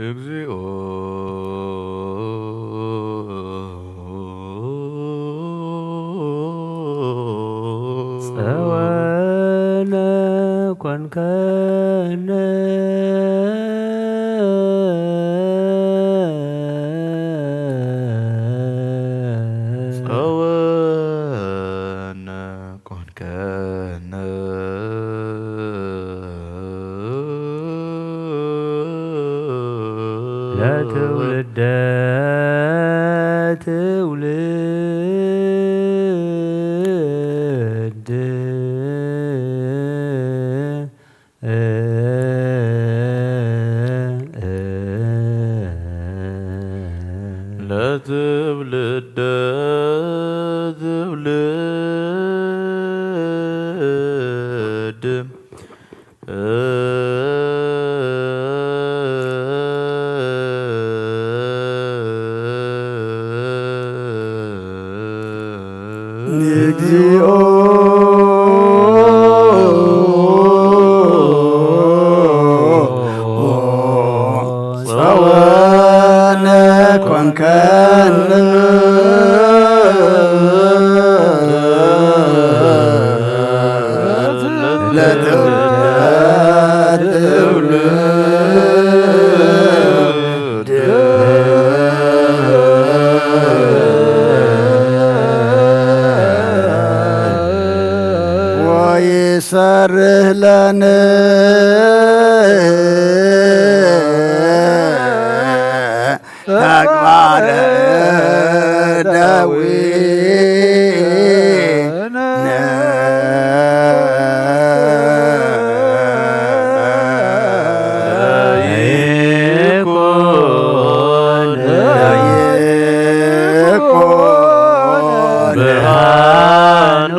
እግዚኦ ጸወነ ኮንከነ። ጸወነ ኮንከነ። ለትውልደ ትውልድ። ለትውልደ ትውልድ። እግዚኦ ጸወነ ኮንከነ። ወይሰርህ ለነ ተግባረ ደዊነ። ለይኩን ብርሃኑ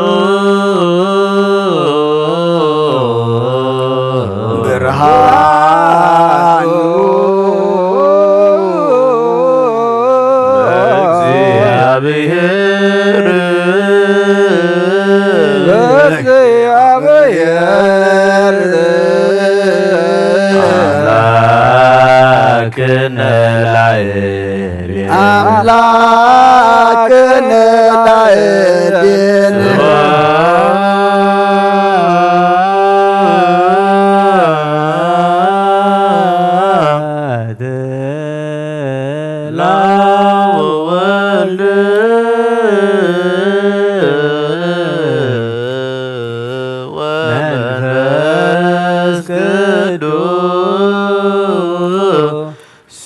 ብርሃኑ ለእግዚአብሔር ለእግዚአብሔር አምላክነ ላዕሌነ አምላክነ ላዕሌነ ስብሐት ለወልድ ወመንፈስ ቅዱስ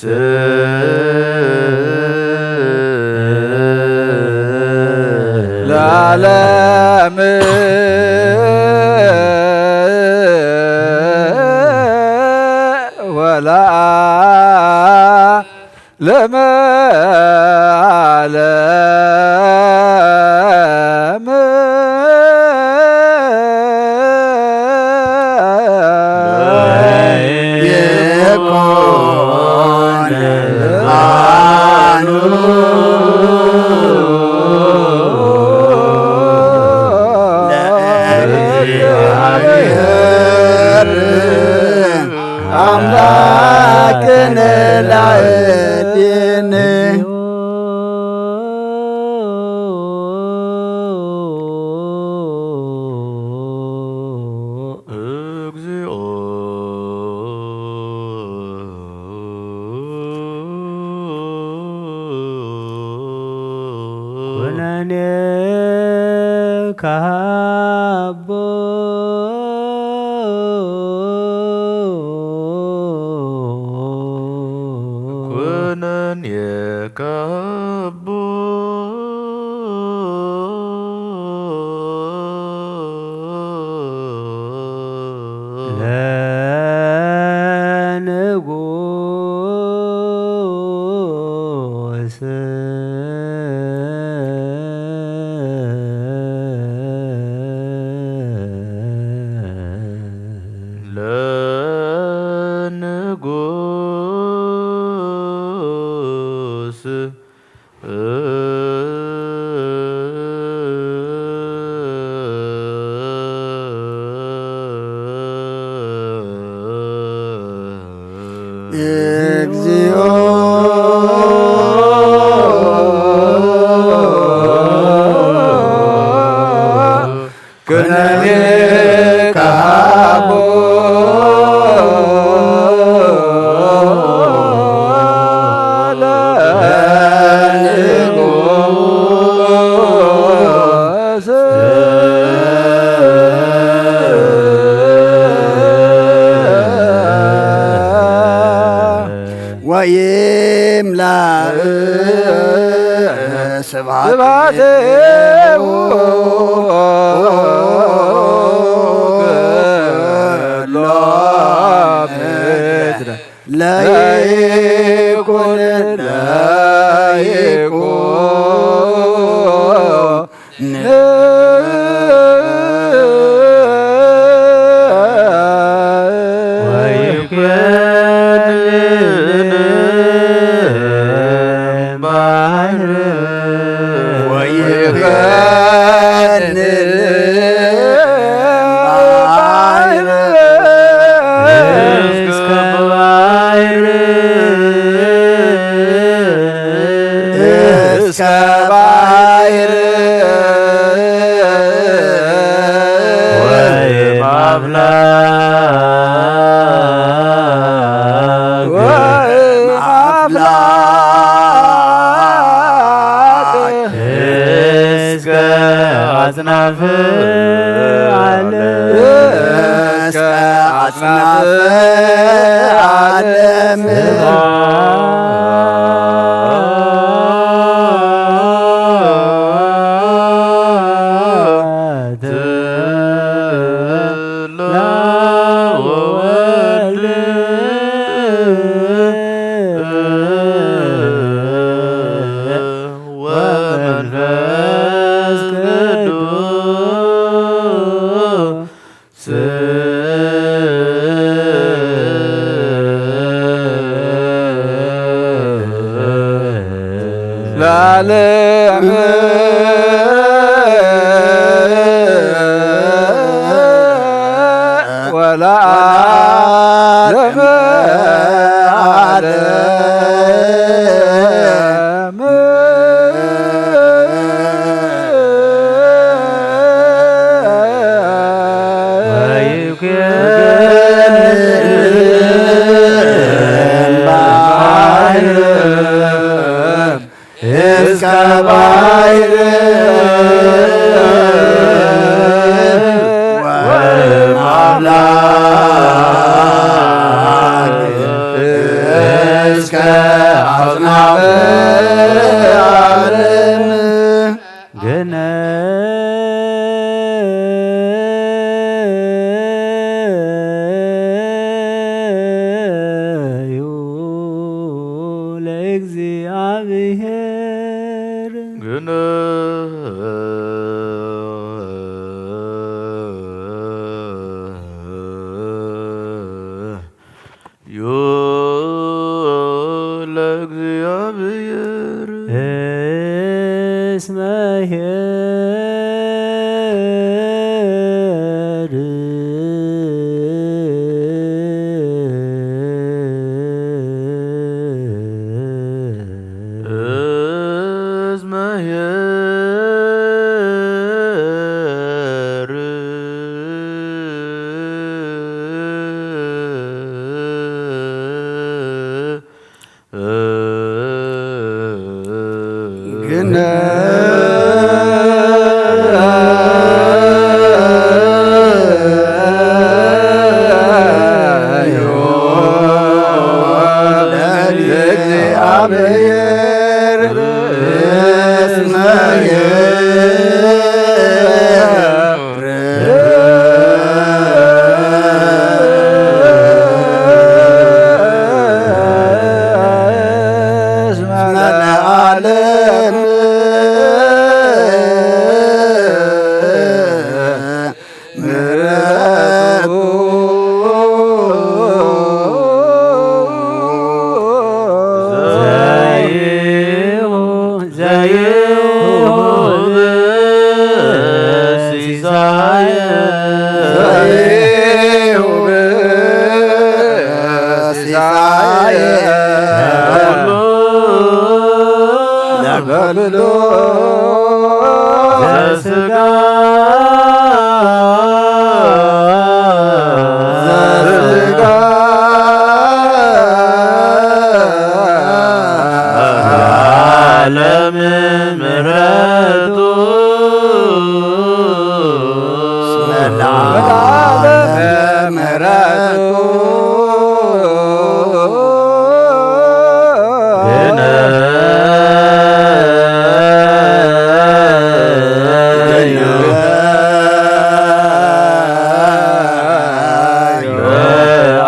ለዓለም ወለዓለመ ዓለም። ይኩን ብርሃኑ ለእግዚአብሔር አምላክነ ላዕሌነ። እግዚኦ ኩነኔ ካቦ ኩነኔ ካቦ ለንጉስ ለንጉስ እግዚኦ ኩነኔካ ሃቦ ለንጉስ ወይምላእ ስብሐት ስብሐት ኩሎ ምድረ ለይኩን ለይኩን እስከ ባሕር ወይም ኣምላክ ወይም ኣምላክ እስከ ኣጽናፈ ዓለም እስከ ኣጽናፈ ዓለም ወመንፈስ ቅዱስ ለዓለም ወለዓለም ዓለም። እስከ ባሕር ወማምላክ እስከ ኣጽናፈ ዓለም። ግነዩ ለእግዚኣብሔር። ግነ ዮ ለእግዚኣብሔር እስመ ኄር። እስመ ኄር። ግነ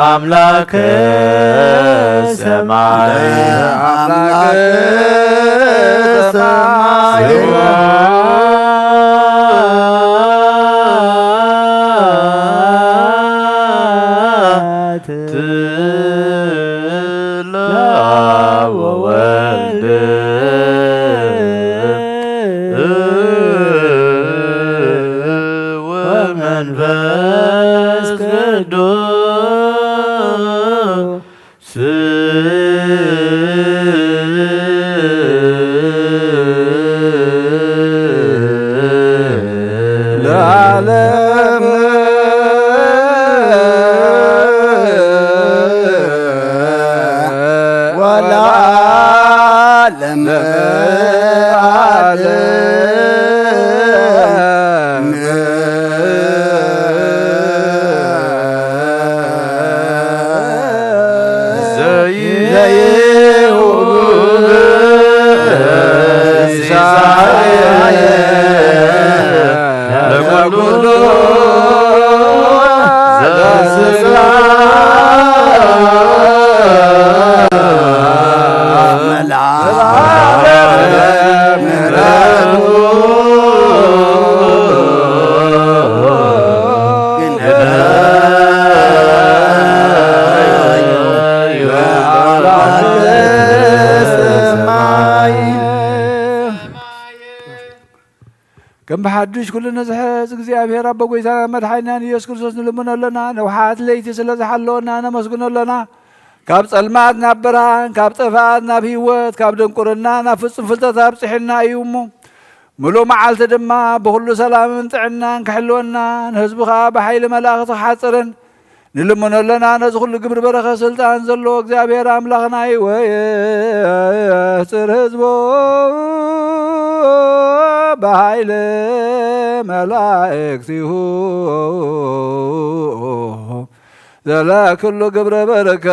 አምላክ ሰማይ አምላክ ሰማይ ወወልድ ወመንፈስ ቅዱስ ለዓለም ወለዓለም ዓለም። ከም ብሓድሽ ኩሉ ንዝሕዝ እግዚኣብሔር ኣቦ ጎይታና መድሓኒናን ኢየሱስ ክርስቶስ ንልምኖ ኣለና። ንውሓት ለይቲ ስለ ዝሓለወና ነመስግኖ ኣለና። ካብ ጸልማት ናብ ብርሃን፣ ካብ ጥፍኣት ናብ ህይወት፣ ካብ ድንቁርና ናብ ፍጹም ፍልጠት ኣብጽሒና እዩ እሞ፣ ምሉእ መዓልቲ ድማ ብኹሉ ሰላምን ጥዕናን ክሕልወና፣ ንህዝቡ ኸኣ ብሓይሊ መላእኽቲ ክሓጽርን ንልምኖ ኣለና። ነዚ ኹሉ ግብሪ በረኸት ስልጣን ዘለዎ እግዚኣብሔር ኣምላኽና እዩ። ወየሕጽር ህዝቦ ብሓይሊ መላእክቲሁ ዘለ ኩሉ ግብረ በረከት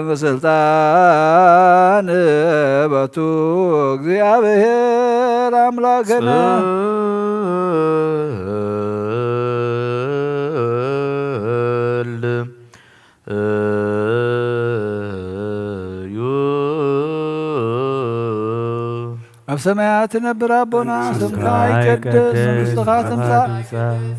ምስልጣን በቱ እግዚኣብሔር ኣምላክነ። ኣብ ሰማያት ትነብር ኣቦና፣ ስምካ ይቀደስ፣ መንግስትኻ ትምጻእ፣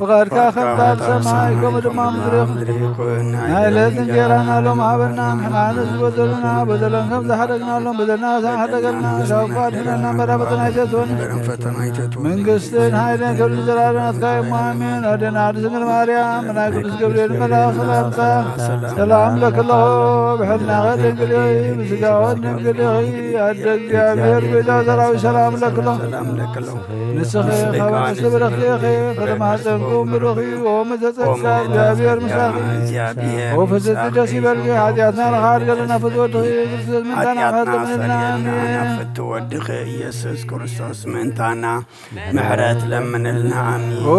ፍቓድካ ከምታ ኣብ ሰማይ ከምኡ ድማ ኣብ ምድሪ ይኹን። ናይ ዕለት እንጀራና ሎም ሃበና፣ ንሕና ንዝበደሉና በደሎም ከም ዝሓደግናሎም በደልና ዝሓደገልና፣ ካብ ክፉእ ኣድሕነና፣ እምበር ኣብ ፈተና ኣይተእትወና። መንግስትን ሓይልን ክብርን ዘላለማት ናትካ እዩ፣ ኣሜን። ኣዴና ቅድስት ድንግል ማርያም፣ ናይ ቅዱስ ገብርኤል መልኣኽ ሰላምታ ሰላም ለኪ ኣለኹ፣ ብሕልናኺ ድንግል ኢኺ፣ ብስጋኺ ድንግል ኢኺ፣ ኣደ እግዚኣብሔር ጎይታ ሰራዊት ሰላም ለኪ ኣለኹ። ንስኺ ካብ ኣንስቲ ብርኽቲ ኢኺ፣ ፍረ ማህፀንኩም ብሩኽ እዩ። ኦም ዘጸጋ እግዚኣብሔር ምሳኺ። ኦ ፍስሕቲ ደስ ይበልኪ፣ ሓጢኣትና ንኻድገለና ፍትወድኺ ኢየሱስ ምንታና ምሕረት ለምንልና። ኣሜን። ፍትወድኺ ኢየሱስ ክርስቶስ ምእንታና ምሕረት ለምንልና። ኣሜን። ኦ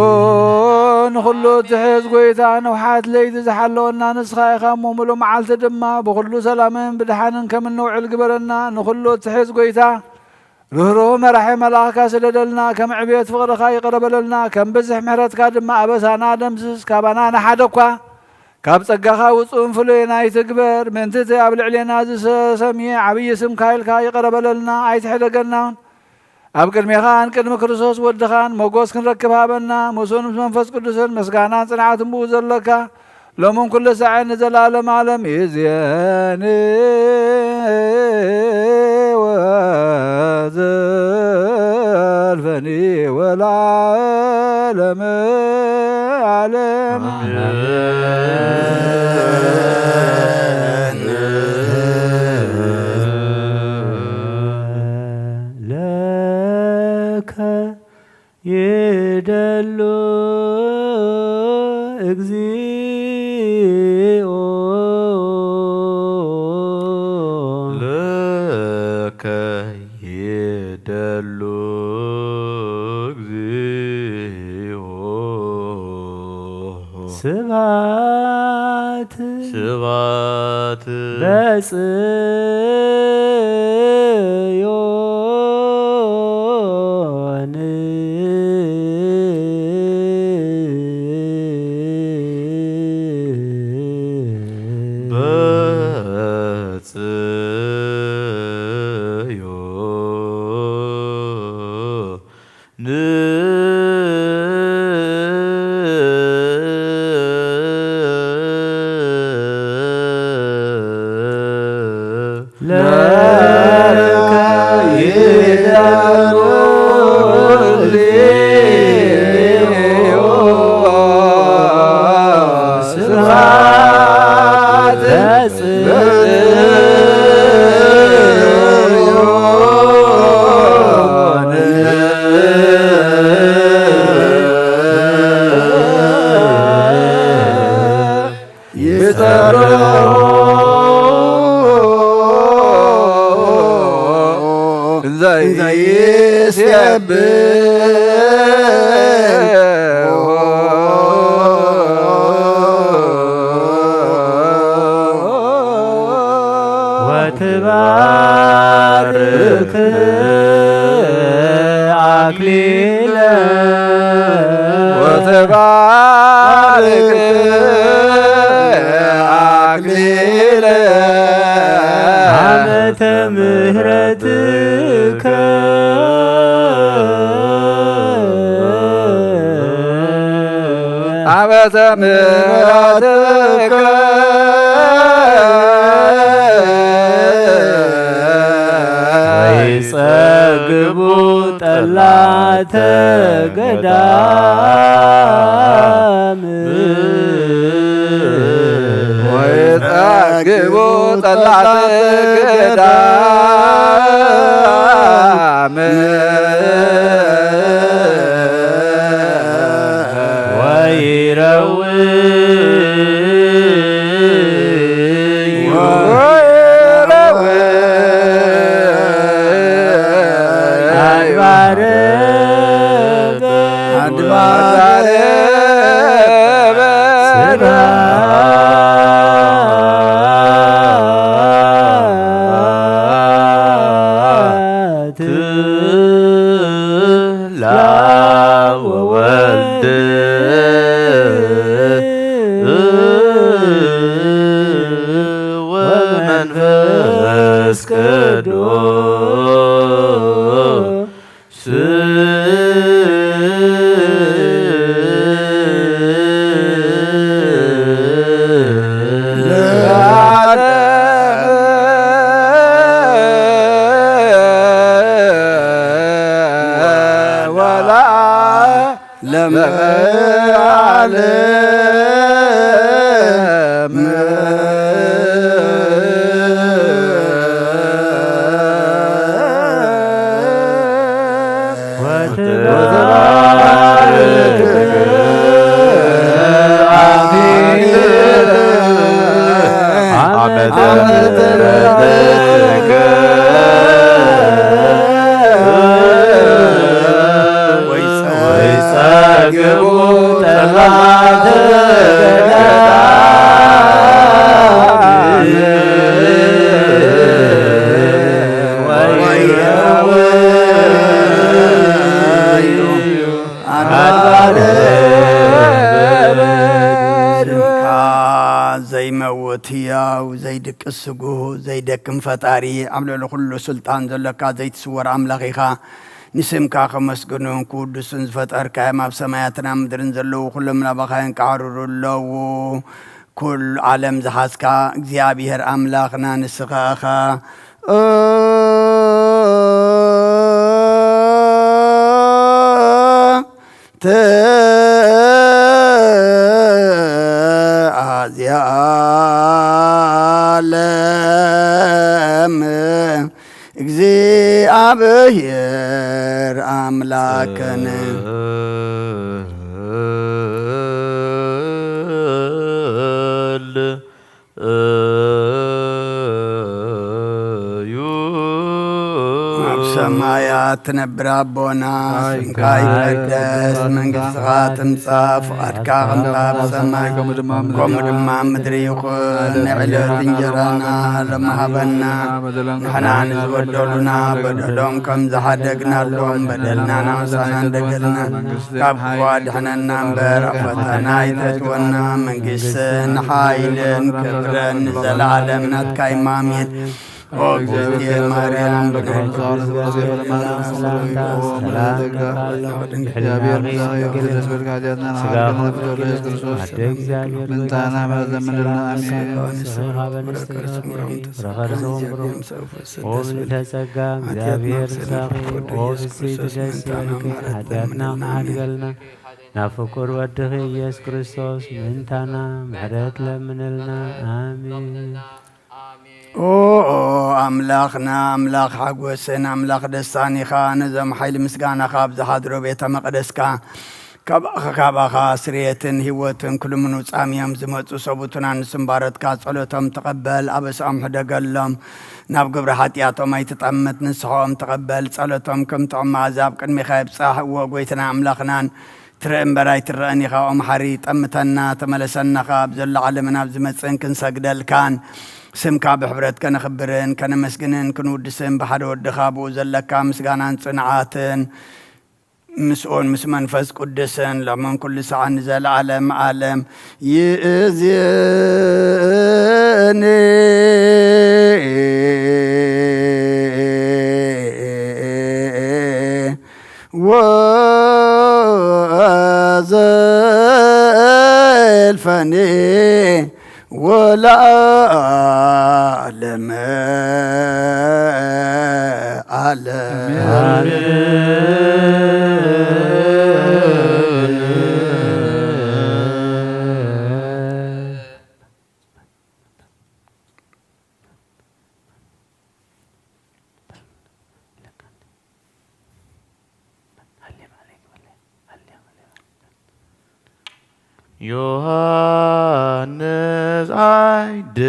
ንኹሉ እትሕዝ ጎይታ፣ ንውሓት ለይቲ ዝሓለወና ንስኻ ኢኻ እሞ፣ ምሉእ መዓልቲ ድማ ብኹሉ ሰላምን ብድሓንን ከም እንውዕል ግበረና። ንኹሉ እትሕዝ ጎይታ፣ ርህሩህ መራሒ መልኣኽካ ስደደልና፣ ከም ዕብየት ፍቕርኻ ይቕረ በለልና፣ ከም ብዝሕ ምሕረትካ ድማ ኣበሳና ደምስስ። ካባና ንሓደ እኳ ካብ ጸጋኻ ውጹእን ፍሉይን ኣይትግበር። ምእንቲ እቲ ኣብ ልዕሌና ዝሰሰምየ ዓብዪ ስምካ ኢልካ ይቕረ በለልና፣ ኣይትሕደገናን። ኣብ ቅድሜኻን ቅድሚ ክርስቶስ ወድኻን ሞጎስ ክንረክብ ሃበና። ምስኡን ምስ መንፈስ ቅዱስን ምስጋናን ጽንዓትን ብኡ ዘለካ ሎምን ኩሉ ሳዕን ንዘለኣለም ዓለም ይእዜኒ ወዘልፈኒ ወለዓለመ ዓለም። ለከ ይደሉ እግዚኦ። ለከ ይደሉ እግዚኦ። ስብሐት ስብሐት በጽዮን በጽዮን ለከ ይደሉ ስብሐት ወትባርክ አክሊለ ወትባርክ አክሊለ ዓመተ ምሕረትከ ዓመተ ምሕረትከ ወይጸግቡ ጠላተ ገዳም ወይጸግቡ ጠላተ ገዳም ወይረው አድባረ አድባረ ለአብ ወወልድ ወመንፈስ ቅዱስ ለዓለም ዘይመውት ህያው ዘይድቅስ ስጉህ ዘይደክም ፈጣሪ ኣብ ልዕሊ ኩሉ ስልጣን ዘሎካ ዘይትስወር ኣምላኽ ኢኻ። ንስምካ ከመስግኑን ክውድሱን ዝፈጠርካዮም ኣብ ሰማያትን ኣብ ምድርን ዘለዉ ኩሎም ናባኻ የንቃዕርሩ ኣለዉ። ኩሉ ዓለም ዝሓዝካ እግዚኣብሔር ኣምላኽና ንስኻ ኢኻ። ተአዝያለም እግዚኣብሔር ኣምላክን ሰማያት ትነብር ኣቦና፣ ስምካ ይቀደስ፣ መንግስትኻ ትምጻእ፣ ፍቓድካ ከም ኣብ ሰማይ ከምኡ ድማ ኣብ ምድሪ ይኹን። ንዕለት እንጀራና ሎሚ ሃበና፣ ንሕና ንዝበደሉና በደሎም ከም ዝሓደግናሎም በደልና ናምሳና እንደገልና፣ ካብ ክፉ ኣድሕነና እምበር ኣብ ፈተና ኣይተእትወና። መንግስትን ሓይልን ክብርን ንዘለዓለም ናትካ እዩ። ኣሜን። ኦ እግዝእትየ ማርያም፣ ሰላምታ ሰላም ለኪ፣ ድንግል ነኪ፣ ስጋኪ ድንግል፣ ኣደ እግዚኣብሔር ምንታና ምሕረት ለምንልና። ኣሜን። ንስኺ ካብ ኣንስቲ ረኸርሰ ወምብሩ። ኦ ምልዕተ ጸጋ እግዚኣብሔር ምሳኺ፣ ኦ ብስቲ ደስ ይበልኪ፣ ሓጢኣትና ክሓድገልና ናብ ፍቁር ወድኺ ኢየሱስ ክርስቶስ ምእንታና ምሕረት ለምንልና። ኣሜን። ኦ ኣምላኽና፣ ኣምላኽ ሓጎስን ኣምላኽ ደስታን ኢኻ። ነዞም ሓይሊ ምስጋናኻ ኣብ ዝሓድሮ ቤተ መቕደስካ፣ ካባኻ፣ ካባኻ ስርየትን ህይወትን ክልምኑ ጻምዮም ዝመጹ ሰቡትና ንስምባረትካ ጸሎቶም ተቐበል፣ ኣበሳኦም ሕደገሎም። ናብ ግብሪ ሓጢኣቶም ኣይትጠምት፣ ንስሓኦም ተቐበል። ጸሎቶም ከም ጥዑም መኣዛ ኣብ ቅድሜኻ ይብጻሕ። እወ፣ ጎይታና ኣምላኽናን ትርኢ እምበር ኣይትረእን ኢኻ። ኦ መሓሪ፣ ጠምተና፣ ተመለሰና። ካብ ዘሎ ዓለምን ኣብ ዝመጽእን ክንሰግደልካን ስምካ ብሕብረት ከነኽብርን ከነመስግንን ክንውድስን ብሓደ ወድኻ ብኡ ዘለካ ምስጋናን ጽንዓትን ምስኡን ምስ መንፈስ ቅዱስን ሎምን ኩሉ ሰዓት ንዘለዓለም ዓለም ይእዜኒ። ወዘልፈኒ ወለዓለመ ዓለም። ዮሃንስ ኣይድኣ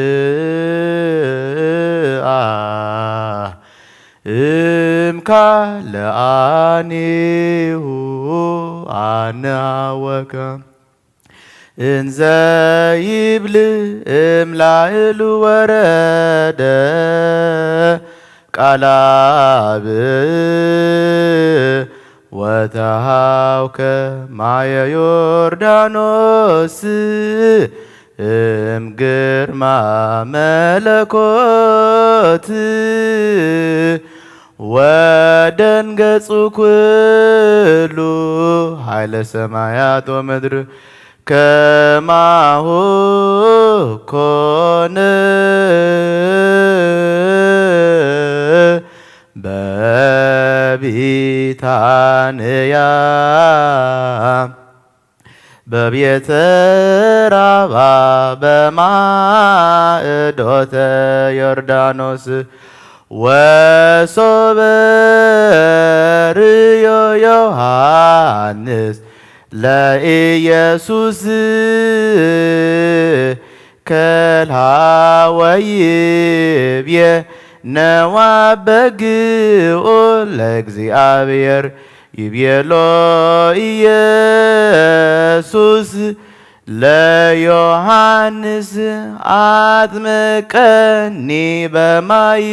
እምካልኣኒሁ ኣነሃወከ እንዘ ይብል እምላእሉ ወረደ ቃል ኣብ ወተሃውከ ማየ ዮርዳኖስ እም ግርማ መለኮት ወደንገጹ ኩሉ ኃይለ ሰማያት ወምድር ከማሁ ኮነ በቢታንያ በቤተ ራባ በማእዶተ ዮርዳኖስ ወሶበ ርእዮ ዮሐንስ ለኢየሱስ ከልሃ ወይብየ ነዋ በግኡ ለእግዚኣብሔር ይቤሎ ኢየሱስ ለዮሐንስ ኣጥምቀኒ በማይ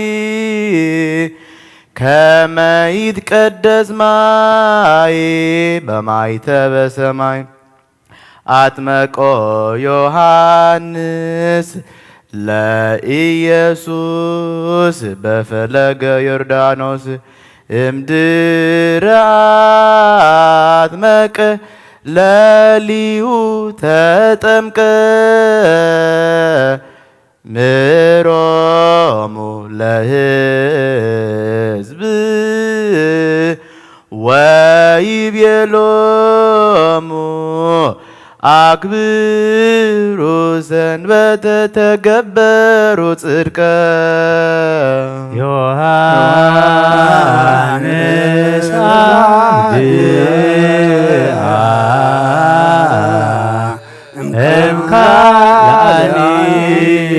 ከመ ይትቀደስ ማይ በማይ ተበሰማይ ኣጥመቆ ዮሐንስ ለኢየሱስ በፈለገ ዮርዳኖስ እምድረ ኣጥመቀ ለሊሁ ተጠምቀ ምሮሙ ለሕዝብ ወይቤሎሙ ኣክብሩ ሰንበተ ተገበሩ ጽድቀ። ዮሐንስ ኣድኣ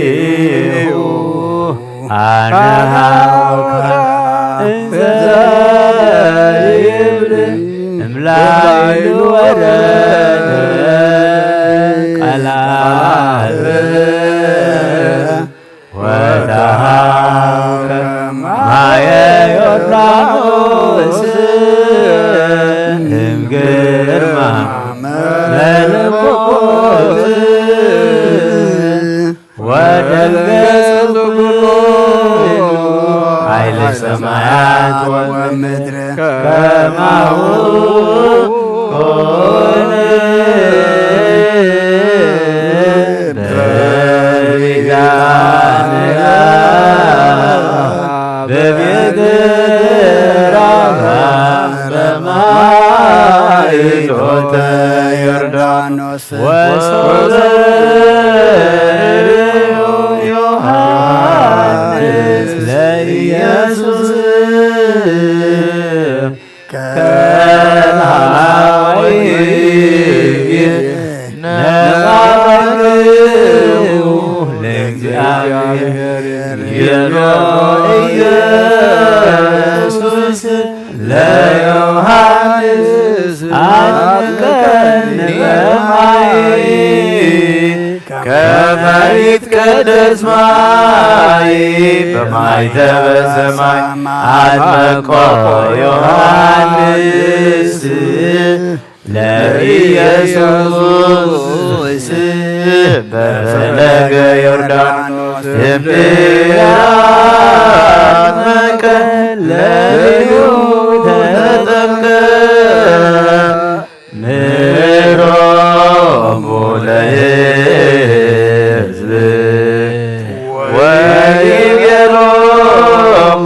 እምካልኣኒሁ ኣነ ሃውካ እንዘ ላይሉ ወረደ ቃል ወተሃውከ ማየ ዮርዳኖስ እምግርማ መለኮት ወደንገጽ ኩሉ ኃይለ ሰማያት ወምድር ከማሁ ኮነ በቢጋንያ በቤት ራማ በማይዶተ ዮርዳኖስ ወሶበ ርእዮ ዮሐንስ ለኢየሱስ ከናወይ ነባርክው ለእግዚአብሔር ይቤሎ ኢየሱስ ለዮሐንስ አጥምቀኒ በማይ ከመ ይትቀደስ ማይ በማይተበ ሰማይ አጥመቆ ዮሐንስ ለኢየሱስ በፈለገ ዮርዳኖስ እምድራ አጥመቀ ለልዩ ተጠምቀ ምሮሙ ለሕዝብ ወይቤሎሙ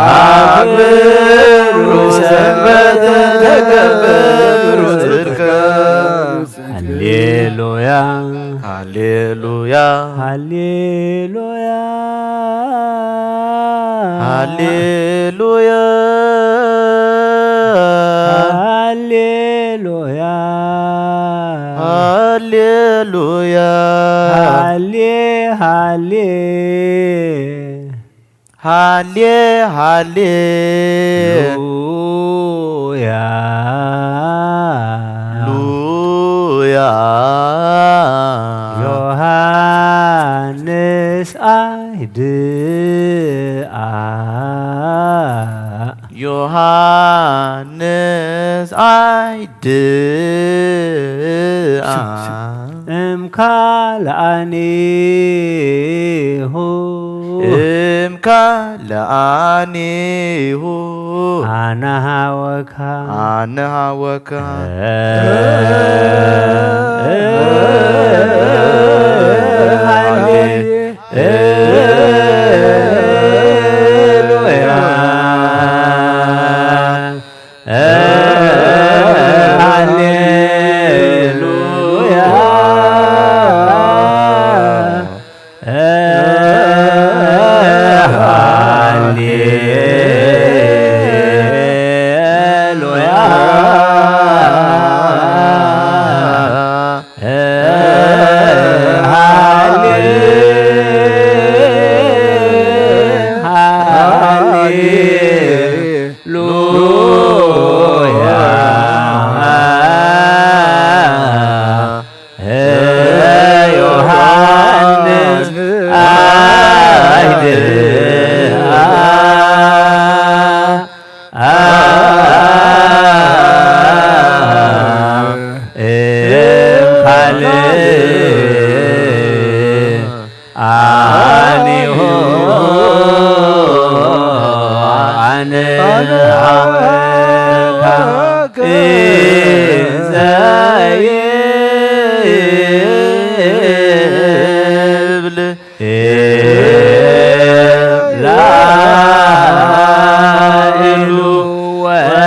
አክብሩ ሰንበተ ተከበሩ ጽድቀ። ሃሌሉያ ሃሌሉያ ሃሌሉያ ሃሌሉያ ሃሌሉያ ሃሌሉያ ሃሌ ሃሌ ሃሌ ሃሌ ሉያ ሉያ ዮሐንስ አይድአ ዮሐንስ አይድአ እምካልአኒሁ እምካልአኒሁ አነሃወካ አነሃወካ ሃሌሉያ ሃሌሉያ ሃሌሉያ ሃሌ ሃሌ ሉያ ዮሐንስ አይድአ እምካልእ አኒሁ አነ አወካ እንዘ ይብል ላዕሉ ወረደ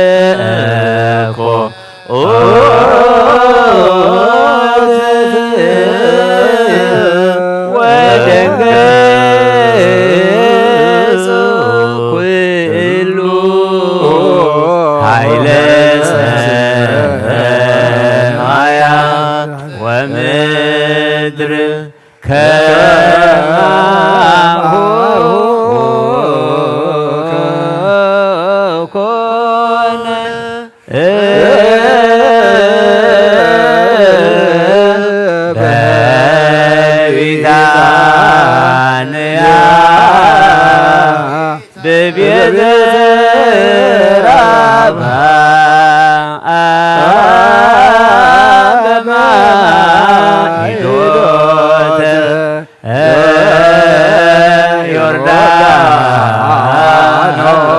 አመልእኮ ኦትት ወደንገጹ ኩሉ ኃይለ ሰማያት ወምድር ከማሁ ኮነ። በቢታንያ በቤተ ራብሃ በማይዶተ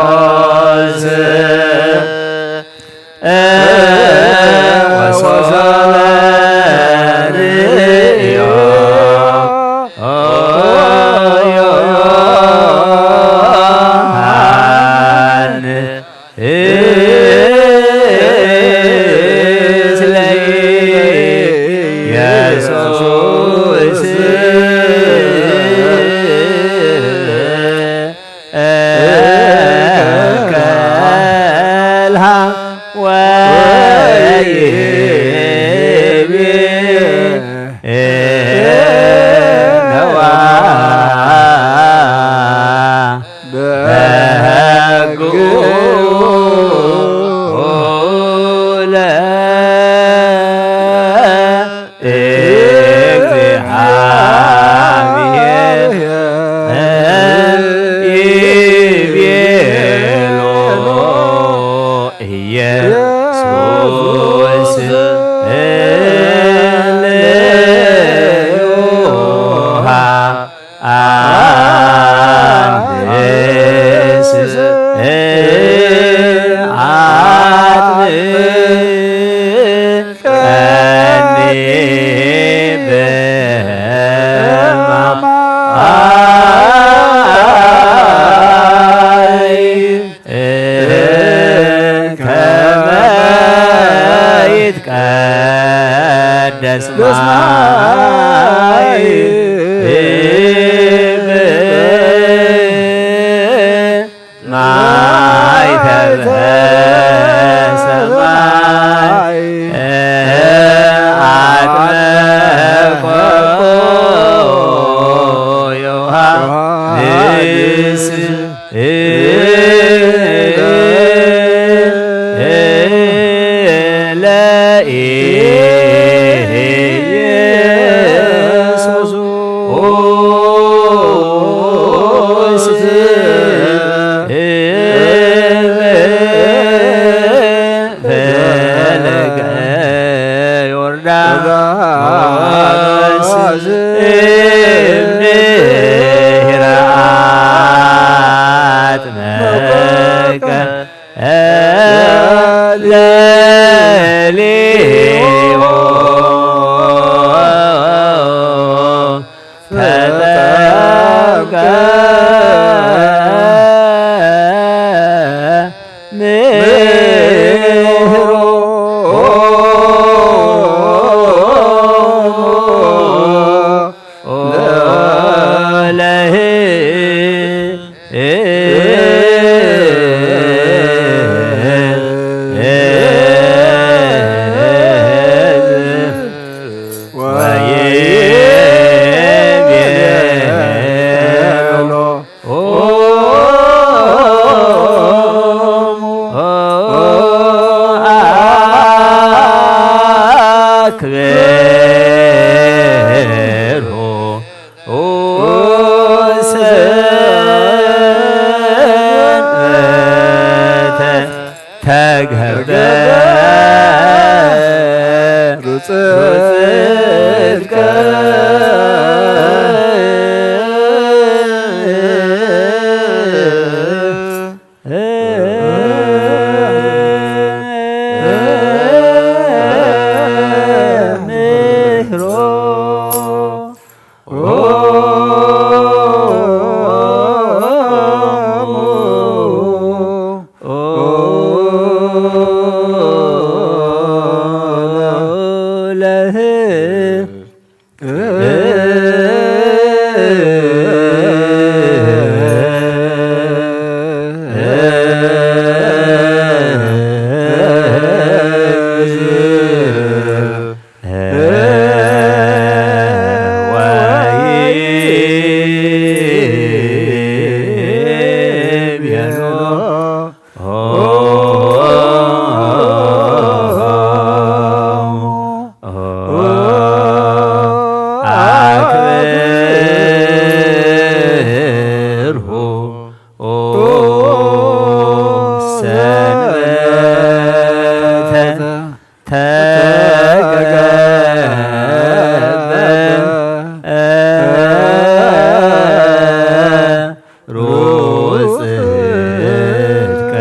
ዮርዳኖስ ወሶበ ርእዮ ዮሐንስ ለኢየሱስ ከልሃ ወይቤ ነዋ በሕጉ ለእግዚአብሔር ይቤሎ ኢየሱስ ለዮሐንስ አጥምቀኒ በማይ ከመ ይትቀደስ ማይ ማይ ተበሰማይ አጥመቆ ዮሐንስ ለኢየሱስ ፈለገ ዮርዳኖስ እምድኅረ አጥመቀ ለሊሆ ፈጠቀ ምህሮ ለህ አክብሮ ኦ ሰንበተ ተገበ ሩጽ ጽድቅ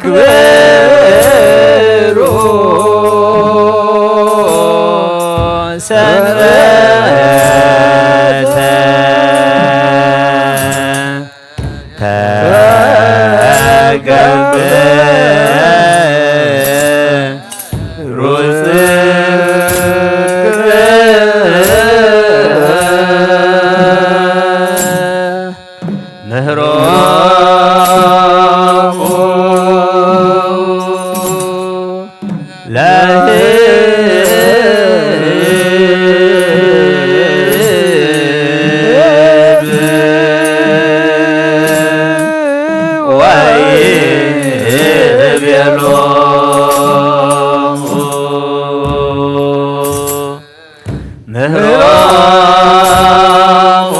ኣክብሩ ሰንበተ ተገብሩ ጽድቅ ምህሮሙ ለህዝብ ወይቤሎሙ ምህሮሙ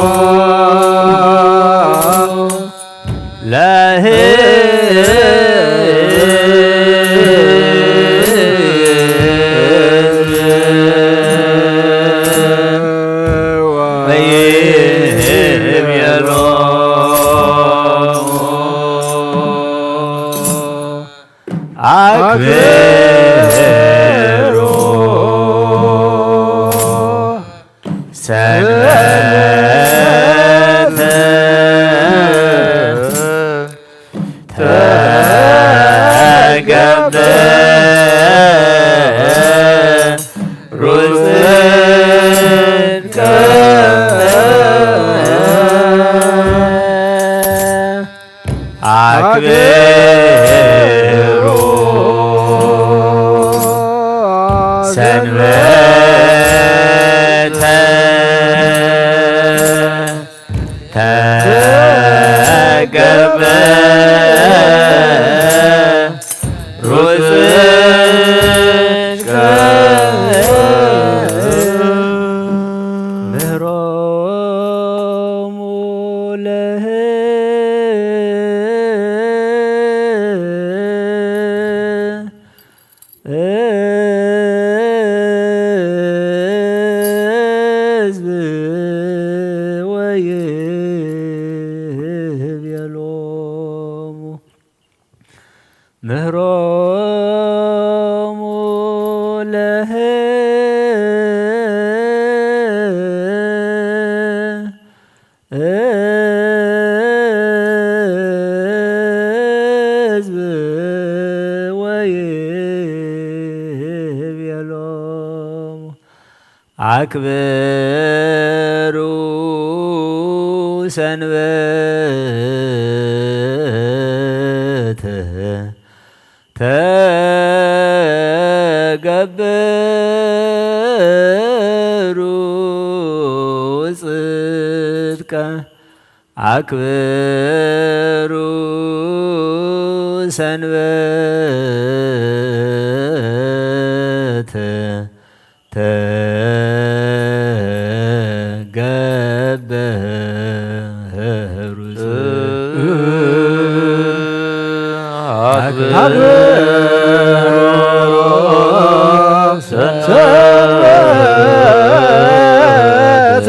ለህዝብ ወይቤሎሙ አክብሩ ሰንበተ ተገብሩ ጽድቀ አክብሩ ሰንበተ ተገብሩ ጽድቀ ምህሮሙ ለህዝብ ወይቤሎሙ ምህሮሙ ለህዝብ ወይቤሎሙ አክብሩ ሰንበተ ተገብሩ ጽድቀ አክብሩ ሰንበተ ተገብሩ አክብሩ ሰንበተ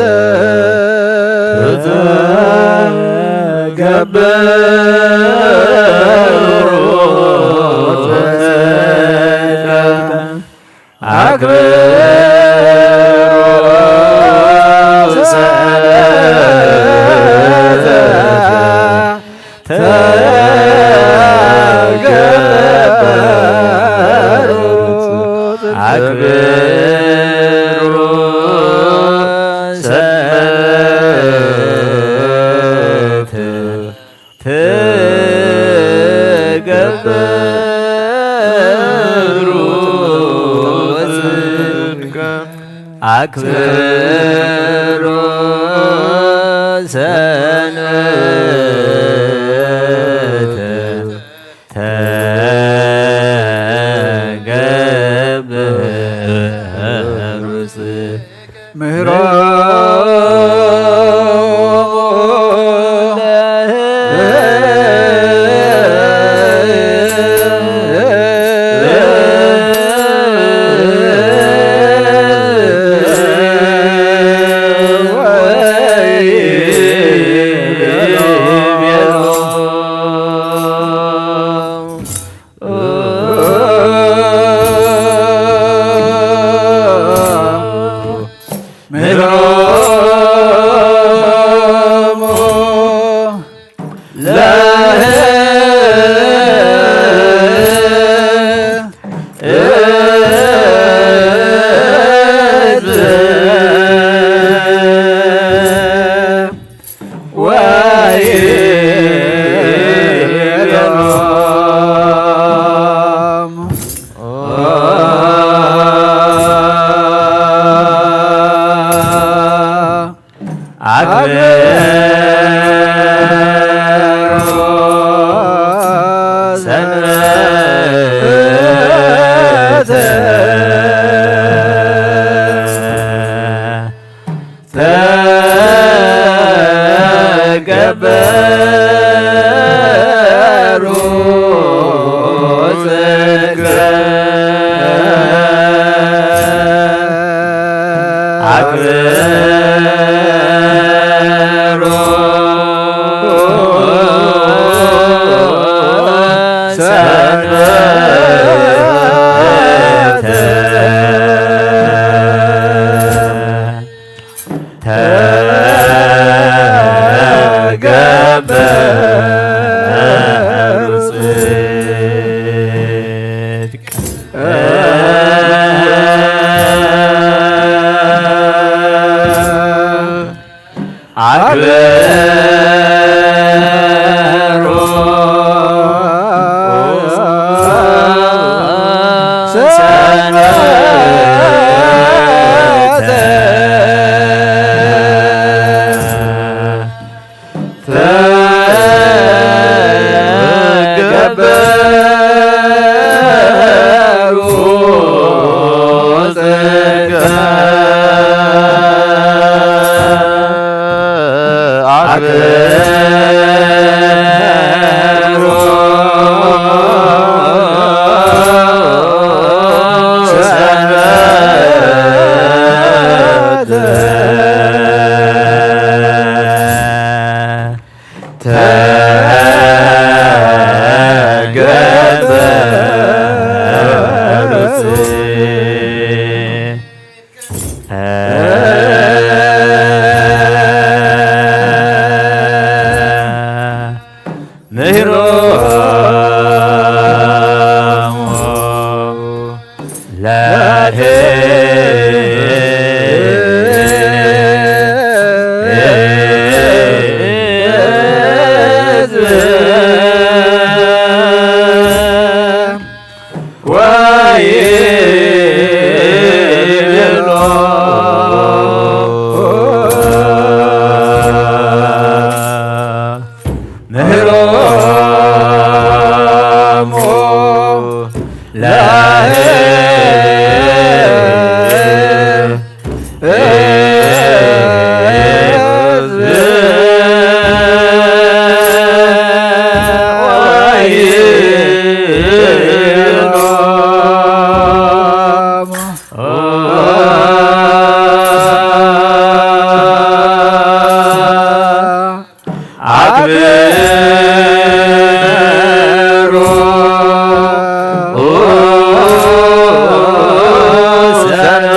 ተገብሩ አክብሩ ሰንበተ ተገብሩ አክብሩ ሰንበተ ተገብሩ ጽድቀ አክብሩ ሰንበተ ተገብሩ ጽድቀ ምህሮሙ ለህዝብ ወይቤሎም። አክብሩ ሰንበተ ተገበሩ ጽድቀ አክብሩ ሰንበተ ተገበሩ ጽድቀ አክብሩ ሰንበተ ተገበሩ ጽድቀ አክብሩ ሰንበተ ተገበሩ ጽድቀ ምህሮሙ ለሕዝብ ወይቤሎ ምህሮሙ ለሕዝብ አክብሩ ሰንበተ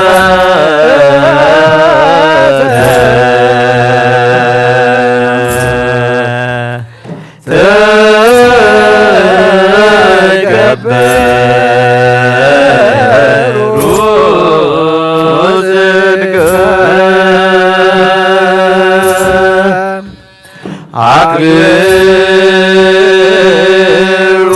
ተገበሩ ጽድቀ አክብሩ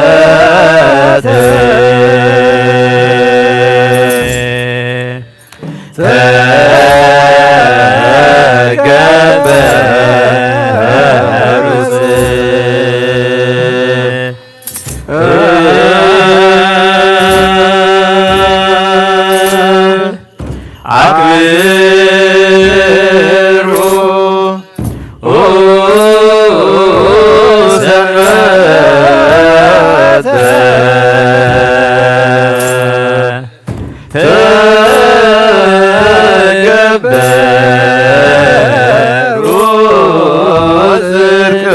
ሰንበተ ተገበሩ ጽድቀ አክብሩ ሰንበተ ተገበሩ ጽድቀ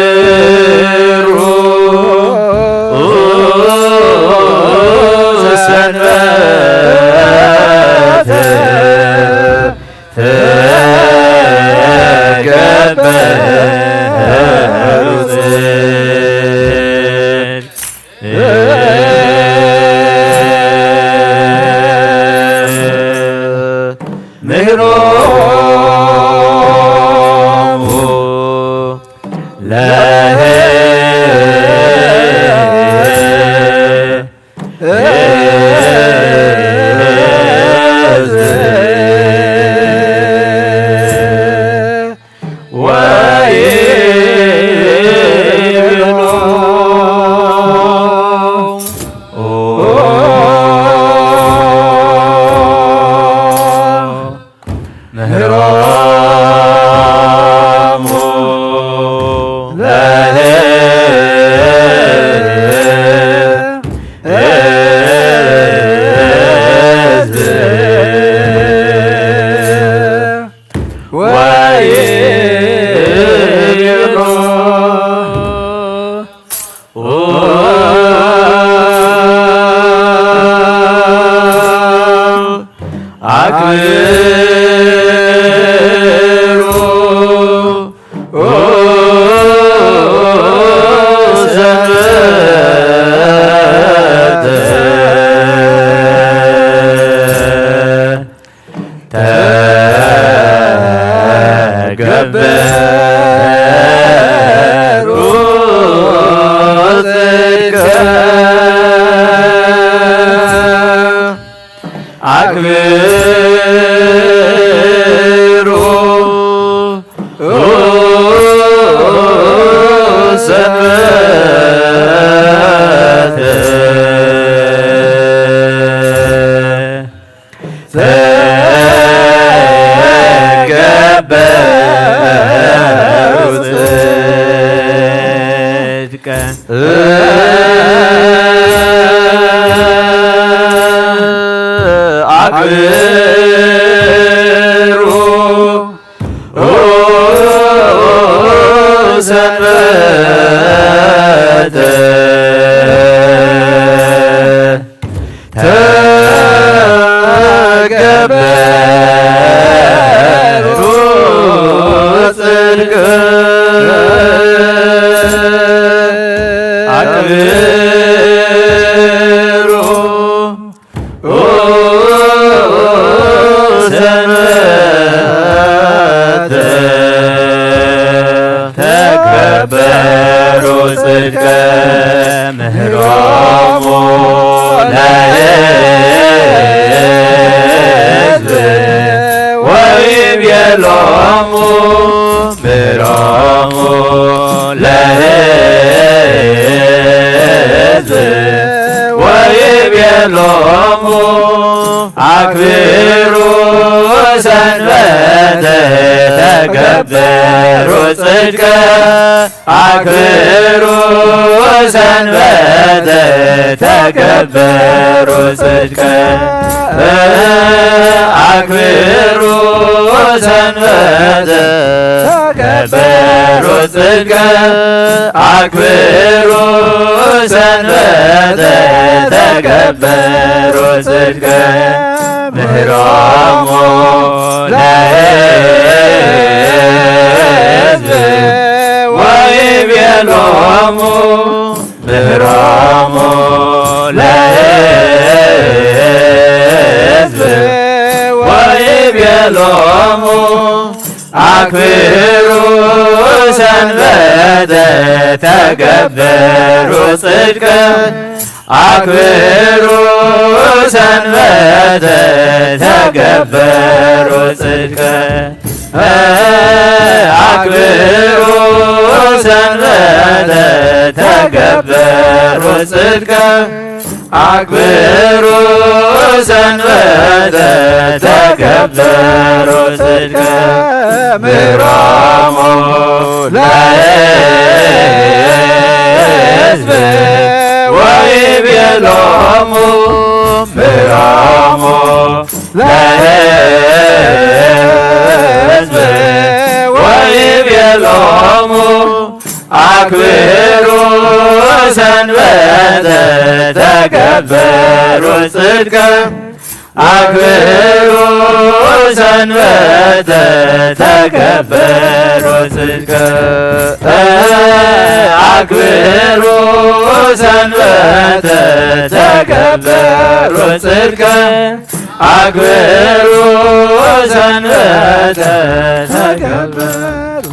አክብሩ ምህሮሙ ለሕዝብ ወይብሎ ምህሮሙ ለሕዝብ ወይብሎ አክብሩ ሰንበተ ተገበሩ ጽድቀ አክብሩ ሰንበተ ተገበሩ ጽድቀ አክብሩ ሰንበተ ተገበሩ ጽድቀ አክብሩ ሰንበተ ተገበሩ ጽድቀ ምህሮሙ ለሕዝብ ወይቤሎሙ ምህሮሙ ለሕዝብ ወይቤሎሙ አክብሩ ሰንበተ ተገበሩ ጽድቀ አክብሩ ሰንበተ ተገበሩ ጽድቀ አክብሩ ሰንበተ ተገበሩ ጽድቀ አክብሩ ሰንበተ ተገበሩ ጽድቀ ምህሮሙ ለሕዝብ ወይቤሎሙ ምህሮሙ ለሕዝብ ወይቤሎሙ አክብሩ ሰንበተ ተገበሩ ጽድቀ አክብሩ ሰንበተ ተገበሩ ጽድቀ አክብሩ ሰንበተ ተገበሩ ጽድቀ አክብሩ ሰንበተ ተገበሩ ጽድቀ ምህሮሙ ለሕዝብ ወይቤሎሙ ምህሮሙ ለሕዝብ ወይቤሎሙ አክብሩ ሰንበተ ተገበሩ ጽድቀ ኣክብሩ ሰንበተ ተከበሩ ጽድቀ። ኣክብሩ ሰንበተ ተከበሩ ጽድቀ። ኣክብሩ ሰንበተ ተከበሩ።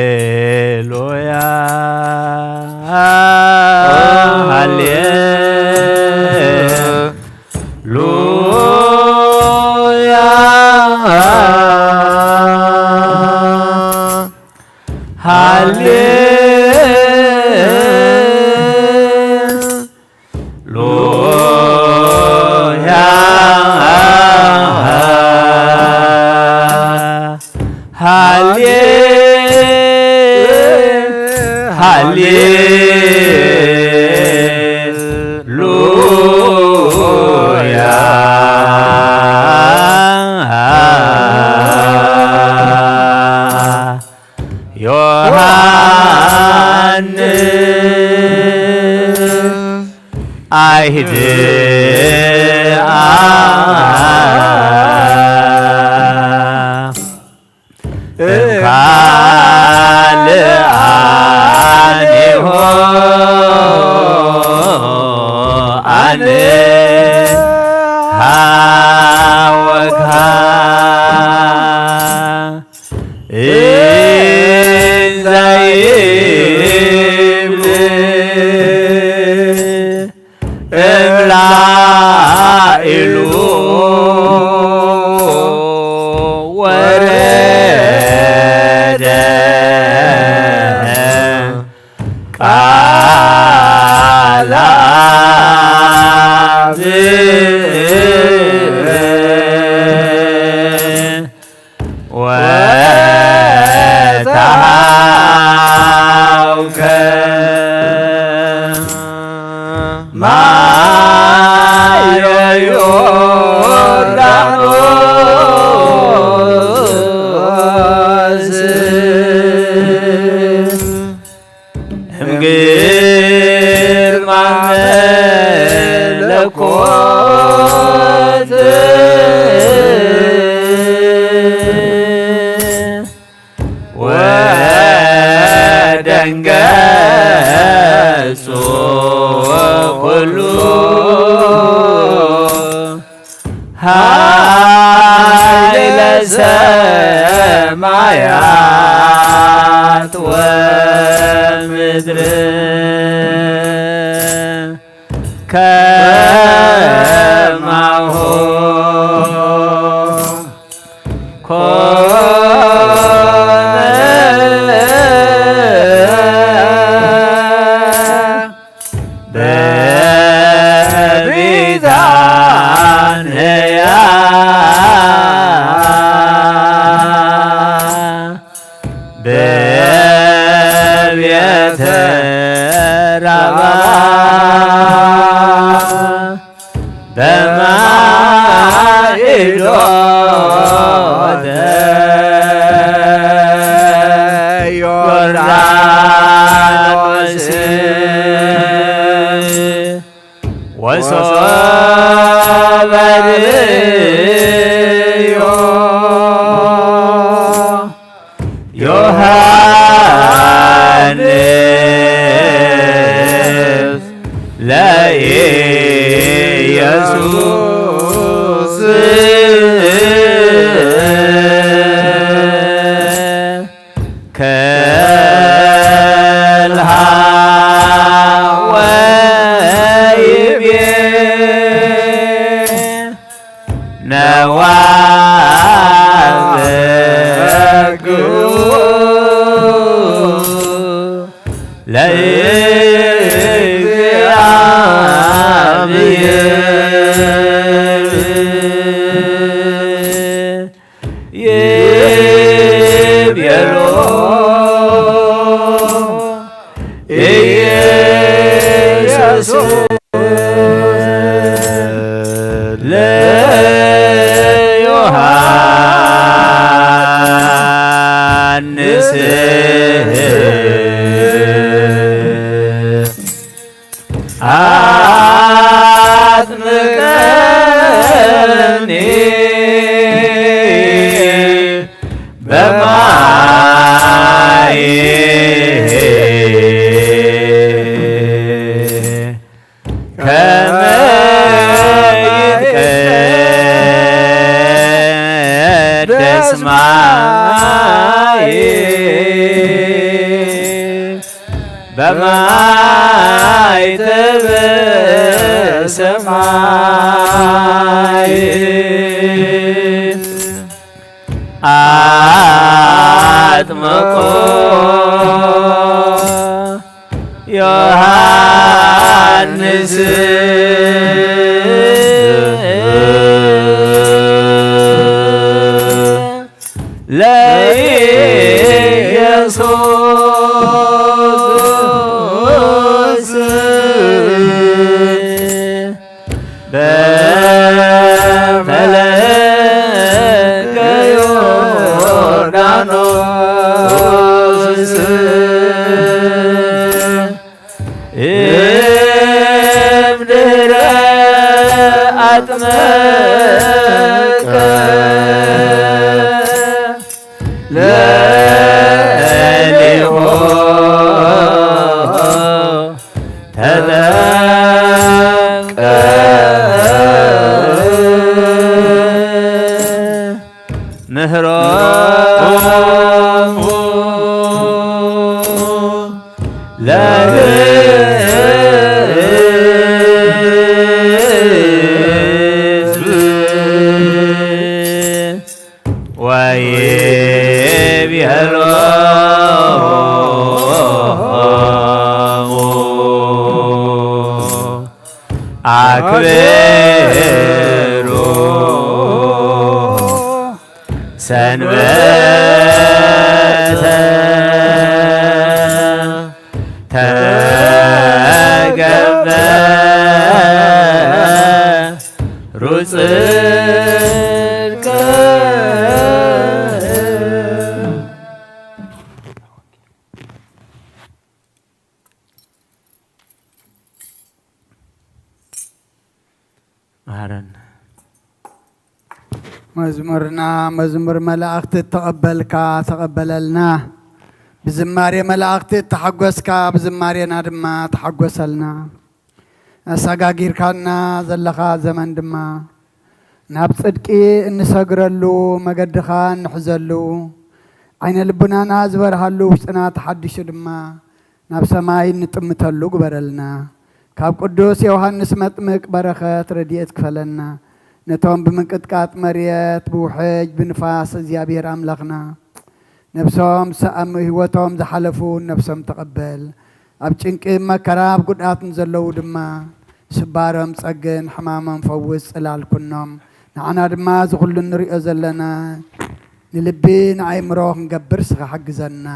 ሃሌሉያ፣ ሃሌሉያ፣ ሃሌ ሉያ ሃሌ ሃሌ ሉያ ዮሃንስ ኣይህድኣ እምካልኣኒሆ ኣነ ሃወካ እንዛይብል እምላኢሉ ወረደ ቃል ኣብ ወተሃውከ ማየ ዮርዳኖስ እምግርማ መለኮት ወደንገጹ ኩሉ ኃይለ ሰማያት ወምድር ከማሁ ኮነ በቢታንያ በቤተ ራባ በማዕዶተ ዮርዳኖስ ወሶበ ርእዮ ዮሐንስ ለኢየሱስ ከልሃ ወይቤ ነዋ በግኡ ለእግዚአብሔር ይቤሎ ኢየሱስ ለዮሐንስ። አይተ በሰማይ አጥመቆ ዮሐንስ ለኢየሱስ በፈለገ ዮርዳኖስ እምድረ አጥመቀ ለእሌሆ ተጠምቀ ምህሮሙ ለሕዝብ ወይቤሎሙ አክብሩ ሰንበተ ተገበሩ ጽድቀ። መሃረን። መዝሙርና መዝሙር መላእኽቲ እተቐበልካ ተቐበለልና። ብዝማሬ መላእኽቲ እተሓጎስካ ብዝማሬና ድማ ተሓጎሰልና። ኣሰጋጊርካና ዘለኻ ዘመን ድማ ናብ ጽድቂ እንሰግረሉ መገድኻ እንሕዘሉ ዓይነ ልቡናና ዝበርሃሉ ውሽጥና ተሓዲሹ ድማ ናብ ሰማይ እንጥምተሉ ግበረልና። ካብ ቅዱስ ዮሃንስ መጥምቅ በረኸት ረድኤት ክፈለና። ነቶም ብምንቅጥቃጥ መሬት ብውሕጅ ብንፋስ እግዚኣብሔር ኣምላኽና ነብሶም ሰኣም ህይወቶም ዝሓለፉ ነብሶም ተቐበል። ኣብ ጭንቂ መከራ ኣብ ጉድኣት ንዘለዉ ድማ ስባሮም ጸግን ሕማሞም ፈውስ ጽላል ኩኖም። ንዓና ድማ እዚ ኩሉ ንሪኦ ዘለና ንልቢ ንኣእምሮ ክንገብር ስኻ ሓግዘና።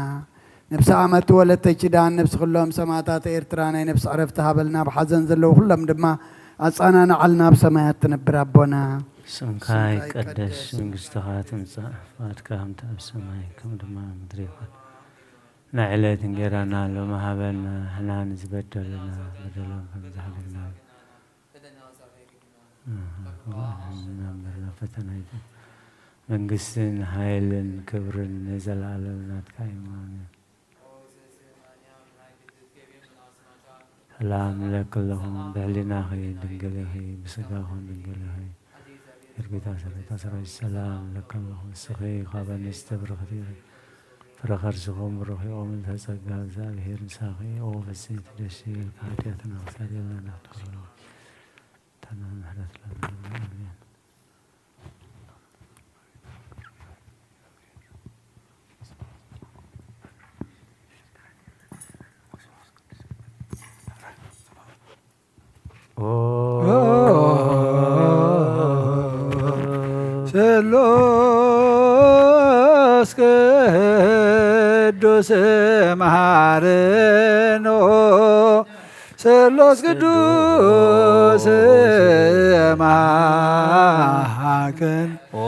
ነብሲ ኣመቱ ወለተ ኪዳን ነብሲ ኩሎም ሰማእታት ኤርትራ ናይ ነብሲ ዕረፍቲ ሃበልና። ብሓዘን ዘለዉ ኩሎም ድማ ኣጻናንዓልና ኣብ ሰማያት ትነብር ኣቦና። ስምካ ይቀደስ መንግስትኻ ትምጻእ ፍቓድካ ከምቲ ኣብ ሰማይ ከም ድማ ኣብ ምድሪ ይኹን። ናይ ዕለት እንጌራና ሎሚ ሃበና ንሕና ንዝበደሉና በደሎም ከም ዝሓለና መምህርና ፈተና ይዘን መንግስትን ሓይልን ክብርን ንዘለኣለም ናትካ እዩ። ኣሜን። ሰላም ለክለኹም ብህሊናኺ ድንግል ኢኺ ብስጋኹም ድንግል ኢኺ። እርግታ ሰረታ ሰራዊት ሰላም ለክለኹም እስኺ ካብ ኣንስቲ ብርኽቲ ኢኺ። ፍረ ከርስኹም ብሩኽ እዩ። ኦም እንተ ጸጋ እግዚኣብሔር ምሳኺ ኦ ፍጽሕቲ ደስ ይበልኪ። ሓጢኣትና ክሳደልና ነኽትሎ። ተና ምሕረት ለምንና። ኣሜን። ኦ ስሉስ ቅዱስ መሐረነ ኦ ስሉስ ቅዱስ መሐረነ ኦ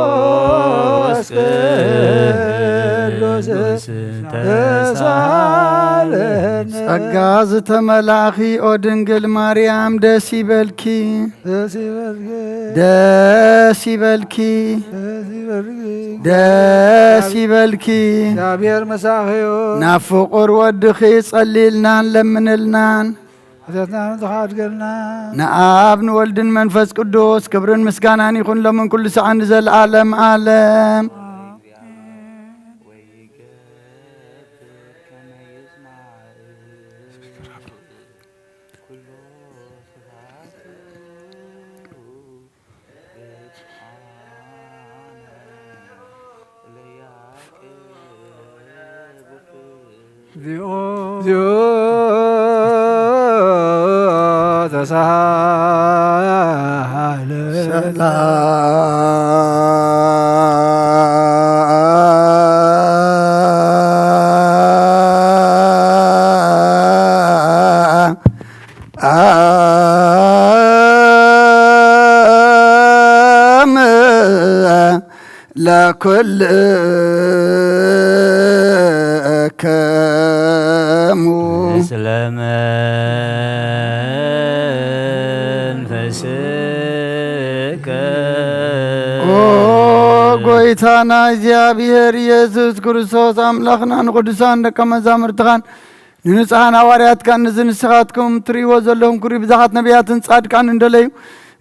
ስሉስ ቅዱስ ተሳለነ። ጸጋ ዝተመላእኺ ኦ ድንግል ማርያም ደስ ይበልኪ። ደስ ይበልኪ። ደስ ይበልኪ። ደስ ይበልኪ። ደስ ይበልኪ። እግዚኣብሔር ምሳኺ ይኹን። ናብ ፍቑር ወድኺ ጸልይልናን ለምንልናን። ሓጢኣትና ንዝሓድገልና። ንኣብ ንወልድን መንፈስ ቅዱስ ክብርን ምስጋናን ይኹን ሎምን ኩሉ ሰዓን ንዘለዓለም ዓለም። ኣሜን። እግዚኦ ተሳሃለ። ሰላም ለኩልክሙ። ምስለ መንፈስከ። ኦ ጎይታና እግዚኣብሔር ኢየሱስ ክርስቶስ፣ ኣምላኽና፣ ንቅዱሳን ደቀ መዛሙርትኻን ንንጹሓን ሃዋርያትካን፣ ነዚ ንስኻትኩም ትርእይዎ ዘለኹም ክብሪ ብዙሓት ነቢያትን ጻድቃን እንደለዩ፣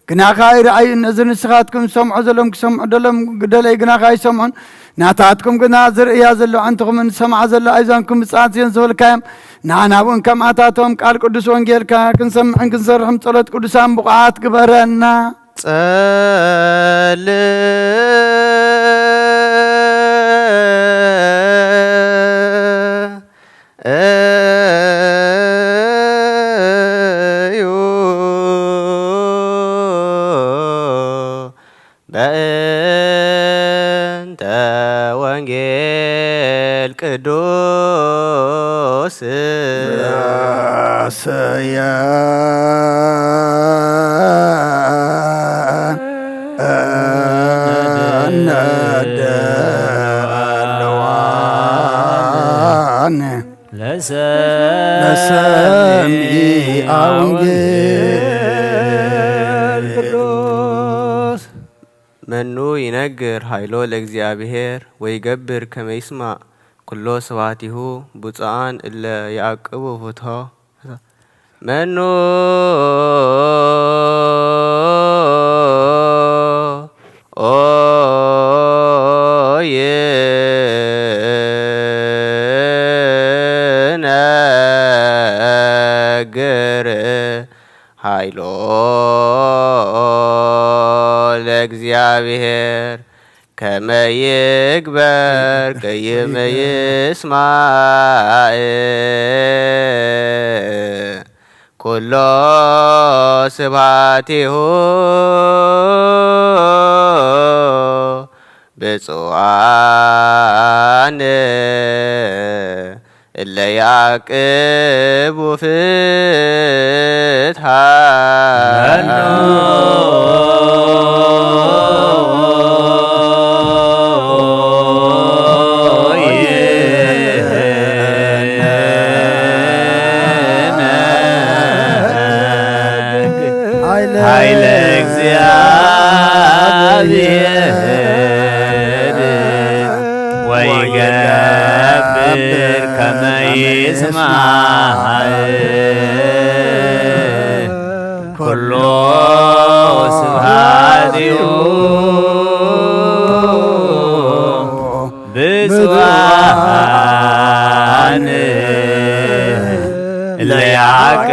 ግናኻ ኣይረኣዩን። ነዚ ንስኻትኩም ዝሰምዑ ዘለኹም ክሰምዑ ደሎም ግደለይ፣ ግናኻ ኣይሰምዑን። ናታትኩም ግና ዝርእያ ዘሎ ኣዕንትኹምን ዝሰምዓ ዘሎ ኣእዛንኩም ብፅዓት ጽዮን ዝበልካዮም፣ ንዓና እውን ከምኣታቶም ቃል ቅዱስ ወንጌልካ ክንሰምዕን ክንሰርሕም ጸሎት ቅዱሳን ብቑዓት ግበረና። ጸል እዩ በእንተ ወንጌል ቅዱስ። ለሰሚዐ ወንጌል ቅዱስ። መኑ ይነግር ኃይሎ ለእግዚኣብሔር ወይገብር ከመ ይስማዕ ኩሎ ስብሐቲሁ። ብፁዓን እለ ይዓቅቡ ፍትሖ። መኑ ኦ ይነግር ኃይሎ ለእግዚኣብሔር ከመ ይግበር ከይመ ይስማዕ ኩሎ ስብሐቲሁ። ብፁዓን እለ ያዕቅቡ ፍትሐ። ኃይለ እግዚአብሔር ወይገብር ከመ ይስማዕ ኩሎ ስብሐቲሁ። ብፁዓን እለ ያዕቅቡ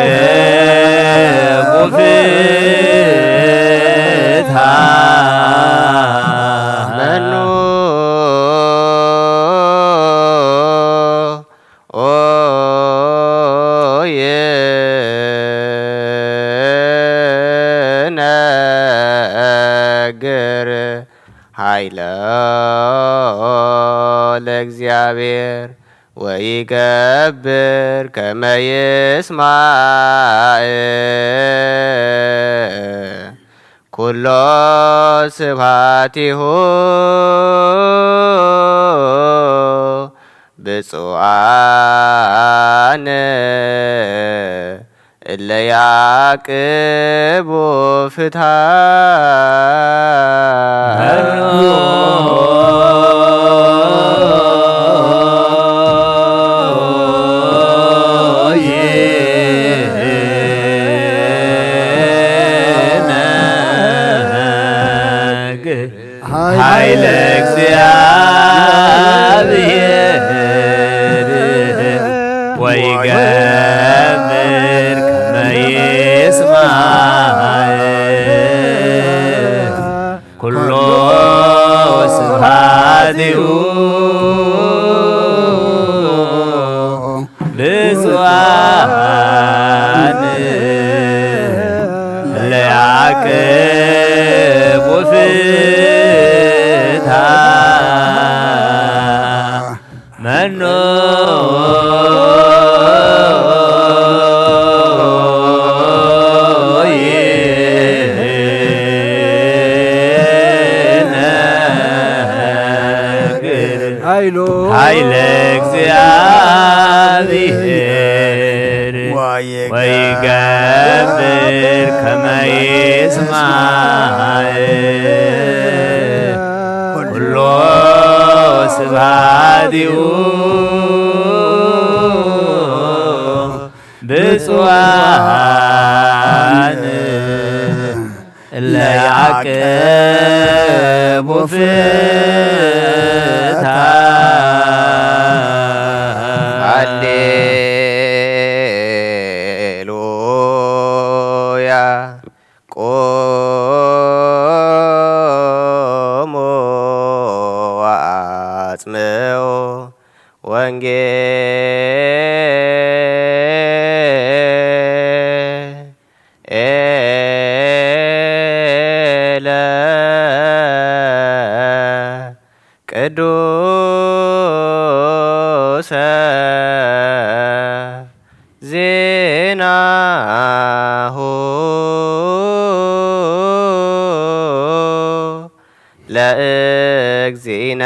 ፍትሐ። መኑ ኦ ይነግር ኃይሎ ለእግዚአብሔር ወይገብር ከመ ይስማዕ ኩሎ ስብሐቲሁ። ብፁዓን እለ ያዕቅቡ ፍትሐ። ኃይለ እግዚአብሔር ወይገብር ከመ ይስማዕ ኩሎ ስብሐት መኖ ይነግር ኃይሎ ኃይለ እግዚአብሔር ወይገብር ከመ ይስማዕ ኩሎ ስብሐቲሁ ብፁዓን እለ ያዕቅቡ ፍታ። ሃሌሉያ። ቆሙ ወአጽምዑ ወንጌለ ቅዱሰ ዜናሁ ለእግዚእነ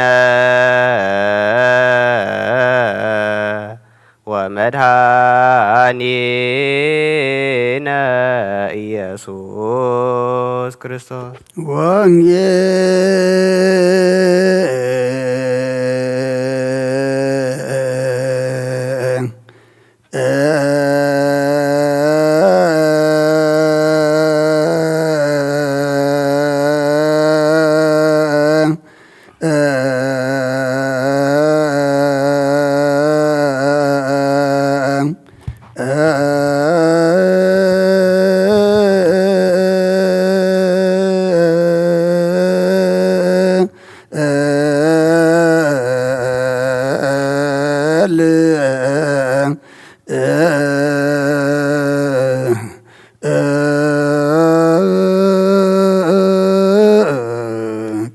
ወመድኃኒነ ኢየሱስ ክርስቶስ። ወንጌል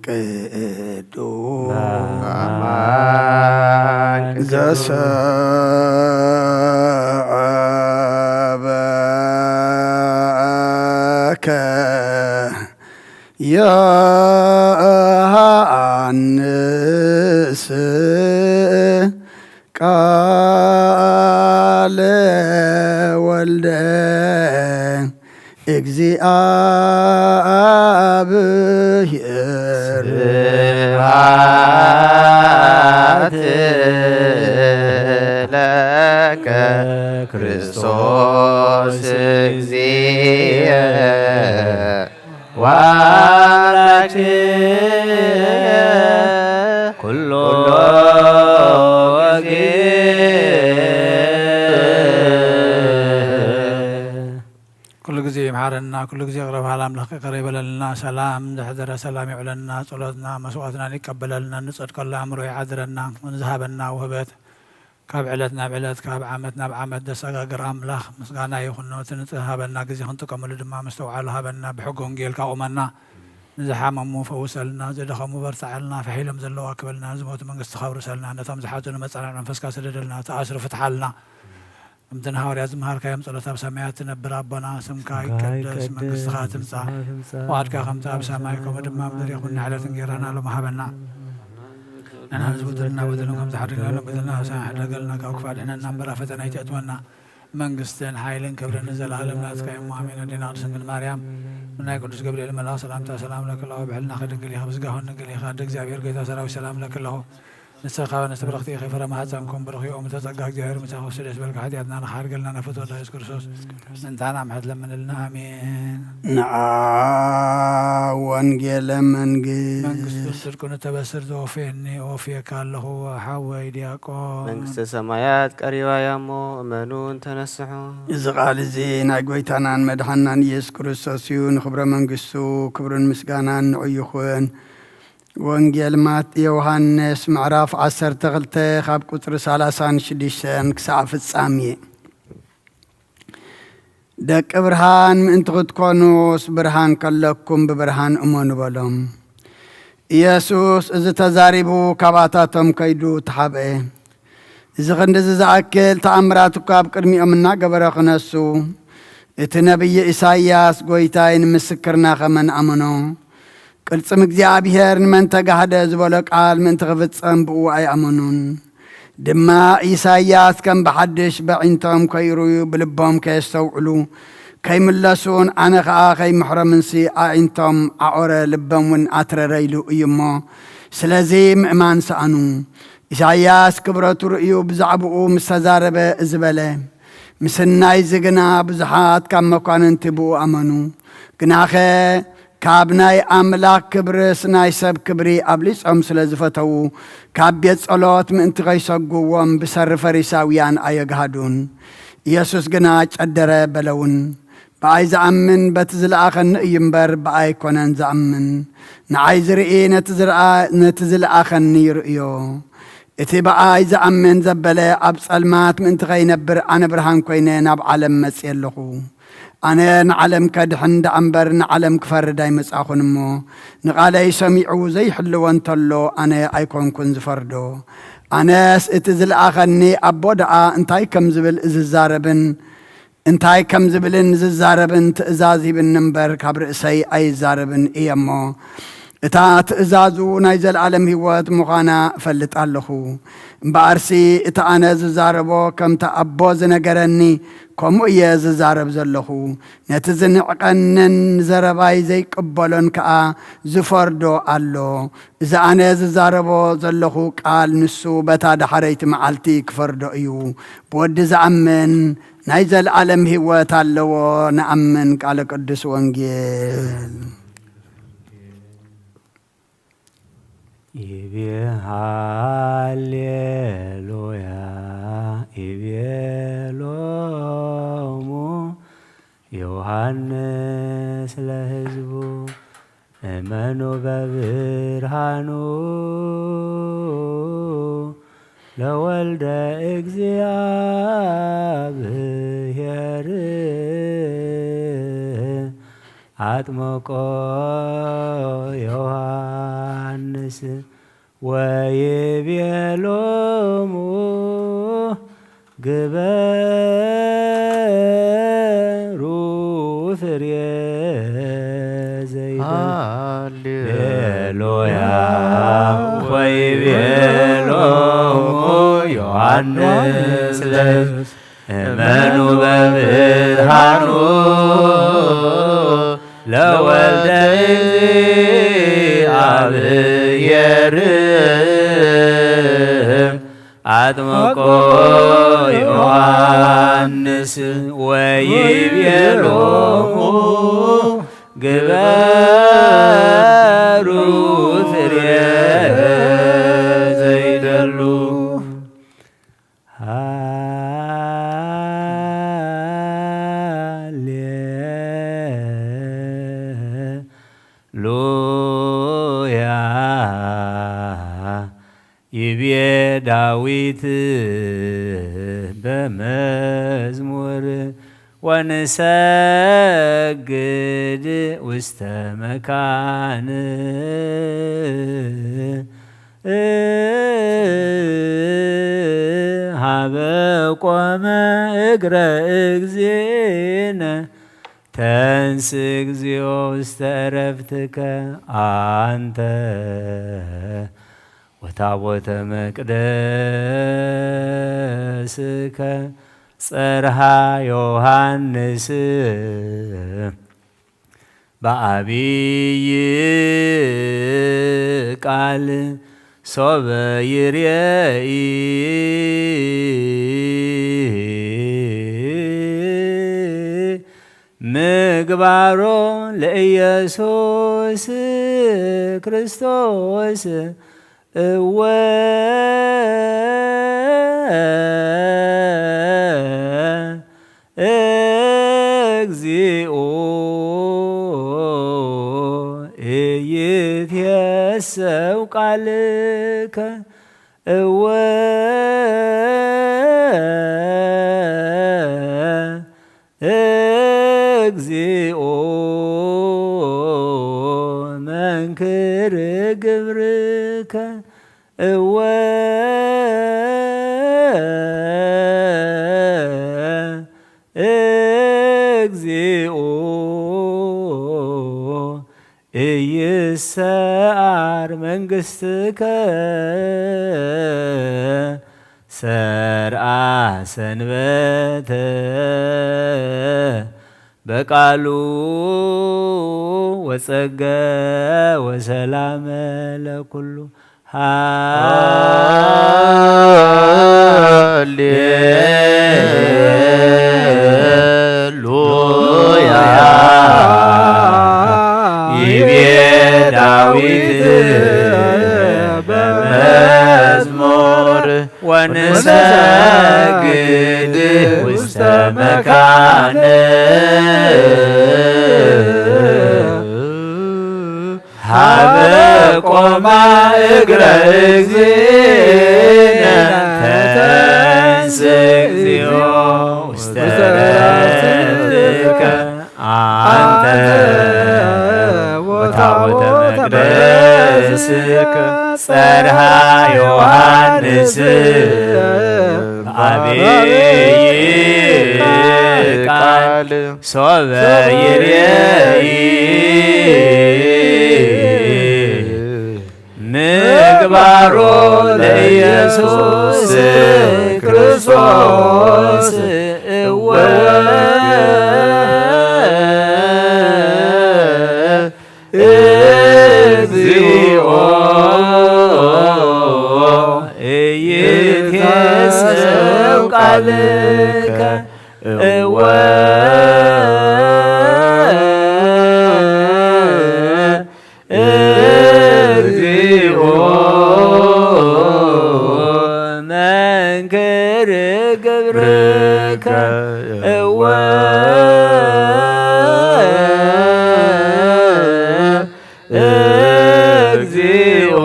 ቅዱስ ዘሰአበከ ዮሐንስ ቃለ ወልደ እግዚአብሔር። ስብሐት ለከ ክርስቶስ እግዚእ ወአምላክ ኩሎ ጊዜ። ኩሉ ግዜ ይምሓረና፣ ኩሉ ግዜ ይቕረ በሃል ኣምላኽ ይቕረ ይበለልና። ሰላም ዘሕደረ ሰላም ይውዕለና፣ ጸሎትና መስዋዕትናን ይቀበለልና፣ ንጸድቀሉ ኣእምሮ ይዓድረና፣ ንዝሃበና ውህበት ካብ ዕለት ናብ ዕለት ካብ ዓመት ናብ ዓመት ዘሰጋግር ኣምላኽ ምስጋና ይኹኖ። እቲ ንዝሃበና ግዜ ክንጥቀመሉ ድማ ምስተውዓሉ ሃበና፣ ብሕጊ ወንጌልካ ቁመና። ንዝሓመሙ ፈውሰልና፣ ዝደኸሙ በርትዓልና፣ ፋሕ ኢሎም ዘለዉ ኣክበልና፣ ንዝሞቱ መንግስትኻ ኣውርሰልና፣ ነቶም ዝሓዘኑ መጸናንዒ መንፈስካ ስደደልና፣ ተኣስሩ ፍትሓልና። ከምቲ ንሃዋርያት ዝመሃርካዮም ጸሎት ኣብ ሰማያት ትነብር ኣቦና፣ ስምካ ይቀደስ፣ መንግስትኻ ትምጻእ፣ ፍቓድካ ከምቲ ኣብ ሰማይ ከምኡ ድማ ኣብ ምድሪ ይኹን። ንዕለት እንጌራና ሎሚ ሃበና። ንሕና ንዝበደሉና በደሎም ከም ዝሓደግናሎም በደልና፣ ኣብ ሰማይ ሕደገልና፣ ካብ ክፉእ ኣድሕነና እምበር ኣብ ፈተና ኣይተእትወና። መንግስትን ሓይልን ክብርን ንዘለኣለም ናትካ እሞ ኣሜን። ኣዴና ቅድስት ድንግል ማርያም፣ ብናይ ቅዱስ ገብርኤል መልኣኽ ሰላምታ ሰላም ለኪ ኣለኹ፣ ብሕልናኺ ድንግል ኢኺ፣ ብስጋኺ እውን ድንግል ኢኺ። ኣደ እግዚኣብሔር፣ ጎይታ ሰራዊት፣ ሰላም ለኪ ኣለኹ። ንስኻ ንስብርኽቲ ኢኺ፣ ፍረ ማህፀንኩም ብሩኽ እዩ። እምተ ጸጋ እግዚኣብሔር ምሳኺ፣ ስደስ በልካ፣ ኃጢአትና ንኻሕርገልና፣ ነፍቶ ወዳ የሱስ ክርስቶስ ምእንታና ምሕረት ለምንልና። ኣሜን። ንዓ ወንጌለ መንግስት መንግስቱን ጽድቁን እተበስር ዘወፍየኒ፣ ወፍየካ ኣለኹ ሓወይ ዲያቆን። መንግስተ ሰማያት ቀሪባ እያ እሞ፣ እመኑን ተነስሑ። እዚ ቃል እዚ ናይ ጎይታናን መድሓናን ኢየሱስ ክርስቶስ እዩ። ንኽብረ መንግስቱ ክብርን ምስጋናን ንዑ ይኹን። ወንጌል ማት-፣ ዮሃንስ ምዕራፍ ዓሰርተ ክልተ ካብ ቁጽሪ ሰላሳን ሽዱሽተን ክሳዕ ፍጻሜ። ደቂ ብርሃን ምእንቲ ክትኮኑስ፣ ብርሃን ከለኩም ብብርሃን እመኑ በሎም። ኢየሱስ እዚ ተዛሪቡ፣ ካባታቶም ከይዱ ተሓብአ። እዚ ክንድዚ ዝኣክል ተኣምራት እኳ ኣብ ቅድሚኦም እናገበረ ክነሱ፣ እቲ ነቢይ ኢሳይያስ፣ "ጐይታይ ንምስክርና ከመን ኣመኖ?" ቅልጽም እግዚኣብሔር ንመን ተጋህደ ዝበሎ ቃል ምእንቲ ክፍጸም ብእኡ ኣይኣመኑን። ድማ ኢሳይያስ ከም ብሓድሽ በዒንቶም ከይርእዩ ብልቦም ከየስተውዕሉ ከይምለሱን ኣነ ኸኣ ከይምሕሮምንሲ ኣዒንቶም ኣዖረ ልቦም እውን ኣትረረ ኢሉ እዩ እሞ፣ ስለዚ ምእማን ሰኣኑ። ኢሳይያስ ክብረቱ ርእዩ ብዛዕባኡ ምስ ተዛረበ እዚ በለ፣ ምስናይዚ ግና ብዙሓት ካብ መኳንንቲ ብኡ ኣመኑ። ግናኸ ካብ ናይ ኣምላኽ ክብርስ ናይ ሰብ ክብሪ ኣብሊጾም ስለ ዝፈተዉ፣ ካብ ቤት ጸሎት ምእንቲ ኸይሰጉዎም ብሰሪ ፈሪሳውያን ኣየግሃዱን። ኢየሱስ ግና ጨደረ በለውን፣ "ብኣይ ዝኣምን በቲ ዝለኣኸኒ እዩ እምበር፣ ብኣይ ኣይኮነን ዝኣምን። ንዓይ ዝርኢ ነቲ ዝረኣ-፣ ነቲ ዝለኣኸኒ ይርእዮ። እቲ ብኣይ ዝኣምን ዘበለ ኣብ ጸልማት ምእንቲ ኸይነብር፣ ኣነ ብርሃን ኮይነ ናብ ዓለም መጺኤ ኣለኹ። ኣነ ንዓለም ከድሕን ደኣ እምበር ንዓለም ክፈርድ ኣይመጻኹን እሞ፣ ንቓለይ ሰሚዑ ዘይሕልዎ እንተሎ ኣነ ኣይኮንኩን ዝፈርዶ። ኣነስ እቲ ዝለኣኸኒ ኣቦ ደኣ እንታይ ከም ዝብል ዝዛረብን እንታይ ከም ዝብልን ዝዛረብን ትእዛዝ ሂብኒ እምበር ካብ ርእሰይ ኣይዛረብን እየ እሞ፣ እታ ትእዛዙ ናይ ዘለኣለም ህይወት ምዃና እፈልጥ ኣለኹ። እምበኣርሲ እቲ ኣነ ዝዛረቦ ከምቲ ኣቦ ዝነገረኒ ከምኡ እየ ዝዛረብ ዘለኹ። ነቲ ዝንዕቀንን ንዘረባይ ዘይቅበሎን ከኣ ዝፈርዶ ኣሎ። እዚ ኣነ ዝዛረቦ ዘለኹ ቃል ንሱ በታ ዳሕረይቲ መዓልቲ ክፈርዶ እዩ። ብወዲ ዝኣምን ናይ ዘለኣለም ህይወት ኣለዎ። ንኣምን። ቃለ ቅዱስ ወንጌል። ይቤ ሃሌሉያ ይቤ ሎሙ ዮሃንስ ለህዝቡ እመኑ በብርሃኑ ለወልደ እግዚኣብሔር ኣጥመቆ ዮሃንስ ወይቤሎሙ ግበሩ ፍሬ ዘይደሉ። ሃሌሉያ። ወይቤሎሙ ዮሃንስ ለእመኑ በብርሃኑ ለወልደ እግዚኣብሔር ኣጥመቆ ዮሃንስ ወይቤሎሙ ግበሩ ፍሬ ዘይደሉ። ሃሌሉያ። ይቤ ዳዊት በመዝሙር ወንሰግድ ውስተ መካን ሃበ ቆመ እግረ እግዚእነ ተንስ እግዚኦ ውስተ ዕረፍትከ ኣንተ ወታቦተ መቅደስከ ጸርሃ ዮሃንስ በዓቢይ ቃል ሶበ ይሬኢ ምግባሮ ለኢየሱስ ክርስቶስ እወ እግዚኦ ኢይትየሰው ቃልከ እወ እግዚኦ መንክር ግብር ሰዓር መንግስትከ ሰርዓ ሰንበተ በቃሉ ወጸገ ወሰላመ ለኩሉ ሃሌሉያ። ይቤ ዳዊት በመዝሙር ወንሰግድ ውስተ መካን ሀበ ቆማ እግረ እግዚእነ ተንስ እግዚኦ ውስተ ረፍትከ አንተ ወታቦተ መቅደስከ ጸርሃ ዮሐንስ አብይ ቃል ሶበ ይሬኢ ምግባሮ ለኢየሱስ ክርስቶስ እወ እግዚኦ ኢይትዔሰው ቃልከ እወ እግዚኦ መንክር ግብርከ እወ እግዚኦ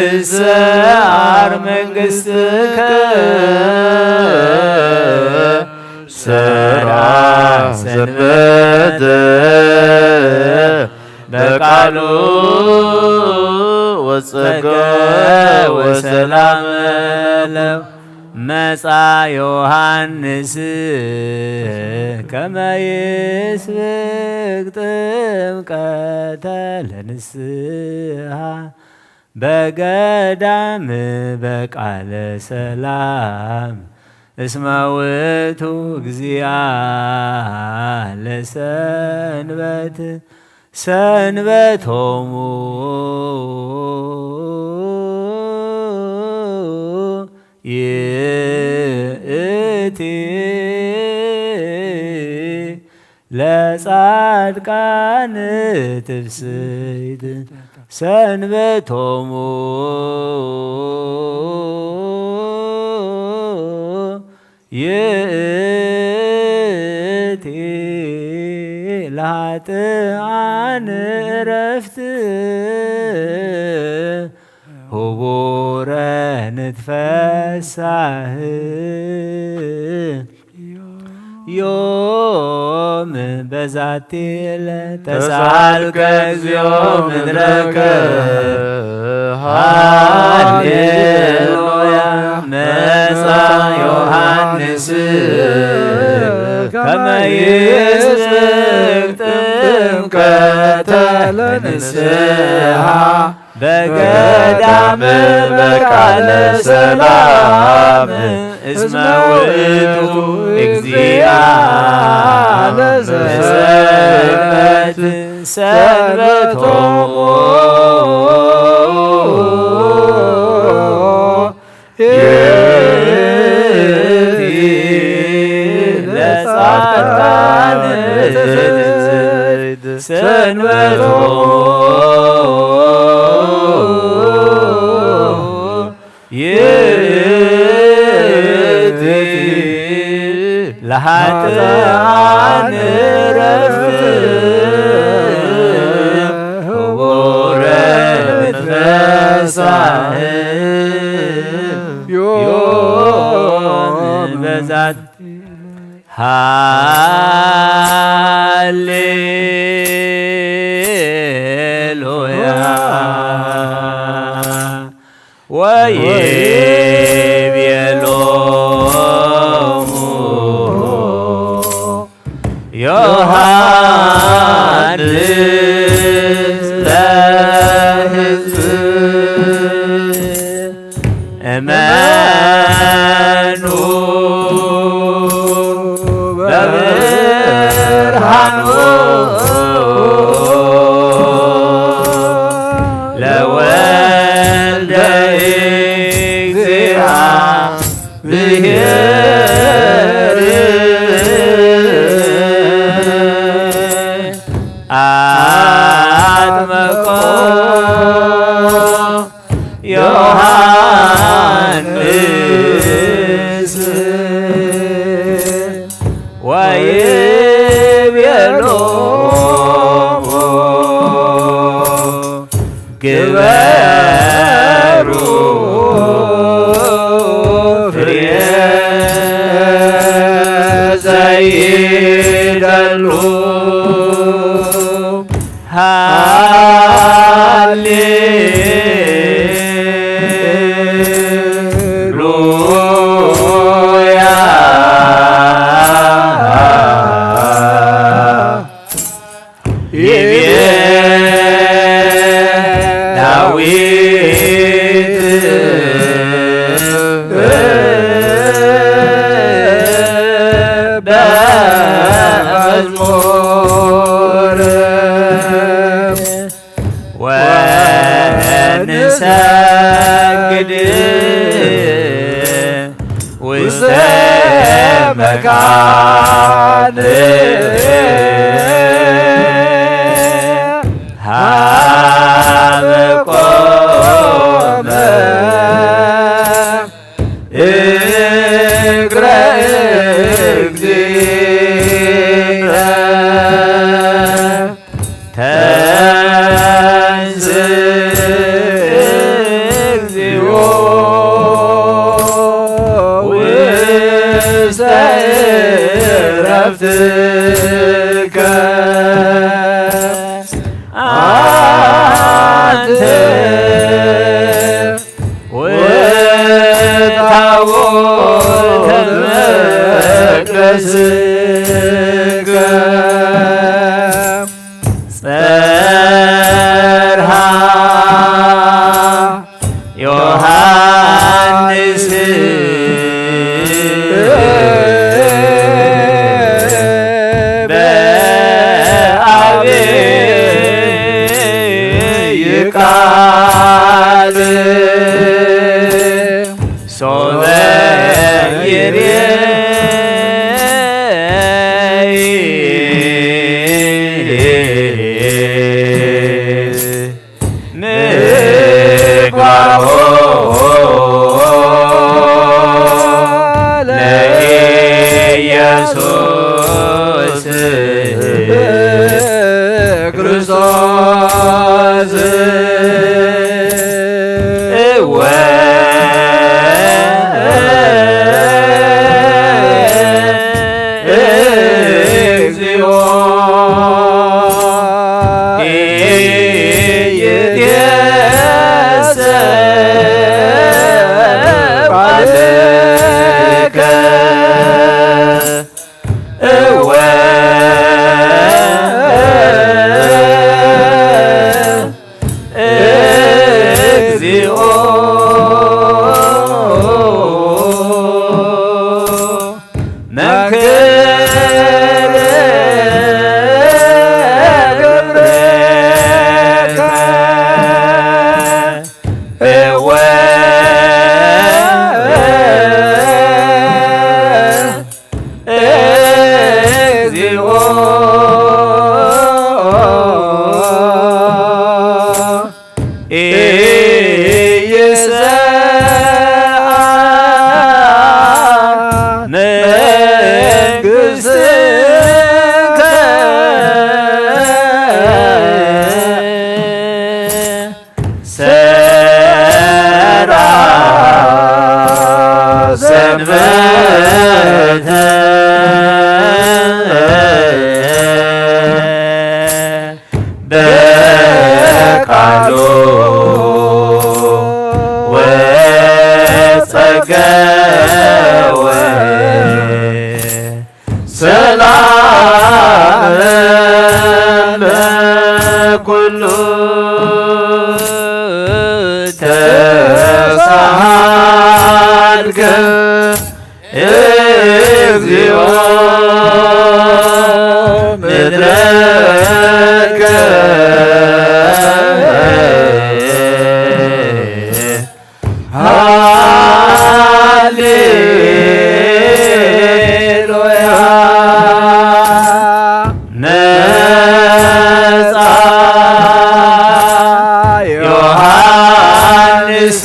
ኢይሰዓር መንግስትከ ሰራ ሰንበተ በቃሉ ወጸገ ወሰላም ለው መጻ ዮሐንስ ከመ ይስብክ ጥምቀተ ለንስሐ በገዳም በቃለ ሰላም እስመ ውእቱ እግዚአ ለሰንበት ሰንበቶሙ ይእቲ ለጻድቃን ትፍስሕት ሰንበቶሙ ይእቲ ለኃጥኣን ዕረፍት ህቡረ ንትፈሳህ ዮም በዛቲ ዕለት ተሳልከ እግዚኦ ምድረከ ሃሌሉያ መጻ ዮሐንስ ከመ ይስብክ ጥምቀተ ለንስሐ በገዳም በቃለ ሰላም እስመ ውእቱ እግዚአ ለሰንበት ሰንበቶሙ ይእቲ ለጻድቃን ትፍስሕት ሰንበቶሙ ይእቲ ለኃጥኣን ዕረፍት ህቡረ ንትፈሳህ ዮም በዛቲ ሃሌሉያ ወይቤሎሙ ዮሐንስ ለሕዝብ እመኑ በብርሃኑ ለወልደ እግዚአ ብሔር አጥመቆ ዮሐንስ ወይቤሎ ግበሩ ፍሬ ዘይደሉ ሃሌ ሉያ ይቤ ዳዊት በመዝሙር ወንሰግድ ውስተ መካን ሀበ ቆመ እግረ እግዚእነ ተንስ እግዚኦ ውስተ ዕረፍትከ አንተ ወታቦተ መቅደስከ ጸርሃ ዮሐንስ በአብይ ቃል ሶበ ይሬይ ምግባሮ ለኢየሱስ ክርስቶስ እወ እግዚኦ ኢይትየሰ ቃልከ እወ እግዚኦ መንክር ግብርከ እወ እግዚኦ ኢይስአ መንግሥትከ ሠራ ሰንበተ በቃሉ ወጸገወ ሰላም ተሳሃልከ እግዚኦ ምድረከ። ሃሌሉያ። ነጻ ዮሃንስ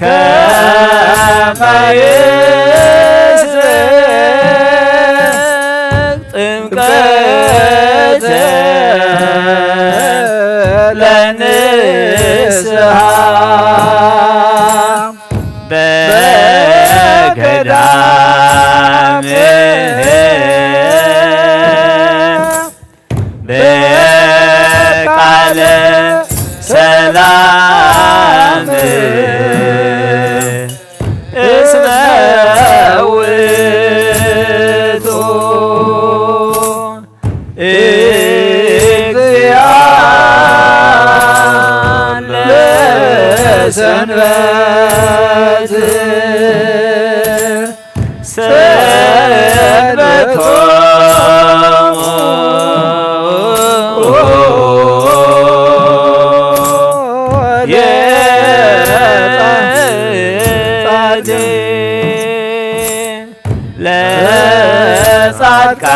ከመ ይስረቅ ጥምቀተ ለንስሓ በገዳም በቃለ ሰላም እስመ ውእቱ እግዚአ ለሰንበት ሰንበቶሙ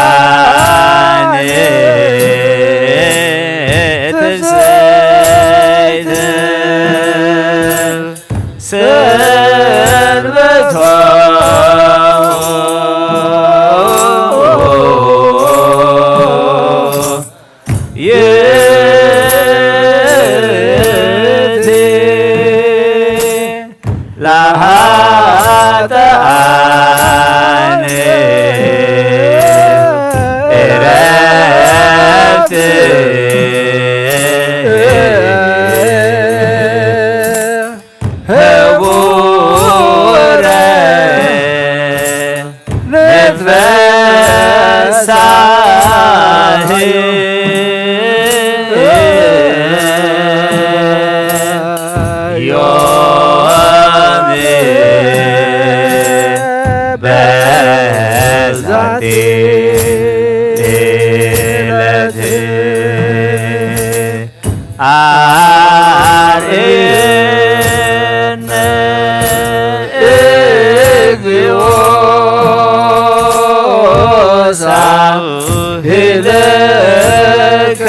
ለጻድቃን ትስብእት ሰንበቶሙ ይእቲ ለኃጥኣን ዕረፍት ህቡረ ንትፈሳህ ዮም በዛቲ ዕለት። አርኤነ እግዚኦ ሳህለከ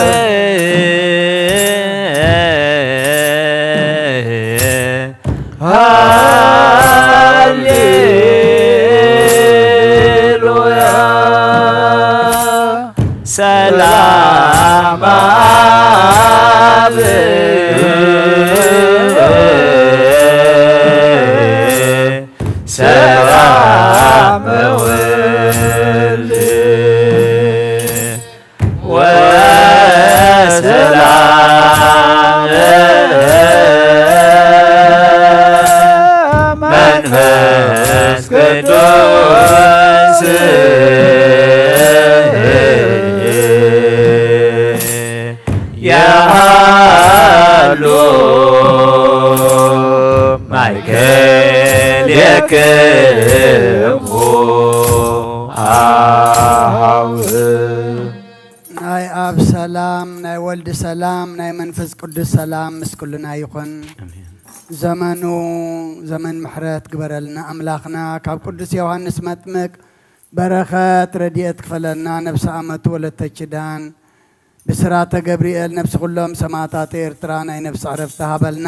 ሃሌሉያ። ሰላም አብ ሰላም ወልድ ወሰላም መንፈስ ቅዱስ ያሃሉ ማእከሌክሙ አሃው። ናይ ኣብ ሰላም፣ ናይ ወልድ ሰላም፣ ናይ መንፈስ ቅዱስ ሰላም ምስ ኩልና ይኹን። ኣሜን። ዘመኑ ዘመን ምሕረት ግበረልና ኣምላኽና። ካብ ቅዱስ ዮሃንስ መጥምቅ በረኸት ረድኤት ክፈለና። ነብሰ ኣመቱ ወለተ ኪዳን ብስራተ ገብርኤል ነብሲ ኩሎም ሰማዕታት ኤርትራ ናይ ነብሲ ዕረፍቲ ሃበልና።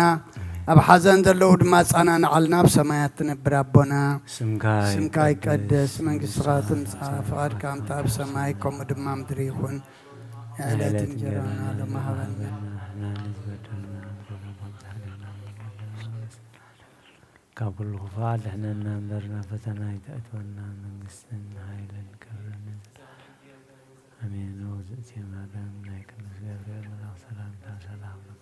ኣብ ሓዘን ዘለዉ ድማ ኣጻናንዓልና። ኣብ ሰማያት ትነብር ኣቦና፣ ስምካ ስምካ ይቀደስ፣ ይቀደስ፣ መንግስትኻ መንግስትኻ ትምጻእ፣ ትምጻእ፣ ፍቓድካ ፍቓድካ ከምቲ ኣብ ሰማይ ከምኡ ድማ ምድሪ ይኹን። የዕለት የዕለት እንጀራና እንጀራና ሎሚ ሃበና። ሃበና፣ ንሕና ንዝበደሉና ንበደሎም፣ ካብ ኩሉ ክፉእ ኣድሕነና እምበር፣ ናብ ፈተና ኣይተእትወና፣ መንግስትን ሓይልን ክብርን ንዘለዓለሙ። ኣሜን። ውእቱ ማርያም ናይ ቅዱስ ገብርኤል መልኣክ ሰላምታ ሰላም ለኪ፣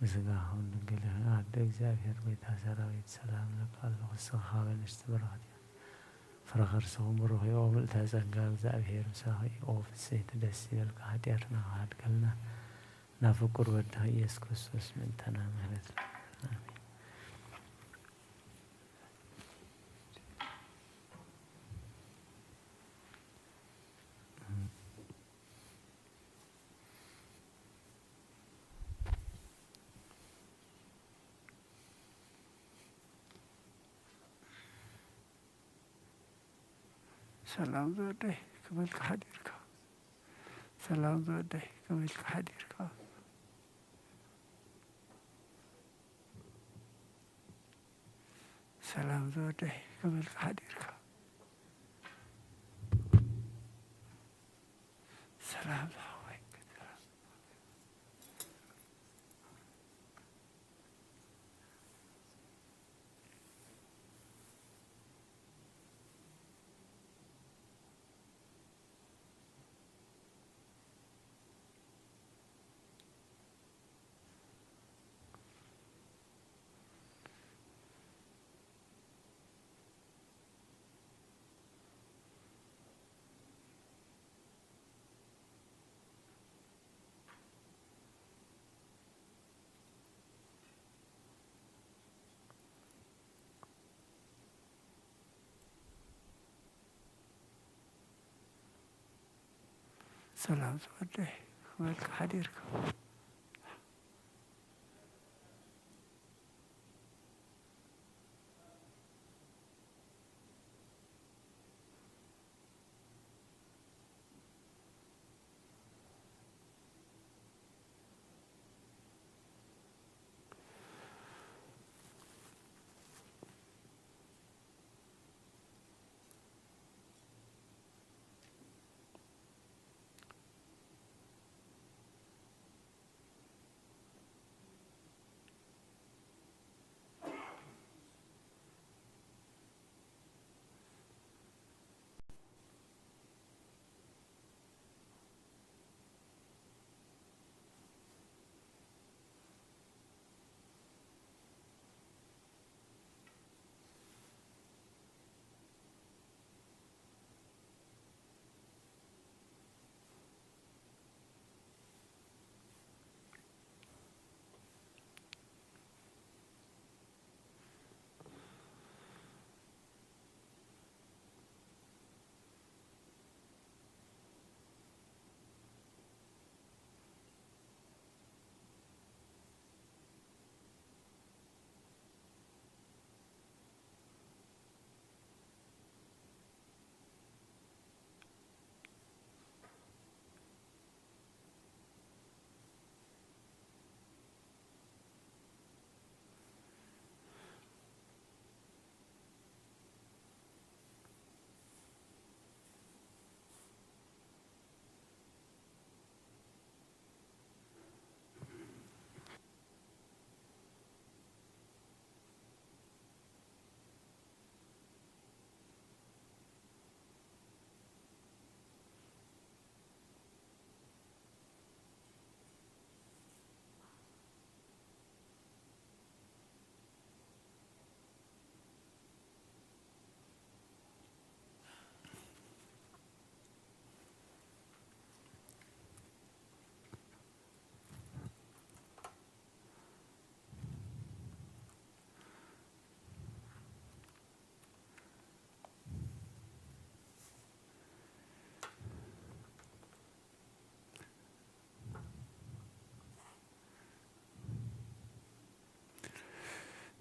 ምስጋናኹም ድንግል ይኹን፣ ኣደ እግዚኣብሔር ቤታ ሰራዊት ሰላም ለኪ፣ ኣልኪ፣ ንስኺ ካብ ኣንስቲ ብርኽቲ ኢኺ፣ ፍረ ከርስኹም ብሩኽ እዩ። ኦ ምልእተ ጸጋ እግዚኣብሔር ምሳኺ። ኦ ፍጽሕቲ ደስ ይበልካ፣ ሓጢኣትና ክሓድገልና ናብ ፍቁር ወድኻ ኢየሱስ ክርስቶስ ምእንታና ምሕረት ለምነና። ኣሜን። ሰላም ዝወደይ ክመልካ ሓዲርካ። ሰላም ዝወደይ ክመልካ ሓዲርካ። ሰላም ዝወደይ ክመልካ ሓዲርካ። ሰላም ዝሓወይ። ሰላም ዝወደይ ክመልካ ሓዲርካ።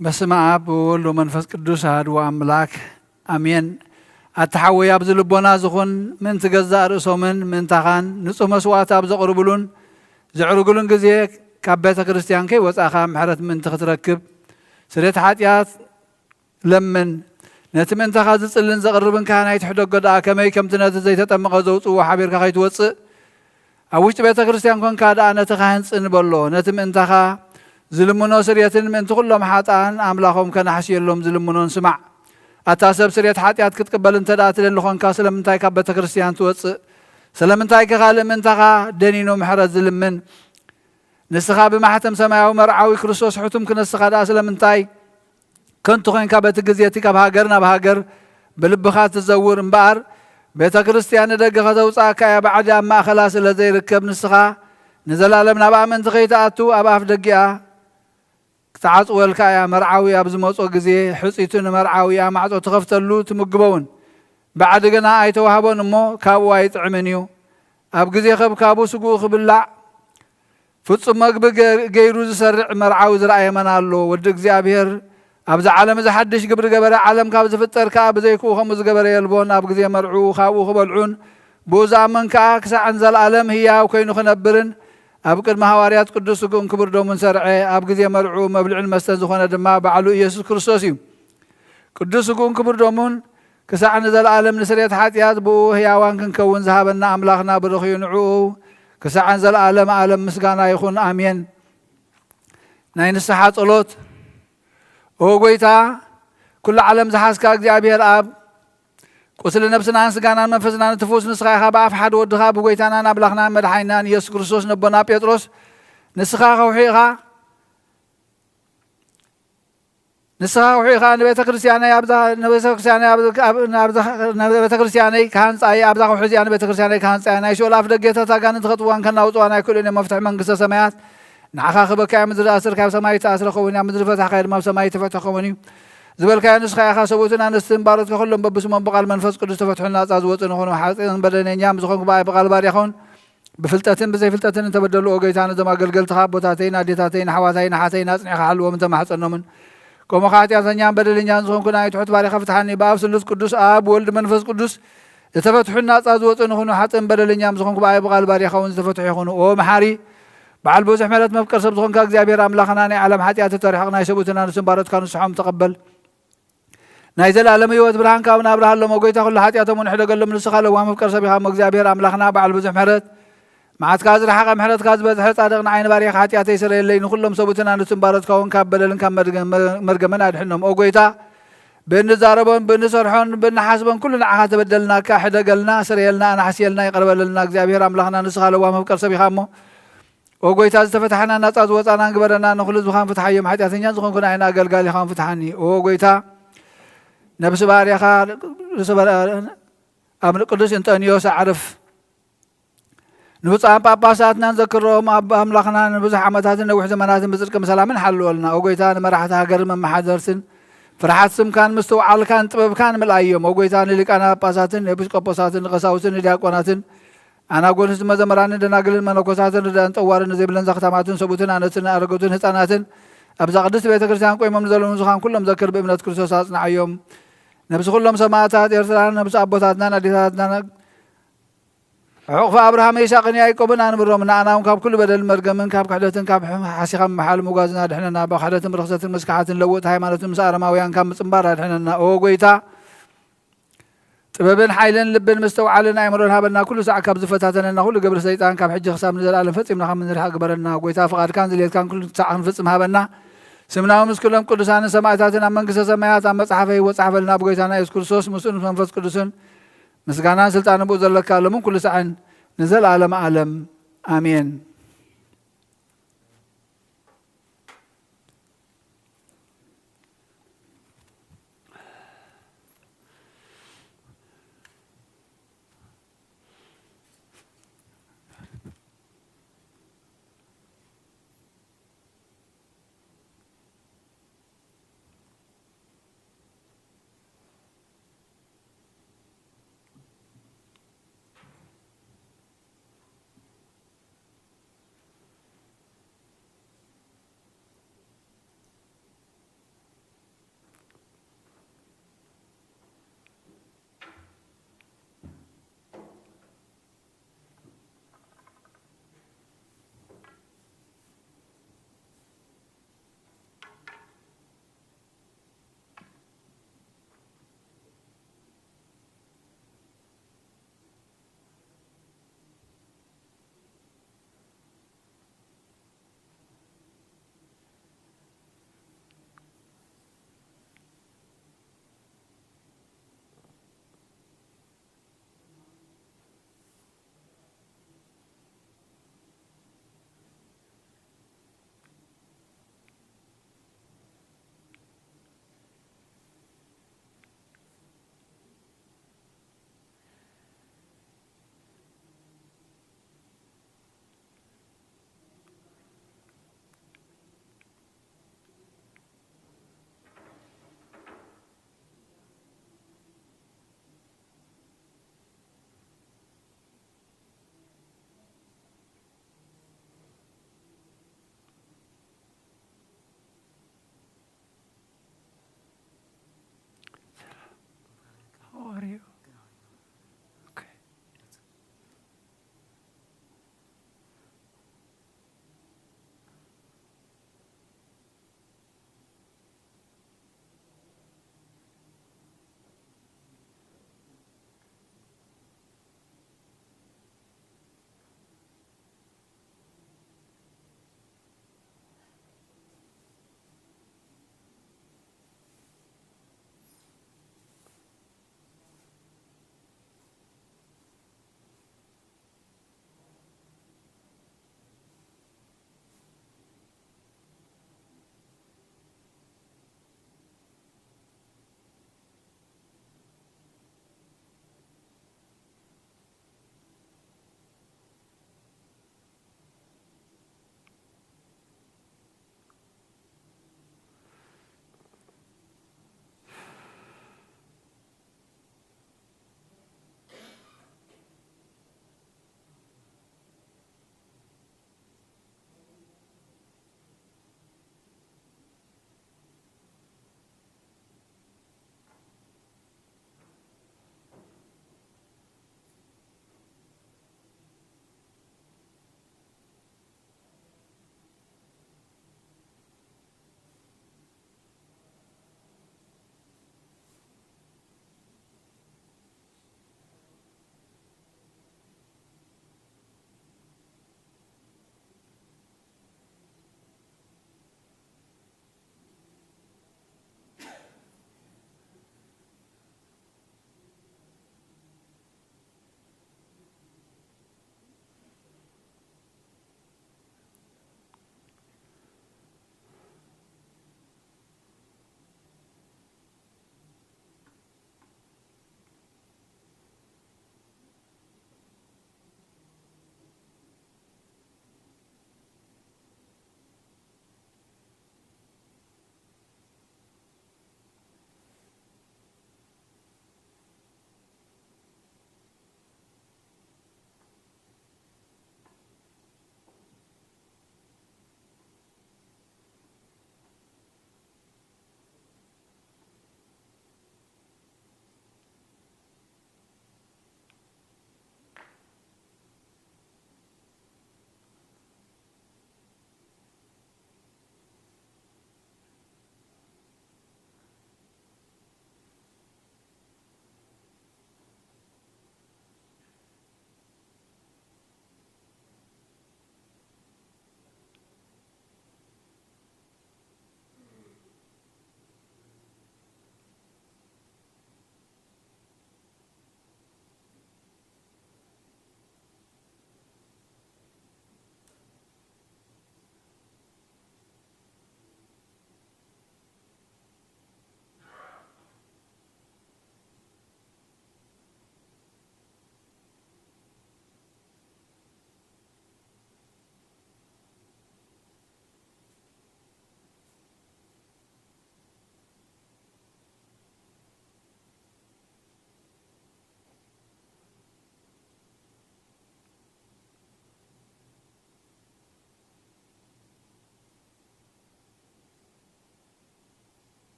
በስመ ኣብ ወወልድ ወመንፈስ ቅዱስ ኣሐዱ ኣምላክ ኣሜን። ኣታ ሓወይ ኣብዚ ልቦና ዝኹን ምእንቲ ገዛእ ርእሶምን ምእንታኻን ንጹህ መስዋዕቲ ኣብ ዘቕርብሉን ዘዕርግሉን ግዜ ካብ ቤተ ክርስቲያን ከይወጻእኻ ምሕረት ምእንቲ ክትረክብ ስርየት ሓጢኣት ለምን። ነቲ ምእንታኻ ዝጽልን ዘቕርብን ካህን ኣይትሕደጎ ደኣ፣ ከመይ ከምቲ ነቲ ዘይተጠምቐ ዘውጽእዎ ሓቢርካ ከይትወጽእ፣ ኣብ ውሽጢ ቤተ ክርስቲያን ኮንካ ደኣ ነቲ ካህን ጽን በሎ። ነቲ ምእንታኻ ዝልምኖ ስርየትን ምእንቲ ኩሎም ሓጥኣን ኣምላኾም ከነሕስየሎም ዝልምኖን ስማዕ። ኣታ ሰብ ስርየት ሓጢኣት ክትቅበል እንተ ደኣ ትደሊ ኾንካ፣ ስለምንታይ ካብ ቤተ ክርስቲያን ትወጽእ? ስለምንታይ ከ ካልእ ምእንታኻ ደኒኑ ምሕረት ዝልምን? ንስኻ ብማሕተም ሰማያዊ መርዓዊ ክርስቶስ ሕቱም ክነስኻ ደኣ ስለምንታይ ከንቱ ኾንካ በቲ ግዜ እቲ ካብ ሃገር ናብ ሃገር ብልብኻ ትዘውር እምበኣር፣ ቤተ ክርስቲያን ንደገ ከተውጽኣካ እያ። ባዕዲ ኣብ ማእኸላ ስለ ዘይርከብ፣ ንስኻ ንዘላለም ናብ ኣመንቲ ከይትኣቱ ኣብ ኣፍ ደጊኣ ክትዓጽወልካ እያ። መርዓዊ ኣብ ዝመጾ ግዜ፣ ሕጺቱ ንመርዓዊ እያ ማዕጾ ትኸፍተሉ፣ ትምግቦ እውን። ባዕዲ ግና ኣይተዋህቦን እሞ፣ ካብኡ ኣይጥዕምን እዩ። ኣብ ግዜ ከብካቡ ስግኡ ክብላዕ፣ ፍጹም መግቢ ገ-፣ ገይሩ ዝሰርዕ መርዓዊ ዝረኣየ መን ኣሎ? ወዲ እግዚኣብሔር ኣብዛ ዓለም እዚ ሓድሽ ግብሪ ገበረ፣ ዓለም ካብ ዝፍጠር ከኣ ብዘይክኡ ከምኡ ዝገበረ የልቦን። ኣብ ግዜ መርዕኡ ካብኡ ክበልዑን ብኡ ዝኣመን ከኣ ክሳዕን ዘለኣለም ህያው ኮይኑ ክነብርን ኣብ ቅድሚ ሃዋርያት ቅዱስ ስግኡን ክቡር ደሙን ሰርዐ። ኣብ ግዜ መርዕኡ መብልዕን መስተን ዝኾነ ድማ ባዕሉ ኢየሱስ ክርስቶስ እዩ። ቅዱስ ስግኡን ክቡር ደሙን ክሳዕ ንዘለኣለም ንስርየት ሓጢኣት ብኡ ህያዋን ክንከውን ዝሃበና ኣምላኽና ብርኽዩ። ንዕኡ ክሳዕ ንዘለኣለም ኣለም ምስጋና ይኹን። ኣሜን። ናይ ንስሓ ጸሎት። ኦ ጎይታ፣ ኩሉ ዓለም ዝሓዝካ እግዚኣብሔር ኣብ፣ ቁስሊ ነብስናን ስጋናን መንፈስናን ትፉስ ንስኻ ኢኻ። ብኣፍ ሓደ ወድኻ ብጎይታናን ኣምላኽናን መድሓኒናን ኢየሱስ ክርስቶስ ነቦና ጴጥሮስ ንስኻ ከውሒ ኢኻ። ንስኻ ከውሒ ኢኻ። ንቤተ ክርስቲያነይ ኣብዛ፣ ንቤተ ክርስቲያነይ ኣብ-፣ ኣብ-፣ ናብዛ፣ ንቤተ ክርስቲያነይ ክሃንጻ እየ። ኣብዛ ከውሒ እዚኣ ንቤተ ክርስቲያነይ ክሃንጻ እየ። ናይ ሲኦል ኣፍ ደገታት ኣጋንንቲ ከጥፍዋን ከናውጽዋን ኣይክእሉን እዮም። መፍትሒ መንግስተ ሰማያት ንዓኻ ክበካ እያ። ምድሪ ዝኣሰርካዮ ኣብ ሰማይ ዝተኣስረ ክኸውን እዩ። ኣብ ምድሪ ዝፈታሕካዮ ድማ ኣብ ሰማይ ዝተፈትሐ ክኸውን እዩ። ዝበልካዮ ንስኻ ኢኻ። ሰብኡትን ኣንስትን ባሮትካ ኩሎም በብስሞም ብቓል መንፈስ ቅዱስ ተፈትሑን ናጻ ዝወጹ ንኹኑ። ሓጥእን በደለኛን ብዝኾንኩ ብኣይ ብቓል ባርያኹን ብፍልጠትን ብዘይፍልጠትን እንተበደሉ፣ ኦ ጎይታ፣ ነዞም ኣገልገልትኻ ኣቦታተይን ኣዴታተይን ኣሕዋታይን ኣሓተይን ኣጽኒዕካ ሓልዎም እንተማሕጸኖምን፣ ከምኡ ኸዓ ሓጢኣተኛን በደለኛን ዝኾንኩ ንኣይ ትሑት ባሪኻ ፍትሓኒ። ብኣብ ስሉስ ቅዱስ ኣብ ወልድ መንፈስ ቅዱስ ዝተፈትሑን ናጻ ዝወጹ ንኹኑ። ሓጥእን በደለኛን ዝኾንኩ ብኣይ ብቓል ባሪኻ እውን ዝተፈትሑ ይኹኑ። ኦ መሓሪ፣ በዓል ብዙሕ ምሕረት መፍቀር ሰብ ዝኾንካ እግዚኣብሔር ኣምላኽና፣ ናይ ዓለም ሓጢኣት እተርሕቕ ናይ ሰብኡትን ኣንስትን ባሮትካ ንስሖም ተቐበል። ናይ ዘላለም ህይወት ብርሃን ካብ ናብርሃሎም። ኦ ጎይታ፣ ኩሉ ሓጢኣቶም እውን ሕደገሎም። ንስኻ ለዋህ መፍቀር ሰብ ኢኻ እሞ፣ እግዚኣብሔር ኣምላኽና በዓል ብዙሕ ምሕረት፣ መዓትካ ዝረሓቐ ምሕረትካ ዝበዝሐ ጻድቕ ንዓይ ንባርያኻ ሓጢኣተይ ስረየለይ። ንኹሎም ሰብኡትን ኣንስትን ባሮትካ እውን ካብ በደልን ካብ መድገ-፣ መ-፣ መርገምን ኣድሕኖም። ኦ ጎይታ፣ ብእንዛረቦን ብእንሰርሖን ብእንሓስቦን ኩሉ ንዓኻ ተበደልናካ፣ ሕደገልና፣ ስረየልና፣ ኣናሕስየልና፣ ይቕረ በለልና። እግዚኣብሔር ኣምላኽና ንስኻ ለዋህ መፍቀር ሰብ ኢኻ እሞ፣ ኦ ጎይታ፣ ዝተፈታሕና ናጻ ዝወጻናን ግበረና። ንኹሉ ህዝብኻን ፍትሓዮም። ሓጢኣተኛ ዝኾንኩ ንዓይን ኣገልጋሊኻን ፍትሓኒ። ኦ ጎይታ፣ ነብሲ ባርያኻ ርእሰ በ-፣ ኣብ ቅዱስ እንጠንዮስ ኣዕርፍ። ንብፁዓን ጳጳሳትና ንዘክሮም። ኣብ ኣምላኽና ንብዙሕ ዓመታትን ነዊሕ ዘመናትን ብጽድቅን ብሰላምን ሓልወልና። ኦ ጎይታ፣ ንመራሕቲ ሃገርን መመሓደርትን ፍርሓት ስምካን ምስትውዓልካን ጥበብካን ምልኣዮም። ኦ ጎይታ፣ ንሊቃነ ጳጳሳትን ንኤጲስቆጶሳትን ንቀሳውስትን ንዲያቆናትን ኣናጎንስ መዘምራንን ደናግልን መነኮሳትን ርዳእን ጠዋርን ንዘይብለን ዘኽታማትን ሰብኡትን ኣነስትን ኣረገቱን ህፃናትን ኣብዛ ቅድስት ቤተ ክርስቲያን ቆይሞም ንዘለዉ ንዝኻን ኩሎም ዘክር ብእምነት ክርስቶስ ኣጽንዓዮም። ነብሲ ኩሎም ሰማዕታት ኤርትራን ነብሲ ኣቦታትናን ኣዴታትናን ዕቑፍ ኣብርሃም ይስሐቅን ያዕቆብን ኣንብሮም። ንኣና እውን ካብ ኩሉ በደልን መርገምን ካብ ክሕደትን ካብ ሓሲኻ ምምሓል ምጓዝን ኣድሕነና። ብክሕደትን ብርኽሰትን ምስክሓትን ለውጥ ሃይማኖትን ምስ ኣረማውያን ካብ ምጽንባር ኣድሕነና። ኦ ጎይታ ጥበብን ሓይልን ልብን ምስትውዓልን ኣእምሮን ሃበና። ኩሉ ሳዕ ካብ ዝፈታተነና ኩሉ ግብሪ ሰይጣን ካብ ሕጂ ክሳብ ንዘለኣለም ፈጺምና ከም ንርሕቕ ግበረና። ጎይታ ፍቓድካን ዝልየትካን ኩሉ ሳዕ ክንፍጽም ሃበና። ስምና እውን ምስ ኩሎም ቅዱሳንን ሰማእታትን ኣብ መንግስተ ሰማያት ኣብ መጽሓፈ ህይወት ጸሓፈልና። ብጎይታና የሱስ ክርስቶስ ምስኡን ምስ መንፈስ ቅዱስን ምስጋናን ስልጣንን ብኡ ዘለካ ሎምን ኩሉ ሳዕን ንዘለኣለም ኣለም ኣሜን።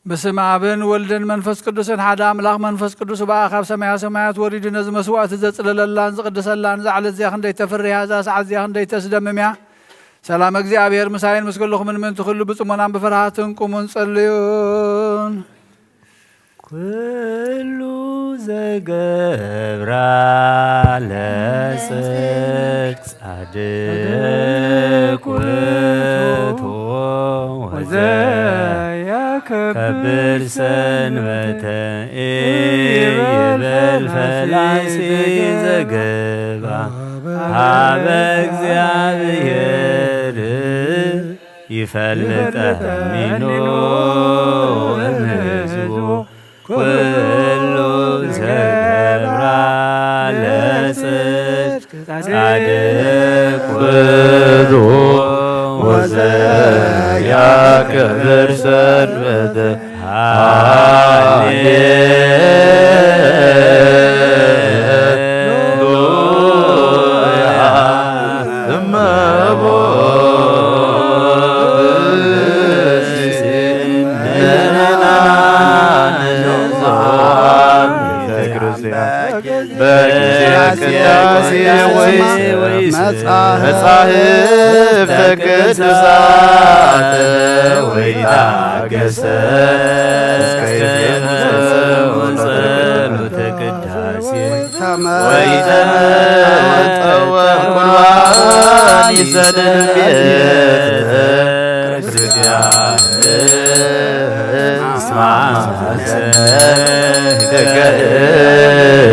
በስመ ኣብን ወልድን መንፈስ ቅዱስን ሓደ ኣምላኽ። መንፈስ ቅዱስ በኣ ካብ ሰማያ ሰማያት ወሪዱ ነዚ መስዋዕቲ ዘጽለለላን ዝቕድሰላን፣ እዛ ዕለት እዚኣ ክንደይ ተፍርያ፣ እዛ ሰዓት እዚኣ ክንደይ ተስደምም እያ። ሰላም እግዚኣብሔር ምሳይን ምስ ኩልኹምን ምእንቲ ኩሉ ብጽሞናን ብፍርሃትን ቁሙን ጸልዩን። ኩሉ ዘገብራ ለጽድቅ ጻድቅ ውእቱ ወዘያከብር ሰንበተ ኢይበል ፈላሲ ዘገባ ሀበ እግዚኣብሔር ይፈልጠኒኑ እምህዝቡ ኩሉ ዘገብራ ለጽድቅ ጻድቅ ውእቱ ወዘያከብር ሰንበተ ሃሌሉያ እመቦ በጊዜ ቅዳሴ ወይ መጻሕፍተ ቅዱሳት ወይ ታገሰ እስከ ይዜሙ ጸሎተ ቅዳሴ ወይ ተመጠወ ቁርባን ይሰድድ ቤተ ክርስቲያን እስማ ማሰነ ደገ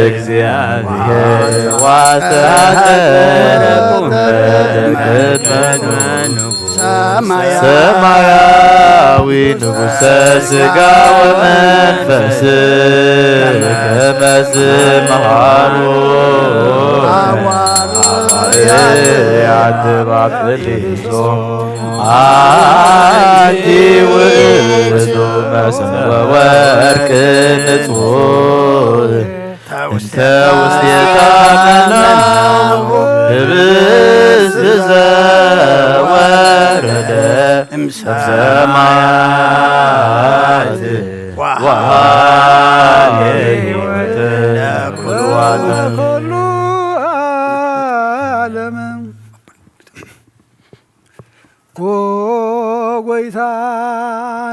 እግዚአብሔር ዋስተቀረቡ ሰማያዊ ንጉሠ ሥጋ ወመንፈስ ከመ ዝመሃሩ ሐዋርያት ባክሊሶ አንቲ ውእቱ መሰበ ወርቅ ንጹሕ እንተ ውስቴታ መናው ህብስት ዘወረደ እምሰማያት ወሃበ ሕይወት ለኩሉ ዓለም። ኦ ጎይታ፣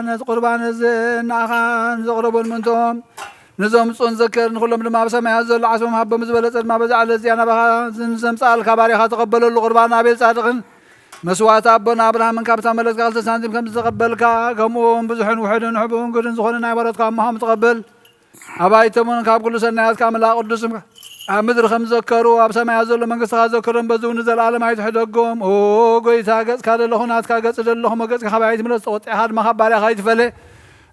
ነቲ ቁርባን እዚ ንኣኻን ዘቕረቦን ምእንትኦም ንዞም ጽን ዘከር ንኹሎም ድማ ኣብ ሰማያት ዘሎ ዓስቦም ሃቦም። ዝበለጸ ድማ በዛ ዕለት እዚኣ ናባኻ ዘምጽኣልካ ባርያኻ ተቐበለሉ። ቁርባን ኣቤል ጻድቕን መስዋዕቲ ኣቦና ኣብርሃምን ካብታ መለስካ ክልተ ሳንቲም ከም ዝተቐበልካ፣ ከምኡ እውን ብዙሕን ውሑድን ሕቡእን ግዱን ዝኾነ ናይ በረትካ እሞሃም ትቐበል። ኣባይቶምን ካብ ኩሉ ሰናያትካ ምልኣ ቅዱስም ኣብ ምድሪ ከም ዘከሩ ኣብ ሰማያት ዘሎ መንግስትኻ ዘከሮም፣ በዚ እውን ንዘለኣለም ኣይትሕደጎም። ኦ ጎይታ፣ ገጽካ ደለኹ ናትካ ገጽ ደለኹ፣ መገጽካ ካባይ ኣይትምለስ፣ ተቆጢዕካ ድማ ካብ ባርያኻ ኣይትፈለ።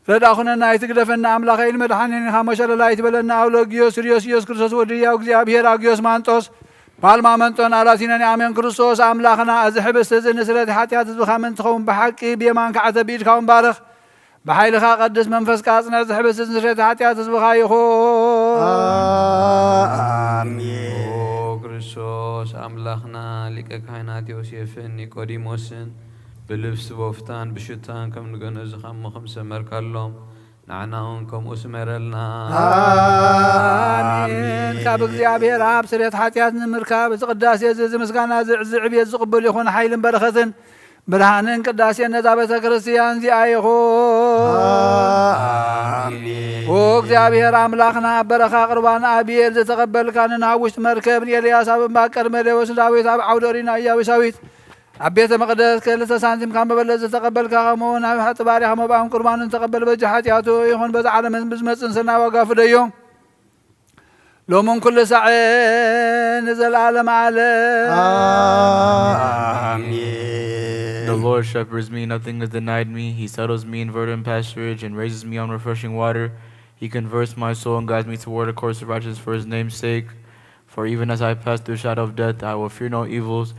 ረዳ ኩነና ኣይትግደፈና፣ ኣምላኸይን መድሓኒን ኢኻ፣ መሸለላ ኣይትበለና። ኣብ ለጊዮስ ርዮስ ኢየሱስ ክርስቶስ ወዲ ያው እግዚኣብሔር ኣግዮስ ማንጦስ ፓልማ መንጦን ኣላሲነን ኣሜን። ክርስቶስ ኣምላኽና፣ እዚ ሕብስቲ እዚ ንስረት ሓጢኣት ህዝብኻ ምእንቲ ኸውን ብሓቂ ብየማንካ ዓተ ብኢድካ እውን ባርኽ። ብሓይልኻ ቀድስ መንፈስካ ኣጽንዕ፣ ዝሕብስ ዝስሬት ሓጢኣት ህዝብኻ ይኹን። ኣሜን። ኦ ክርስቶስ ኣምላኽና፣ ሊቀ ካህናት ዮሴፍን ኒቆዲሞስን ብልብሲ ቦፍታን ብሽታን ከም ንገነዝኻ እሞ ከም ሰመርካሎም፣ ንዓና እውን ከምኡ ስመረልና። ኣሜን። ካብ እግዚኣብሔር ኣብ ስሬት ሓጢኣት ንምርካብ፣ እዚ ቅዳሴ እዚ፣ እዚ ምስጋና እዚ፣ እዚ ዕብየት ዝቕበል ይኹን፣ ሓይልን በረኸትን ብርሃንን ቅዳሴን ነዛ ቤተ ክርስቲያን እዚኣ ይኹን። ኣሜን። ኦ እግዚኣብሔር ኣምላኽና፣ ኣብ በረኻ ቁርባን ኣቤል ዝተቐበልካ፣ ንናብ ውሽጢ መርከብ ንኤልያስ ኣብ እምባ ቅድመ ሌዎስ ዳዊት ኣብ ዓውደ ኦሪና ኢያቡሳዊት ኣብ ቤተ መቕደስ ክልተ ሳንቲም ካብ መበለት ዝተቐበልካ፣ ከምኡ ናብ ሕቲ ባርያኻ መባእን ቁርባንን ተቐበል። በጃ ሓጢኣቱ ይኹን በዛ ዓለምን ብዝመጽእን ሰናይ ዋጋ ፍደዮ። ሎምን ኩሉ ሳዕ ንዘለዓለም ዓለም። ኣሜን። The Lord shepherds me, nothing is denied me. He settles me in verdant pasturage and raises me on refreshing water. He converts my soul and guides me toward a course of righteousness for his name's sake. For even as I pass through the shadow of death, I will fear no evils.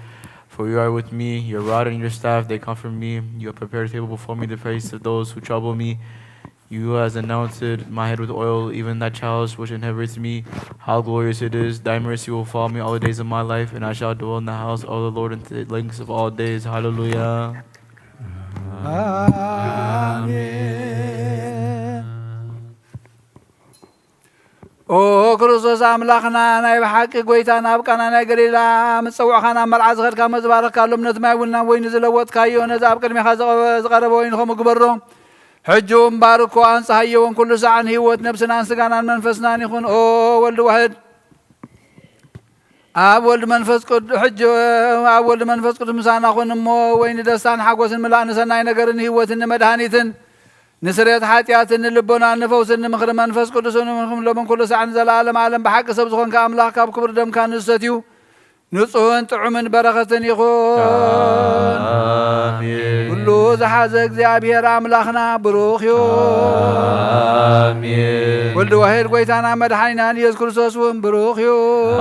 For you are with me, your rod and your staff, they comfort me. You have prepared a table before me in the presence of those who trouble me. You has anointed my head with oil, even that chalice which inhabits me. How glorious it is! Thy mercy will follow me all the days of my life, and I shall dwell in the house of the Lord in the lengths of all days. Hallelujah. Amen. ኦ ክርስቶስ ኣምላኽና፣ ናይ ብሓቂ ጐይታ፣ ናብ ቃና ናይ ገሊላ ምስ ጸውዕኻ፣ ናብ መርዓ ዝኸድካ፣ ምስ ዝባረኽካሎም፣ ነቲ ማይ እውን ናብ ወይኒ ዝለወጥካዮ፣ ነዚ ኣብ ቅድሜኻ ዝቐ-፣ ዝቐረበ ወይኒ ኸምኡ ግበሮ። ሕጂ እውን ባርኮ፣ ኣንጽሃዮ እውን ኩሉ ሳዕ ንህይወት ነብስናን ስጋናን መንፈስናን ይኹን። ኦ ወልድ ዋሕድ፣ ኣብ ወልድ መንፈስ ቅዱ-፣ ሕጂ ኣብ ወልድ መንፈስ ቅዱስ ምሳና ኩን እሞ፣ ወይኒ ደስታን ሓጎስን ምላእ ንሰናይ ነገርን ህይወትን ንመድሃኒትን ንስርየት ሓጢኣትን ንልቦናን ንፈውስን ንምኽሪ መንፈስ ቅዱስን ሎምን ኩሉ ሳዕን ንዘለዓለም ዓለም ብሓቂ ሰብ ዝኾንካ ኣምላኽ ካብ ክቡር ደምካ ንዝሰትዩ ንጹህን ጥዑምን በረኸትን ይኹን። ኣሜን። ኩሉ ዝሓዘ እግዚኣብሔር ኣምላኽና ብሩኽ እዩ። ኣሜን። ወልድ ዋሕድ ጐይታና መድሓኒናን ኢየሱስ ክርስቶስ እውን ብሩኽ እዩ።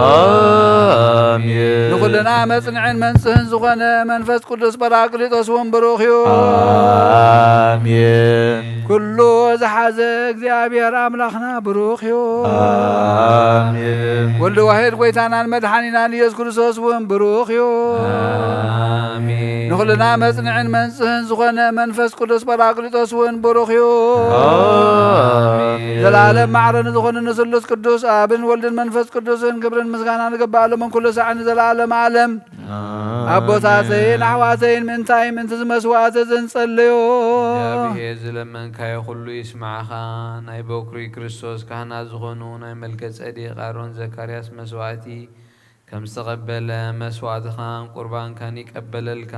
ኣሜን። ንኹልና መጽንዕን መንጽህን ዝኾነ መንፈስ ቅዱስ ጳራቅሊጦስ እውን ብሩኽ እዩ። ኣሜን። ኩሉ ዝሓዘ እግዚኣብሔር ኣምላኽና ብሩኽ እዩ። ኣሜን። ወልድ ዋሕድ ጐይታናን መድሓኒናን ኢየሱስ ክርስቶስ እውን ብሩኽ እዩ። ኣሜን። ንኹልና መጽንዕን መንጽህን ዝኾነ መንፈስ ቅዱስ ጳራቅሊጦስ እውን ብሩኽ እዩ። ኣሜን። ዘላለም ማዕረ ንዝኾነ ንስሉስ ቅዱስ ኣብን ወልድን መንፈስ ቅዱስን ክብርን ምስጋና ንገባእ ሎምን ኩሉ ሳዕን ንዘላለም ዓለም። ኣቦታተይን ኣሕዋተይን፣ ምእንታይ ምእንቲ ዝመስዋእቲ ዝንጸልዮ። እግዚኣብሔር ዝለመንካዮ ኩሉ ይስማዕኻ። ናይ በኩሪ ክርስቶስ ካህናት ዝኾኑ ናይ መልከ ጸዴቅ ኣሮን ዘካርያስ መስዋእቲ ከም ዝተቐበለ መስዋእትኻን ቁርባንካን ይቀበለልካ።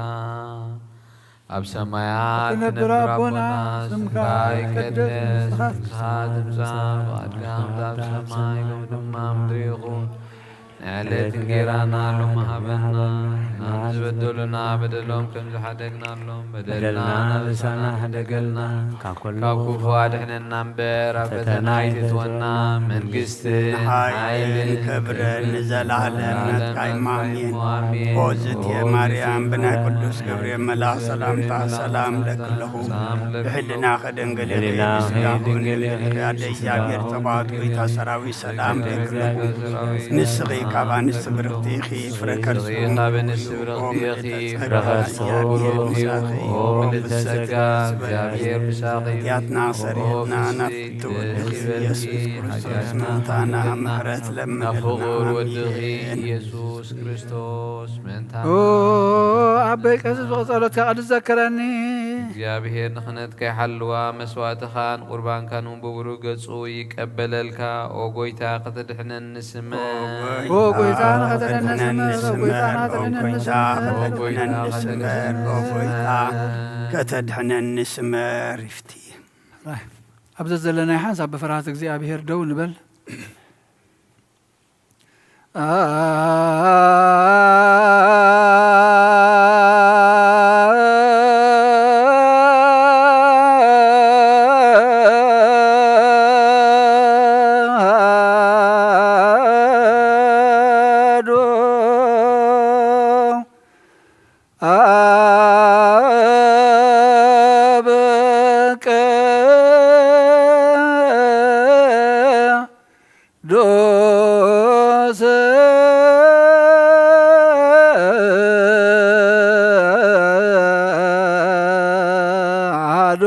ኣብ ሰማያት እትነብር ትነብር ኣቦና፣ ኣቦና፣ ስምካ ስምካ ይቀደስ፣ ይቀደስ፣ መንግስትኻ ትምጻእ፣ ፍቓድካ ከም ኣብ ሰማይ ከምኡ ድማ ኣብ ምድሪ ይኹን። ንዕለት እንጌራና ሎሚ ሃበና፣ ንሕና ዝበደሉና በደሎም ከም ዝሓደግናሎም በደልና በደልና ንሳና ንሳና ሕደገልና፣ ካብ ኩሉ ካብ ክፉ ኣድሕነና እምበር፣ ኣብ ፈተና ፈተና ኣይትእትወና፣ ኣይትእትወና፣ መንግስትን ንሓይልን ሓይልን ክብርን ክብርን ንዘለዓለም ንዘለዓለም ናትካ እዩ። ኣሜን። ኣሜን። ኦ ዝእቲ ኦ ማርያም፣ ዝእቲ ብናይ ማርያም፣ ቅዱስ ገብርኤል መልኣኽ ሰላምታ ሰላም ለኪ ኣለኹ። ሰላም ለኪ ብሕልናኺ ድንግል ኢኺ፣ ብስጋኺ ድንግል ኢኺ፣ ኣደ እግዚኣብሔር ጸባኦት ጐይታ ሰራዊት ሰላም ለኪ ኣለኹ። ንስኺ ካብ ኣንስቲ ብርኽቲ ኢኺ፣ ፍረ ከርስኺ ካብ ኣንስቲ ብርኽቲ ኢኺ፣ ፍረ ከርስኺ ብሩኽ እዩ። ኦ ምልዕተ ጸጋ፣ እግዚኣብሔር ምሳኺ እዩ። ኃጢአትና ሰሪሕና ናፍቅቲ ወድኺ ኢየሱስ ክርስቶስ ምእንታና ምሕረት ለምንልና። ፍቑር ወድኺ ኣሜን። ኢየሱስ ክርስቶስ ምእንታና ኦ ኣበይ ቀስ ብጸሎትካ ቅዱስ ዘክረኒ። እግዚኣብሔር ንኽህነትካ ይሓልዋ፣ መስዋእትኻን ቁርባንካን እውን ብብሩህ ገጹ ይቀበለልካ። ኦ ጐይታ፣ ከተድሕነኒ ስመ። ኦ ጐይታ፣ ንኸተድሕነኒ ስመ። ኦ ጐይታ፣ ንኸተድሕነኒ ስመ። ኦ ጐይታ፣ ከተድሕነኒ ስመ። ሪፍቲ። ኣብ ዘዘለናዮ ሓንሳብ ብፍርሃት እግዚኣብሔር ደው ንበል። ቅዱስ አሐዱ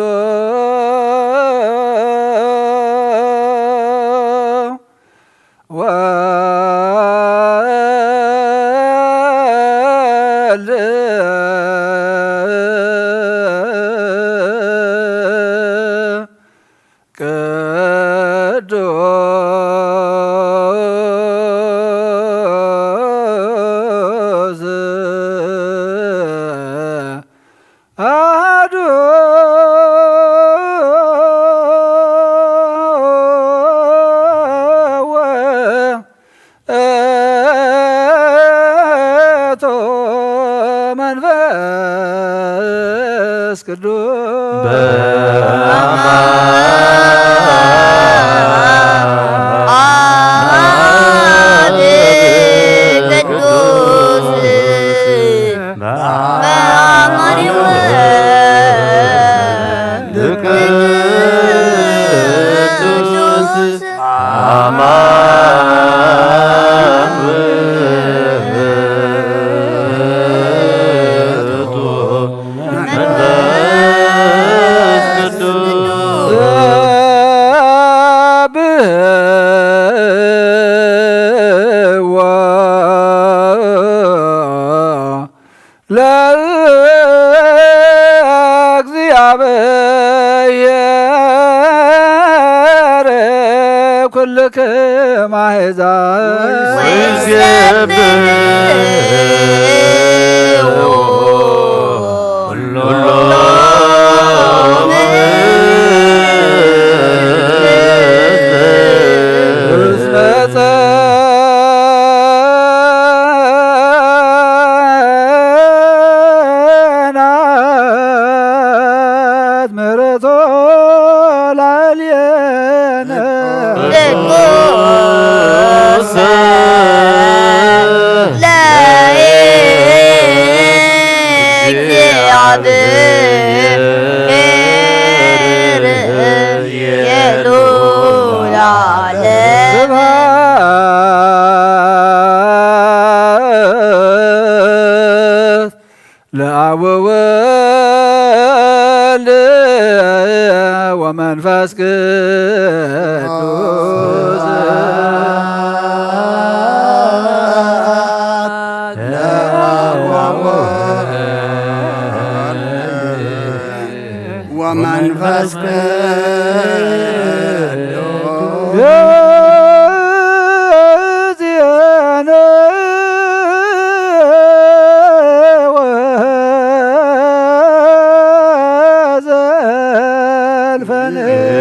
ወልድ ቅዱስ አሐዱ ወ- እቶ መንፈስ ቅዱስ በአማን አብ ቅዱስ በአማን ወወልድ ቅዱስ አማን ውእቱ መንፈስ ቅዱስ። እግዚአብሔር ኩልክም አሕዛብ ወይሰብሕዎ ኩሎም እስመ ጸንዐት ምሕረቶ ላዕሌነ። ቅዱስ ለእግዚአብሔር የሉ ለዓለም። ስብሐት ለአብ ወወልድ ወመንፈስ ቅዱስ። ወመንፈስ ቅዱስ። እግዚእነ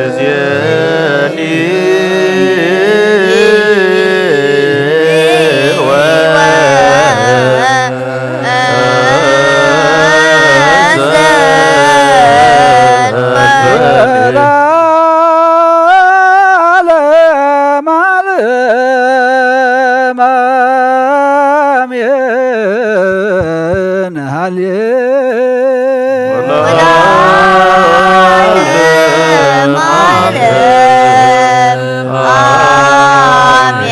ወዘልፈንጊዜኒ ወዘልፈንጊዜ። ለዓለመ ዓለም አሜን። ሃሌ ወለዓለመ ዓለም አሜን።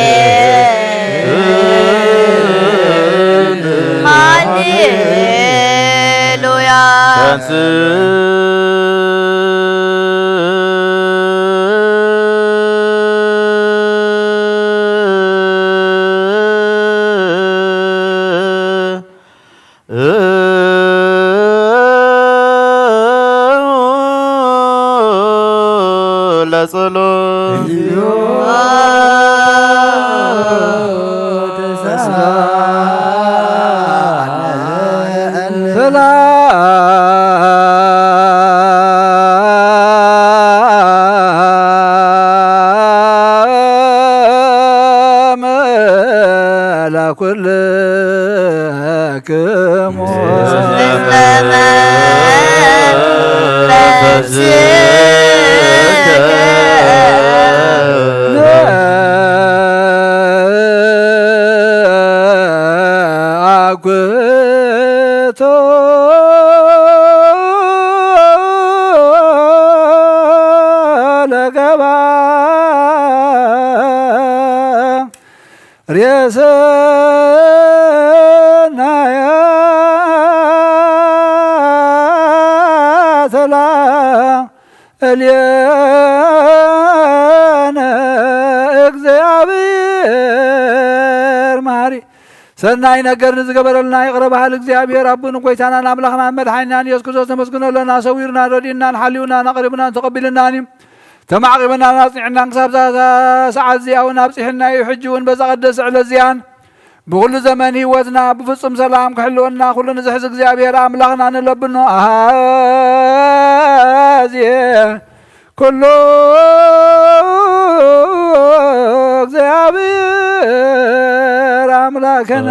ሃሌሉያ። ለጸሎት ሰላም ለኩልክሙ አኩቶ ለገባ ሬሰናያ ሰላ እልየነ እግዚኣብሔር መሓሪ ሰናይ ነገር ንዝገበረልና ይቕረ በሃል እግዚኣብሔር ኣቦን ጎይታናን ኣምላኽናን መድሓኒናን ኢየሱስ ክርስቶስ ነመስግኖ ኣለና። ሰዊሩና ረዲእናን ሓልዩናን ኣቕሪቡናን ተቐቢልናን እዩ። ተማዕቂብናን ኣጽኒዕናን ክሳብ እዛ ሰዓት እዚኣ እውን ኣብጺሕና እዩ። ሕጂ እውን በዛ ቀደስ ዕለት እዚኣን ብኹሉ ዘመን ህይወትና ብፍጹም ሰላም ክሕልወና ኩሉ ንዝሕዝ እግዚኣብሔር ኣምላኽና ንለብኖ። ኣዜ ኩሉ እግዚኣብሔር ኣምላኽና።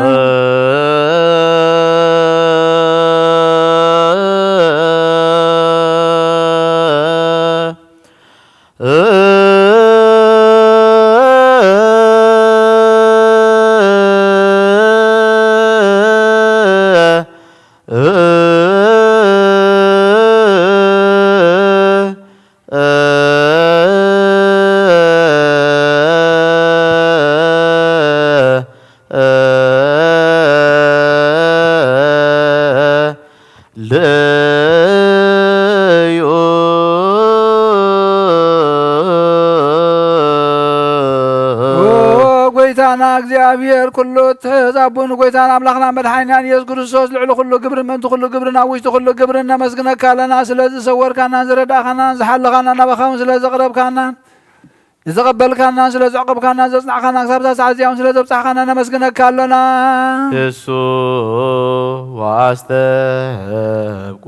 ለዮ ጎይታ ኣና እግዚኣብሔር ኩሉ እትሕዝ ኣቦን ጎይታን ኣምላኽና መድሓኒናን ኢየሱስ ክርስቶስ፣ ልዕሊ ኩሉ ግብርን ምእንቲ ኩሉ ግብርን ኣብ ውሽጢ ኩሉ ግብርን ነመስግነካ ኣለና። ስለዚ ዝሰወርካናን ዝረዳእካናን ዝሓለኻናን ናባኻ እውን ስለ ዘቕረብካናን ንዘቐበልካናን ስለ ዘዕቆብካናን ዘጽናዕካና ክሳብ እዛ ሰዓት እዚኣ እውን ስለ ዘብጻሕካና ነመስግነካ ኣሎና። እሱ ወአስተብቁ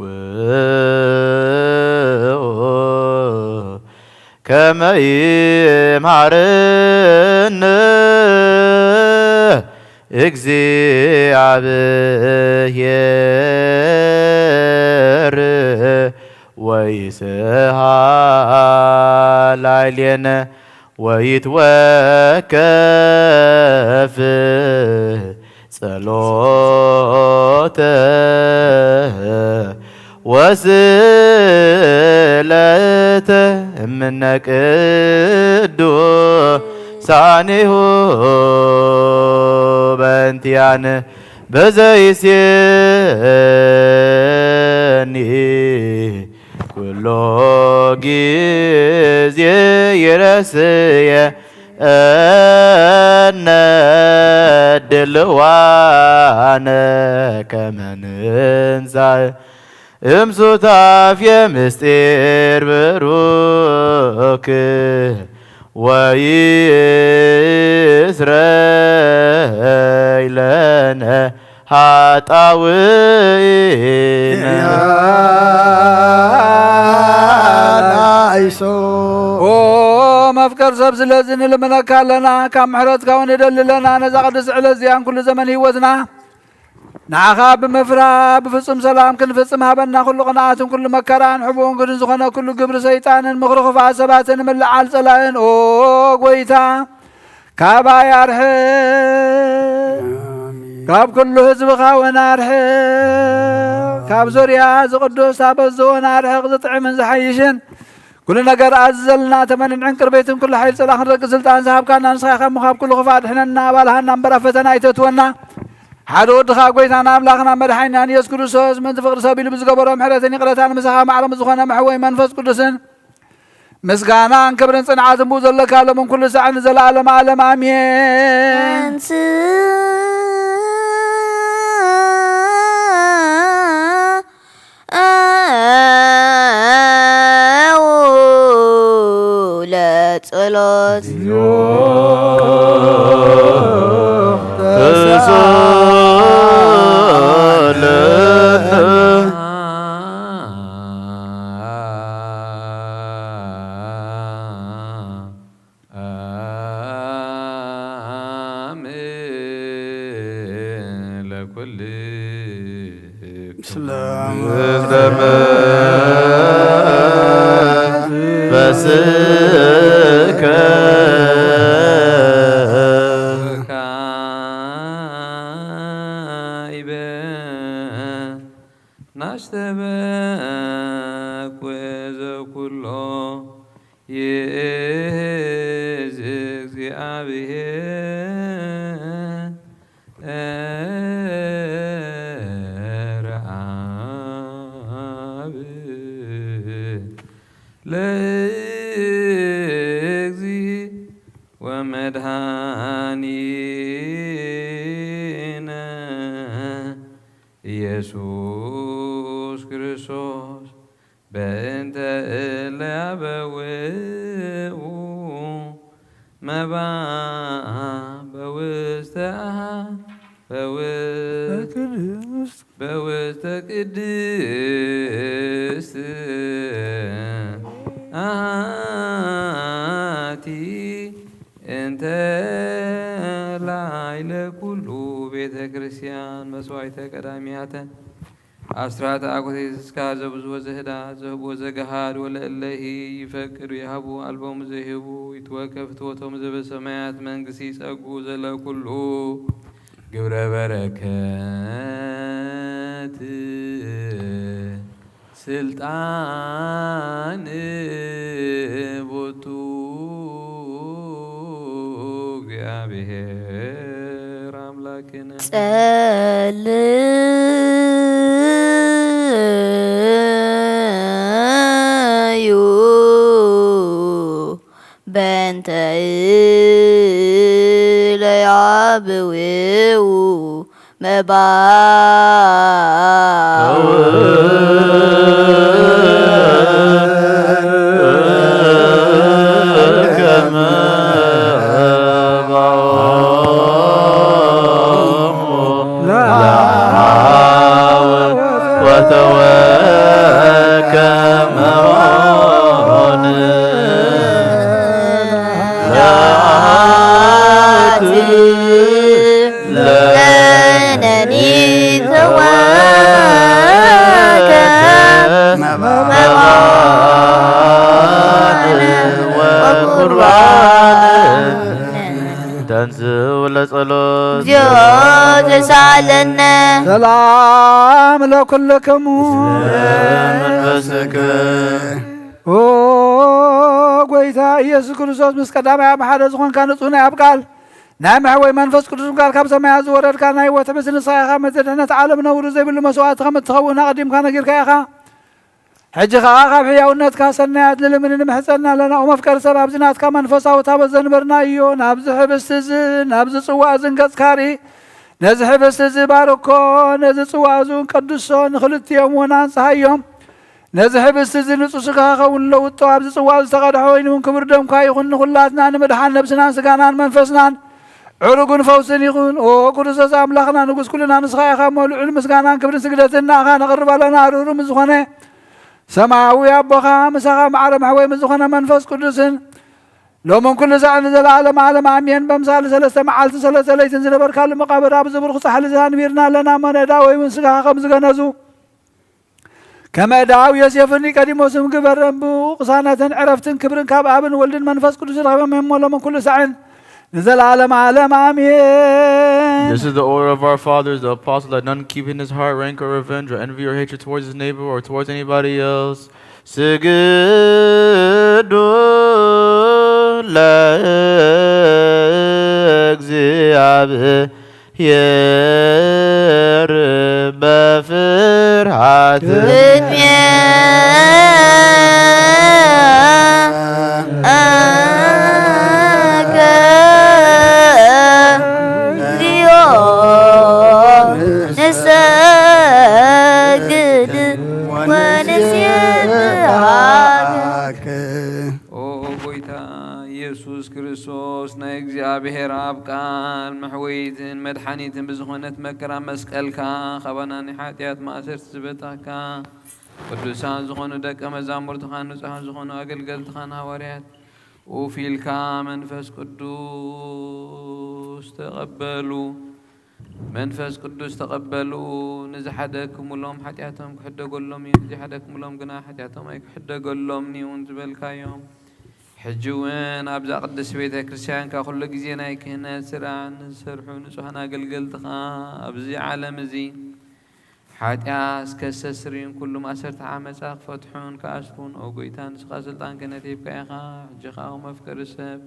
ከመ ይምሃረነ እግዚአብሔር ወይስሃል ላዕሌነ ወይትወከፍ ጸሎተ ወስእለተ እምነ ቅዱሳኒሁ በእንቲያን በዘይሴኒ ኩሎ ጊዜ ይረስየ እነ ድልዋነ ከመ ንንሳእ እምሱታፌ ምስጢር ብሩክ ወይስረይ ለነ ኃጣውኢነ። ያላይሶ። ኦ መፍቀር ሰብ፣ ስለዚ ንልምነካ ኣለና፣ ካብ ምሕረትካ እውን ንደሊ ኣለና። ነዛ ቅድስቲ ዕለት እዚኣን ኩሉ ዘመን ህይወትና ንዓኻ ብምፍራ ብፍጹም ሰላም ክንፍጽም ሃበና። ኩሉ ቅንኣትን ኩሉ መከራን ሕቡእን ግድን ዝኾነ ኩሉ ግብሪ ሰይጣንን ምኽሪ ክፉኣት ሰባትን ምልዓል ጸላእን ኦ ጎይታ ካባይ ኣርሕቕ። ኣሜን። ካብ ኩሉ ህዝብኻ እውን ኣርሕቕ። ካብ ዙርያ እዚ ቅዱስ ታቦት እውን ኣርሕቕ። ዝጥዕምን ዝሓይሽን ኩሉ ነገር ኣዝዘልና። ተመንን ዕንቅርቤትን ኩሉ ሓይል ጸላእ ክንረግጽ ስልጣን ዝሃብካና ንስኻ ኢኻ እሞ ካብ ኩሉ ክፋእ ድሕነና፣ ኣባልሃና እምበር ኣብ ፈተና ኣይተእትወና። ሓደ ወድኻ ጎይታና ኣምላኽና መድሓኒናን ኢየሱስ ክርስቶስ ምእንቲ ፍቕሪ ሰብ ኢሉ ብዝገበሮ ምሕረትን ይቕረታን ምሳኻ ማዕረ ምስ ዝኾነ መሕወይ መንፈስ ቅዱስን ምስጋናን ክብርን ጽንዓትን ብኡ ዘለካ ሎምን ኩሉ ሳዕን ንዘለኣለም ዓለም ኣሜን። ለጸሎት ናስተበቁ ዘኩሎ ይእዝ እግዚአብሔር አብ ለእግዚ ወመድኃኒነ ኢየሱስ ክርስቶስ በእንተ እለ ያበውኡ መባ በውስተ አሃ በውስተ በውስተ ቅድስት አሃቲ እንተ ላዕለ ኩሉ ቤተ ክርስቲያን መስዋዕተ ቀዳሚያተ አስራት አኮቴት እስካ ዘብዙ ወዘህዳ ዘህቡ ወዘገሃድ ወለእለሂ ይፈቅዱ የሃቡ አልቦሙ ዘይህቡ ይትወከፍ ትወቶም ዘበሰማያት መንግስቲ ይጸጉ ዘለኩሉ ግብረ በረከት ስልጣን ቦቱ እግዚአብሔር አምላክነ። ጸልዩ በእንተ እለ ብውኡ መባእ ለነኒ ተወከ መባነ ወቁርባነ። ተንሥኡ ለጸሎት። እግዚኦ ተሳለነ። ሰላም ለኩልክሙ። መንፈስክ። ኦ ጎይታ ኢየሱስ ክርስቶስ፣ ምስ ቀዳማይ ኣብ ሓደ ዝኾንካ ንጹህ ናይ ኣብ ቃል ናይ መሕወይ መንፈስ ቅዱስ ቃል ካብ ሰማያት ዝወረድካ ናይ ህይወት ሕብስቲ ንስኻ ኢኻ። መዘድሕነት ዓለም ነውሪ ዘይብሉ መስዋዕቲ ከም እትኸውን ኣቐዲምካ ነጊርካ ኢኻ። ሕጂ ኸኣ ካብ ሕያውነትካ ሰናያት ንልምን ንምሕጸና ኣለና። ኦ መፍቀሪ ሰብ፣ ኣብዚ ናትካ መንፈሳዊ ታቦት ዘንበርናዮ፣ ናብዚ ሕብስቲ እዚ ናብዚ ጽዋእ እዚ ገጽካ ርኢ። ነዚ ሕብስቲ እዚ ባርኮ፣ ነዚ ጽዋእ እዚ እውን ቀድሶ፣ ንኽልቲኦም እውን ኣንጽሃዮም። ነዚ ሕብስቲ እዚ ንጹህ ስጋኻ ኸውን ለውጦ፣ ኣብዚ ጽዋእ ዝተቐድሐ ወይኒ እውን ክቡር ደምካ ይኹን፣ ንኹላትና ንምድሓን ነብስናን ስጋናን መንፈስናን ዕሩግን ፈውስን ይኹን። ኦ ክርስቶስ ኣምላኽና ንጉስ ኩልና ንስኻ ኢኻ እሞ፣ ልዑል ምስጋናን ክብርን ስግደትን ንኣኻ ነቕርብ ኣለና። ርሩም ዝኾነ ሰማያዊ ኣቦኻ ምሳኻ ማዕረ ማሕወይ ምስ ዝኾነ መንፈስ ቅዱስን ሎምን ኩሉ ሳዕ ንዘለዓለም ዓለም ኣሜን። በምሳሌ ሰለስተ መዓልቲ ሰለስተ ለይትን ዝነበርካሉ መቓብር ኣብዚ ብሩኽ ጻሕሊ እዚ ኣንቢርና ኣለና እሞ፣ ነዳ ወይ እውን ስጋኻ ከም ዝገነዙ ከመ ዳው ዮሴፍን ኒቆዲሞስን ግበረን። ብቕሳነትን ዕረፍትን ክብርን ካብ ኣብን ወልድን መንፈስ ቅዱስ ረኺቦም እዮም፣ ሎምን ኩሉ ሳዕን ንዘለዓለም ዓለም ኣሜን። This is the order of our fathers, the apostles, that none keep in his heart rancor, revenge, or envy, or hatred towards his neighbor, or towards anybody else. ስግዱ ለእግዚኣብሔር በፍርሃት። ቅድሜከ እግዚኦ ንሰግድ ወንሴብሐከ። ኦ ጎይታ ኢየሱስ ክርስቶስ፣ ናይ እግዚኣብሔር ኣብ ቃል መሕወይትን መድሓኒትን ብዝኾነት መከራ መስቀልካ፣ ካባና ናይ ሓጢኣት ማእሰርቲ ዝበታሕካ፣ ቅዱሳን ዝኾኑ ደቀ መዛሙርትኻን ንጹሃን ዝኾኑ ኣገልገልትኻን ሃዋርያት፣ ኡፍ ኢልካ መንፈስ ቅዱስ ተቐበሉ። መንፈስ ቅዱስ ተቐበሉ። ንዝሓደግኩምሎም ሓጢኣቶም ክሕደገሎም እዩ፣ ንዘይሓደግኩምሎም ግና ሓጢኣቶም ኣይክሕደገሎምን እዩ ዝበልካዮም። ሕጂ እውን ኣብዛ ቅድስቲ ቤተ ክርስቲያንካ ኩሉ ግዜ ናይ ክህነት ስራሕ ንዝሰርሑ ንጹሃን ኣገልገልትኻ ኣብዚ ዓለም እዚ ሓጢኣት ከስተስርዩን ኩሉ ማእሰርቲ ዓመጻ ክፈትሑን ክኣስሩን፣ ኦ ጎይታ፣ ንስኻ ስልጣን ክህነት ሂብካ ኢኻ። ሕጂ ኸኣ መፍቀሪ ሰብ፣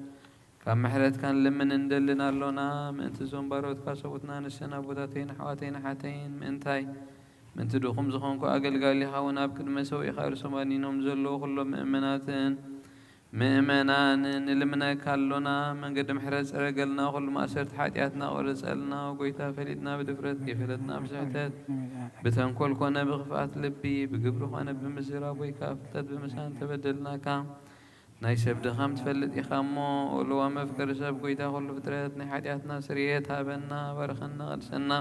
ካብ ምሕረትካ ንልምን እንደልን ኣሎና። ምእንቲ እዞም ባሮትካ ሰብኡትና ንሰን ኣቦታተይን ኣሕዋተይን ኣሓተይን ምእንታይ፣ ምእንቲ ድኹም ዝኾንኩ ኣገልጋሊኻ እውን ኣብ ቅድመ ሰውኢኻ ርእሶም ኣድኒኖም ዘለዉ ኩሎም ምእመናትን ምእመናንን ንልምነካ ኣሎና። መንገዲ ምሕረት ጽረገልና፣ ኩሉ ማእሰርቲ ሓጢኣትና ቁረጸልና። ጎይታ፣ ፈሊጥና ብድፍረት፣ ከይፈለጥና ብስሕተት፣ ብተንኮል ኮነ ብኽፍኣት ልቢ፣ ብግብሪ ኮነ ብምስጢር፣ ኣቦይ፣ ካብ ፍልጠት ብምሳን ተበደልናካ። ናይ ሰብ ድኻም ትፈልጥ ኢኻ እሞ፣ ኦ ለዋህ መፍቀሪ ሰብ፣ ጎይታ ኩሉ ፍጥረት፣ ናይ ሓጢኣትና ስርየት ሃበና፣ ባርኸና፣ ቀድሰና፣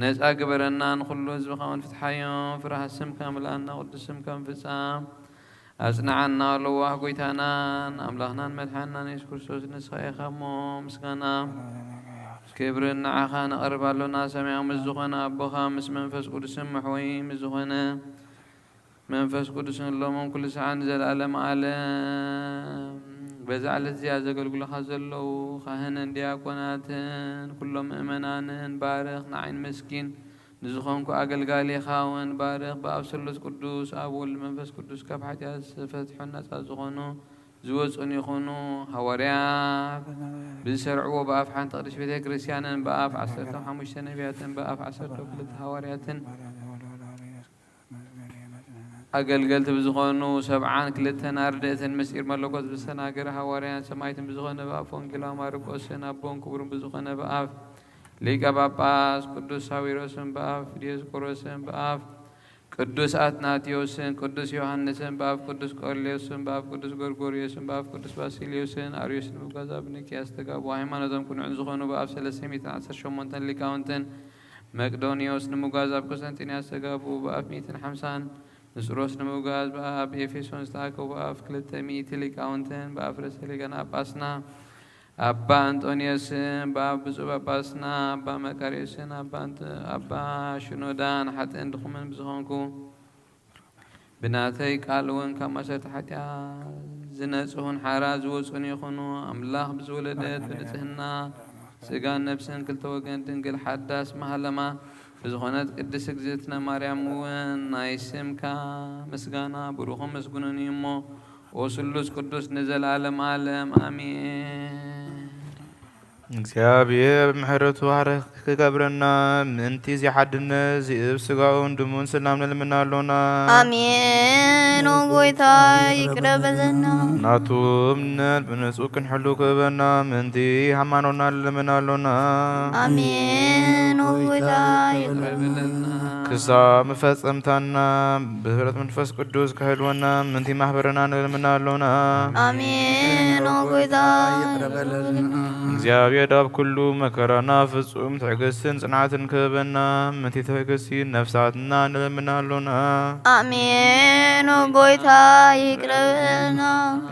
ነጻ ግበረና፣ ንኹሉ ህዝብኻ እውን ፍትሓዮም፣ ፍርሃት ስምካ ምልኣና፣ ቅዱስ ስምካ ምፍጻም ኣጽንዓና። ለዋህ ጎይታናን ኣምላኽናን መድሓንናን የሱስ ክርስቶስ ንስኻ ኢኻ እሞ፣ ምስጋና ክብርን ንዓኻ ነቕርብ ኣሎና። ሰማያዊ ምስ ዝኾነ ኣቦኻ፣ ምስ መንፈስ ቅዱስን መሕወዪ ምስ ዝኾነ መንፈስ ቅዱስን ሎምን ኩሉ ሰዓን ንዘለኣለም ዓለም። በዛ ዕለት እዚኣ ዘገልግሉኻ ዘለዉ ካህንን ዲያቆናትን ኩሎም ምእመናንን ባርኽ። ንዓይን መስኪን ንዝኾንኩ ኣገልጋሊኻ እውን ባርኽ። ብኣብ ስሉስ ቅዱስ፣ ኣብ ወልድ መንፈስ ቅዱስ ካብ ሓጢኣት ዝተፈትሑ ነጻ ዝኾኑ ዝወጹን ይኹኑ። ሃዋርያት ብዝሰርዕዎ ብኣፍ ሓንቲ ቅድስት ቤተ ክርስቲያንን ብኣፍ ዓሰርተ ሓሙሽተ ነቢያትን ብኣፍ ዓሰርተ ክልተ ሃዋርያትን ኣገልገልቲ ብዝኾኑ ሰብዓን ክልተን ኣርድእትን ምስጢር መለኮት ብዝተናገረ ሃዋርያን ሰማይትን ብዝኾነ ብኣፍ ወንጌላዊ ማርቆስን ኣቦን ክቡርን ብዝኾነ ብኣፍ ሊቀ ጳጳስ ቅዱስ ሳዊሮስን ብኣፍ ዲዮስቆሮስን ብኣፍ ቅዱስ ኣትናቴዎስን ቅዱስ ዮሃንስን ብኣፍ ቅዱስ ቆርኔሌዎስን ብኣፍ ቅዱስ ጎርጎርዮስን ብኣፍ ቅዱስ ባሲልዮስን ኣርዮስ ንምጓዝ ኣብ ኒቅያ ዝተጋብኡ፣ ሃይማኖቶም ቅኑዕን ዝኾኑ ብኣፍ ሰለስተ ሚእትን ዓሰርተ ሸሞንተን ሊቃውንትን መቅዶንዮስ ንምጓዝ ኣብ ቁስጥንጥንያ ዝተጋብኡ፣ ብኣፍ ሚእትን ሓምሳን ንስጥሮስ ንምጓዝ ብኣፍ ኤፌሶን ዝተኣከቡ፣ ብኣፍ ክልተ ሚእቲ ሊቃውንትን ብኣፍ ርእሰ ሊቃነ ጳጳስና ኣባ እንጦንዮስን ብኣፍ ብፁዕ ጳጳስና ኣባ መቃርዮስን ኣባ እንጦ-፣ ኣባ ሽኖዳን ሓጥእን ድኹምን ብዝኾንኩ ብናተይ ቃል እውን ካብ ማእሰርቲ ሓጢኣት ዝነጽሁን ሓራ ዝወጹን ይኹኑ። ኣምላኽ ብዝወለደት ብንጽህና ስጋን ነፍስን ክልተ ወገን ድንግል ሓዳስ መሃለማ ብዝኾነት ቅድስት እግዝእትነ ማርያም እውን ናይ ስምካ ምስጋና ብሩኽን ምስጉንን እዩ እሞ፣ ኦ ስሉስ ቅዱስ ንዘለዓለም ዓለም ኣሜን። እግዚኣብሔር ብምሕረቱ ባርኽ ክገብረና፣ ምእንቲ እዚ ሓድነት ዝእብ ስጋኡን ድሙን ሰላም ንልምና ኣሎና። ኣሜን። ኦ ጎይታ ይቅረ በለና። ናቱ እምነት ብንጹህ ክንሕሉ ክህበና፣ ምእንቲ ሃይማኖትና ንልምና ኣሎና። ኣሜን። ኦ ጎይታ ይቅረ በለና። ክሳብ መፈጸምታና ብህብረት መንፈስ ቅዱስ ክሕልወና፣ ምእንቲ ማሕበርና ንልምና ኣሎና። ኣሜን። ኦ ጎይታ ይቅረ በለልና። እግዚኣብሔር ኣብ ኩሉ መከራና ፍጹም ትዕግስትን ጽንዓትን ክህበና፣ ምእንቲ ትዕግስቲ ነፍሳትና ንልምና ኣሎና። ኣሜን። ኦ ጎይታ ይቅረ በለልና።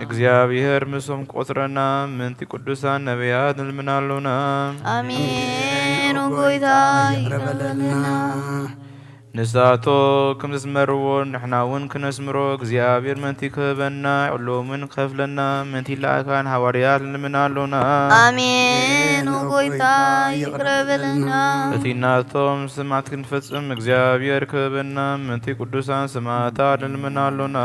እግዚኣብሔር ምስኦም ቆጽረና፣ ምእንቲ ቅዱሳን ነቢያት ንልምና ኣሎና። ኣሜን። ኦ ጎይታ ይቅረ በለልና። ንሳቶ ከም ዘስመርዎ ንሕና እውን ክነስምሮ እግዚኣብሔር ምእንቲ ክህበና ዕሎምን ክኸፍለና ምእንቲ ለኣካን ሃዋርያት ንልምና ኣሎና። ኣሜን። ኦ ጎይታ ይቅረ በለልና። እቲ ናቶም ስማት ክንፈጽም እግዚኣብሔር ክህበና ምእንቲ ቅዱሳን ሰማዕታት ንልምና ኣሎና።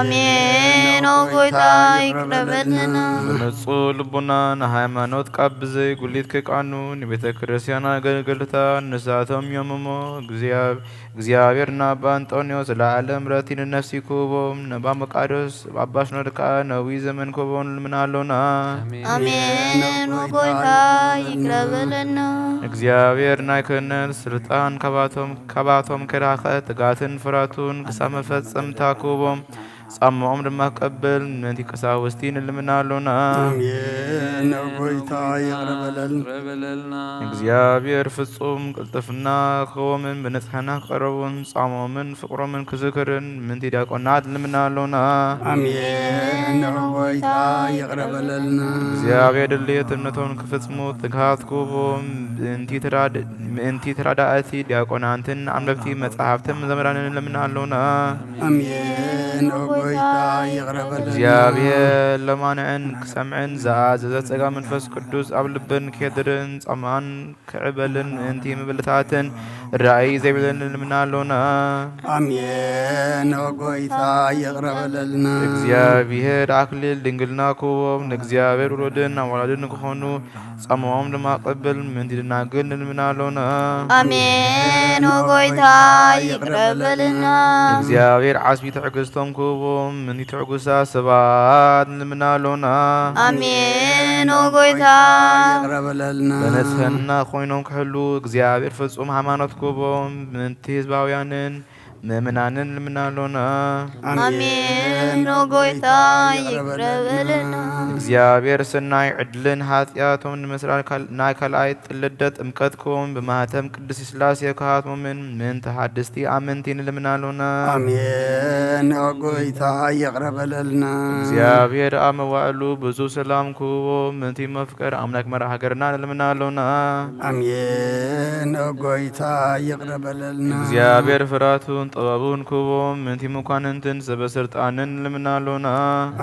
ኣሜን። ኦ ጎይታ ይቅረ በለልና። ብንጹህ ልቡና ንሃይማኖት ካብ ብዘይ ጉሊት ክቃኑ ንቤተ ክርስቲያን ኣገልገልታ ንሳቶም እዮም እሞ እግዚኣብ እግዚኣብሔር ንኣባ እንጦንዮስ ለዓለም ምሕረቲ ንነፍሲ ክህቦም፣ ነባ መቃርዮስ ኣባ ሽኖዳ ከኣ ነዊህ ዘመን ክህቦም ንልምና ኣሎና። ኣሜን። ኦ ጎይታ ይቅረ በለልና። እግዚኣብሔር ናይ ክህነት ስልጣን ካባቶም፣ ካባቶም ከይራኸ ትጋትን ፍራቱን ክሳብ መፈጸምታ ክህቦም፣ ጻምኦም ድማ ክቀበል ምእንቲ ቀሳውስቲ ንልምና ኣሎና። ኣሜን። ኦ ጎይታ ይቅረ በለልና። እግዚኣብሔር ፍጹም ቅልጥፍና ክህቦምን ብንጽሕና ክቐረቡን ጻምኦምን ፍቕሮምን ክዝክርን ምእንቲ ዲያቆናት ንልምና ኣሎና። ኣሜን። ኦ ጎይታ ይቅረ በለልና። እግዚኣብሔር ድልየት እምነቶም ክፍጽሙ ትግሃት ክህቦም ምእንቲ ተራድ-፣ ምእንቲ ተራዳእቲ ዲያቆናትን ኣንበብቲ መጻሕፍትን መዘምራንን ንልምና ኣሎና። ኣሜን። ኦ ጎይታ ይቅረ በለልና። እግዚኣብሔር ለማንዕን ክሰምዕን ዝኣዘዘ ጸጋ መንፈስ ቅዱስ ኣብ ልበን ከድርን ጻማን ክዕበልን ምእንቲ ምብልታትን ራእይ ዘይብለን ንልምና ኣሎና። ኣሜን። ኦ ጎይታ ይቅረ በለልና። እግዚኣብሔር ኣክሊል ድንግልና ክህቦም ንእግዚኣብሔር ውሉድን ኣዋላድን ክኾኑ ጻምኦም ድማ ክቐበል ምእንቲ ደናግል ንልምና ኣሎና። ኣሜን። ኦ ጎይታ ይቅረ በለልና። እግዚኣብሔር ዓስቢ ትዕግስቶም ክህቦም ምእንቲ ትዕጉሳት ሰባት ንልምና ኣሎና። ኣሜን። ኦ ጎይታ ይቅረ በለልና። ብንጽህና ኮይኖም ክሕሉ እግዚኣብሔር ፍጹም ሃይማኖት ክህቦም ምእንቲ ህዝባውያንን ምእመናንን ንልምና ኣሎና። ኣሜን። ኦ ጎይታ ይቅረ በለልና። እግዚኣብሔር ሰናይ ዕድልን ሓጢኣቶም ንምስራይ ካል-፣ ናይ ካልኣይ ልደት ጥምቀት ክህቦም ብማህተም ቅድስቲ ስላሴ ክሃትሞምን ምእንቲ ሓደስቲ ኣመንቲ ንልምና ኣሎና። ኣሜን። ኦ ጎይታ ይቅረ በለልና። እግዚኣብሔር ኣብ መዋዕሉ ብዙ ሰላም ክህቦም ምእንቲ መፍቀር ኣምላክ መርዓ ሃገርና ንልምና ኣሎና። ኣሜን። ኦ ጎይታ ይቅረ በለልና። እግዚኣብሔር ፍራቱን ጥበቡን ክህቦም ምእንቲ መኳንንትን ሰበ ስልጣንን ንልምና ኣሎና።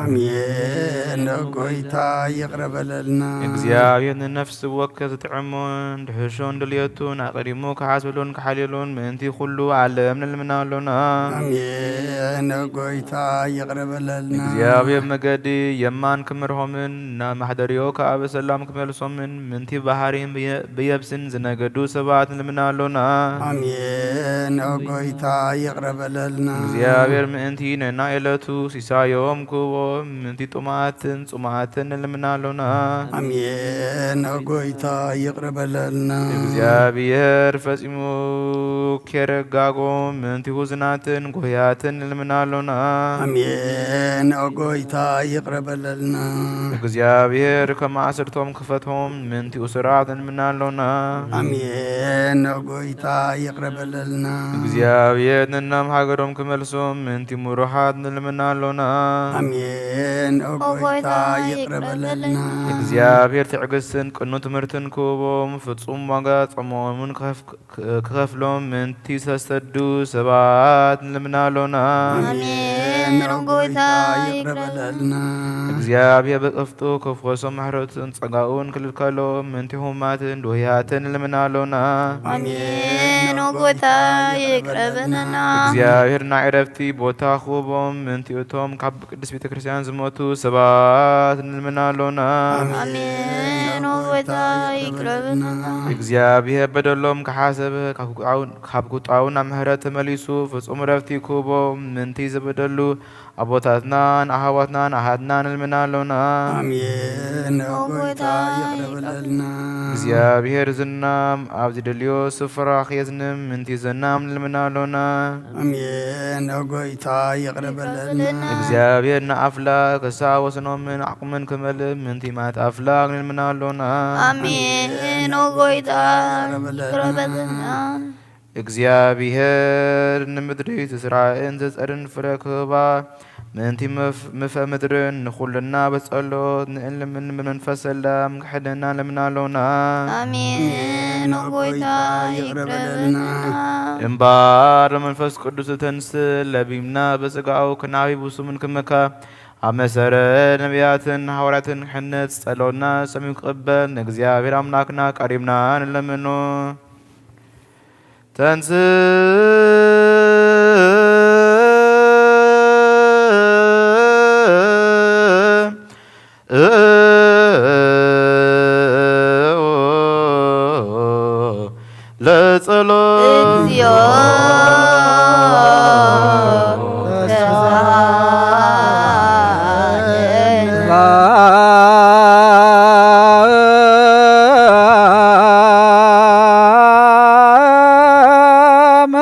ኣሜን። ኦ ጎይታ ይቅረ በለልና። እግዚኣብሔር ንነፍሲ ወከፍ ዝጥዕሞን ድሕሾን ድልየቱን ኣቐዲሙ ክሓስበሉን ክሓልየሉን ምእንቲ ኩሉ ዓለም ንልምና ኣሎና። ኣሜን። ኦ ጎይታ ይቅረ በለልና። እግዚኣብሔር መገዲ የማን ክምርሆምን ናብ ማሕደርዮ ከኣ ብሰላም ክመልሶምን ምእንቲ ባሕሪን ብየ-፣ ብየብስን ዝነገዱ ሰባት ንልምና ኣሎና። ኣሜን። ኦ ጎይታ ይቕረ በለልና። እግዚኣብሔር ምእንቲ ነና የለቱ ሲሳዮም ክቦም ምእንቲ ጥሙኣትን ጽሙኣትን ንልምና ኣሎና። ኣሜን። ኦ ጎይታ ይቕረ በለልና። እግዚኣብሔር ፈጺሙ ኬረጋጎም ምእንቲ ውዝናትን ጎያትን ንልምና ኣሎና። ኣሜን። ኦ ጎይታ ይቕረ በለልና። እግዚኣብሔር ከማእሰርቶም ክፈቶም ምእንቲ እሱራት ንልምና ኣሎና። ኣሜን። ኦ ጎይታ ይቕረ በለልና። እግዚኣብሔር ንናም ሃገሮም ክመልሶም ምእንቲ ምሩሓት ንልምና ኣሎና። ኣሜን። ኦ ኦ ጎይታ ጎይታ ይቕረ ይቕረ በለልና። በለልና። እግዚኣብሔር ትዕግስትን ቅኑ ትምህርትን ክህቦም ፍጹም ዋጋ ጸሞምን ክኸፍ-፣ ክኸፍሎም ምእንቲ ዝተሰዱ ሰባት ንልምና ኣሎና። ኣሜን። ኦ ጎይታ ይቕረ በለልና። እግዚኣብሔር ብቅፍጡ ክፍወሶም ምሕረቱን ጸጋኡን ክልከሎም ምእንቲ ህሙማትን ድውያትን ንልምና ኣሎና። ኣሜን። ኦ ጎይታ ይቕረ በለና። እግዚኣብሔር ናይ ዕረፍቲ ቦታ ክህቦም ምእንቲ እቶም ካብ ቅድስት ቤተ ክርስቲያን ዝሞቱ ሰባት ንልምና ኣሎና። ኣሜን። ኦ ጎይታ ይቕረ በለና። እግዚኣብሔር በደሎም ክሓሰብ ካብ ቁጣው-፣ ካብ ቁጣው ናብ ምሕረት ተመሊሱ ፍጹም ዕረፍቲ ክህቦም ምእንቲ ዝበደሉ ኣቦታትናን ኣሕዋትናን ኣሓትናን ንልምና ኣሎና። ኣሜን። ኦ ኦ ጎይታ ጎይታ ይቕረ ይቕረ በለልና። እግዚኣብሔር ዝናም ኣብ ዝደልዮ ስፍራ ክየዝንም ምእንቲ ዝናም ንልምና ኣሎና። ኣሜን። ኦ ጎይታ ይቕረ በለልና። እግዚኣብሔር ንኣፍላክ ክሳብ ወሰኖምን ዓቕምን ክመልእ ምእንቲ ማት ኣፍላክ ንልምና ኣሎና። ኣሜን። ኦ ጎይታ ይቕረ በለልና። እግዚኣብሔር ንምድሪ ዝዝራእን ዝጸርን ፍረ ክህባ ምእንቲ ምፍ-፣ ምፈ ምድርን ንኹልና ብጸሎት ንእልምን ብመንፈስ ሰላም ክሕደና ለምና ኣሎና። ኣሜን። ኦ ጎይታ ይቕረ በለልና። እምባር መንፈስ ቅዱስ ተንስ ለቢምና ብጽጋኡ ክናቢ ብሱምን ክመካ ኣብ መሰረት ነቢያትን ሃዋርያትን ክሕነጽ ጸሎትና ሰሚዑ ክቕበል ንእግዚኣብሔር ኣምላክና ቀሪብና ንለምኖ። ተንስ ለጸሎት። እግዚኦ ተሳሃለነ።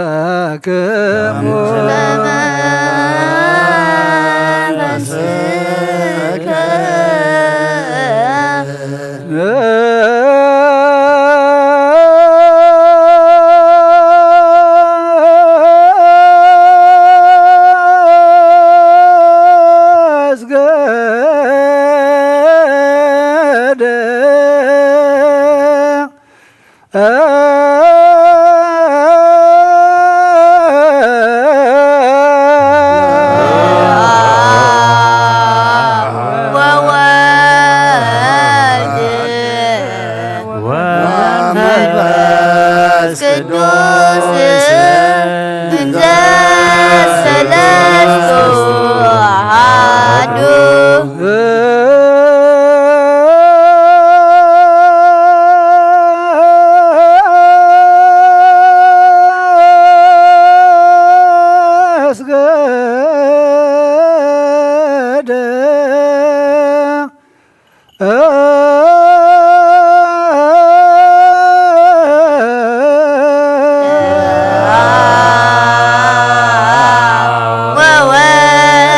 ለኩልክሙ ለመንፈስከ። ወወልድ ወመንፈስ ቅዱስ እንተ ሰለስቱ አሐዱ። አስገደ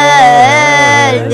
ወወልድ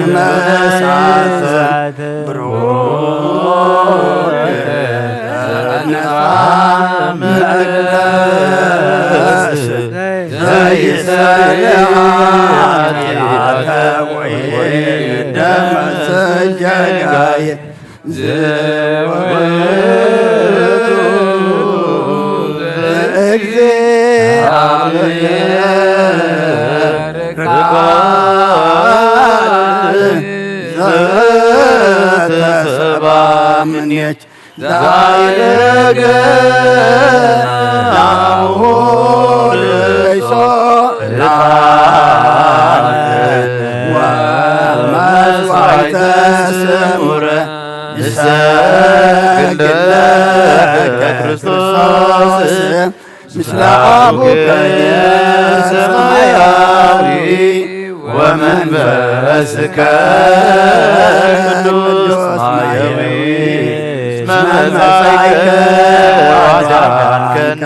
መሳት ብሩክ ተነሳ መቅደስ ዘይሰሪ ኃጢአተ ወይ ደመስ ጌጋየ ዝውቱ ዘተሰባ ምኔት ዛይለገ ናሁ ርእሶ ዕጣን ወመስዋዕተ ስሙረ ንሰግድ ለከ ክርስቶስ ምስለ አቡከ ሰማያዊ ወመንፈስከ ቅዱስ ማየዊ እስመ መጻእከ ወአዳንከነ።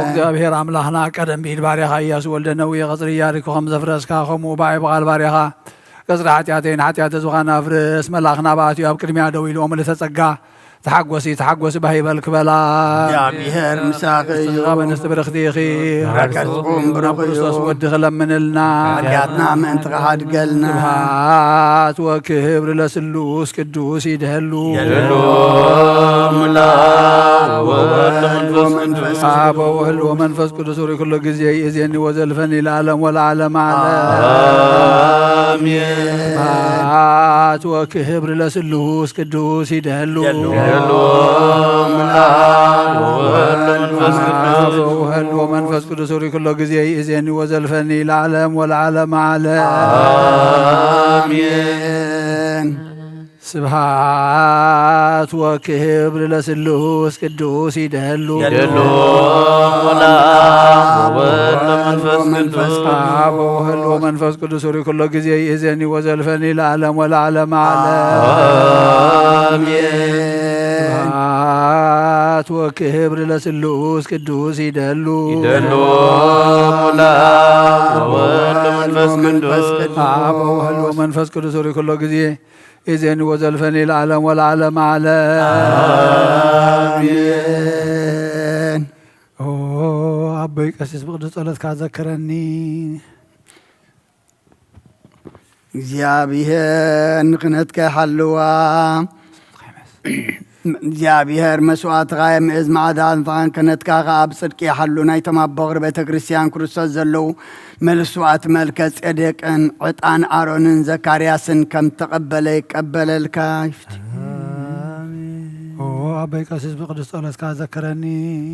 እግዚአብሔር ኣምላኽና ቀደም ብኢድ ባርያኻ ኢያሱ ወልደ ነዌ ቀጽሪ ኢያሪኮ ከም ዘፍረስካ፣ ከምኡ ብኣይ ብቓል ባርያኻ ቀጽሪ ሓጢኣተይን ሓጢኣተ ዝዃን ኣፍርስ። መልኣኽ ናብኣትዩ ኣብ ቅድሚያ ደው ኢሉ፣ ኦም ልተ ጸጋ ተሓጎሲ፣ ተሓጎሲ፣ ባህ ይበል ክበላ። እግዚኣብሔር ምሳኺ እዩ። ንስኻ በንስቲ ብርኽቲ ኢኺ። በረከትኩም ብሩኽ እዩ። ክርስቶስ ወዲ ክለምንልና። ኃጢኣትና ምእንቲ ክሓድገልና። ስብሐት ወክብር ለስሉስ ቅዱስ ይደሉ። ይደሉ። ላብ ወወልድ ወመንፈስ ቅዱስ። አብ ወወልድ ወመንፈስ ቅዱስ ሪ ኩሎ ጊዜ ይእዜኒ ወዘልፈኒ ለዓለም ወለዓለም ዓለም። አሜን። ስብሐት ወክብር ለስሉስ ቅዱስ ይደሉ። ይደሉ። ላብ ወወልድ ወመንፈስ ቅዱስ። አብ ወወልድ ወመንፈስ ቅዱስ ሪ ኩሎ ጊዜ ይእዜኒ ወዘልፈኒ ለዓለም ወለዓለም ዓለም። አሜን። ስብሐት ወክብር ለስሉስ ቅዱስ ይደሉ። ይደሉ። ላብ ወወልድ ወመንፈስ ቅዱስ። አብ ወወልድ ወመንፈስ ቅዱስ ሪ ኩሎ ጊዜ ይእዜኒ ወዘልፈኒ ለዓለም ወለዓለም ዓለም። አሜን። ስብሐት ወክብር ለስሉስ ቅዱስ ይደሉ። ይደሉ። ላብ ወወልድ ወመንፈስ ቅዱስ። አብ ወወልድ ወመንፈስ ቅዱስ ሪ ኩሎ ጊዜ ይእዜኒ ወዘልፈኒ ለዓለም ወለዓለም ዓለም። አሜን። ኦ ኣቦይ ቀሲስ ብቅዱስ ጸሎትካ ዘክረኒ። እግዚኣብሔር ንክህነትካ ይሓልዋ። እግዚኣብሔር መስዋዕትኻ የምእዝ፣ መዓዛ ዕጣንካን ክህነትካ ኸኣ ብጽድቂ ይሓሉ። ናይቶም ኣብ በኹሪ ቤተ ክርስቲያን ክርስቶስ ዘለዉ መስዋዕት መልከ ጼዴቅን ዕጣን ኣሮንን ዘካርያስን ከም ተቐበለ ይቀበለልካ። ይፍትሕ። ኦ ኣቦይ ቀሲስ ብቅዱስ ጸሎትካ ዘክረኒ።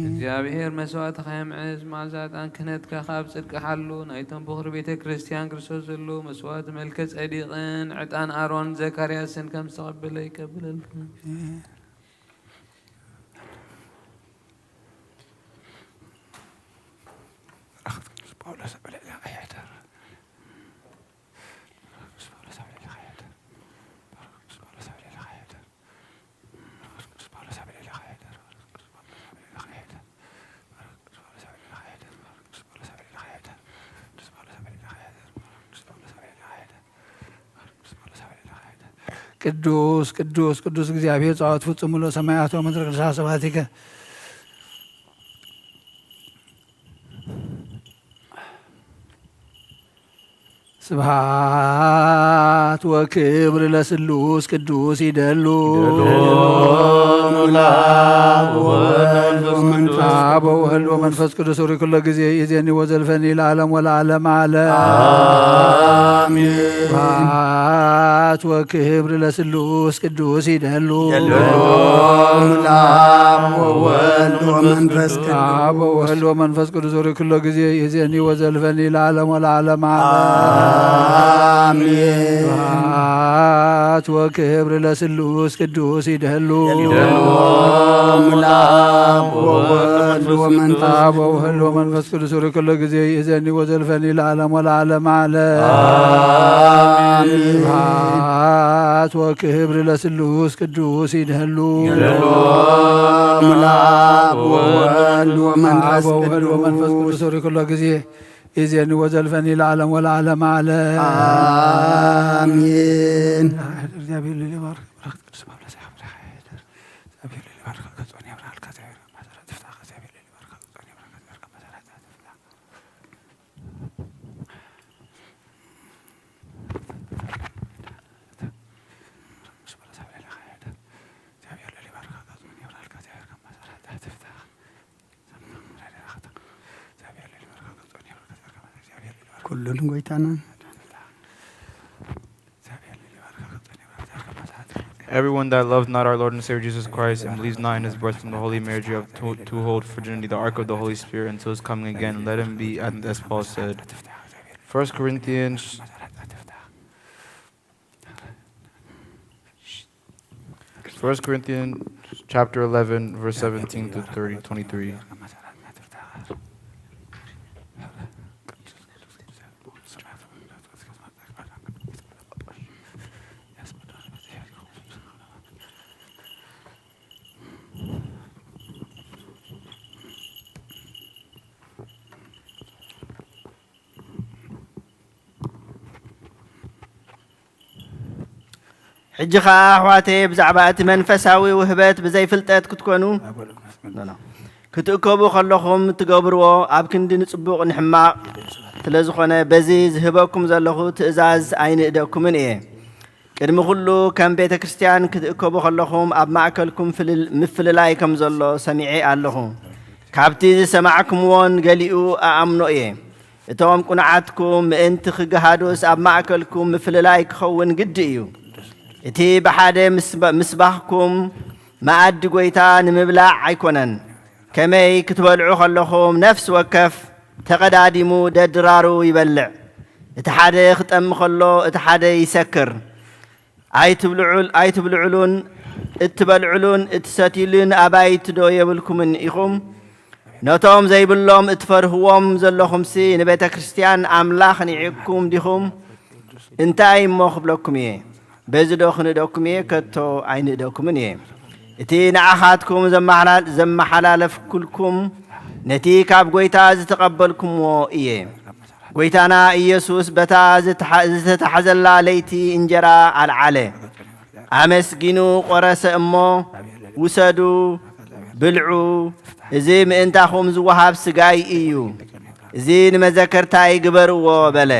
እግዚኣብሔር መስዋዕትኻ የምዕዝ፣ መዓዛ ዕጣን ክህነትካ ካብ ጽድቂ ሓሉ። ናይቶም በኹሪ ቤተ ክርስቲያን ክርስቶስ ዘለዉ መስዋዕት መልከ ጸዲቅን ዕጣን ኣሮን ዘካርያስን ከም ዝተቐበለ ይቀበለልካ። በረኸት ቅዱስ ጳውሎስ ኣብ ልዕሌኻ ይሕደር። በረኸት ቅዱስ ጳውሎስ ኣብ ልዕሌኻ ይሕደር። በረኸት ቅዱስ ጳውሎስ ኣብ ልዕሌኻ ይሕደር። በረኸት ቅዱስ ጳውሎስ ኣብ ልዕሌኻ ይሕደር። በረኸት ቅዱስ ጳውሎስ ኣብ ልዕሌኻ ይሕደር። በረኸት ቅዱስ ጳውሎስ ኣብ ልዕሌኻ ይሕደር። ቅዱስ ጳውሎስ ኣብ ልዕሌኻ ይሕደር። በረኸት ቅዱስ ጳውሎስ ኣብ ልዕሌኻ ይሕደር። ቅዱስ ቅዱስ ቅዱስ እግዚኣብሔር ጸባኦት ፍጹም ምሉእ ሰማያት ወምድር ቅዱሳት ስብሐቲከ። ስብሐት ወክብር ለስሉስ ቅዱስ ይደሉ። ይደሉ። አብ ወወልድ ወመንፈስ ቅዱስ ሪ ኩሎ ጊዜ ይእዜኒ ወዘልፈኒ ለዓለም ወለዓለም ዓለም። አሜን። ስብሐት ወክብር ለስሉስ ቅዱስ ይደሉ። ይደሉ። አብ ወወልድ ወመንፈስ ቅዱስ። አብ ወወልድ ወመንፈስ ቅዱስ ሪ ኩሎ ጊዜ ይእዜኒ ወዘልፈኒ ለዓለም ወለዓለም ዓለም። አሜን። ስብሐት ወክብር ለስሉስ ቅዱስ ይደሉ። ይደሉ። አብ ወወልድ ወመንፈስ አብ ወወልድ ወመንፈስ ቅዱስ ሪ ኩሎ ጊዜ ይእዜኒ ወዘልፈኒ ለዓለም ወለዓለም ዓለም። አሜን። ስብሐት ወክብር ለስሉስ ቅዱስ ይደሉ። ይደሉ። አብ ወወልድ ወመንፈስ አብ ወወልድ ወመንፈስ ቅዱስ። ቅዱስ ሪ ኩሎ ጊዜ ይእዜኒ ወዘልፈኒ ለዓለም ወለዓለም ዓለም። ኣሜን። እግዚኣብሔር ልዑል ይባርክ፣ በረኸት ቅዱስ ጳውሎስ ያብዛሕ። እግዚኣብሔር ልዑል ይባርክ፣ ገጾን ያብራልካ፣ እግዚኣብሔር መሰረት ትፍታህ፣ እግዚኣብሔር ልዑል ይባርክ፣ ገጾን ያብራልካ፣ እግዚኣብሔር መሰረት ትፍታህ። ኩሉን ጎይታና Everyone that loves not our Lord and Savior Jesus Christ and believes not in his birth from the holy marriage of two, two hold virginity, the ark of the Holy Spirit, until his coming again, let him be, and as Paul said, First Corinthians, First Corinthians chapter eleven, verse seventeen to thirty, twenty-three. ሕጂ ኸኣ ኣሕዋተየ ብዛዕባ እቲ መንፈሳዊ ውህበት ብዘይ ፍልጠት ክትኮኑ ክትእከቡ ከለኹም እትገብርዎ ኣብ ክንዲ ንጽቡቕ ንሕማቕ ስለ ዝኾነ በዚ ዝህበኩም ዘለኹ ትእዛዝ ኣይንእደኩምን እየ። ቅድሚ ኩሉ ከም ቤተ ክርስቲያን ክትእከቡ ከለኹም ኣብ ማእከልኩም ፍልል- ምፍልላይ ከም ዘሎ ሰሚዐ ኣለኹ። ካብቲ ዝሰማዕኩምዎን ገሊኡ እኣምኖ እየ። እቶም ቁኑዓትኩም ምእንቲ ክግሃዱስ ኣብ ማእከልኩም ምፍልላይ ክኸውን ግዲ እዩ። እቲ ብሓደ ምስባ- ምስባኽኩም መኣዲ ጐይታ ንምብላዕ ኣይኮነን። ከመይ ክትበልዑ ከለኹም ነፍሲ ወከፍ ተቐዳዲሙ ደድራሩ ይበልዕ። እቲ ሓደ ክጠሚ ከሎ እቲ ሓደ ይሰክር። ኣይትብልዑል- ኣይትብልዑሉን እትበልዑሉን እትሰትዩሉን ኣባይቲ ዶ የብልኩምን ኢኹም? ነቶም ዘይብሎም እትፈርህዎም ዘለኹምሲ ንቤተ ክርስቲያን ኣምላኽ ንዒቕኩም ዲኹም? እንታይ እሞ ክብለኩም እየ? በዚ ዶ ክንእደኩም እየ? ከቶ ኣይንእደኩምን እየ። እቲ ንዓኻትኩም ዘመሓላል- ዘመሓላለፍኩልኩም ነቲ ካብ ጐይታ ዝተቐበልኩምዎ እየ። ጐይታና ኢየሱስ በታ ዝተሓ- ዝተታሕዘላ ለይቲ እንጀራ ኣልዓለ። ኣመስጊኑ ቈረሰ እሞ፣ ውሰዱ፣ ብልዑ፣ እዚ ምእንታኹም ዝወሃብ ስጋይ እዩ፣ እዚ ንመዘከርታይ ግበርዎ በለ።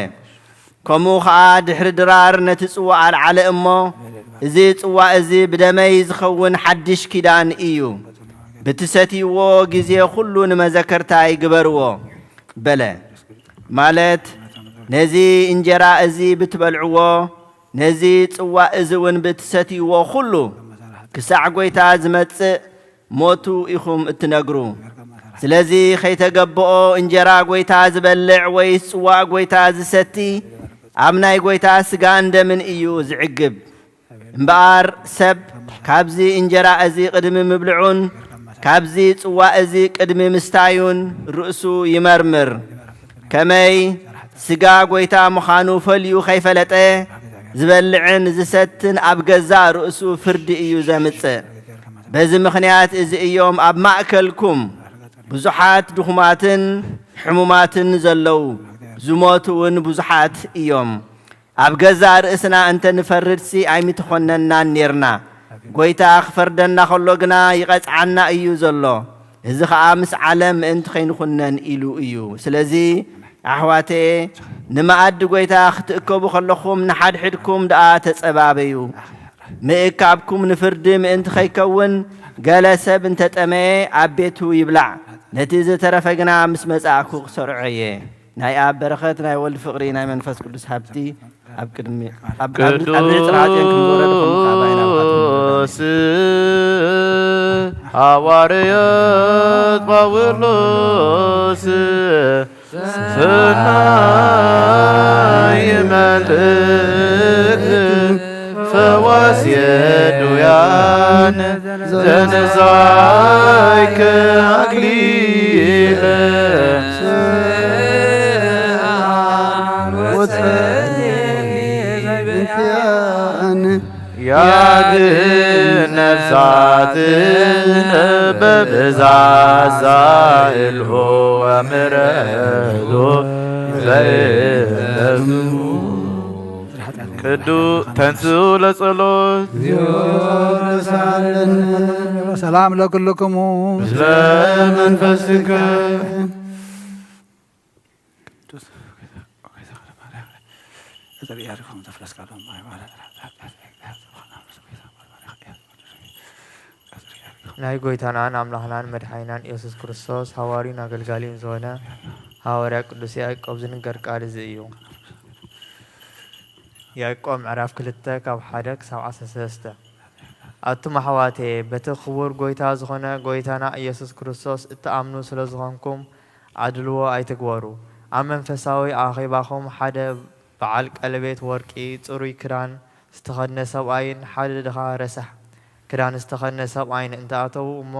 ከምኡ ኸኣ ድሕሪ ድራር ነቲ ጽዋእ ኣልዓለ እሞ፣ እዚ ጽዋእ እዚ ብደመይ ዝኸውን ሓድሽ ኪዳን እዩ፣ ብትሰትይዎ ግዜ ኹሉ ንመዘከርታይ ግበርዎ በለ። ማለት ነዚ እንጀራ እዚ ብትበልዕዎ፣ ነዚ ጽዋእ እዚ እውን ብትሰትይዎ ኹሉ ክሳዕ ጐይታ ዝመጽእ ሞቱ ኢኹም እትነግሩ። ስለዚ ኸይተገብኦ እንጀራ ጐይታ ዝበልዕ ወይስ ጽዋእ ጐይታ ዝሰቲ ኣብ ናይ ጐይታ ስጋን ደምን እዩ ዝዕግብ። እምበኣር ሰብ ካብዚ እንጀራ እዚ ቅድሚ ምብልዑን ካብዚ ጽዋእ እዚ ቅድሚ ምስታዩን ርእሱ ይመርምር። ከመይ ስጋ ጐይታ ምዃኑ ፈልዩ ኸይፈለጠ ዝበልዕን ዝሰትን ኣብ ገዛእ ርእሱ ፍርዲ እዩ ዘምጽእ። በዚ ምኽንያት እዚ እዮም ኣብ ማእከልኩም ብዙሓት ድኹማትን ሕሙማትን ዘለዉ፣ ዝሞቱ እውን ብዙሓት እዮም። ኣብ ገዛእ ርእስና እንተ ንፈርድሲ ኣይምተኾነንናን ኔርና። ጐይታ ክፈርደና ኸሎ ግና ይቐጽዓና እዩ ዘሎ። እዚ ኸኣ ምስ ዓለም ምእንቲ ኸይንኹነን ኢሉ እዩ። ስለዚ ኣሕዋተየ፣ ንመኣዲ ጐይታ ክትእከቡ ኸለኹም ንሓድሕድኩም ደኣ ተጸባበዩ። ምእካብኩም ንፍርዲ ምእንቲ ኸይከውን፣ ገለ ሰብ እንተ ጠመየ ኣብ ቤቱ ይብላዕ፣ ነቲ ዝተረፈ ግና ምስ መጻእኩ ክሰርዖ እየ። ናይ ኣብ በረኸት፣ ናይ ወልድ ፍቕሪ፣ ናይ መንፈስ ቅዱስ ሃብቲ ኣብ ቅድሚ ኣብ ኣብ- ኣብ ጽርዓጽዮን ከም ዝወረደ ከምኡ ከኣ ባይና ብኻትኩም ንወረደ። ቅዱስ ሃዋርያት ጳውሎስ ሰናይ መልእክት ፈዋስ የዱያን ዘነሳይከ ኣክሊለ ያድን ነፍሳትን በብዛዛ እልሆ ወምረዶ ዘይለምኑ ቅዱስ ተንሥኡ ለጸሎት። ሰላም ለኩልክሙ። ምስለ መንፈስከ። ናይ ጎይታናን ኣምላኽናን መድሓኒናን ኢየሱስ ክርስቶስ ሃዋርዩን ኣገልጋሊን ዝኾነ ሃዋርያ ቅዱስ ያዕቆብ ዝንገር ቃል እዚ እዩ። ያዕቆብ ምዕራፍ ክልተ ካብ ሓደ ክሳብ ዓሰርተ ሰለስተ። ኣቱም ኣሕዋቴ፣ በቲ ክቡር ጎይታ ዝኾነ ጎይታና ኢየሱስ ክርስቶስ እትኣምኑ ስለ ዝኾንኩም ኣድልዎ ኣይትግበሩ። ኣብ መንፈሳዊ ኣኼባኹም ሓደ በዓል ቀለቤት ወርቂ፣ ጽሩይ ክዳን ዝተኸድነ ሰብኣይን ሓደ ድኻ ረሳሕ ክዳን ዝተኸድነ ሰብኣይን እንተኣተዉ እሞ፣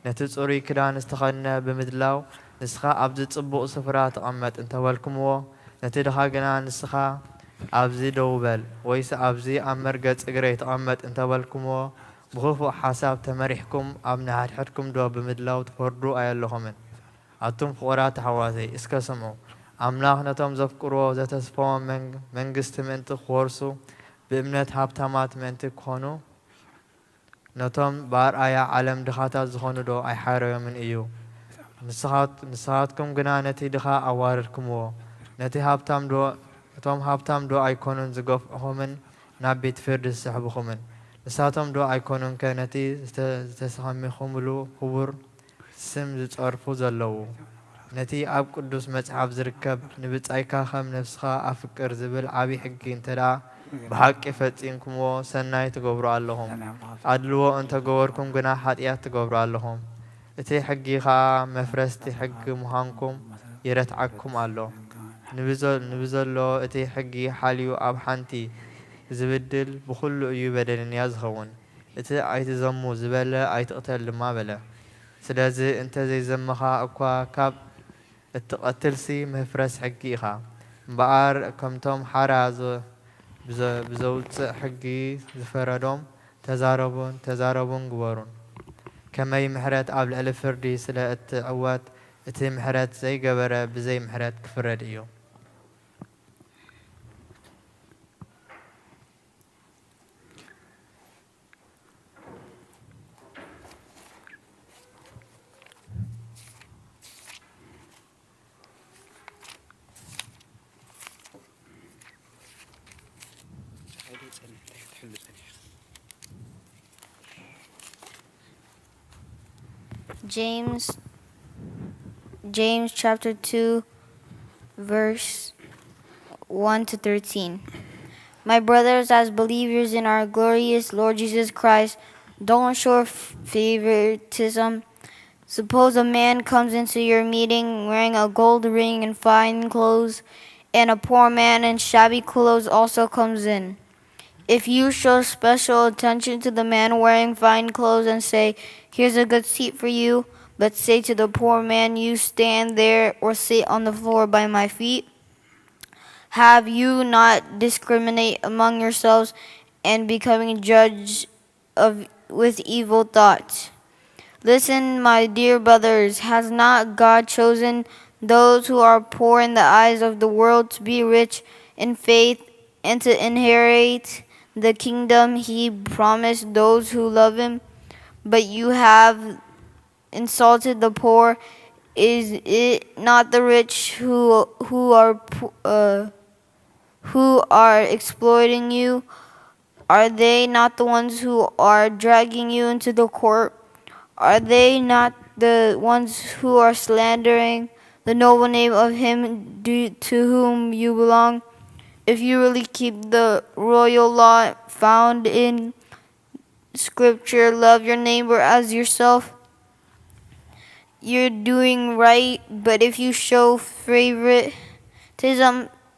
ነቲ ጽሩይ ክዳን ዝተኸድነ ብምድላው፣ ንስኻ ኣብዚ ጽቡቕ ስፍራ ተቐመጥ እንተበልኩምዎ፣ ነቲ ድኻ ግና ንስኻ ኣብዚ ደው በል፣ ወይስ ኣብዚ ኣብ መርገጽ እግረይ ተቐመጥ እንተበልኩምዎ፣ ብኽፉእ ሓሳብ ተመሪሕኩም ኣብ ንሓድሕድኩም ዶ ብምድላው ትፈርዱ ኣየለኹምን? ኣቱም ፍቑራት ኣሕዋተይ፣ እስከ ስምዑ። ኣምላኽ ነቶም ዘፍቅርዎ ዘተስፈዎም መን- መንግስቲ ምእንቲ ክወርሱ ብእምነት ሃብታማት ምእንቲ ክኾኑ ነቶም ብኣርኣያ ዓለም ድኻታት ዝኾኑ ዶ ኣይሓረዮምን እዩ? ንስኻት- ንስኻትኩም ግና ነቲ ድኻ ኣዋረድኩምዎ። ነቲ ሃብታም ዶ- እቶም ሃብታም ዶ ኣይኮኑን ዝገፍዑኹምን ናብ ቤት ፍርዲ ዝሰሕቡኹምን? ንሳቶም ዶ ኣይኮኑንከ ነቲ ዝተ- ዝተሰኸሚኹምሉ ክቡር ስም ዝጸርፉ ዘለዉ? ነቲ ኣብ ቅዱስ መጽሓፍ ዝርከብ ንብጻይካ ከም ነፍስኻ ኣፍቅር ዝብል ዓቢ ሕጊ እንተ ደኣ ብሓቂ ፈጺምኩምዎ ሰናይ ትገብሩ ኣለኹም። ኣድልዎ እንተ ገበርኩም ግና ሓጢኣት ትገብሩ ኣለኹም። እቲ ሕጊ ኸኣ መፍረስቲ ሕጊ ምዃንኩም ይረትዓኩም ኣሎ። ንብዘ- ንብዘሎ እቲ ሕጊ ሓልዩ ኣብ ሓንቲ ዝብድል ብኹሉ እዩ በደለኛ ዝኸውን። እቲ ኣይትዘሙ ዝበለ ኣይትቕተል ድማ በለ። ስለዚ እንተ ዘይዘመኻ እኳ ካብ እትቐትልሲ መፍረስ ሕጊ ኢኻ። እምበኣር ከምቶም ሓራ ዘ- ብዘ- ብዘውጽእ ሕጊ ዝፈረዶም ተዛረቡን ተዛረቡን ግበሩን። ከመይ ምሕረት ኣብ ልዕሊ ፍርዲ ስለ እትዕወት እቲ ምሕረት ዘይገበረ ብዘይ ምሕረት ክፍረድ እዩ። James, James chapter two, verse one to thirteen. My brothers, as believers in our glorious Lord Jesus Christ, don't show f- favoritism. Suppose a man comes into your meeting wearing a gold ring and fine clothes, and a poor man in shabby clothes also comes in. If you show special attention to the man wearing fine clothes and say, "Here's a good seat for you," but say to the poor man, "You stand there or sit on the floor by my feet," have you not discriminate among yourselves and becoming judge of with evil thoughts? Listen, my dear brothers, has not God chosen those who are poor in the eyes of the world to be rich in faith and to inherit the kingdom he promised those who love him? But you have insulted the poor. Is it not the rich who who are po- uh, who are exploiting you? Are they not the ones who are dragging you into the court? Are they not the ones who are slandering the noble name of him do, to whom you belong? If you really keep the royal law found in Scripture, "Love your neighbor as yourself," you're doing right. But if you show favoritism,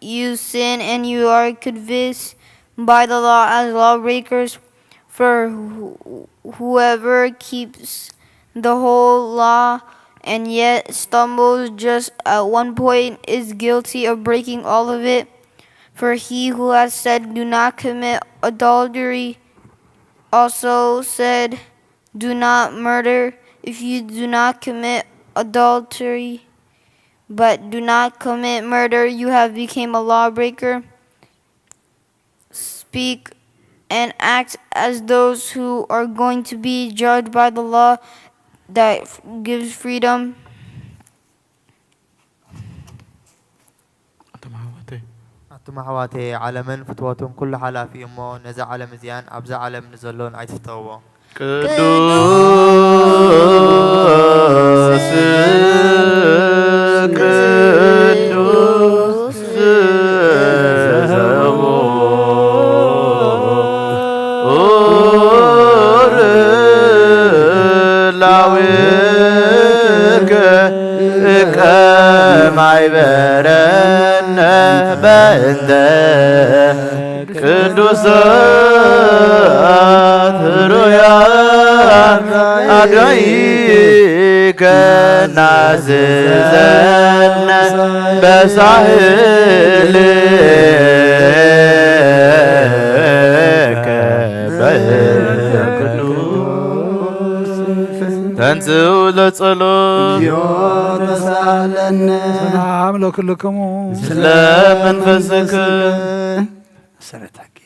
you sin and you are convinced by the law as lawbreakers. For who- whoever keeps the whole law and yet stumbles just at one point is guilty of breaking all of it. For he who has said, "Do not commit adultery," also said, "Do not murder." If you do not commit adultery, but do not commit murder. You have become a lawbreaker. Speak and act as those who are going to be judged by the law that f- gives freedom. ኣቶም ኣሕዋተይ ኣቱም ኣሕዋተይ፣ ዓለምን ፍትወቱን ኩሉ ሓላፊ እዩ እሞ፣ ነዛ ዓለም እዚኣን ኣብዛ ዓለም ንዘሎን ኣይትፍተውዎ። ቅዱስ ቅዱስ ላዊከ ከማይ በረነ በእንተ ቅዱሳት ሩያት ኣድራይከ ናዝዘነ በሳህልከ በእንተ ቅዱስ ተንስኡ ለጸሎት ተሳለነ ሰላም ለክልክሙ ስለ መንፈስክ መሰረታኪ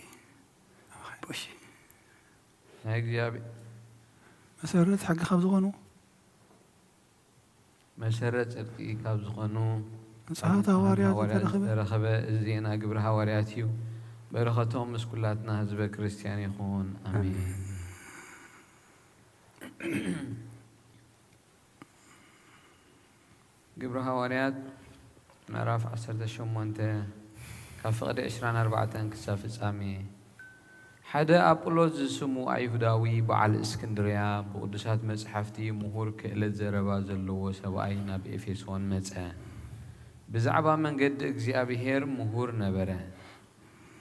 ቦሽ ናይ እግዚኣብሔር መሰረት ሕጊ ካብ ዝኾኑ መሰረት ጽድቂ ካብ ዝኾኑ ንጽሓት ሃዋርያት ሃዋርያት ዝተረኸበ ዝተረኸበ እዚ ዜና ግብሪ ሃዋርያት እዩ። በረኸቶም ምስ ኩላትና ህዝበ ክርስቲያን ይኹን። ኣሜን። ግብሪ ሃዋርያት ምዕራፍ ዓሰርተ ሸሞንተ ካብ ፍቕዲ ዕስራን ኣርባዕተን ክሳብ ፍጻሜ። ሓደ ኣጵሎስ ዝስሙ ኣይሁዳዊ በዓል እስክንድርያ ብቕዱሳት መጻሕፍቲ ምሁር ክእለት ዘረባ ዘለዎ ሰብኣይ ናብ ኤፌሶን መጸ። ብዛዕባ መንገዲ እግዚኣብሔር ምሁር ነበረ።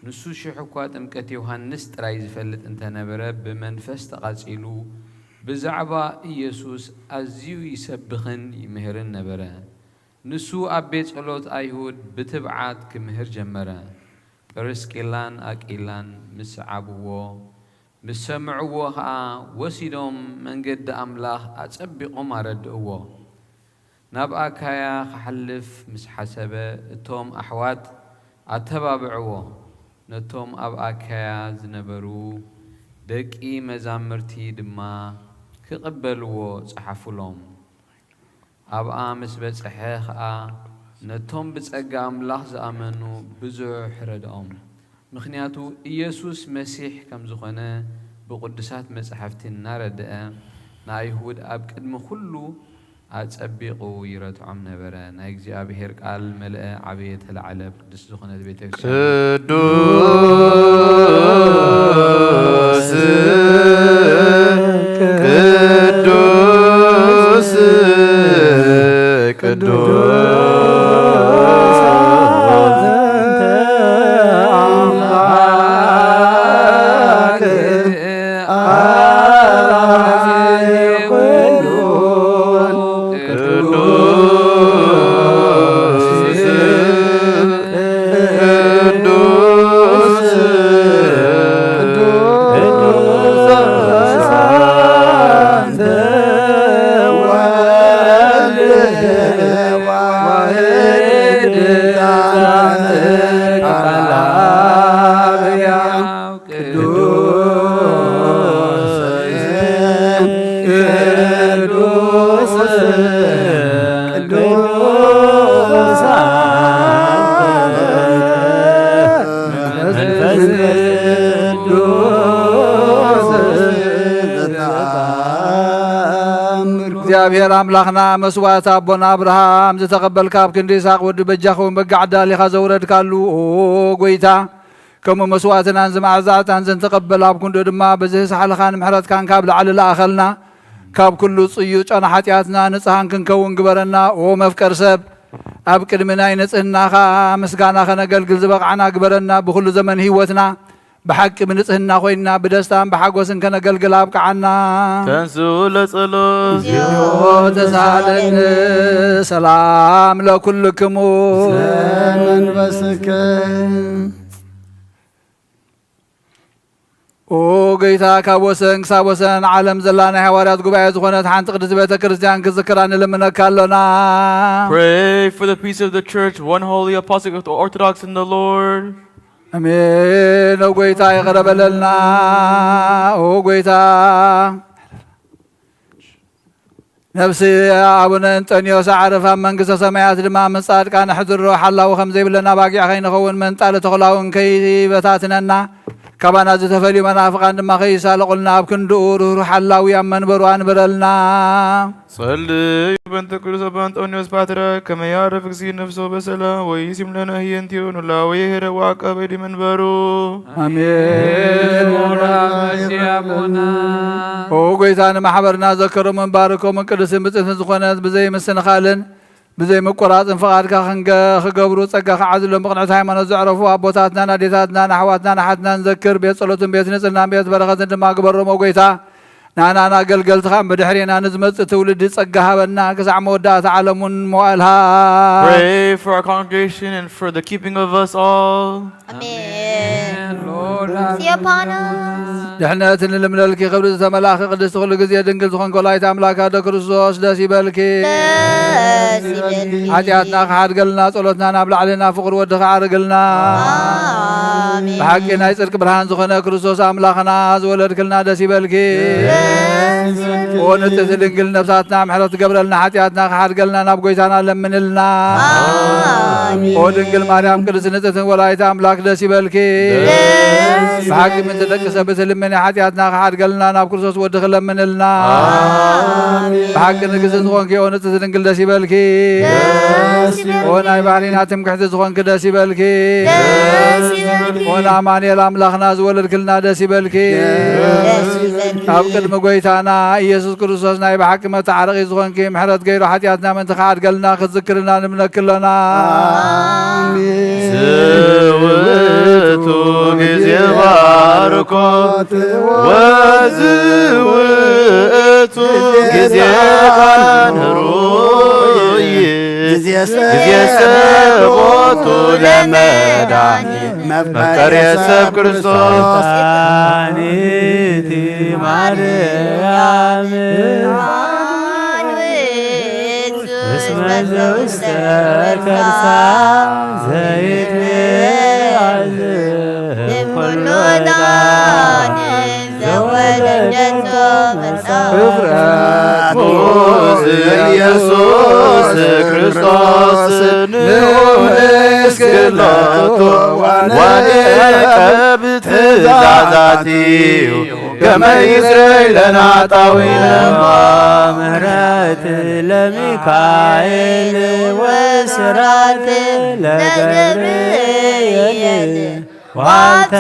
ንሱ ሽሕ እኳ ጥምቀት ዮሃንስ ጥራይ ዝፈልጥ እንተነበረ ብመንፈስ ተቓጺሉ ብዛዕባ ኢየሱስ ኣዝዩ ይሰብኽን ይምህርን ነበረ። ንሱ ኣብ ቤት ጸሎት ኣይሁድ ብትብዓት ክምህር ጀመረ። ጵርስቂላን ኣቂላን ምስ ሰዓብዎ ምስ ሰምዕዎ ኸኣ ወሲዶም መንገዲ ኣምላኽ ኣጸቢቖም ኣረድእዎ። ናብ ኣካያ ክሓልፍ ምስ ሓሰበ እቶም ኣሕዋት ኣተባብዕዎ። ነቶም ኣብ ኣካያ ዝነበሩ ደቂ መዛምርቲ ድማ ክቕበልዎ ጸሓፉሎም። ኣብኣ ምስ በጽሐ ኸኣ ነቶም ብጸጋ ኣምላኽ ዝኣመኑ ብዙሕ ረድኦም። ምኽንያቱ ኢየሱስ መሲሕ ከም ዝኾነ ብቕዱሳት መጻሕፍቲ እናረድአ ንኣይሁድ ኣብ ቅድሚ ኩሉ ኣጸቢቑ ይረትዖም ነበረ። ናይ እግዚኣብሔር ቃል መልአ ዓበየ ተላዕለ ቅድስቲ ዝኾነት ቤተ ክርስቲያን ቅዱስ ቅዱስ ቅዱስ ቅዱስ ቅዱስ እግዚኣብሔር ኣምላኽና መስዋእቲ ኣቦና ኣብርሃም ዝተቐበልካ ኣብ ክንዲ ይስሐቅ ወዲ በጃ ክውን በጊዕ ኣዳሊኻ ዘውረድካሉ ኦ ጎይታ ከምኡ መስዋእትናን ዝመዓዛ ዕጣን ዘንተቐበል ኣብ ክንዱ ድማ ብዝህ ሳሕልኻን ምሕረትካን ካብ ላዕሊ ለኣኸልና ካብ ኩሉ ጽዩ ጨና ሓጢኣትና ንጽሃን ክንከውን ግበረና ኦ መፍቀር ሰብ ኣብ ቅድሚ ናይ ንጽህናኻ ምስጋና ከነገልግል ዝበቕዓና ግበረና ብኹሉ ዘመን ህይወትና ብሓቂ ብንጽህና ኮይንና ብደስታን ብሓጎስን ከነገልግል ኣብቅዓና። ተንስኡ ለጸሎት እግዚኦ ተሳለነ ሰላም ለኩልክሙ መንፈስከ ኦ ጌታ፣ ካብ ወሰን ክሳብ ወሰን ዓለም ዘላ ናይ ሃዋርያት ጉባኤ ዝኾነት ሓንቲ ቅድስቲ ቤተ ክርስቲያን ክዝክራ ንልምነካ ኣሎና። Pray for the peace of the church, one holy apostolic orthodox in the Lord. ኣሜን። ኦ ጎይታ ይቕረ በለልና። ኦ ጎይታ፣ ነፍሲ ኣቡነ እንጠንዮስ ኣዕርፍ፣ ኣብ መንግስተ ሰማያት ድማ ምስ ጻድቃን ኣሕድሮ። ሓላዊ ከም ዘይብለና ባጊዕ ከይንኸውን፣ መንጣሊ ተኹላ እውን ከይበታትነና፣ ካባና ዝተፈልዩ መናፍቃን ድማ ከይሳለቑልና፣ ኣብ ክንድኡ ርህሩህ ሓላዊ ኣብ መንበሩ ኣንብረልና። ጸልዩ በእንተ ቅዱስ ኣባ እንጠንዮስ ፓትርያርክ ከመ ያዕርፍ እግዚእ ነፍሶ በሰላም ወይሲም ለነ ህየንቲኡ ኑላዊ ሄረ ወዓቃበ ዲመንበሩ። ኣሜን። ኦ ጎይታ፣ ንማሕበርና ዘከሮምን ባርኮምን ቅዱስን ብጽትን ዝኾነት ብዘይ ምስንኻልን ብዘይ ምቁራጽን ፍቓድካ ክንገ-፣ ክገብሩ ጸጋ ክዓዝሎም ብቕንዕቲ ሃይማኖት ዘዕረፉ ኣቦታትናን ኣዴታትናን ኣሕዋትናን ኣሓትናን ዘክር። ቤት ጸሎትን ቤት ንጽህናን ቤት በረኸትን ድማ ግበሮም። ኦ ጎይታ፣ ንኣናን ኣገልገልትኻን ብድሕሬና ንዝመጽእ ትውልዲ ጸጋ ሃበና፣ ክሳዕ መወዳእታ ዓለም እውን መዋእልሃ። Pray for our congregation and for the keeping of us all. ኣሜን። ሲዮፓና። ድሕነት ንልምነልኪ፣ ክብሪ ዝተመላእኪ ቅድስቲ፣ ኩሉ ግዜ ድንግል ዝኾንኪ ወላዲተ ኣምላክ ኣዶ ክርስቶስ፣ ደስ ይበልኪ። ደስ ይበልኪ። ሓጢኣትና ክሓድገልና፣ ጸሎትና ናብ ላዕሊ፣ ናብ ፍቕሪ ወድኺ ዓርግልና። ኣሜን። ብሓቂ ናይ ጽድቂ ብርሃን ዝኾነ ክርስቶስ ኣምላኽና ዝወለድክልና፣ ደስ ይበልኪ። ደስ ይበልኪ። ኦ ንጽሕቲ ድንግል፣ ነፍሳትና ምሕረት ትገብረልና፣ ሓጢኣትና ክሓድገልና ናብ ጎይታና ለምንልና። ኣሜን። ኦ ድንግል ማርያም ቅድስቲ ንጽሕትን ወላዲተ ኣምላክ፣ ደስ ይበልኪ። ደስ ይበልኪ። ብሓቂ ምእንቲ ደቂ ሰብ ትልምኒ፣ ሓጢኣትና ክሓድገልና ናብ ክርስቶስ ወድኺ ለምንልና። ኣሜን። ብሓቂ ንግስቲ ዝኾንኪ ኦ ንጽሕቲ ድንግል፣ ደስ ይበልኪ። ደስ ይበልኪ። ኦ ናይ ባህሊና ትምክሕቲ ዝኾንኪ፣ ደስ ይበልኪ። ደስ ይበልኪ። ኦ ንኣማኑኤል ኣምላኽና ዝወለድክልና፣ ደስ ይበልኪ። ደስ ይበልኪ። ኣብ ቅድሚ ጎይታና ኢየሱስ ክርስቶስ ናይ ብሓቂ መተዓረቒ ዝኾንኪ፣ ምሕረት ገይሩ ሓጢኣትና ምእንቲ ክሓድገልና ክትዝክርና ንምነኪ ኣሎና። ኣሜን። ዝውእቱ ግዜ ባርኮት ወዝውእቱ ግዜ ቃል ሩይ ግዜ ሰቦቱ ለመድኃኒት መፍቀሬ ሰብ ክርስቶስ። መድኃኒት ማርያም እስመ ዘውስተ ከርሳ ዘይትቤ ኩሉ ዕጣን ዘወለደቶ መርሳ። እፍረቱ ኢየሱስ ክርስቶስ ንዑ ንስግደለቱ ወንዕቀብ ትእዛዛቲሁ። ከመ ይስረይ ለነ ኃጣውኢነ። ምሕረት ለሚካኤል ወስራት ለገብርኤል ወሀብተ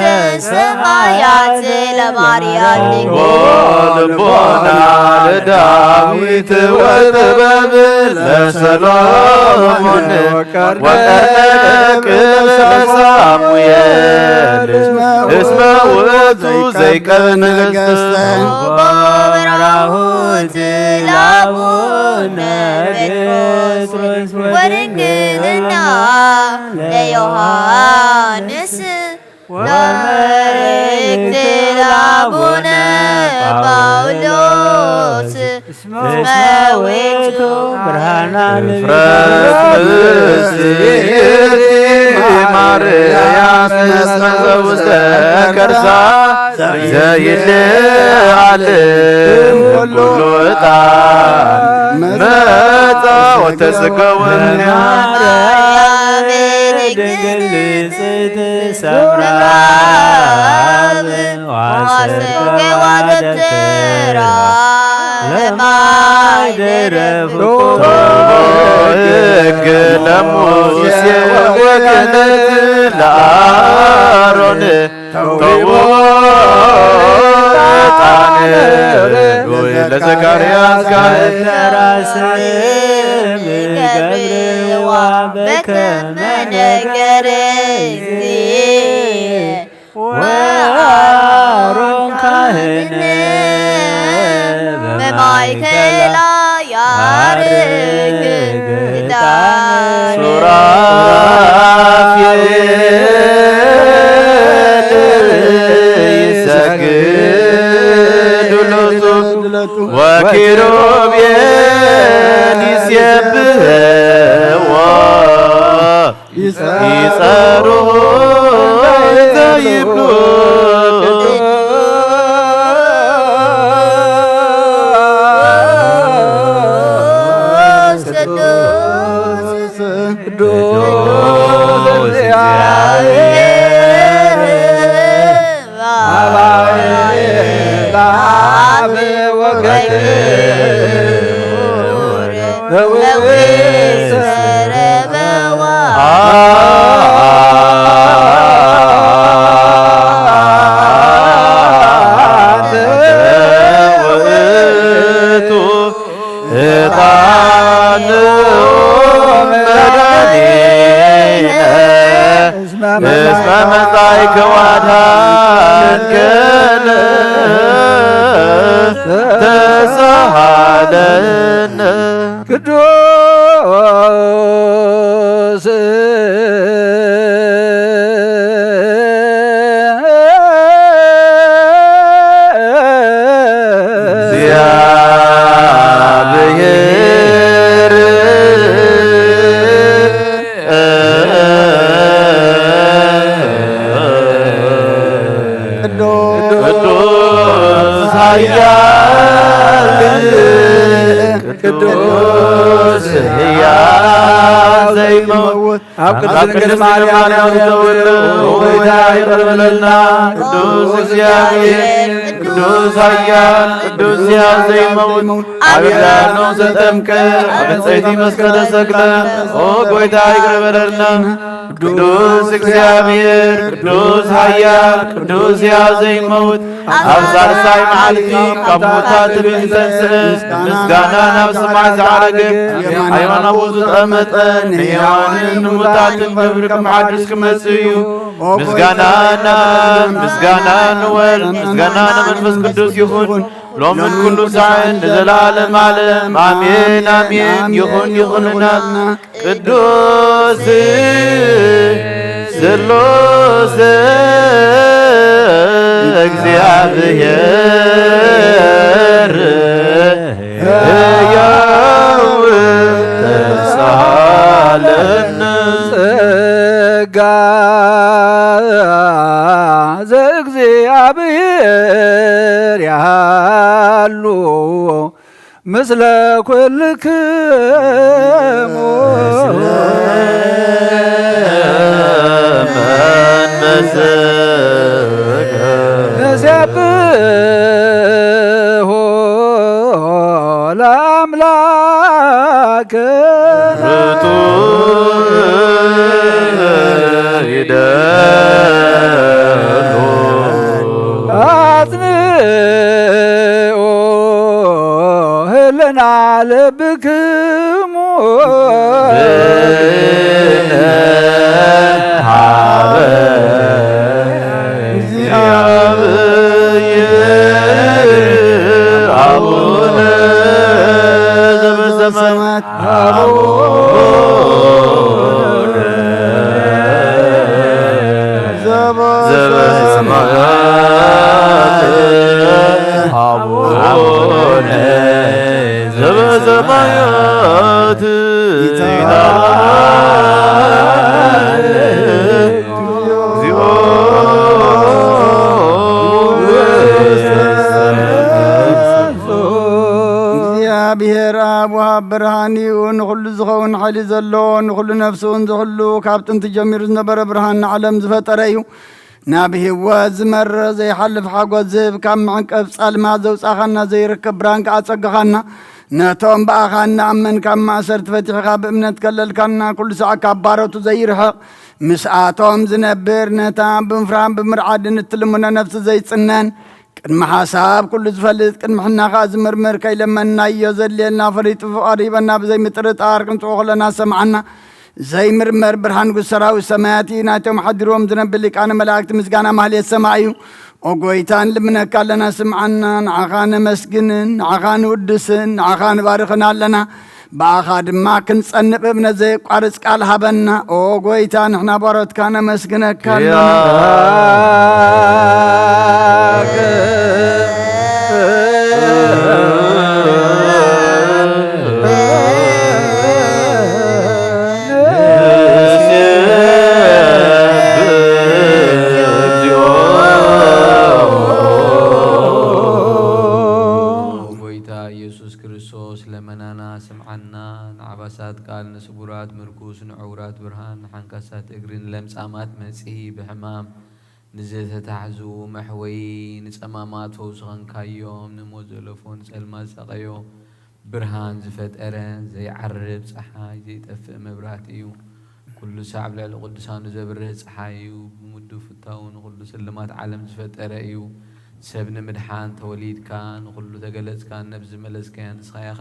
ሰማያት ለማርያም ድንግል። ልቦና ለዳዊት ወጥበብ ለሰሎሞን ወቀርነ ቅድመ ሳሙኤል እስመ ውእቱ ዘይቀንስ። በራሁት ለአቡነ ጴጥሮስ ወድንግልና ለዮሐንስ ወመልእክት ለአቡነ ጳውሎስ እስመ ውእቱ ብርሃና እፍረት ምስሌኪ ማርያም እስመ ዘውስተ ከርሳ ዘይለዓል ኩሉ ዕጣን መጻ ወተስገወ ማርያም ድንግል ንጽሕት ሰምራ ወአሰገዋ ደብተራ ለማይ ደረፉ። ሕግ ለሙሴ ወክህነት ለአሮን ተውቦ ዕጣን ርዱይ ለዘካርያስ ካህን። ተራስም ገብርዋ በከመ ነገረ እግዚእ ወአሮን ካህን በማእከላ ያርግ ዕጣን። ሱራፌል ይሰግድ ይብሉ። ቅዱስ ቅዱስ እግዚአብሔር አብ ወወልድ በውእቱ ዕጣን መድኃኒነ እስመ መጻእከ ወአድኃንከነ ተሳሃለነ። ቅዱስ እግዚአብሔር ቅዱስ ኃያል ቅዱስ ሕያው ዘይመውት ኣብ ቅድስት ድንግል ማርያም ተወልደ ሆይ ይቅር በለልና። ቅዱስ እግዚአብሔር ቅዱስ ኃያል ቅዱስ ሕያው ዘይመውት ኣብ ዮርዳኖስ ተጠምቀ፣ ኣብ ዕፀይቲ መስቀል ተሰቅለ። ኦ ጎይታ ይቅር በለልና። ቅዱስ እግዚኣብሔር፣ ቅዱስ ኃያል፣ ቅዱስ ሕያው ዘይመውት፣ ኣብ ሳልሳይ መዓልቲ ካብ ሙታት ተንሥእ፣ ምስጋና ናብ ሰማይ ዝዓረገ፣ የማን ኣቦ ዝተቐመጠ፣ ንሕያዋንን ንሙታትን ክብሪ ከመሓድስ ክመጽእ እዩ። ምስጋና ናብ፣ ምስጋና ንወልድ፣ ምስጋና ንመንፈስ ቅዱስ ይኹን። ሎምን ኩሉ ሳዕን ንዘለዓለም ዓለም። ኣሜን፣ ኣሜን። ይኹን፣ ይኹንልና። ቅዱስ ስሉስ እግዚኣብሔር ሕያው ተሳለን። ጸጋ ዘእግዚኣብሔር ያሉ ምስለ ኩልክሙ መንፈስከ ንሴብሖ ለአምላክ ርቱዕ ይደሉ አጽንኦ ህልና ልብክሙ ብነ ሀበ አቡነ ዘበሰማያት። አቡነ ዘበሰማያት። አቡነ ዘበሰማያት። ይትባረክ። እግዚኦ እግዚኣብሔር ኣብ ወሃብ ብርሃን እዩ። ንኹሉ ዝኸውን ሓይሊ ዘለዎ፣ ንኹሉ ነፍሲ እውን ዝሕሉ፣ ካብ ጥንቲ ጀሚሩ ዝነበረ ብርሃን ንዓለም ዝፈጠረ እዩ። ናብ ህይወት ዝመርሕ ዘይሓልፍ ሓጎስ ዝህብ፣ ካብ መዕንቀፍ ጸልማት ዘውጻኻና፣ ዘይርከብ ብርሃን ከኣ ኣጸገኻና። ነቶም ብኣኻ እንኣምን ካብ ማእሰርቲ ፈቲሕኻ ብእምነት ከለልካና፣ ኩሉ ሳዕ ካብ ባሮቱ ዘይርሕቕ፣ ምስኣቶም ዝነብር፣ ነታ ብምፍራህን ብምርዓድን እትልምኖ ነፍሲ ዘይጽነን፣ ቅድሚ ሓሳብ ኩሉ ዝፈልጥ፣ ቅድሚ ሕና ኸኣ ዝምርምር፣ ከይለመንናዮ ዘድልየልና ፈሊጡ ፍቓዱ ሂበና፣ ብዘይምጥርጣር ክንጽቦ ከለና ዝሰምዓና ዘይምርመር ብርሃን ንጉስ ሰራዊት ሰማያት እዩ። ናይቶም ሓዲርዎም ዝነብር ሊቃነ መላእክት ምስጋና ማህሌት ሰማይ እዩ። ኦ ጎይታ፣ ንልምነካ ኣለና፣ ስምዓና። ንዓኻ ነመስግንን፣ ንዓኻ ንውድስን፣ ንዓኻ ንባርኽን ኣለና። ብኣኻ ድማ ክንጸንዕ ብእምነት ዘየቋርጽ ቃል ሃበና። ኦ ጎይታ፣ ንሕና ባሮትካ ነመስግነካ ኣለና። ሳት እግሪ ንለምጻማት መጺ ብሕማም ንዘተታሕዙ መሕወዪ፣ ንጸማማት ፈውሲ ኸንካዮም፣ ንሞት ዘለፎ ንጸልማት ሳቐዮ። ብርሃን ዝፈጠረ ዘይዓርብ ጸሓይ ዘይጠፍእ መብራህቲ እዩ። ኩሉ ሳዕ ኣብ ልዕሊ ቅዱሳኑ ዘብርህ ጸሓይ እዩ። ብምዱብ ፍታዉ ንኹሉ ስልማት ዓለም ዝፈጠረ እዩ። ሰብ ንምድሓን ተወሊድካ፣ ንኹሉ ተገለጽካ፣ ነብሲ ዝመለስካያ ንስኻ ኢኻ።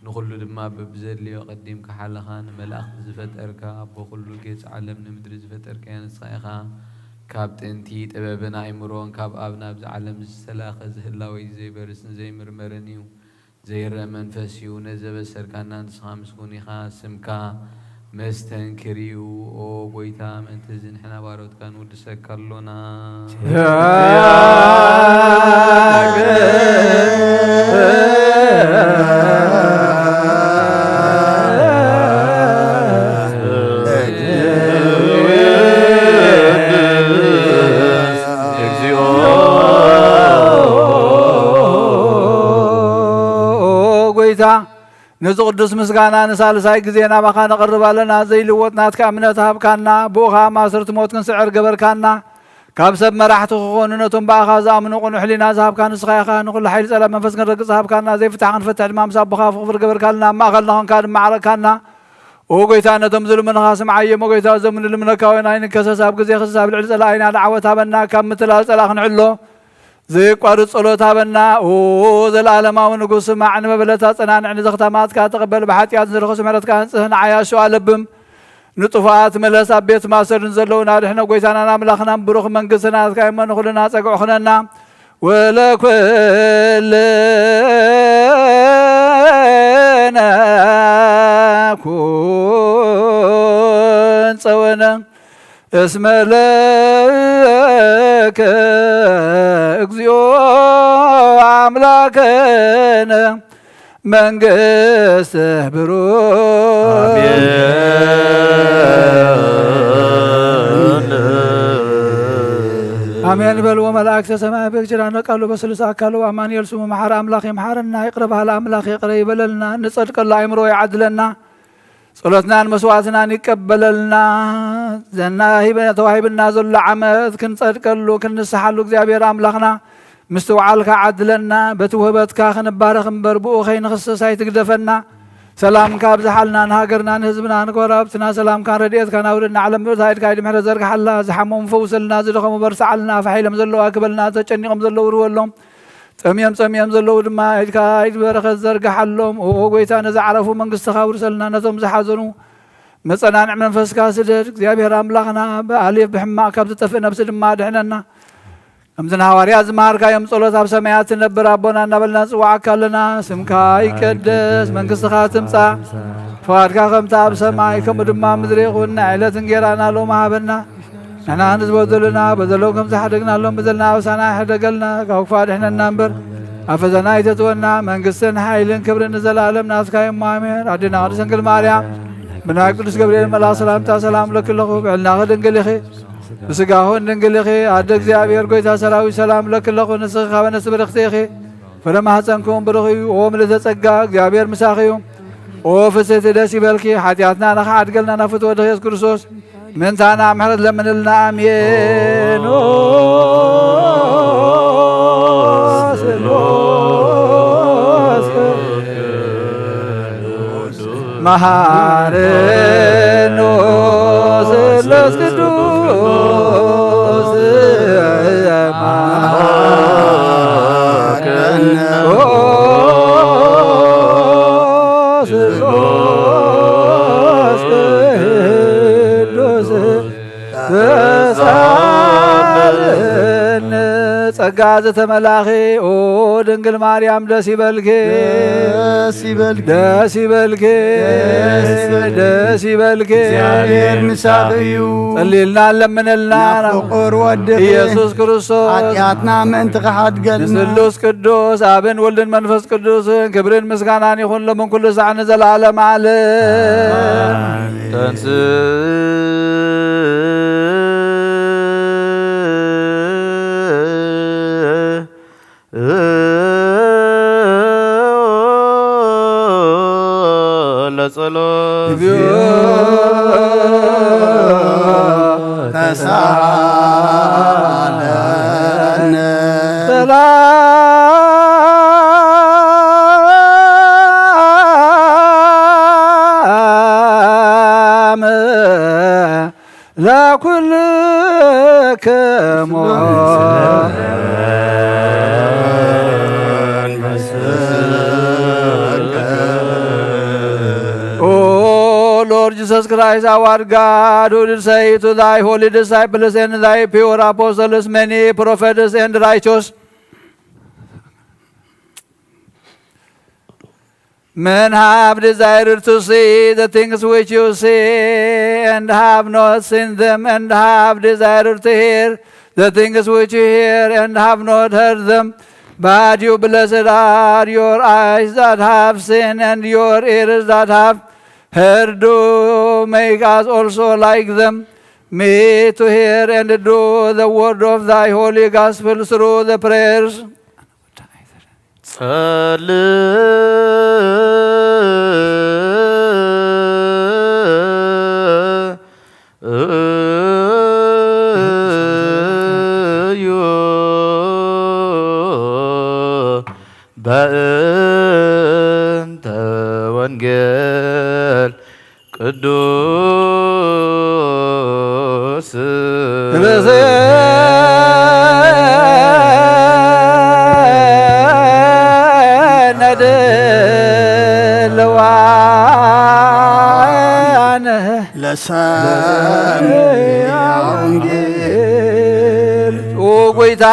ንኹሉ ድማ በብዘድልዮ ቀዲምካ ሓለኻ፣ ንመላእኽቲ ዝፈጠርካ፣ ኣቦ ኩሉ ጌጽ ዓለም ንምድሪ ዝፈጠርካያ ንስኻ ኢኻ። ካብ ጥንቲ ጥበብን ኣእምሮን ካብ ኣብ ናብዚ ዓለም ዝተላኸ ዝህላወ እዩ፣ ዘይበርስን ዘይምርመርን እዩ። ዘይረአ መንፈስ እዩ፣ ነዚ ዘበሰርካና ንስኻ ምስጉን ኢኻ። ስምካ መስተንክር እዩ። ኦ ጎይታ፣ ምእንቲ እዚ ንሕና ባሮትካ ንውድሰካ ኣሎና። እግዚኦ። ጎይታ፣ ነዚ ቅዱስ ምስጋና ንሳልሳይ ግዜ ናባኻ ነቕርብ ኣለና። ዘይልወጥ ናትካ እምነት ሃብካና፣ ብኡ ኸኣ ማእሰርቲ ሞት ክንስዕር ገበርካና። ካብ ሰብ መራሕቲ ክኾኑ፣ ነቶም ብኣኻ ዝኣምኑ ቅኑዕ ሕሊና ዝሃብካ ንስኻ ኢኻ። ንኹሉ ሓይሊ ጸላእ መንፈስ ክንረግጽ ሃብካና፣ ዘይፍታሕ ክንፈትሕ ድማ ምስ ኣቦኻ ፍቕፍር ገበርካልና። ኣብ ማእኸልና ኾንካ ድማ ዓረቅካና። ኦ ጎይታ፣ ነቶም ዝልምኑኻ ስምዓዮም። ኦ ጎይታ፣ እዞም ንልምነካ ወይና ኣይንከሰስ። ኣብ ግዜ ክስስ ኣብ ልዕሊ ጸላኢና ደዓወት ሃበና፣ ካብ ምትላል ጸላእ ክንዕሎ። ዘየቋርጽ ጸሎት ሃበና። ኦ ዘለዓለማዊ ንጉስ፣ ስማዕ፣ ንመበለታ ጸናንዕ፣ ንዘኽታማትካ ተቐበል፣ ብሓጢኣት ንዝረኸሱ ምሕረትካ ኣንጽህ፣ ንዓያሹ ኣለብም፣ ንጥፉኣት ምለስ፣ ኣብ ቤት ማእሰር ንዘለዉ ኣድሕኖ። ጎይታናን ኣምላኽናን ብሩኽ መንግስቲ ናትካ እሞ ንኹልና ጸግዑ ኹነና። ወለኩልነ ኩን ጸወነ እስመ ለከ እግዚኦ አምላከነ መንግስት ብሩክ። አሜን። አሜን በልዎ። መላእክተ ሰማይ በግጅራነ ቃሉ በስሉስ አካሉ አማኑኤል ስሙ መሐረ አምላክ ይምሐረና። ይቅረ በሃሊ አምላክ ይቅረ ይበለልና። ንጸድቀሉ አእምሮ ይዓድለና። ጸሎትናን መስዋዕትናን ይቀበለልና። ዘና ሂበ-፣ ተዋሂብና ዘሎ ዓመት ክንጸድቀሉ ክንስሓሉ እግዚኣብሔር ኣምላኽና ምስትውዓልካ ዓድለና። በቲ ውህበትካ ክንባረኽ እምበር ብኡ ከይንኽሰስ ኣይትግደፈና። ሰላምካ ኣብዝሓልና፣ ንሃገርና ንህዝብና ንጎረባብትና ሰላምካን ረድኤትካን ኣውርደልና። ዓለም ምሉእ ኢድካ ኢድ ምሕረት ዘርግሓላ። ዝሓመሙ ፈውሰልና፣ ዝደኸሙ በርትዓልና፣ ፋሕ ኢሎም ዘለዉ ኣክበልና፣ ተጨኒቖም ዘለዉ ርወሎም። ጠምዮም ጸሚኦም ዘለዉ ድማ ኢድካ ኢድ በረኸት ዘርግሓሎም። ኦ ጎይታ፣ ነዝዓረፉ መንግስትኻ ኣውርሰልና፣ ነቶም ዝሓዘኑ መጸናንዒ መንፈስካ ስደድ። እግዚኣብሔር ኣምላኽና፣ ብኣሌፍ ብሕማቕ ካብ ዝጠፍእ ነብሲ ድማ ኣድሕነና። ከምዚ ንሃዋርያት ዝመሃርካዮም ጸሎት ኣብ ሰማያት ትነብር ኣቦና እናበልና ንጽውዓካ ኣለና። ስምካ ይቀደስ፣ መንግስትኻ ትምጻእ፣ ፍቓድካ ከምቲ ኣብ ሰማይ ከምኡ ድማ ኣብ ምድሪ ይኹን። ናይ ዕለት እንጌራና ሎሚ ሃበና። ንሕና ንዝበደሉና በደሎም ከም ዝሓደግናሎም በደልና ኣበሳና ኣይሕደገልና፣ ካብ ክፉእ ኣድሕነና እምበር፣ ኣብ ፈተና ኣይተእትወና። መንግስትን ሓይልን ክብርን ንዘለኣለም ናትካ እዮም። ኣሜን። ኣዴና ቅድስት ድንግል ማርያም፣ ብናይ ቅዱስ ገብርኤል መልኣኽ ሰላምታ ሰላም እብለኪ ኣለኹ። ብዕልናኺ ድንግል ኢኺ፣ ብስጋኹን ድንግል ኢኺ። ኣደ እግዚኣብሔር፣ ጎይታ ሰራዊት፣ ሰላም እብለኪ ኣለኹ። ንስኺ ካብ ኣንስቲ ብርኽቲ ኢኺ፣ ፍረ ማህፀንኩም ብሩኽ እዩ። ኦ ምልዕተ ጸጋ፣ እግዚኣብሔር ምሳኺ እዩ። ኦ ፍስሕቲ፣ ደስ ይበልኪ፣ ሓጢኣትና ንኽሓድገልና ናብ ፍትወ ወድኺ የሱስ ክርስቶስ ምእንታና ምሕረት ለምንልና። ኣሜን። ኦ ስሉስ መሃረኖ ስሉስ ቅዱስ መሃረኖ ስሉስ ቅዱስ ተሳለነ። ጸጋ ዘተመላኺ ኦ ድንግል ማርያም ደስ ይበልኪ፣ ደስ ይበልኪ፣ ደስ ይበልኪ፣ ደስ ይበልኪ፣ ደስ ይበልኪ። እግዚኣብሔር ምሳኺ እዩ። ጸልይልና ለምንልና ናብ ፍቁር ወድኺ ኢየሱስ ክርስቶስ ሓጢኣትና ምእንቲ ክሓድገልና። ንስሉስ ቅዱስ ኣብን ወልድን መንፈስ ቅዱስን ክብርን ምስጋናን ይኹን ሎምን ኩሉ ሳዕ ንዘለዓለም ዓለም። ኣሜን። ተንስ ለጸሎት ኪዳነ ሰላም ለኩልክሙ። O Lord Jesus Christ, our God, who did say to thy holy disciples and thy pure apostles, many prophets and righteous men have desired to see the things which you see and have not seen them, and have desired to hear the things which you hear and have not heard them. But you, blessed are your eyes that have seen and your ears that have heard. Do make us also like them, me to hear and do the word of thy holy gospel through the prayers. ጸልዩ በእንተ ወንጌል ቅዱስ ርእስነ ድልዋነ ለሰምዕ ወንጌል ኦ ጎይታ፣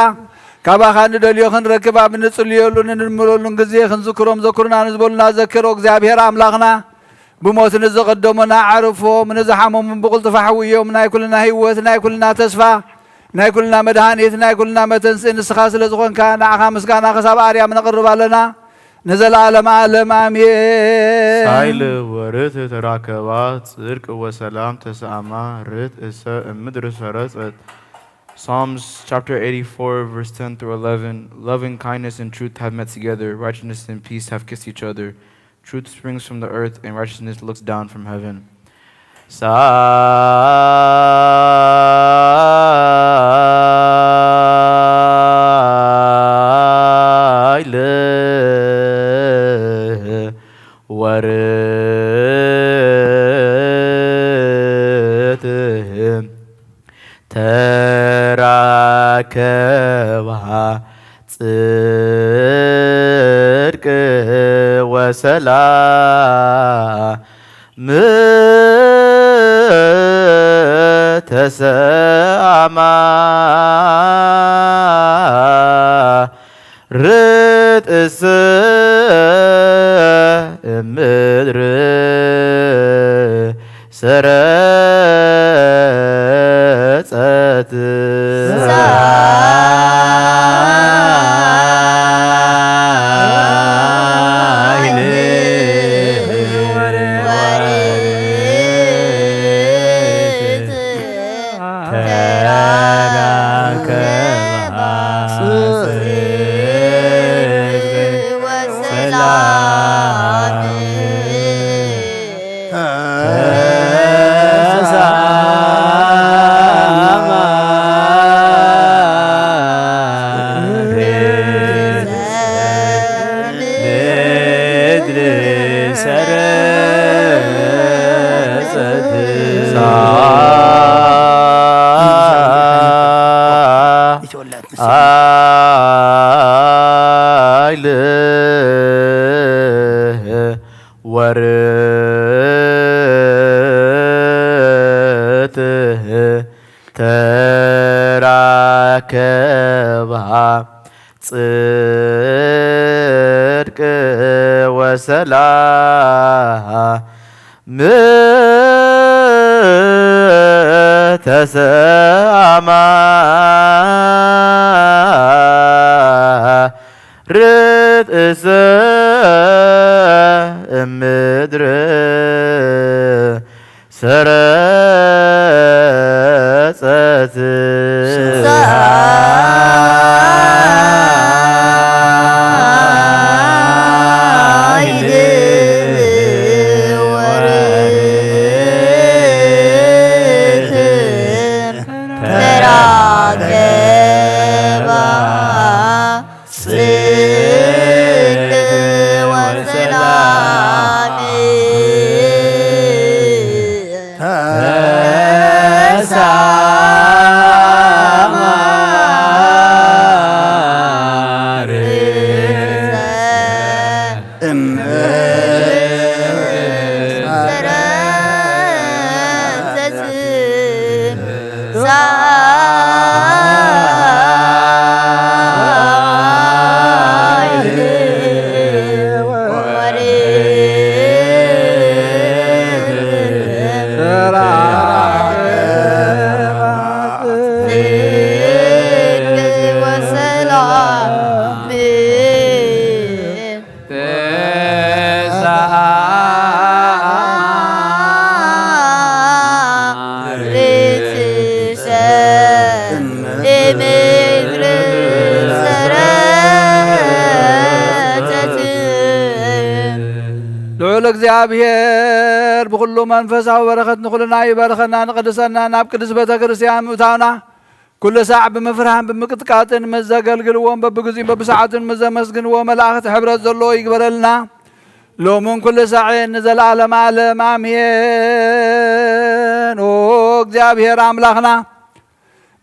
ካባኻ ንደልዮ ክንረክብ ኣብ እንጽልየሉን እንልምለሉን ግዜ ክንዝክሮም ዘክሩና ንዝበሉና ዘክሮ እግዚኣብሔር ኣምላኽና ብሞት ንዝቐደሙና ኣዕርፎም፣ ንዝሓመሙ ብቕልጡፍ ኣሕውዮም፣ ናይ ኩልና ህይወት፣ ናይ ኩልና ተስፋ፣ ናይ ኩልና መድሃኒት፣ ናይ ኩልና መተንስኢ ንስኻ ስለ ዝኾንካ ንዓኻ ምስጋና ክሳብ ኣርያም ነቕርብ ኣለና ንዘለዓለም ዓለም ኣሜን። ሳይል ወርት ተራከባ ጽድቅ ወሰላም ተሰአማ ርት እሰ እምድር ሰረጸት Psalms chapter eighty-four, verse ten through eleven. Loving kindness and truth have met together, righteousness and peace have kissed each other. Truth springs from the earth, and righteousness looks down from heaven. ሳይል ወርት ተራከባ ጽድቅ ወሰላም ተሰአማ ርጥእሰ እምድር ሰረጸት ሳይል ወርት ተራከባ ጽድቅ ወሰላም ተሰአማ ምድር ሰረጸት ሳይል ወርት ተራከባ ጽድቅ ወሰላም ተሰአማ ርጥእሰ እምድር ሰረጸት ሳይል ወርት ተራከባ ጽድቅ ወሰላም ተሳማሪ እም ልዑል እግዚኣብሔር ብኹሉ መንፈሳዊ በረኸት ንኹልና ይባርከና፣ ንቅድሰና፣ ናብ ቅድስት ቤተ ክርስቲያን ምእታውና፣ ኩሉ ሳዕ ብምፍርሃን ብምቅጥቃጥን ምስ ዘገልግልዎም፣ በብግዚኡን በብሰዓቱን ምስ ዘመስግንዎ መላእኽቲ ሕብረት ዘለዎ ይግበረልና፣ ሎምን ኩሉ ሳዕን ንዘለዓለመ ዓለም ኣሜን። ኦ እግዚኣብሔር ኣምላኽና፣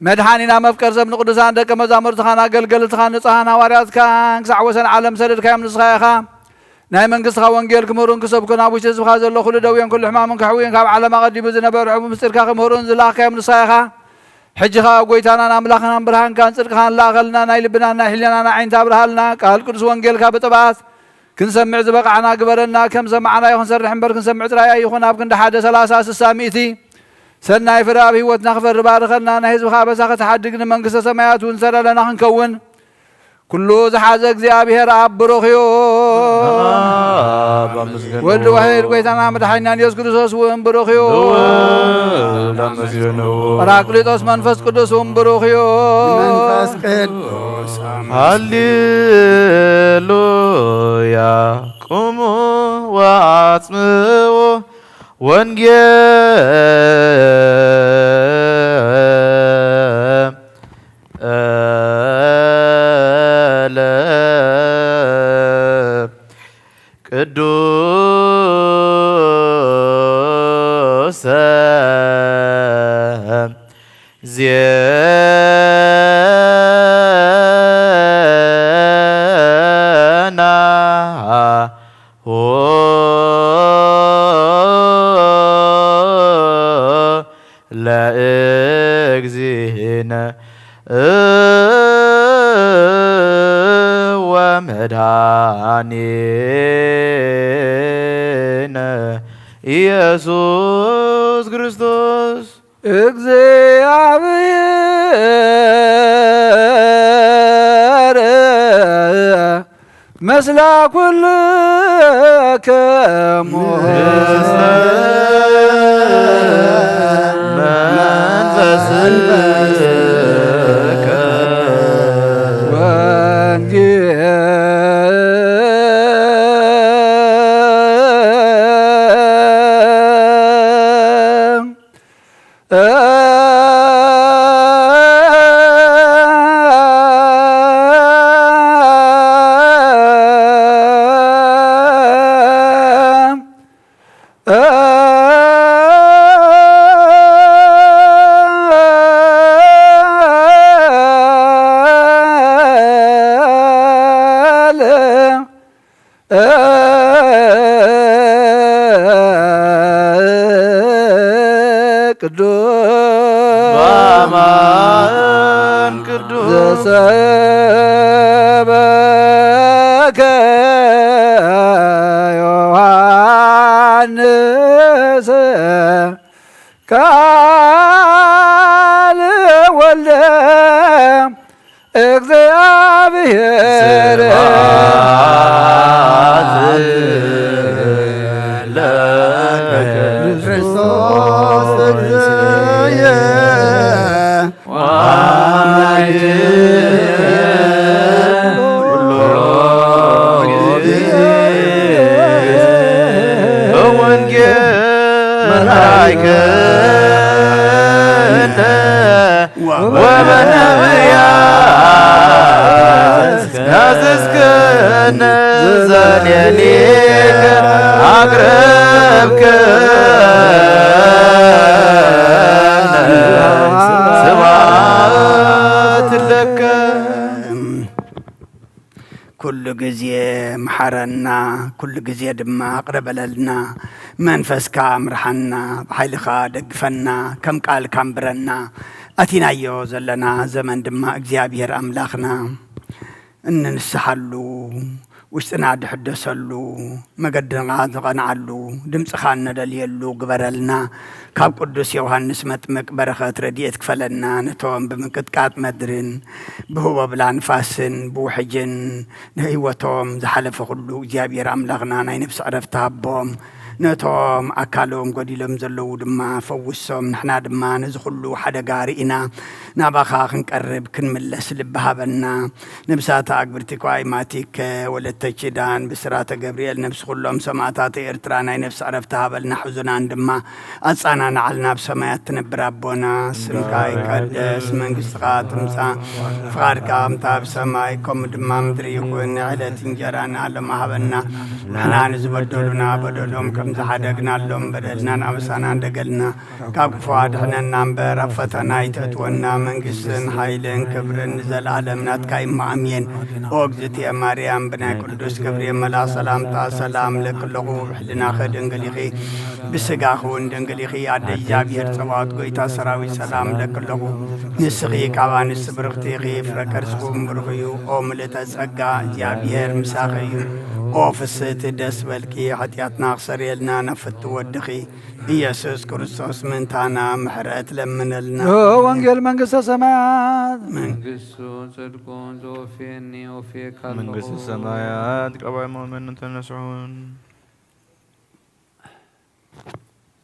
መድሓኒና፣ መፍቀር ሰብ፣ ንቅዱሳን ደቀ መዛሙርትኻን ኣገልገልትኻን ንጹሃን ሃዋርያትካን ክሳዕ ወሰን ዓለም ሰደድካዮም ንስኻ ኢኻ። ናይ መንግስትኻ ወንጌል ክምህሩን ክሰብኩን ኣብ ውሽጢ ህዝብኻ ዘሎ ኩሉ ደዌን ኩሉ ሕማምን ከሕውዩን ካብ ዓለም ኣቐዲሙ ዝነበረ ሕቡእ ምስጢርካ ክምህሩን ዝለኣኽካዮም ንስኻ ኢኻ። ሕጂ ኸኣ ጎይታናን ኣምላኽናን ብርሃንካን ጽድቅኻን ለኣኸልና፣ ናይ ልብናን ናይ ሕሊናና ዓይንቲ ኣብርሃልና። ቃል ቅዱስ ወንጌልካ ብጥብኣት ክንሰምዕ ዝበቓዕና ግበረና። ከም ሰማዕናዮ ክንሰርሕ እምበር ክንሰምዕ ጥራይ ኣይኹን። ኣብ ክንዲ ሓደ ሰላሳ፣ ስሳ፣ ሚእቲ ሰናይ ፍረ ኣብ ህይወትና ክፈሪ ባርኸና። ናይ ህዝብኻ ኣበሳ ክትሓድግ ንመንግስተ ሰማያት እውን ሰረለና ክንከውን ኩሉ ዝሓዘ እግዚኣብሔር ኣብ ብሩኽ እዩ። ኣብ ኣመስግንዎ። ወልድ ዋሕድ ጎይታና መድሓኒና ኢየሱስ ክርስቶስ እውን ብሩኽ እዩ። ወልድ ኣመስግንዎ። ጳራቅሊጦስ መንፈስ ቅዱስ እውን ብሩኽ እዩ። መንፈስ ቅዱስ ሃሌሉያ ቁሙ ወኣጽምዎ ወንጌለ ቅዱሰ ዜናሁ ለእግዚእነ ወመድኃኒነ ኢየሱስ ክርስቶስ። እግዚአብሔር ምስለ ኩልክሙ። ቅዱስ በአማን ቅዱስ ዘሰበከ ዮሐንስ ቃል ወልደ እግዚአብሔር። ስብሐት ለከ ክርስቶስ እግዚእየ ወአምላክየ ኩሎ ጊዜ። ወንጌል መራይከነ ወበነቢያት ያዘዝክን ዘሌሊክ ኣቅረብክን ስብሐት ለከ። ኩሉ ግዜ ምሓረና፣ ኩሉ ግዜ ድማ ኣቕርበለልና። መንፈስካ ምርሓና፣ ብሓይልኻ ደግፈና፣ ከም ቃልካ ኣንብረና። ኣቲናዮ ዘለና ዘመን ድማ እግዚኣብሔር ኣምላኽና እንንስሓሉ፣ ውሽጥና ድሕደሰሉ፣ መገድና ዝቐንዓሉ፣ ድምፅኻ እነደልየሉ ግበረልና። ካብ ቅዱስ ዮሃንስ መጥምቅ በረኸት ረድኤት ክፈለና። ነቶም ብምንቅጥቃጥ መድርን ብህቦብላ ንፋስን ብውሕጅን ንህይወቶም ዝሓለፈ ኩሉ እግዚኣብሔር ኣምላኽና ናይ ነፍሲ ዕረፍቲ ሃቦም። ነቶም ኣካሎም ጎዲሎም ዘለዉ ድማ ፈውሶም። ንሕና ድማ ነዚ ኩሉ ሓደጋ ርኢና ናባኻ ክንቀርብ ክንምለስ ልቢ ሃበና። ነብሳት ኣግብርቲ ኳይ ማቲከ ወለተ ኪዳን ብስራተ ገብርኤል ነብሲ ኩሎም ሰማእታት ኤርትራ ናይ ነፍሲ ዕረፍቲ ሃበልና። ሕዙናን ድማ ኣጻናንዓልና። ኣብ ሰማያት ትነብር ኣቦና፣ ስምካ ይቀደስ፣ መንግስትኻ ትምጻእ፣ ፍቓድካ ከምታ ኣብ ሰማይ ከምኡ ድማ ምድሪ ይኹን። ዕለት እንጀራና ሎሚ ሃበና። ንሕና ንዝበደሉና በደሎም ከም ዝሓደግናሎም በደልናን ኣበሳናን ደገልና፣ ካብ ክፉ ኣድሕነና እምበር፣ ኣብ ፈተና ኣይተእትወና። መንግስትን ሓይልን ክብርን ንዘለኣለም ናትካ እዩ። እሞ ኣሜን። ኦ እግዝእትየ ማርያም፣ ብናይ ቅዱስ ገብርኤል መልኣኽ ሰላምታ ሰላም እለኪ ኣለኹ። ብሕልናኺ ድንግል ኢኺ፣ ብስጋኺ እውን ድንግል ኢኺ። ኣደ እግዚኣብሔር ጸባኦት፣ ጎይታ ሰራዊት፣ ሰላም እለኪ ኣለኹ። ንስኺ ካብ ኣንስቲ ብርኽቲ ኢኺ፣ ፍረ ከርስኪ እውን ብሩኽ እዩ። ኦ ምልእተ ጸጋ፣ እግዚኣብሔር ምሳኺ እዩ። ኦ ፍስህቲ፣ ደስ በልኪ፣ ሓጢኣትና ክሰርየልና ናብ ፍትው ወድኺ ኢየሱስ ክርስቶስ ምእንታና ምሕረት ለምነልና። ኦ ወንጌል መንግስተ ሰማያት። መንግስቱ ጽድቁን ዘወፌኒ ወፌካ ኣለኹ። መንግስተ ሰማያት ካብ ኣእማን ተነስሑን።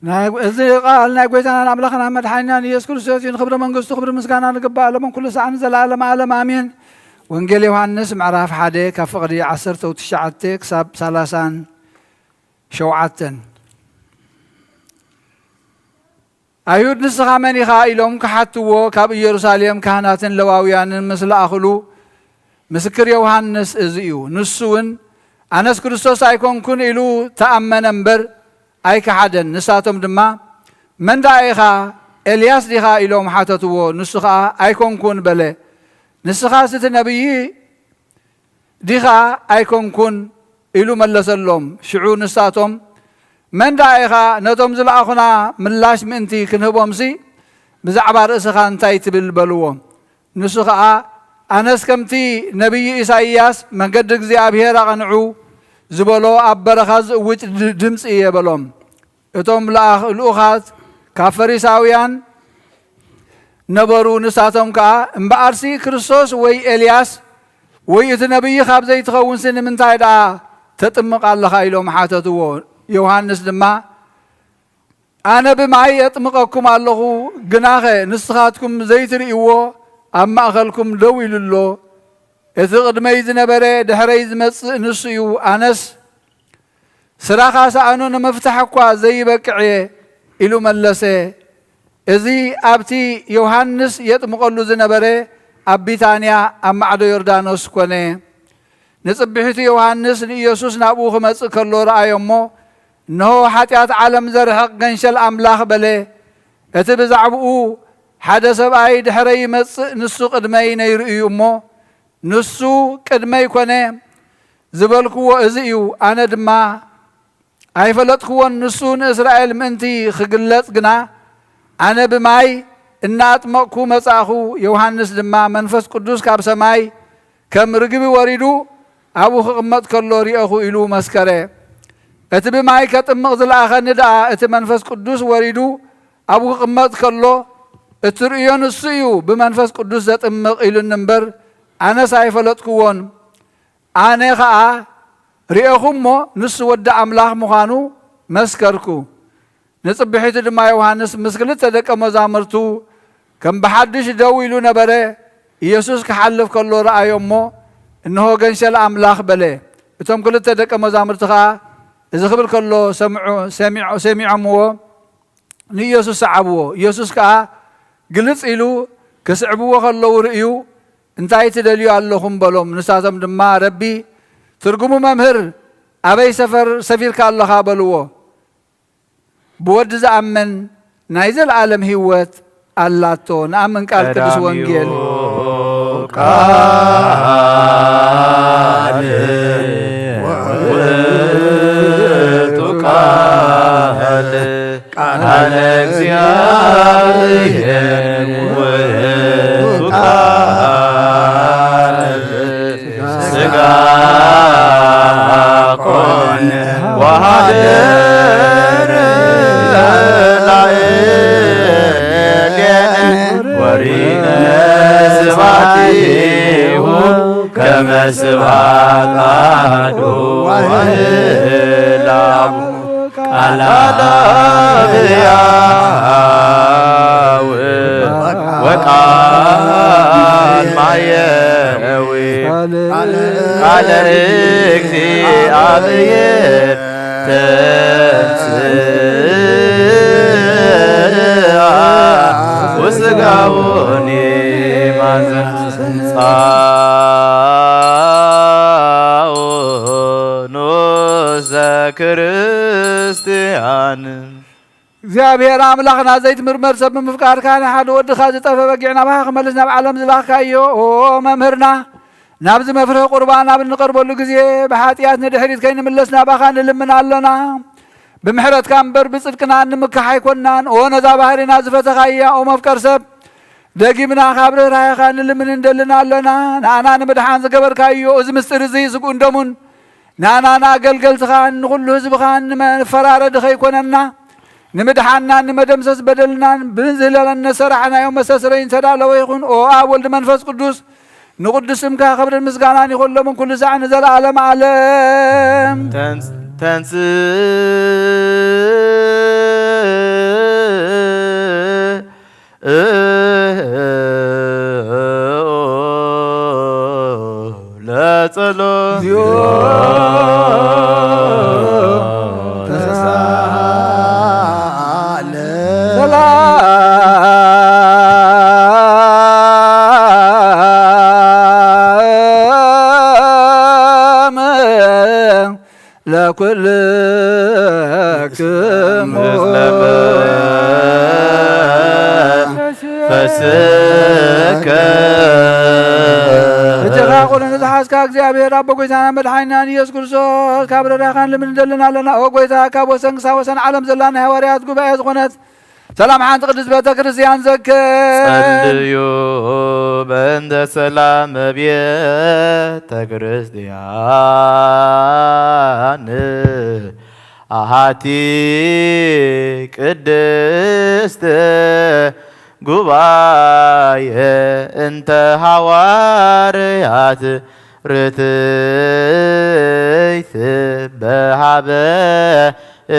ናይ፣ እዚ ቃል ናይ ጎይታናን ኣምላኽናን መድሓኒናን ኢየሱስ ክርስቶስ እዩ። ንክብሪ መንግስቱ ክብሪ ምስጋና ንግባእ፣ ሎምን ኩሉ ሰዓትን ዘለኣለም ዓለም ኣሜን። ወንጌል ዮሃንስ ምዕራፍ ሓደ ካብ ፍቕዲ ዓሰርተ ትሽዓተ ክሳብ ሰላሳን ሸውዓተን። ኣይሁድ ንስኻ መን ኢኻ ኢሎም ክሓትዎ ካብ ኢየሩሳሌም ካህናትን ለዋውያንን ምስ ለኣኽሉ፣ ምስክር ዮሃንስ እዚ እዩ። ንሱ እውን ኣነስ ክርስቶስ ኣይኮንኩን ኢሉ ተኣመነ እምበር ኣይከሓደን። ንሳቶም ድማ መን ደኣ ኢኻ? ኤልያስ ዲኻ? ኢሎም ሓተትዎ። ንሱ ኸኣ ኣይኮንኩን በለ። ንስኻስ እቲ ነቢይ ዲኻ? ኣይኮንኩን ኢሉ መለሰሎም። ሽዑ ንሳቶም መን ደኣ ኢኻ? ነቶም ዝለኣኹና ምላሽ ምእንቲ ክንህቦምሲ ብዛዕባ ርእስኻ እንታይ ትብል? በልዎ። ንሱ ኸኣ ኣነስ ከምቲ ነቢይ ኢሳይያስ መገዲ እግዚኣብሔር ኣቐንዑ ዝበሎ ኣብ በረኻ ዝእውጅ ድ-፣ ድምፂ እየ በሎም። እቶም ለኣኽ-፣ ልኡኻት ካብ ፈሪሳውያን ነበሩ። ንሳቶም ከኣ እምበኣርሲ ክርስቶስ ወይ ኤልያስ ወይ እቲ ነቢይ ካብ ዘይትኸውንሲ ንምንታይ ደኣ ተጥምቕ ኣለኻ? ኢሎም ሓተትዎ። ዮሃንስ ድማ ኣነ ብማይ የጥምቐኩም ኣለኹ፣ ግናኸ ንስኻትኩም ዘይትርእይዎ ኣብ ማእኸልኩም ደው ኢሉ ኣሎ። እቲ ቅድመይ ዝነበረ ድሕረይ ዝመጽእ ንሱ እዩ። ኣነስ ስራኻ ሳእኑ ንምፍታሕ እኳ ዘይበቅዕ እየ ኢሉ መለሰ። እዚ ኣብቲ ዮሃንስ የጥምቐሉ ዝነበረ ኣብ ቢታንያ ኣብ ማዕዶ ዮርዳኖስ ኮነ። ንጽብሒቱ ዮሃንስ ንኢየሱስ ናብኡ ክመጽእ ከሎ ረኣዮ እሞ፣ እንሆ፣ ሓጢኣት ዓለም ዘርሕቕ ገንሸል ኣምላኽ በለ። እቲ ብዛዕባኡ ሓደ ሰብኣይ ድሕረይ ይመጽእ፣ ንሱ ቅድመይ ነይሩ እዩ እሞ፣ ንሱ ቅድመይ ኮነ ዝበልክዎ እዚ እዩ። ኣነ ድማ ኣይፈለጥክዎን። ንሱ ንእስራኤል ምእንቲ ክግለጽ ግና፣ ኣነ ብማይ እናኣጥመቕኩ መጻእኹ፣ ዮሃንስ ድማ መንፈስ ቅዱስ ካብ ሰማይ ከም ርግቢ ወሪዱ ኣብኡ ክቕመጥ ከሎ ርኤኹ ኢሉ መስከረ። እቲ ብማይ ከጥምቕ ዝለኣኸኒ ደኣ እቲ መንፈስ ቅዱስ ወሪዱ ኣብኡ ክቕመጥ ከሎ እትርእዮ ንሱ እዩ ብመንፈስ ቅዱስ ዘጥምቕ ኢሉኒ እምበር፣ ኣነስ ኣይፈለጥክዎን። ኣነ ኸኣ ርኤኹ እሞ፣ ንሱ ወዲ ኣምላኽ ምዃኑ መስከርኩ። ንጽብሒቱ ድማ ዮሃንስ ምስ ክልተ ደቀ መዛሙርቱ ከም ብሓድሽ ደው ኢሉ ነበረ። ኢየሱስ ክሓልፍ ከሎ ረኣዮ እሞ፣ እንሆ ገንሸል ኣምላኽ በለ። እቶም ክልተ ደቀ መዛሙርቲ ኸኣ እዚ ክብል ከሎ ሰምዑ-፣ ሰሚዖ-፣ ሰሚዖምዎ። ንኢየሱስ ሰዓብዎ። ኢየሱስ ከኣ ግልጽ ኢሉ ክስዕብዎ ከለዉ ርእዩ፣ "እንታይ ትደልዩ ኣለኹም?" በሎም። ንሳቶም ድማ፣ "ረቢ፣ ትርጉሙ መምህር፣ ኣበይ ሰፈር ሰፊርካ ኣለኻ?" በልዎ። ብወዲ ዝኣምን ናይ ዘለኣለም ህይወት ኣላቶ። ንኣምን ቃል ቅዱስ ቀዳሚኡ ወንጌል። ቃል ውእቱ ቃል፣ ቃለ እግዚአብሔር ውእቱ ቃል ሥጋ ኮነ ወሐደረ ላዕሌነ ወሪነ ስብሐቲሁ ከመ ስብሐት አሐዱ ወህላው ቃለ ሕያው ወቃል ማየዊ ቃለ እግዚአብሔር ተንሥአ ወሥጋሁኒ ማዘ ጻኦኑ ዘክርስትያን። እግዚኣብሔር ኣምላኽና ዘይትምርመር ሰብ ብምፍቃርካ ንሓደ ወድኻ ዝጠፈ በጊዕ ናባኻ ክመልስ ናብ ዓለም ዝላኽካዮ፣ ኦ መምህርና፣ ናብዚ መፍርሒ ቁርባን ኣብ እንቐርበሉ ግዜ ብሓጢኣት ንድሕሪት ከይንምለስ ናባኻ ንልምን ኣለና። ብምሕረትካ እምበር ብጽድቅና እንምካሕ ኣይኮንናን። ኦ ነዛ ባህሪና ዝፈተኻያ፣ ኦ መፍቀር ሰብ፣ ደጊምና ካብ ርህራሄኻ ንልምን እንደልን ኣለና። ንኣና ንምድሓን ዝገበርካዮ እዚ ምስጢር እዚ ስግኡን ደሙን ንኣና ንኣገልገልትኻን ንኹሉ ህዝብኻን ንመፈራረዲ ከይኮነና፣ ንምድሓንናን ንመደምሰስ በደልናን ብዝህለለነ ሰራሕናዮ መስተስረይን ተዳለወ ይኹን። ኦ ኣብ ወልድ መንፈስ ቅዱስ ንቕዱስ ስምካ ክብርን ምስጋናን ይኹን ሎምን ኩሉ ሳዕ ንዘለኣለም ዓለም። ተንስ-፣ ተንስ-፣ ለጸሎት። ሰላም ለኩልክሙ። ምስለ መንፈስከ። እጅኻ ኩሉ ንዝሓዝካ እግዚኣብሔር ኣቦ ጎይታና መድሓኒናን ኢየሱስ ክርስቶስ ካብ ርህራሄኻን ልምን እንደልን ኣለና። ኦ ጎይታ፣ ካብ ወሰን ክሳብ ወሰን ዓለም ዘላ ናይ ሃዋርያት ጉባኤ ዝኾነት ሰላም ሓንቲ ቅድስት ቤተ ክርስቲያን ዘክር። ጸልዩ በእንተ ሰላም ቤተ ክርስቲያን አሐቲ ቅድስት ጉባኤ እንተ ሐዋርያት ርትዕት በሃበ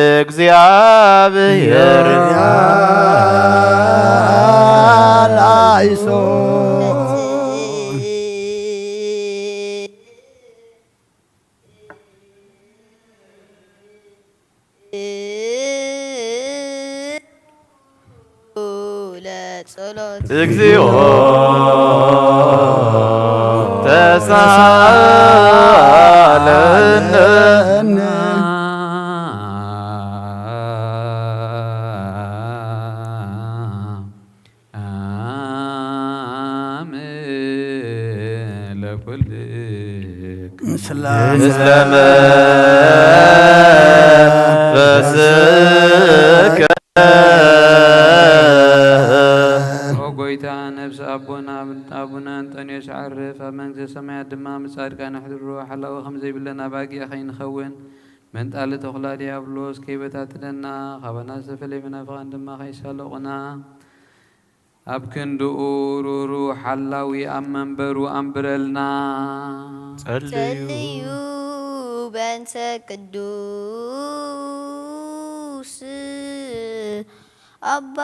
እግዚአብሔር ላይሶ። ለጸሎት። እግዚኦ ተሳለነ። አም ለኩልክ ምስለ ምስለ መንፈስከ። ኦ ጎይታ፣ ነፍሲ ኣቦና ኣቡነ እንጦንዮስ ዓርፍ፣ ኣብ መንግስተ ሰማያት ድማ ምስ ጻድቃን ኣሕድሮ። ሓላዊ ከም ዘይብለን ኣባጊዕ ከይንኸውን፣ መንጣሊ ተኹላ ዲያብሎስ ከይበታትነና፣ ካባና ዝተፈለዩ መናፍቓን ድማ ከይሳለቑና፣ ኣብ ክንድኡ ርህሩህ ሓላዊ ኣብ መንበሩ ኣንብረልና። ጸልዩ። ጸልዩ በእንተ ቅዱስ ኣባ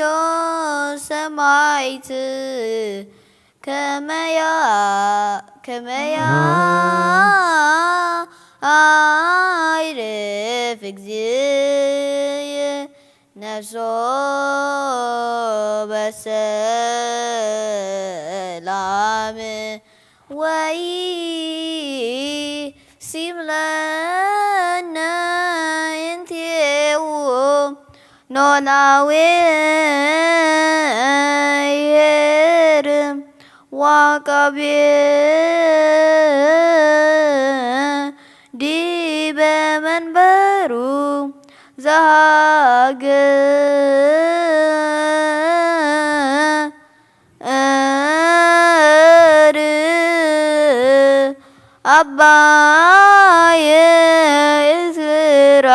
እንጦንዮስ ሰማዕት ከመያ ከመያ አይርፍ እግዚእ እዞ በሰላም ወይሲምለነ እንቴዉ ኖላዊ ይርም ዋቀቤ ዲበ መንበሩ ዘሃገር ኣባየ እዝራ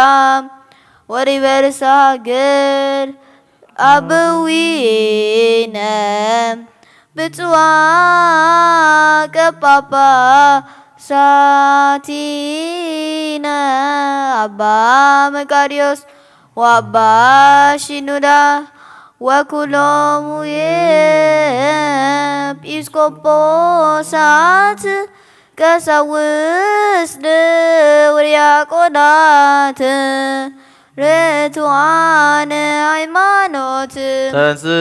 ወሪበርስ ሃገር ኣበዊነ ብፁዓ ቀጳጳሳቲነ ኣባ መቃርዮስ ወኣባ ሺኑዳ ወኩሎም ኤጲስቆጶሳት ቀሳውስት ወዲያቆናት ርቱዓነ ሃይማኖት። ተንሥእ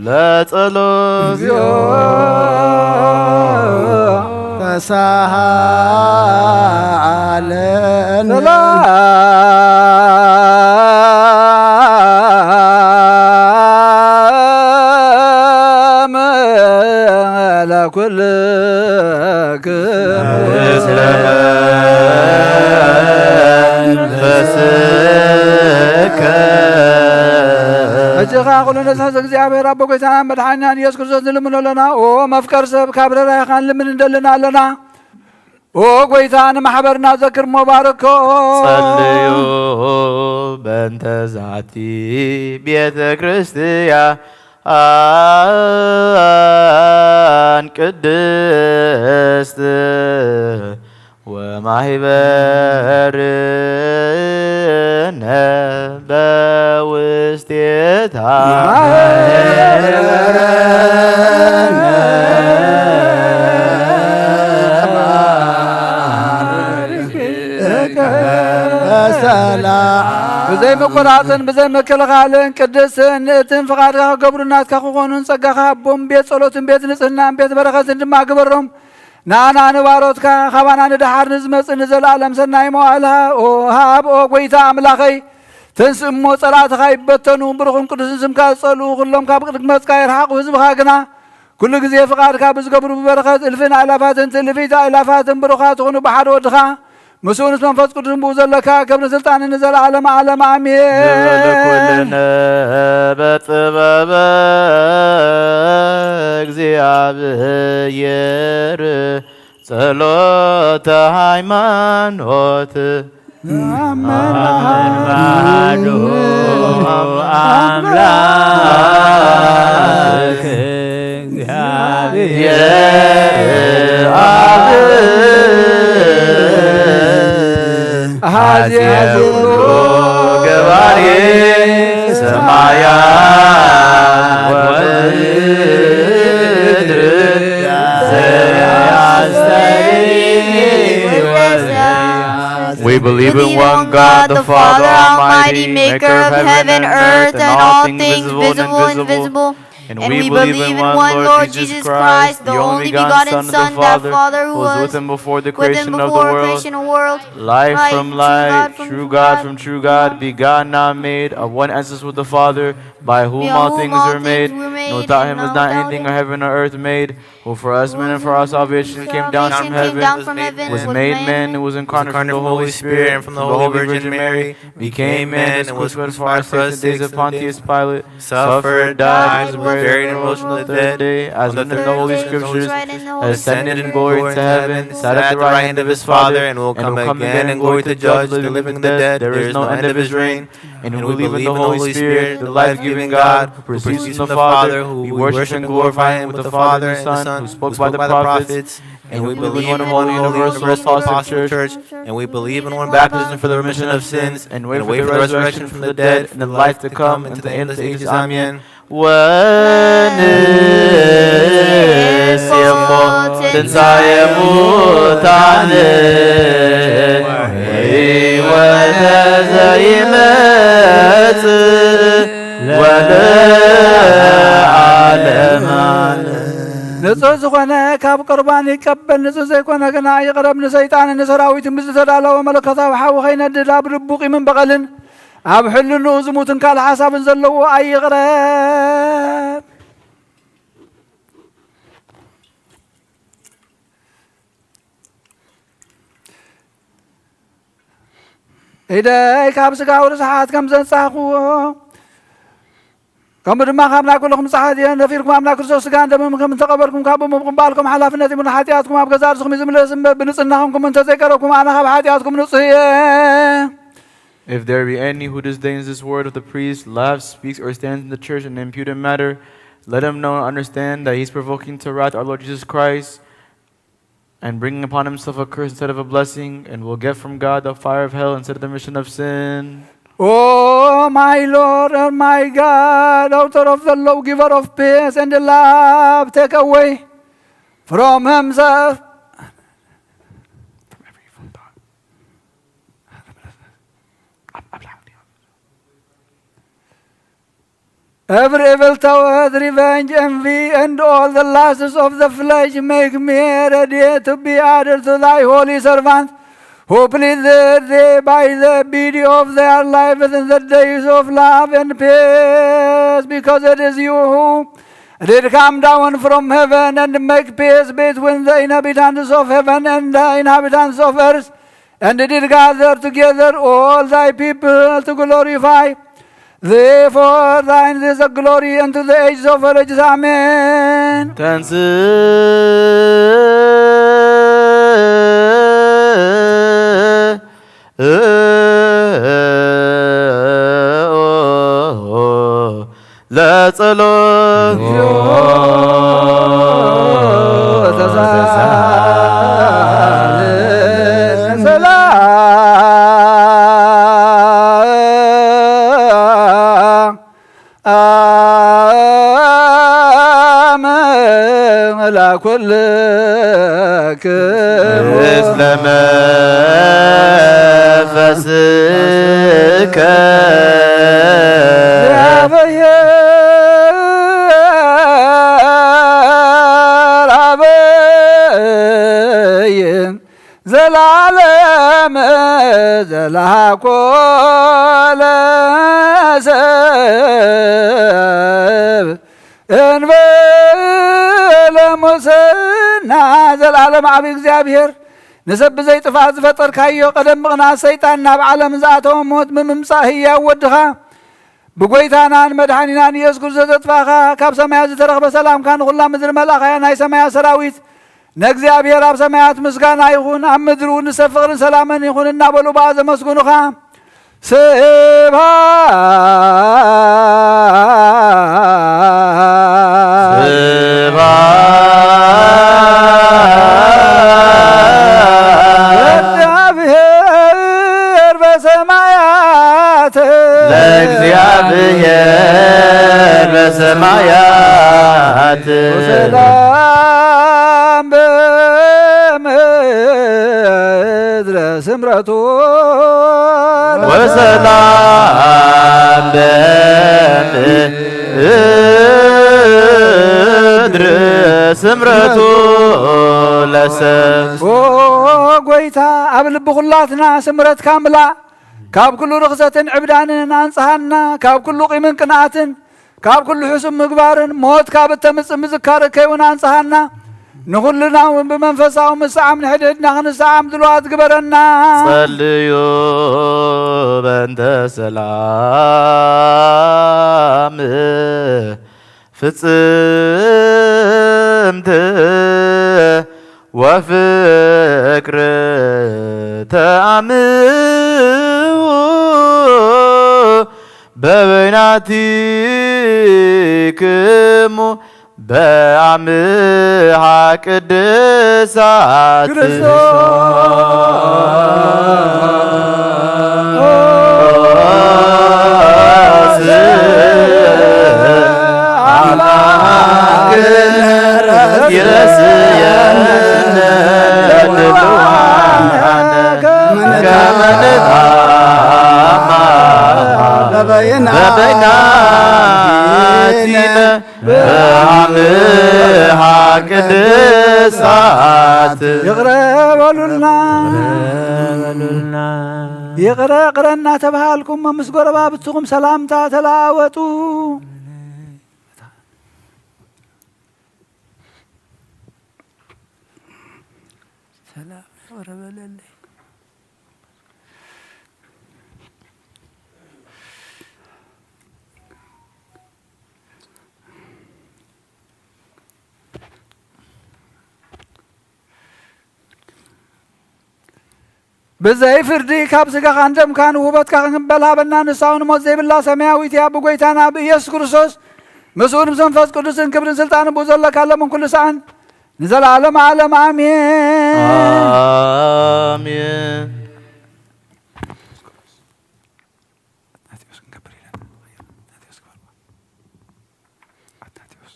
ለጸሎት። እግዚኦ ተሳሃለነ። ሰላም ለኩልክሙ። ምስለ መንፈስከ። ሕጂ ኸዓ ኩሉ ነዝሕዝ እግዚኣብሔር ኣቦ ጐይታና መድሓኒናን ኢየሱስ ክርስቶስ ንልምኖ ኣለና። ኦ መፍቀር ሰብ፣ ካብ ርህራሄኻ ንልምን እንደልና ኣለና። ኦ ጐይታ፣ ንማሕበርና ዘክር እሞ ባርኮ። ጸልዩ በእንተ ዛቲ ቤተ ክርስቲያን ቅድስት ወማህበርነ በውስቴታ። ብዘይ ምቁራጽን ብዘይ ምክልኻልን ቅድስትን ንእትን ፍቓድካ ክገብሩ ናትካ ክኾኑን ጸጋኻ ኣቦም ቤት ጸሎትን ቤት ንጽህናን ቤት በረኸትን ድማ ግበሮም። ንኣና ንባሮትካ ካባና ንደሓር ንዝመጽእ ንዘለኣለም ሰናይ መዋዕል ሃ-፣ ኦ፣ ሃብ። ኦ ጐይታ ኣምላኸይ፣ ተንስእ እሞ ጸላእትኻ ይበተኑ፣ ብሩኽን ቅዱስን ስምካ ዝጸልኡ ኩሎም ካብ ቅድመጽካ ይርሓቑ። ህዝብኻ ግና ኩሉ ግዜ ፍቓድካ ብዝገብሩ ብበረኸት እልፍን ኣእላፋትን ትእልፊት ኣእላፋትን ብሩኻት ይኹኑ። ብሓደ ወድኻ ምስኡ ምስ መንፈስ ቅዱስ ብኡ ዘለካ ክብርን ስልጣንን ንዘለኣለም ዓለም ኣሜን። ንበለ ኩልነ በጥበበ እግዚኣብሔር ጸሎተ ሃይማኖት። አመን አሐዱ አምላክ እግዚአብሔር አብ አሐዜ ኩሉ ገባሬ ሰማያት ወምድር ዘያስተሪ We believe in one God, the Father Almighty, maker of heaven and earth and all things visible and invisible. And we believe in one Lord Jesus Christ, the only begotten Son of the Father, who was with him before the creation of the world. Light from light, true God from true God, begotten, not made, of one essence with the Father, by whom all things were made, and without him was not anything in heaven or earth made. Who for us men and for our salvation came down from heaven, was made man, and was incarnate from the Holy Spirit and from the Holy Virgin Mary, became man, and was crucified for us in the days of Pontius Pilate, suffered, died, was buried, and rose from the third day, as written in the Holy Scriptures, ascended in glory to heaven, sat at the right hand of his Father, and will come again in glory to judge the living and the dead. There is no end of his reign. And we believe in the Holy Spirit, the life-giving God, who proceeds from the Father, who we worship and glorify him with the Father and the Son, who spoke by the prophets. And we believe in one holy universal apostle church. And we believe in one baptism for the remission of sins. And wait for the resurrection from the dead and the life to come in the end of the ages. Amen. ونسيخ ትንሳኤ ሙታን ወሕይወተ ዘይመጽእ ወለዓለመ ዓለም። ንጹህ ዝኾነ ካብ ቁርባን ይቀበል፣ ንጹህ ዘይኮነ ግና ይቕረብ። ንሰይጣንን ንሰራዊቱን ብዝተዳለወ መለኮታዊ ሓዊ ከይነድድ ኣብ ልቡ ቂምን በቐልን ኣብ ሕልንኡ ዝሙትን ካልእ ሓሳብን ዘለዎ ኣይቕረብ። ኢደይ ካብ ስጋዊ ርስሓት ከም ዘንጻኽዎ፣ ከምኡ ድማ ካብ ናይ ኩልኹም ጻሕት እየ። ነፊርኩም ኣብ ናይ ክርስቶስ ስጋን ደምን ከም እንተቐበርኩም፣ ካብ ብምቕባልኩም ሓላፍነት ይሙን ሓጢኣትኩም ኣብ ገዛእ ርእስኹም እዩ ዝምለስ እምበር፣ ብንጽህናኹም ከም እንተዘይቀረብኩም፣ ኣነ ካብ ሓጢኣትኩም ንጹህ እየ። If there be any who disdains this word of the priest, laughs, speaks, or stands in the church in an impudent manner, let him know and understand that he is provoking to wrath our Lord Jesus Christ, and bringing upon himself a curse instead of a blessing, and will get from God the fire of hell instead of the remission of sin. Oh, my Lord and my God, author of the law, giver of peace and love, take away from himself every evil thought, revenge, envy, and all the lusts of the flesh. Make me ready to be added to thy holy servants, who pleased thee by the beauty of their lives in the days of love and peace, because it is you who did come down from heaven and make peace between the inhabitants of heaven and the inhabitants of earth, and did gather together all thy people to glorify thee. For thine is the glory unto the ages of ages. Amen. ተንሥእ ለጸሎት ለኩልክ ምስለ መንፈስከ እግዚአብሔር አበይ ዘላለም ዘላኮ ለሰብ እንበለ ሙስና። ዘላለም ዓቢ እግዚኣብሔር፣ ንሰብ ብዘይጥፋእ ዝፈጠርካዮ፣ ቀደም ብቕንኣት ሰይጣን ናብ ዓለም ዝኣተወ ሞት ብምምጻእ ህያው ወድኻ ብጎይታናን መድሓኒናን ኢየሱስ ክርስቶስ ዘጥፋእኻ፣ ካብ ሰማያት ዝተረኽበ ሰላምካ ንኹላ ምድሪ መልኣኻያ። ናይ ሰማያት ሰራዊት ንእግዚኣብሔር ኣብ ሰማያት ምስጋና ይኹን፣ ኣብ ምድሪ እውን ንሰብ ፍቕርን ሰላምን ይኹን እናበሉ ብኣ ዘመስግኑኻ። ስብሐት ስብሐት ለእግዚአብሔር በሰማያት ለእግዚአብሔር በሰማያት ሰላም በምድር ስምረቱ ወሰላም በምድር ስምረቱ ለሰብ። ኦ ጎይታ፣ ኣብ ልቢ ኩላትና ስምረትካ ምላእ። ካብ ኩሉ ርኽሰትን ዕብዳንን ኣንጽሃና። ካብ ኩሉ ቂምን ቅንኣትን፣ ካብ ኩሉ ሕሱም ምግባርን ሞት ካብ እተምጽእ ምዝካር እከይ እውን ኣንጽሃና። ንኹልና እውን ብመንፈሳዊ ምስዓም ንሕድሕድና ክንሰዓም ድሉዋት ግበረና። ጸልዩ በእንተ ሰላም ፍጽምት ወፍቅር ተአምው በበይናቲክሙ በአምሃ ቅድሳት ክርስቶስ አምላክ ይረስየ እሳት ይቕረ በሉልና። ይቕረ ይቕረ እናተባሃልኩም ምስ ጎረባብትኹም ሰላምታ ተለዋወጡ። ሰላም ይቕረ በለለይ። ብዘይ ፍርዲ ካብ ስጋኻን ደምካን ውህበትካ ክንበል ሃበና። ንሳውን ሞት ዘይብላ ሰማያዊት እያ። ብጎይታና ብኢየሱስ ክርስቶስ ምስኡን ምስ መንፈስ ቅዱስን ክብርን ስልጣንን ብኡ ዘለካ ሎምን ኩሉ ሰዓን ንዘለዓለም ዓለም ኣሜን። ኣሜን። ኣትናቴዎስ ክንገብር ኢለና። ኣትናቴዎስ ግበርዋ። ኣትናቴዎስ።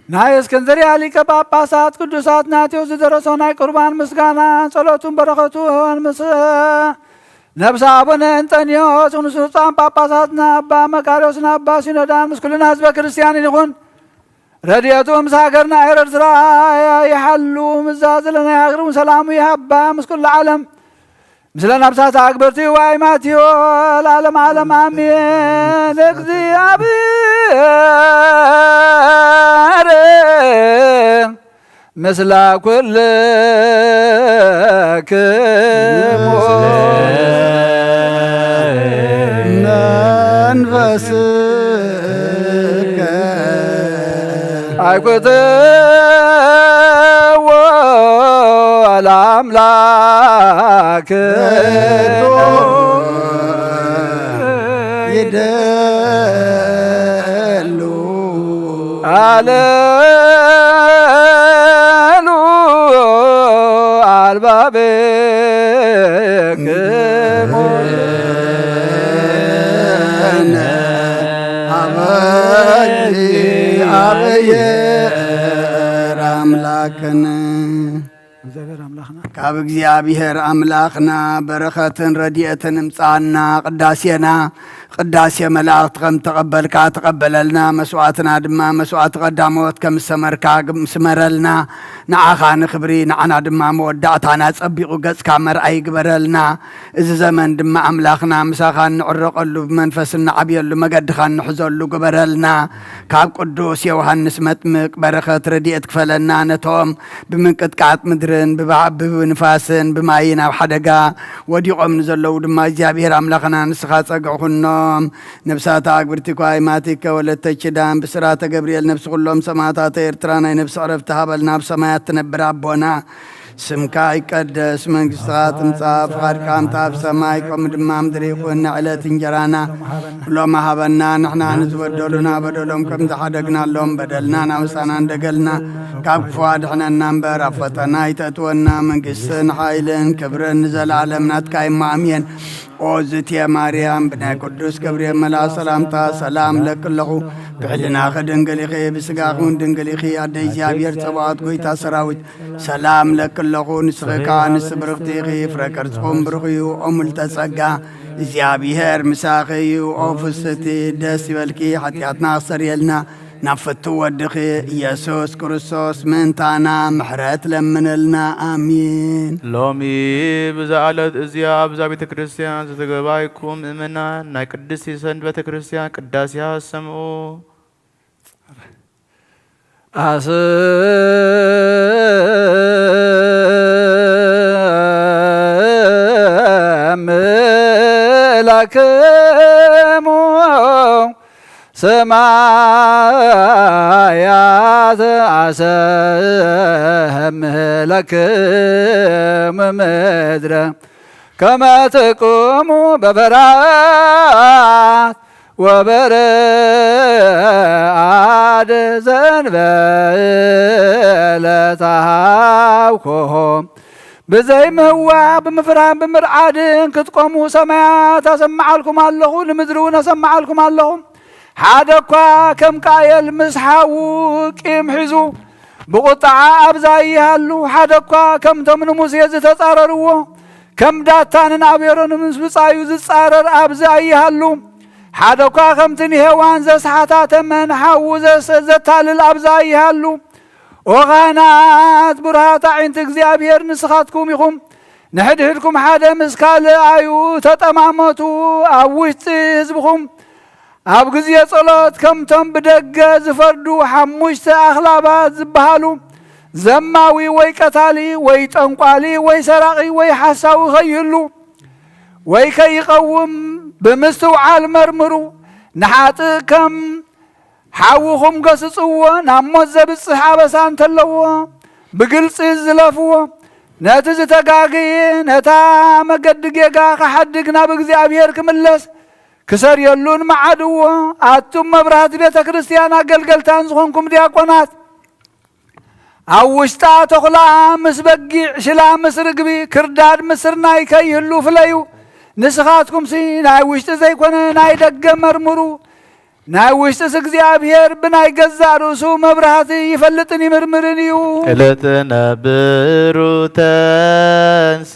ናይ እስክንድርያ ሊቀ ጳጳሳት ቅዱስ ኣትናቴዎስ ዝደረሶ ናይ ቁርባን ምስጋና ጸሎቱን በረኸቱን ምስ ነብሰ ኣቡነ እንጠንዮስ ንስሉጻን ጳጳሳትና ኣባ መቃርዮስን ኣባ ሲኖዳን ምስ ኩልና ህዝበ ክርስቲያንን ይኹን። ረድኤቱ ምስ ሃገርና ኤረትራ ይሓሉ። ምስዛ ዘለናይ ሃገር እውን ሰላሙ ይሃባ ምስ ኩሉ ዓለም። ምስለ ነብሳት ኣግብርቲ ዋይ ማትዮ ለዓለም ዓለም ኣሜን። እግዚኣብሔር ምስለ ኩልክሙ። መንፈስከ ኣይኩትዎ ለኣምላክ ይደሉ ኣለሉ ኣልባቤክሙ። ኣበይ ኣብየር ኣምላክን እግዚኣብሔር ኣምላኽና። ካብ እግዚኣብሔር ኣምላኽና በረኸትን ረድኤትን እምጻኣና። ቅዳሴና ቅዳሴ መላእኽት ከም ተቐበልካ ተቐበለልና። መስዋዕትና ድማ መስዋዕቲ ቀዳሞት ከም ዝሰመርካ ግም-፣ ስመረልና። ንዓኻ ንኽብሪ፣ ንዓና ድማ መወዳእታና ጸቢቑ ገጽካ መርኣይ ይግበረልና። እዚ ዘመን ድማ ኣምላኽና ምሳኻ እንዕረቐሉ፣ ብመንፈስ እንዓብየሉ፣ መገድኻ እንሕዘሉ ግበረልና። ካብ ቅዱስ ዮሃንስ መጥምቅ በረኸት ረድኤት ክፈለና። ነቶም ብምንቅጥቃጥ ምድርን ብባ-፣ ብንፋስን ብማይን ኣብ ሓደጋ ወዲቖም ንዘለዉ ድማ እግዚኣብሔር ኣምላኽና ንስኻ ጸግዒ ኩኖም። ነብሳታ ኣግብርቲ ኳይ ማቲከ ወለተ ኪዳን ብስራተ ገብርኤል ነብሲ ኩሎም ሰማዕታተ ኤርትራ ናይ ነብሲ ዕረፍቲ ሃበልና። ኣብ ሰማያት ትነብር ኣቦና ስምካ ይቀደስ፣ መንግስትኻ ትምጻእ፣ ፍቓድካ እንተ ኣብ ሰማይ ከምኡ ድማ ምድሪ ይኹን። ንዕለት እንጀራና ሎሚ ሃበና፣ ንሕና ንዝበደሉና በደሎም ከም ዝሓደግናሎም በደልና ናውሳና እንደገልና ካብ ክፉ ኣድሕነና እምበር ኣብ ፈተና ኣይተእትወና፣ መንግስትን ሓይልን ክብርን ንዘለኣለም ናትካ እሞ ኣሜን። ኦ ዝትየ ማርያም፣ ብናይ ቅዱስ ገብርኤል መልኣክ ሰላምታ ሰላም ለኪ ኣለኹ። ብሕልናኺ ድንግል ኢኺ፣ ብስጋኺ እውን ድንግል ኢኺ። ኣደ እግዚኣብሔር ጸባኦት፣ ጎይታ ሰራዊት፣ ሰላም ለኪ ኣለኹ። ንስኺ ከኣ ኣንስቲ ብርኽቲ ኢኺ፣ ፍረ ከርሥኹም ብሩኽ እዩ። ኦ ምልዕተ ጸጋ፣ እግዚኣብሔር ምሳኺ እዩ። ኦ ፍስቲ፣ ደስ ይበልኪ፣ ሓጢኣትና ክሰርየልና ናብ ፍቱ ወድኺ ኢየሱስ ክርስቶስ ምእንታና ምሕረት ለምንልና። ኣሚን። ሎሚ ብዛ ዕለት እዚኣ ኣብዛ ቤተ ክርስቲያን ዝተገባይኩም ምእመናን ናይ ቅድስቲ ሰንበት ቤተ ክርስቲያን ቅዳሴያ ሰምዑ። ኣስምለክሙ ሰማያት ኣሰምለክሙ ምድረ ከመ ትቁሙ በፈራት ወበረአድ ዘንበለ ተሃብኮ። ብዘይ ምህዋ ብምፍራህን ብምርዓድን ክትቆሙ ሰማያት ኣሰምዓልኩም ኣለኹ፣ ንምድሪ እውን ኣሰምዓልኩም ኣለኹ። ሓደ እኳ ከም ቃየል ምስ ሓዉ ቂም ሒዙ ብቑጥዓ ኣብዚ ኣይሃሉ። ሓደ እኳ ከምቶም ንሙሴ ዝተጻረርዎ፣ ከም ዳታንን ኣቤሮንን ምስ ብጻዩ ዝጻረር ኣብዚ ኣይሃሉ። ሓደ እኳ ከምቲ ንሄዋን ዘስሓታ ተመን ሓዉ ዘስ-፣ ዘታልል ኣብዚ ኣይሃሉ። ኦ ካህናት ብሩሃት ኣዒንቲ እግዚኣብሔር፣ ንስኻትኩም ኢኹም ንሕድሕድኩም ሓደ ምስ ካልኣዩ ተጠማመቱ። ኣብ ውሽጢ ህዝብኹም ኣብ ግዜ ጸሎት ከምቶም ብደገ ዝፈርዱ ሓሙሽተ ኣኽላባት ዝበሃሉ፣ ዘማዊ ወይ ቀታሊ ወይ ጠንቋሊ ወይ ሰራቒ ወይ ሓሳዊ ከይህሉ ወይ ከይቐውም ብምስትውዓል መርምሩ። ንሓጥእ ከም ሓውኹም ገስጽዎ፣ ናብ ሞት ዘብጽሕ ኣበሳ እንተለዎ ብግልጺ ዝለፍዎ። ነቲ ዝተጋገየ ነታ መገዲ ጌጋ ክሓድግ ናብ እግዚኣብሔር ክምለስ ክሰርየሉን መዓድዎ። ኣቱም መብራህቲ ቤተ ክርስቲያን ኣገልገልታን ዝኾንኩም ዲያቆናት፣ ኣብ ውሽጣ ተኹላ ምስ በጊዕ፣ ሽላ ምስ ርግቢ፣ ክርዳድ ምስ ስርናይ ከይህሉ ፍለዩ። ንስኻትኩምሲ ናይ ውሽጢ ዘይኮነ ናይ ደገ መርምሩ። ናይ ውሽጥስ እግዚኣብሔር ብናይ ገዛእ ርእሱ መብራህቲ ይፈልጥን ይምርምርን እዩ። ለትነብሩ ተንስ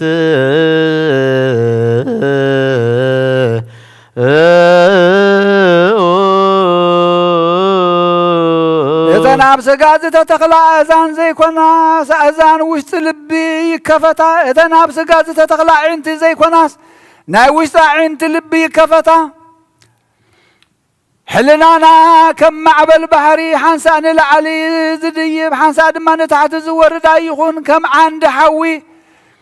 እተን ኣብ ስጋ ዝተተኽላ ኣእዛን ዘይኮናስ ኣእዛን ውሽጢ ልቢ ይከፈታ። እተን ኣብ ስጋ ዝተተኽላ ኣዒንቲ ዘይኮናስ ናይ ውሽጢ ኣዒንቲ ልቢ ይከፈታ። ሕልናና ከም ማዕበል ባሕሪ ሓንሳእ ንላዕሊ ዝድይብ ሓንሳእ ድማ ንታሕቲ ዝወርድ ኣይኹን። ከም ዓንዲ ሓዊ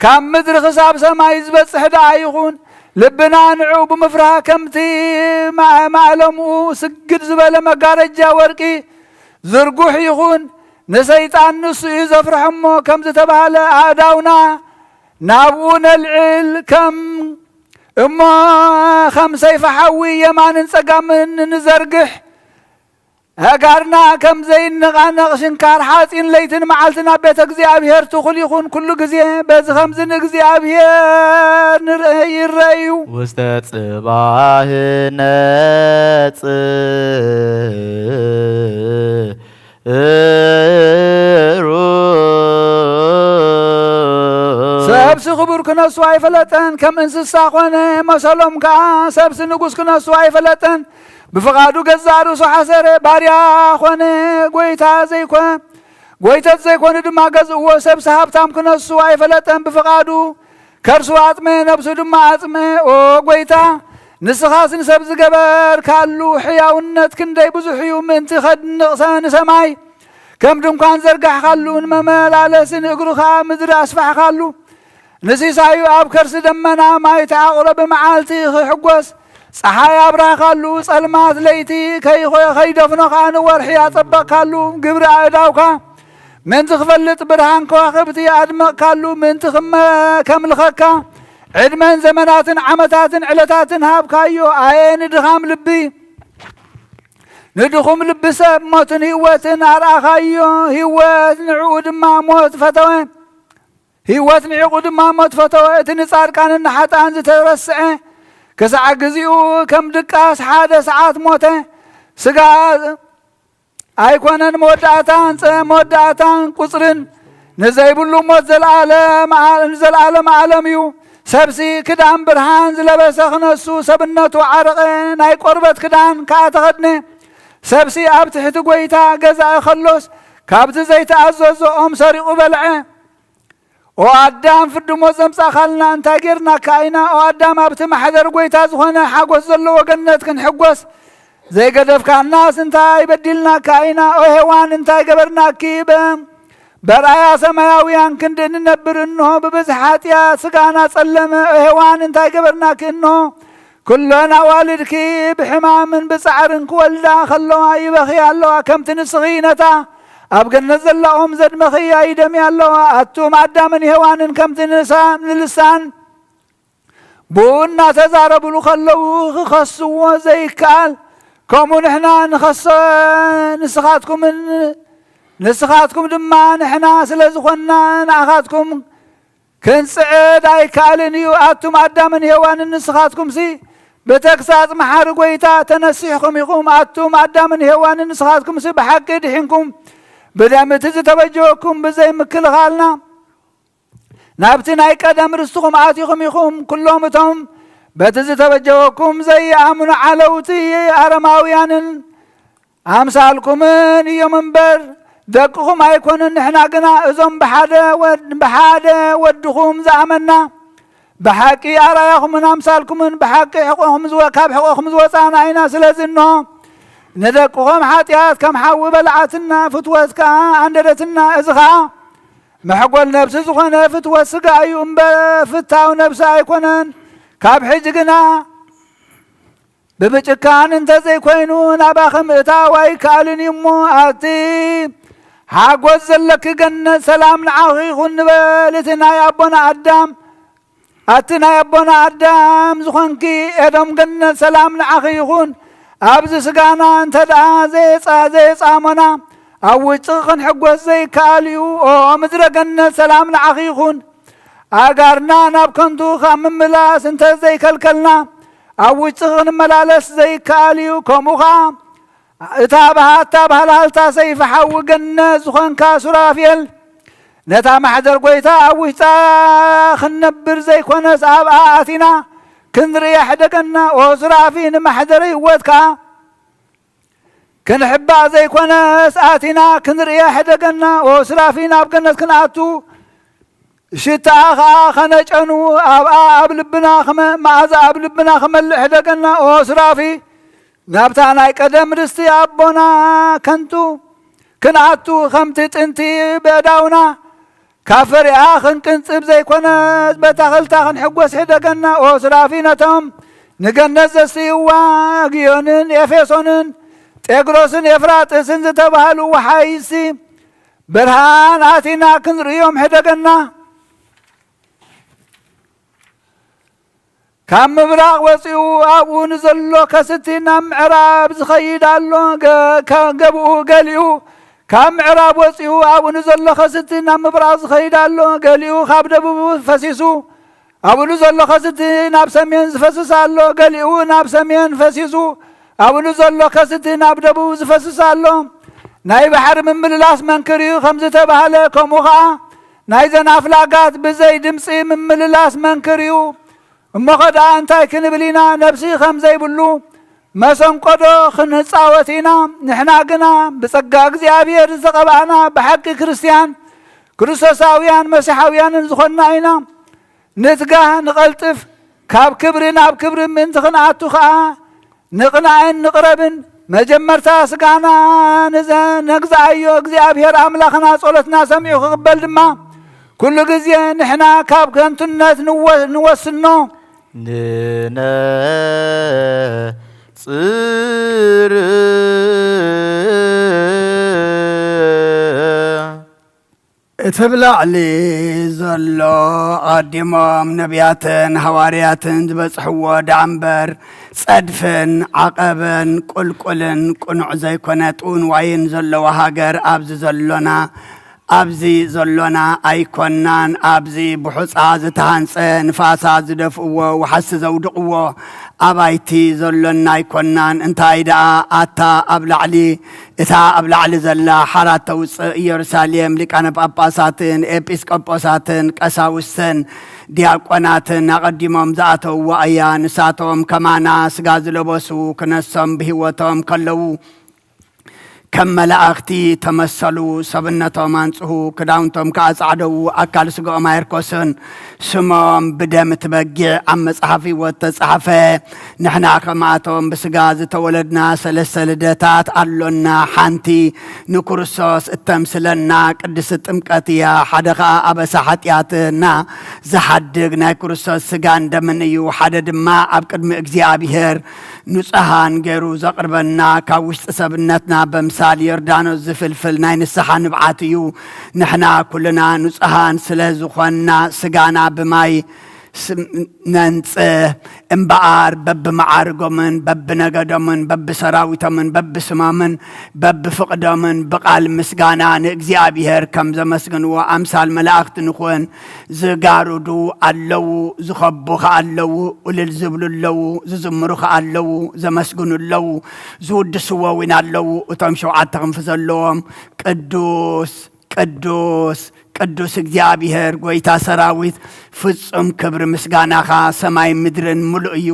ካብ ምድሪ ክሳብ ሰማይ ዝበጽሕ ደኣ ይኹን። ልብና ንዑ ብምፍራህ ከምቲ ማ-፣ ማእለምኡ ስግድ ዝበለ መጋረጃ ወርቂ ዝርጉሕ ይኹን። ንሰይጣን ንሱ እዩ ዘፍርሖ እሞ ከም ዝተባህለ ኣእዳውና ናብኡ ነልዕል። ከም እሞ ከም ሰይፊ ሓዊ የማንን ጸጋምን ንዘርግሕ። ኣእጋርና ከም ዘይነቓነቕ ሽንካር ሓጺን ለይትን መዓልትን ኣብ ቤተ እግዚኣብሔር ትኹል ይኹን። ኩሉ ግዜ በዚ ከምዚ ንእግዚኣብሔር ንርአ-፣ ይረአዩ። ውስተ ጽባህ ነጽ እሩ። ሰብሲ ክቡር ክነሱ ኣይፈለጠን፣ ከም እንስሳ ኾነ። መሰሎም ከኣ ሰብሲ ንጉስ ክነሱ ኣይፈለጠን። ብፍቓዱ ገዛእ ርእሱ ሓሰረ፣ ባርያ ኾነ፣ ጎይታ ዘይኮ-፣ ጎይተት ዘይኮኑ ድማ ገዝእዎ። ሰብሲ ሃብታም ክነሱ ኣይፈለጠን፣ ብፍቓዱ ከርሱ ኣጥመ፣ ነብሱ ድማ ኣጽመ። ኦ ጎይታ፣ ንስኻስ ንሰብ ዝገበርካሉ ሕያውነት ክንደይ ብዙሕ እዩ! ምእንቲ ኸድንቕ ሰ-፣ ንሰማይ ከም ድንኳን ዘርጋሕካሉ፣ ንመመላለሲ ንእግሩ ኸኣ ምድሪ ኣስፋሕካሉ። ንሲሳዩ ኣብ ከርሲ ደመና ማይ ተዓቑረ፣ ብመዓልቲ ኽሕጎስ ጸሓይ ኣብራህካሉ፣ ጸልማት ለይቲ ከይኾ-፣ ከይደፍኖ ኸኣ ንወርሒ ኣጸበቕካሉ። ግብሪ ኣእዳውካ ምእንቲ ክፈልጥ ብርሃን ከዋኽብቲ ኣድመቕካሉ፣ ምእንቲ ክመ-፣ ከምልኸካ ዕድመን ዘመናትን ዓመታትን ዕለታትን ሃብካዮ። ኣየ ንድኻም ልቢ፣ ንድኹም ልቢ ሰብ ሞትን ህይወትን ኣርኣኻዮ። ህይወት ንዕኡ ድማ ሞት ፈተወ። ህይወት ንዕኡ ድማ ሞት ፈተወ። እቲ ንጻድቃንን ንሓጥኣን ዝተረስዐ ክሳዕ ግዚኡ ከም ድቃስ ሓደ ሰዓት ሞተ። ስጋ ኣይኮነን መወዳእታን ጸ-፣ መወዳእታን ቁጽርን ንዘይብሉ ሞት ዘለዓለም ኣ-፣ ንዘለዓለም ዓለም እዩ። ሰብሲ ክዳን ብርሃን ዝለበሰ ክነሱ ሰብነቱ ዓረቐ፣ ናይ ቆርበት ክዳን ከኣ ተኸድነ። ሰብሲ ኣብ ትሕቲ ጐይታ ገዛኢ ከሎስ ካብቲ ዘይተኣዘዞ ኦም ሰሪቑ በልዐ። ኦ ኣዳም፣ ፍርዲ ሞት ዘምጻእካልና እንታይ ጌርናካ ኢና? ኦ ኣዳም፣ ኣብቲ ማሕደር ጐይታ ዝኾነ ሓጎስ ዘለዎ ገነት ክንሕጎስ ዘይገደፍካናስ እንታይ በዲልናካ ኢና? ኦ ሄዋን፣ እንታይ ገበርናኪ? በ-፣ በርኣያ ሰማያውያን ክንዲ እንነብር እንሆ ብብዝሒ ሓጢኣት ስጋና ጸለመ። ኦ ሄዋን፣ እንታይ ገበርናኪ? እንሆ ኩለን ኣዋልድኪ ብሕማምን ብጻዕርን ክወልዳ ከለዋ ይበኽያ ኣለዋ፣ ከምቲ ንስኺ ነታ ኣብ ገነት ዘላ ኦም ዘድመኽያ ይደምያ ኣለዋ። ኣቱም ኣዳምን ሄዋንን ከምቲ ንሳ-፣ ንልሳን ብኡ እናተዛረብሉ ከለዉ ክኸስዎ ዘይከኣል፣ ከምኡ ንሕና ንኸሶ፣ ንስኻትኩምን፣ ንስኻትኩም ድማ ንሕና ስለ ዝኾንና ንኣኻትኩም ክንጽዕድ ኣይከኣልን እዩ። ኣቱም ኣዳምን ሄዋንን ንስኻትኩምሲ ብተግሳጽ መሓሪ ጐይታ ተነሲሕኩም ኢኹም። ኣቱም ኣዳምን ሄዋንን ንስኻትኩምሲ ብሓቂ ድሒንኩም። ብደም እቲ ዝተበጀወኩም ብዘይ ምክልኻልና ናብቲ ናይ ቀደም ርስትኹም ኣቲኹም ኢኹም። ኩሎም እቶም በቲ ዝተበጀወኩም ዘይኣምኑ ዓለውቲ ኣረማውያንን ኣምሳልኩምን እዮም እምበር ደቅኹም ኣይኮኑን። ንሕና ግና እዞም ብሓደ ወድ-፣ ብሓደ ወድኹም ዝኣመና ብሓቂ ኣርኣያኹምን ኣምሳልኩምን ብሓቂ ሕቆኹም ዝወ-፣ ካብ ሕቆኹም ዝወፃና ኢና። ስለዚ እንሆ ንደቅኹም ሓጢኣት ከም ሓዊ በልዓትና፣ ፍትወት ከዓ ኣንደደትና። እዚ ከዓ መሕጎል ነብሲ ዝኾነ ፍትወት ስጋ እዩ እምበር ፍታው ነብሲ ኣይኮነን። ካብ ሕጂ ግና ብብጭካን እንተዘይኮይኑ ናባኺ ምእታው ኣይከኣልን እዩ እሞ፣ ኣቲ ሓጎስ ዘለኪ ገነት ሰላም ንዓኺ ይኹን ንበል። እቲ ናይ ኣቦና ኣዳም፣ ኣቲ ናይ ኣቦና ኣዳም ዝኾንኪ ኤዶም ገነት ሰላም ንዓኺ ይኹን። ኣብዚ ስጋና እንተ ደኣ ዘየጻ-፣ ዘየጻሞና ኣብ ውሽጢ ክንሕጎስ ዘይከኣል እዩ። ኦ ምድረ ገነት ሰላም ንዓኺ ይኹን። ኣእጋርና ናብ ከንቱ ካብ ምምላስ እንተ ዘይከልከልና፣ ኣብ ውሽጢ ክንመላለስ ዘይከኣል እዩ። ከምኡ ኸኣ እታ ብሃ-፣ እታ ባህላልታ ሰይፊ ሓዊ ገነት ዝኾንካ ሱራፌል፣ ነታ ማሕደር ጐይታ ኣብ ውሽጣ ክንነብር ዘይኮነስ ኣብኣ ኣቲና ክንርእያ ሕደገና። ኦ ሱራፊ፣ ንማሕደር ህይወት ከኣ ክንሕባእ ዘይኮነስ ኣቲና ክንርእያ ሕደገና። ኦ ሱራፊ፣ ናብ ገነት ክንኣቱ ሽታኣ ኸኣ ኸነጨኑ ኣብኣ ኣብ ልብና ኸመ-፣ መኣዛ ኣብ ልብና ኸመልእ ሕደገና። ኦ ሱራፊ፣ ናብታ ናይ ቀደም ርስቲ ኣቦና ከንቱ ክንኣቱ፣ ከምቲ ጥንቲ ብእዳውና ካብ ፈሪኣ ክንቅንጽብ ዘይኮነስ በታ ኸልታ ክንሕጎስ ሕደገና። ኦ ሱራፊ፣ ነቶም ንገነት ዘስትይዋ ግዮንን ኤፌሶንን ጤግሮስን ኤፍራጥስን ዝተባህሉ ወሓይዝቲ ብርሃን ኣቲና ክንርእዮም ሕደገና። ካብ ምብራቕ ወጺኡ ኣብኡ ንዘሎ ከስቲ ናብ ምዕራብ ዝኸይድ ኣሎ። ገ-፣ ከ-፣ ገብኡ ገሊኡ ካብ ምዕራብ ወጺኡ ኣብኡ ንዘሎ ከስቲ ናብ ምብራቕ ዝኸይድ ኣሎ። ገሊኡ ካብ ደቡብ ፈሲሱ ኣብኡ ንዘሎ ከስቲ ናብ ሰሜን ዝፈስስ ኣሎ። ገሊኡ ናብ ሰሜን ፈሲሱ ኣብኡ ንዘሎ ከስቲ ናብ ደቡብ ዝፈስስ ኣሎ። ናይ ባሕሪ ምምልላስ መንክር እዩ ከም ዝተባህለ፣ ከምኡ ኸኣ ናይዘን ኣፍላጋት ብዘይ ድምጺ ምምልላስ መንክር እዩ። እሞ ኸ ደኣ እንታይ ክንብል ኢና? ነብሲ ከም ዘይብሉ መሰንቆዶ ክንጻወት ኢና? ንሕና ግና ብጸጋ እግዚኣብሔር ዝተቐባእና ብሓቂ ክርስትያን ክርስቶሳውያን መሲሓውያንን ዝኾንና ኢና። ንትጋህ፣ ንቐልጥፍ፣ ካብ ክብሪ ናብ ክብሪ ምእንቲ ክንኣቱ ኸኣ ንቕናእን ንቕረብን። መጀመርታ ስጋና ንዘ-፣ ነግዝኣዮ፣ እግዚኣብሔር ኣምላኽና ጸሎትና ሰሚዑ ክቕበል ድማ ኩሉ ግዜ ንሕና ካብ ከንቱነት ንወ-፣ ንወስኖ። ንነጽር እቲ ብላዕሊ ዘሎ ኣቐዲሞም ነቢያትን ሃዋርያትን ዝበጽሕዎ ደኣ እምበር፣ ጸድፍን ዓቐበን ቁልቁልን ቅኑዕ ዘይኮነ ጥውንዋይን ዘለዎ ሃገር ኣብዚ ዘሎና፣ ኣብዚ ዘሎና ኣይኮናን። ኣብዚ ብሑጻ ዝተሃንጸ፣ ንፋሳት ዝደፍእዎ፣ ወሓዝቲ ዘውድቕዎ ኣባይቲ ዘሎና ኣይኮናን። እንታይ ደኣ ኣታ ኣብ ላዕሊ እታ ኣብ ላዕሊ ዘላ ሓራት ተውጽእ ኢየሩሳሌም ሊቃነ ጳጳሳትን ኤጲስቆጶሳትን ቀሳውስትን ዲያቆናትን ኣቐዲሞም ዝኣተውዋ እያ። ንሳቶም ከማና ስጋ ዝለበሱ ክነሶም ብህይወቶም ከለዉ ከም መላእኽቲ ተመሰሉ። ሰብነቶም ኣንጽሁ፣ ክዳውንቶም ከኣ ጻዕደዉ፣ ኣካል ስጋኦም ኣየርኮስን። ስሞም ብደም እቲ በጊዕ ኣብ መጽሓፍ ህይወት ተጻሕፈ። ንሕና ከማቶም ብስጋ ዝተወለድና ሰለስተ ልደታት ኣሎና። ሓንቲ ንክርስቶስ እተምስለና ቅድስቲ ጥምቀት እያ። ሓደ ኸኣ ኣበሳ ሓጢኣትና ዝሓድግ ናይ ክርስቶስ ስጋን ደምን እዩ። ሓደ ድማ ኣብ ቅድሚ እግዚኣብሔር ንጹሃን ገይሩ ዘቕርበና፣ ካብ ውሽጢ ሰብነትና በምሳል ዮርዳኖስ ዝፍልፍል ናይ ንስሓ ንብዓት እዩ። ንሕና ኩልና ንጹሃን ስለ ዝኾንና፣ ስጋና ብማይ ስም-፣ ነንጽህ እምበኣር፣ በብመዓርጎምን በብነገዶምን በብሰራዊቶምን በብስሞምን በብፍቕዶምን ብቓል ምስጋና ንእግዚኣብሔር ከም ዘመስግንዎ ኣምሳል መላእኽቲ ንኹን። ዝጋርዱ ኣለዉ፣ ዝኸቡ ኸኣ ኣለዉ፣ እልል ዝብሉ ኣለዉ፣ ዝዝምሩ ኸኣ ኣለዉ፣ ዘመስግኑ ኣለዉ፣ ዝውድስዎ እውን ኣለዉ። እቶም ሸውዓተ ክንፊ ዘለዎም ቅዱስ ቅዱስ ቅዱስ እግዚኣብሔር ጐይታ ሰራዊት፣ ፍጹም ክብሪ ምስጋናኻ ሰማይ ምድርን ምሉእ እዩ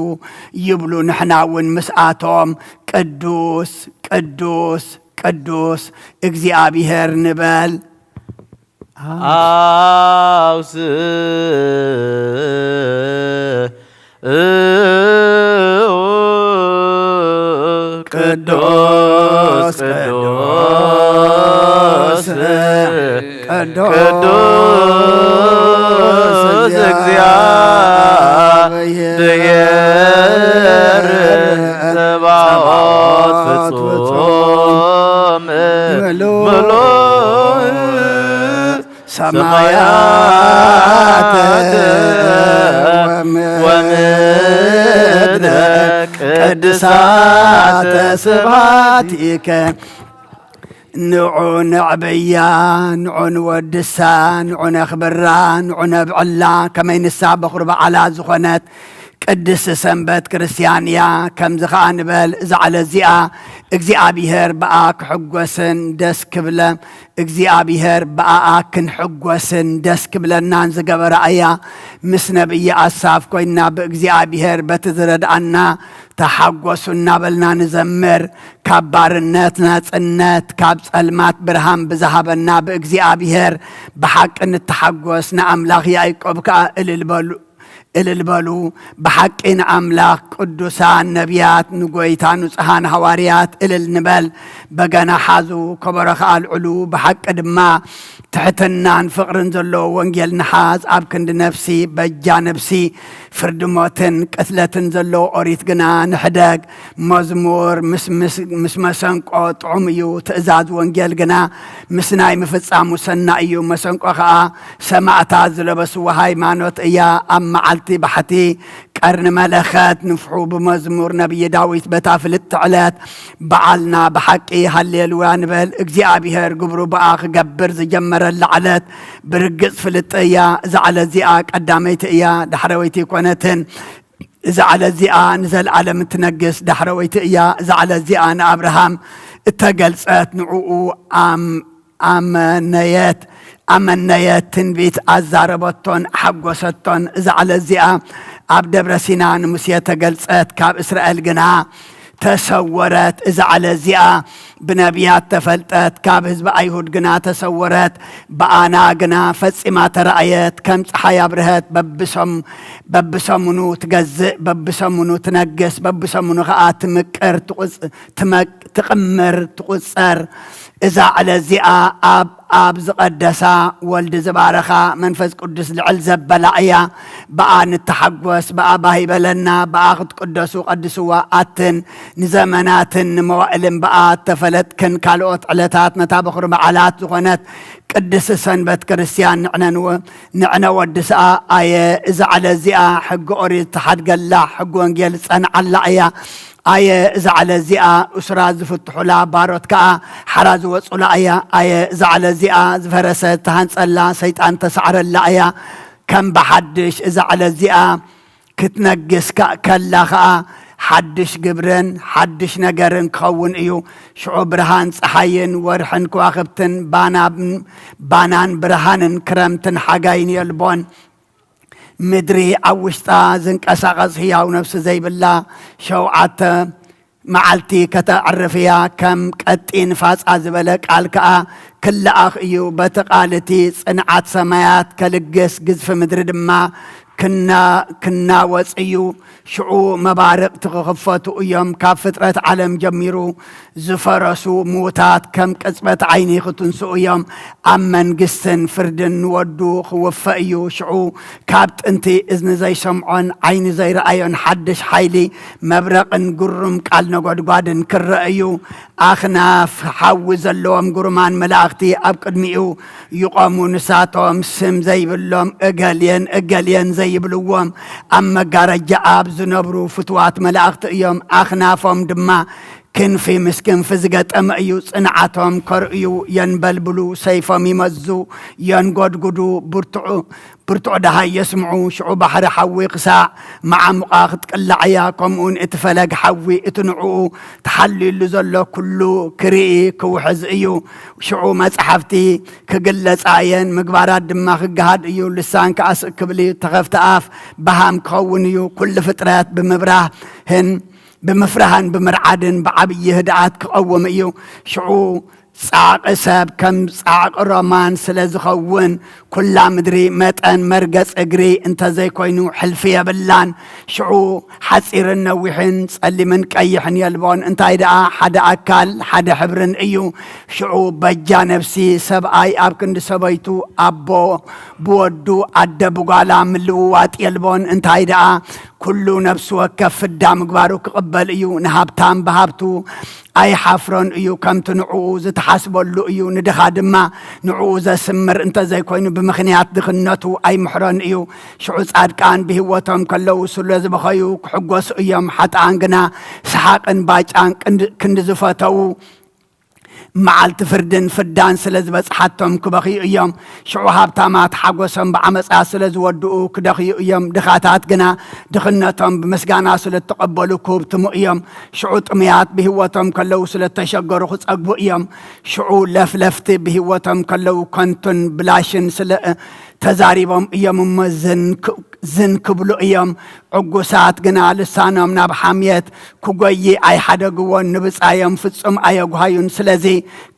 ይብሉ። ንሕና እውን ምስኣቶም ቅዱስ ቅዱስ ቅዱስ እግዚኣብሔር ንበል። ኣውስ ቅዱስ ቅዱስ ቅዱስ እግዚአብሔር ጸባኦት ፍጹም ምሉእ ሰማያት ወምድረ ቅድሳተ ስብሐቲከ። ንዑ ነዕብያ፣ ንዑ ንወድሳ፣ ንዑ ነኽብራ፣ ንዑ ነብዕላ፣ ከመይ ንሳ በኹሪ በዓላ ዝኾነት ቅድስቲ ሰንበት ክርስትያን እያ። ከምዚ ኸኣ ንበል፣ እዛ ዕለት እዚኣ እግዚኣብሔር ብኣ ክሕጎስን ደስ ክብለ፣ እግዚኣብሔር ብኣኣ ክንሕጎስን ደስ ክብለናን ዝገበራ እያ። ምስ ነብዪ ኣሳፍ ኮይንና ብእግዚኣብሔር በቲ ዝረድኣና ተሓጎሱ እናበልና ንዘምር። ካብ ባርነት ናጽነት፣ ካብ ጸልማት ብርሃን ብዝሃበና ብእግዚኣብሔር ብሓቂ ንተሓጎስ። ንኣምላኽ ያዕቆብ ከኣ እልል በሉ፣ እልል በሉ። ብሓቂ ንኣምላኽ ቅዱሳን ነቢያት፣ ንጎይታ ንጹሃን ሃዋርያት እልል ንበል። በገና ሓዙ፣ ከበሮ ከኣ ኣልዕሉ። ብሓቂ ድማ ትሕትናን ፍቕርን ዘለዎ ወንጌል ንሓዝ። ኣብ ክንዲ ነፍሲ በጃ ነፍሲ፣ ፍርዲ ሞትን ቅትለትን ዘለዎ ኦሪት ግና ንሕደግ። መዝሙር ምስ፣ ምስ፣ ምስ መሰንቆ ጥዑም እዩ፣ ትእዛዝ ወንጌል ግና ምስ ናይ ምፍጻሙ ሰናይ እዩ። መሰንቆ ኸኣ ሰማእታት ዝለበስዎ ሃይማኖት እያ። ኣብ መዓልቲ ባሕቲ ቀርኒ መለኸት ንፍሑ ብመዝሙር ነቢይ ዳዊት በታ ፍልጥቲ ዕለት በዓልና ብሓቂ ሃሌሉያ ንበል። እግዚኣብሔር ግብሩ ብኣ ክገብር ዝጀመረላ ዕለት ብርግጽ ፍልጥቲ እያ። እዛ ዕለት እዚኣ ቀዳመይቲ እያ፣ ዳሕረወይቲ ኣይኮነትን። እዛ ዕለት እዚኣ ንዘለኣለም እትነግስ ዳሕረወይቲ እያ። እዛ ዕለት እዚኣ ንኣብርሃም እተገልጸት፣ ንዕኡ ኣም-፣ ኣመነየት፣ ኣመነየት፣ ትንቢት ኣዛረበቶን ሓጎሰቶን። እዛ ዕለት እዚኣ ኣብ ደብረ ሲና ንሙሴ ተገልጸት፣ ካብ እስራኤል ግና ተሰወረት። እዛ ዕለት እዚኣ ብነቢያት ተፈልጠት፣ ካብ ህዝቢ ኣይሁድ ግና ተሰወረት፣ ብኣና ግና ፈጺማ ተራእየት። ከም ጸሓይ ኣብርሀት፣ በብሰም-፣ በብሰሙኑ ትገዝእ፣ በብሰሙኑ ትነግስ፣ በብሰሙኑ ኸኣ ትምቅር፣ ትቑጽ-፣ ትመቅ-፣ ትቕምር፣ ትቑጸር። እዛ ዕለት እዚኣ ኣብ፣ ኣብ ዝቐደሳ፣ ወልዲ ዝባረኻ፣ መንፈስ ቅዱስ ልዕል ዘበላ እያ። ብኣ ንተሓጎስ፣ ብኣ ባህ ይበለና፣ ብኣ ክትቅደሱ ቀድስዋ ኣትን፣ ንዘመናትን ንመዋእልን ብኣ እተፈለጥክን ካልኦት ዕለታት ነታ በኹሪ በዓላት ዝኾነት ቅድስቲ ሰንበት ክርስትያን ንዕነን ወ-፣ ንዕነ ወድስኣ ኣየ። እዛ ዕለት እዚኣ ሕጊ ኦሪት ዝተሓድገላ፣ ሕጊ ወንጌል ዝጸንዓላ እያ። ኣየ እዛ ዕለት እዚኣ፣ እሱራት ዝፍትሑላ፣ ባሮት ከኣ ሓራ ዝወጹላ እያ። ኣየ እዛ ዕለት እዚኣ፣ ዝፈረሰ ዝተሃንጸላ፣ ሰይጣን ተሳዕረላ እያ። ከም ብሓድሽ እዛ ዕለት እዚኣ ክትነግስ ከ-፣ ከላ ኸኣ፣ ሓድሽ ግብርን ሓድሽ ነገርን ክኸውን እዩ። ሽዑ ብርሃን ጸሓይን ወርሕን ከዋኽብትን ባናን፣ ባናን ብርሃንን ክረምትን ሓጋይን የልቦን። ምድሪ ኣብ ውሽጣ ዝንቀሳቐስ ህያው ነፍሲ ዘይብላ ሸውዓተ መዓልቲ ከተዕርፍ እያ። ከም ቀጢን ፋጻ ዝበለ ቃል ከኣ ክለኣኽ እዩ። በቲ ቃል እቲ ጽንዓት ሰማያት ከልግስ፣ ግዝፊ ምድሪ ድማ ክና-፣ ክናወጽ እዩ። ሽዑ መባርቕቲ ክኽፈቱ እዮም። ካብ ፍጥረት ዓለም ጀሚሩ ዝፈረሱ ምዉታት ከም ቅጽበት ዓይኒ ክትንስኡ እዮም። ኣብ መንግስትን ፍርድን ንወዱ ክውፈ እዩ። ሽዑ ካብ ጥንቲ እዝኒ ዘይሰምዖን ዓይኒ ዘይረኣዮን ሓድሽ ሓይሊ፣ መብረቕን ግሩም ቃል ነጎድጓድን ክረአ እዩ። ኣኽናፍ ሓዊ ዘለዎም ግሩማን መላእኽቲ እቲ ኣብ ቅድሚኡ ይቖሙ። ንሳቶም ስም ዘይብሎም እገሌን እገሌን ዘይብልዎም ኣብ መጋረጃ ኣብ ዝነብሩ ፍትዋት መላእኽቲ እዮም። ኣኽናፎም ድማ ክንፊ ምስ ክንፊ ዝገጠመ እዩ። ጽንዓቶም ከርእዩ የንበልብሉ፣ ሰይፎም ይመዙ፣ የንጎድጉዱ፣ ብርቱዑ ብርቱዕ ደሃይ የስምዑ። ሽዑ ባሕሪ ሓዊ ክሳዕ መዓሙቓ ክትቅላዕ እያ። ከምኡውን እቲ ፈለግ ሓዊ እቲ ንዕኡ ተሓልዩሉ ዘሎ ኩሉ ክርኢ ክውሕዝ እዩ። ሽዑ መጻሕፍቲ ክግለጻ እየን፣ ምግባራት ድማ ክገሃድ እዩ። ልሳን ከኣ ስቕ ክብል እዩ። ተኸፍተ ኣፍ በሃም ክኸውን እዩ። ኩሉ ፍጥረት ብምብራህን ብምፍራህን ብምርዓድን ብዓብዪ ህድኣት ክቐውም እዩ። ሽዑ ጻዕቒ ሰብ ከም ጻዕቒ ሮማን ስለ ዝኸውን፣ ኩላ ምድሪ መጠን መርገጽ እግሪ እንተ ዘይኮይኑ ሕልፊ የብላን። ሽዑ ሓጺርን ነዊሕን ጸሊምን ቀይሕን የልቦን። እንታይ ደኣ ሓደ ኣካል ሓደ ሕብርን እዩ። ሽዑ በጃ ነፍሲ ሰብኣይ ኣብ ክንዲ ሰበይቱ፣ ኣቦ ብወዱ፣ ኣደ ብጓላ ምልውዋጥ የልቦን። እንታይ ደኣ ኩሉ ነፍሲ ወከፍ ፍዳ ምግባሩ ክቕበል እዩ። ንሃብታም ብሃብቱ ኣይሓፍሮን እዩ፣ ከምቲ ንዕኡ ዝተሓስበሉ እዩ። ንድኻ ድማ ንዕኡ ዘስምር እንተዘይኮይኑ ብምኽንያት ድኽነቱ ኣይምሕሮን እዩ። ሽዑ ጻድቃን ብህይወቶም ከለዉ ስለ ዝበኸዩ ክሕጎሱ እዮም። ሓጥኣን ግና ሰሓቕን ባጫን ክንዲ ክንዲ ዝፈተዉ መዓልቲ ፍርድን ፍዳን ስለ ዝበጽሓቶም ክበኽዩ እዮም። ሽዑ ሃብታማት ሓጎሶም ብዓመጻ ስለ ዝወድኡ ክደኽዩ እዮም። ድኻታት ግና ድኽነቶም ብምስጋና ስለ እተቐበሉ ክህብትሙ እዮም። ሽዑ ጥሙያት ብህይወቶም ከለዉ ስለ እተሸገሩ ክጸግቡ እዮም። ሽዑ ለፍለፍቲ ብህይወቶም ከለዉ ከንቱን ብላሽን ስለ ተዛሪቦም እዮም እሞ ዝን ክ- ዝን ክብሉ እዮም። ዕጉሳት ግና ልሳኖም ናብ ሓምየት ክጎዪ ኣይሓደግዎን፣ ንብጻዮም ፍጹም ኣየጉሃዩን። ስለዚ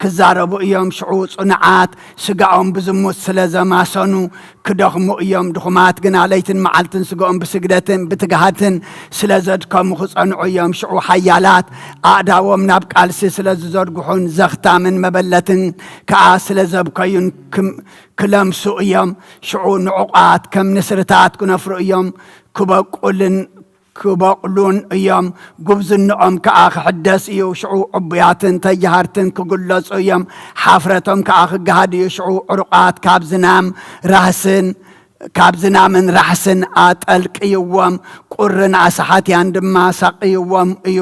ክዛረቡ እዮም። ሽዑ ጽኑዓት ስጋኦም ብዝሙት ስለ ዘማሰኑ ክደኽሙ እዮም። ድኹማት ግና ለይትን መዓልትን ስጋኦም ብስግደትን ብትግሃትን ስለ ዘድከሙ ክጸንዑ እዮም። ሽዑ ሓያላት ኣእዳዎም ናብ ቃልሲ ስለ ዝዘርግሑን ዘኽታምን መበለትን ከኣ ስለ ዘብከዩን ክም ክለምሱ እዮም። ሽዑ ንዑቓት ከም ንስርታት ክነፍሩ እዮም፣ ክበቁልን ክበቑሉን እዮም። ጉብዝንኦም ከኣ ክሕደስ እዩ። ሽዑ ዕቡያትን ተጃሃርትን ክግለጹ እዮም። ሓፍረቶም ከኣ ክገሃድ እዩ። ሽዑ ዕሩቓት ካብ ዝናም ራህስን ካብ ዝናምን ራሕስን ኣጠልቅይዎም፣ ቁርን ኣሳሓትያን ድማ ሳቅይዎም እዩ።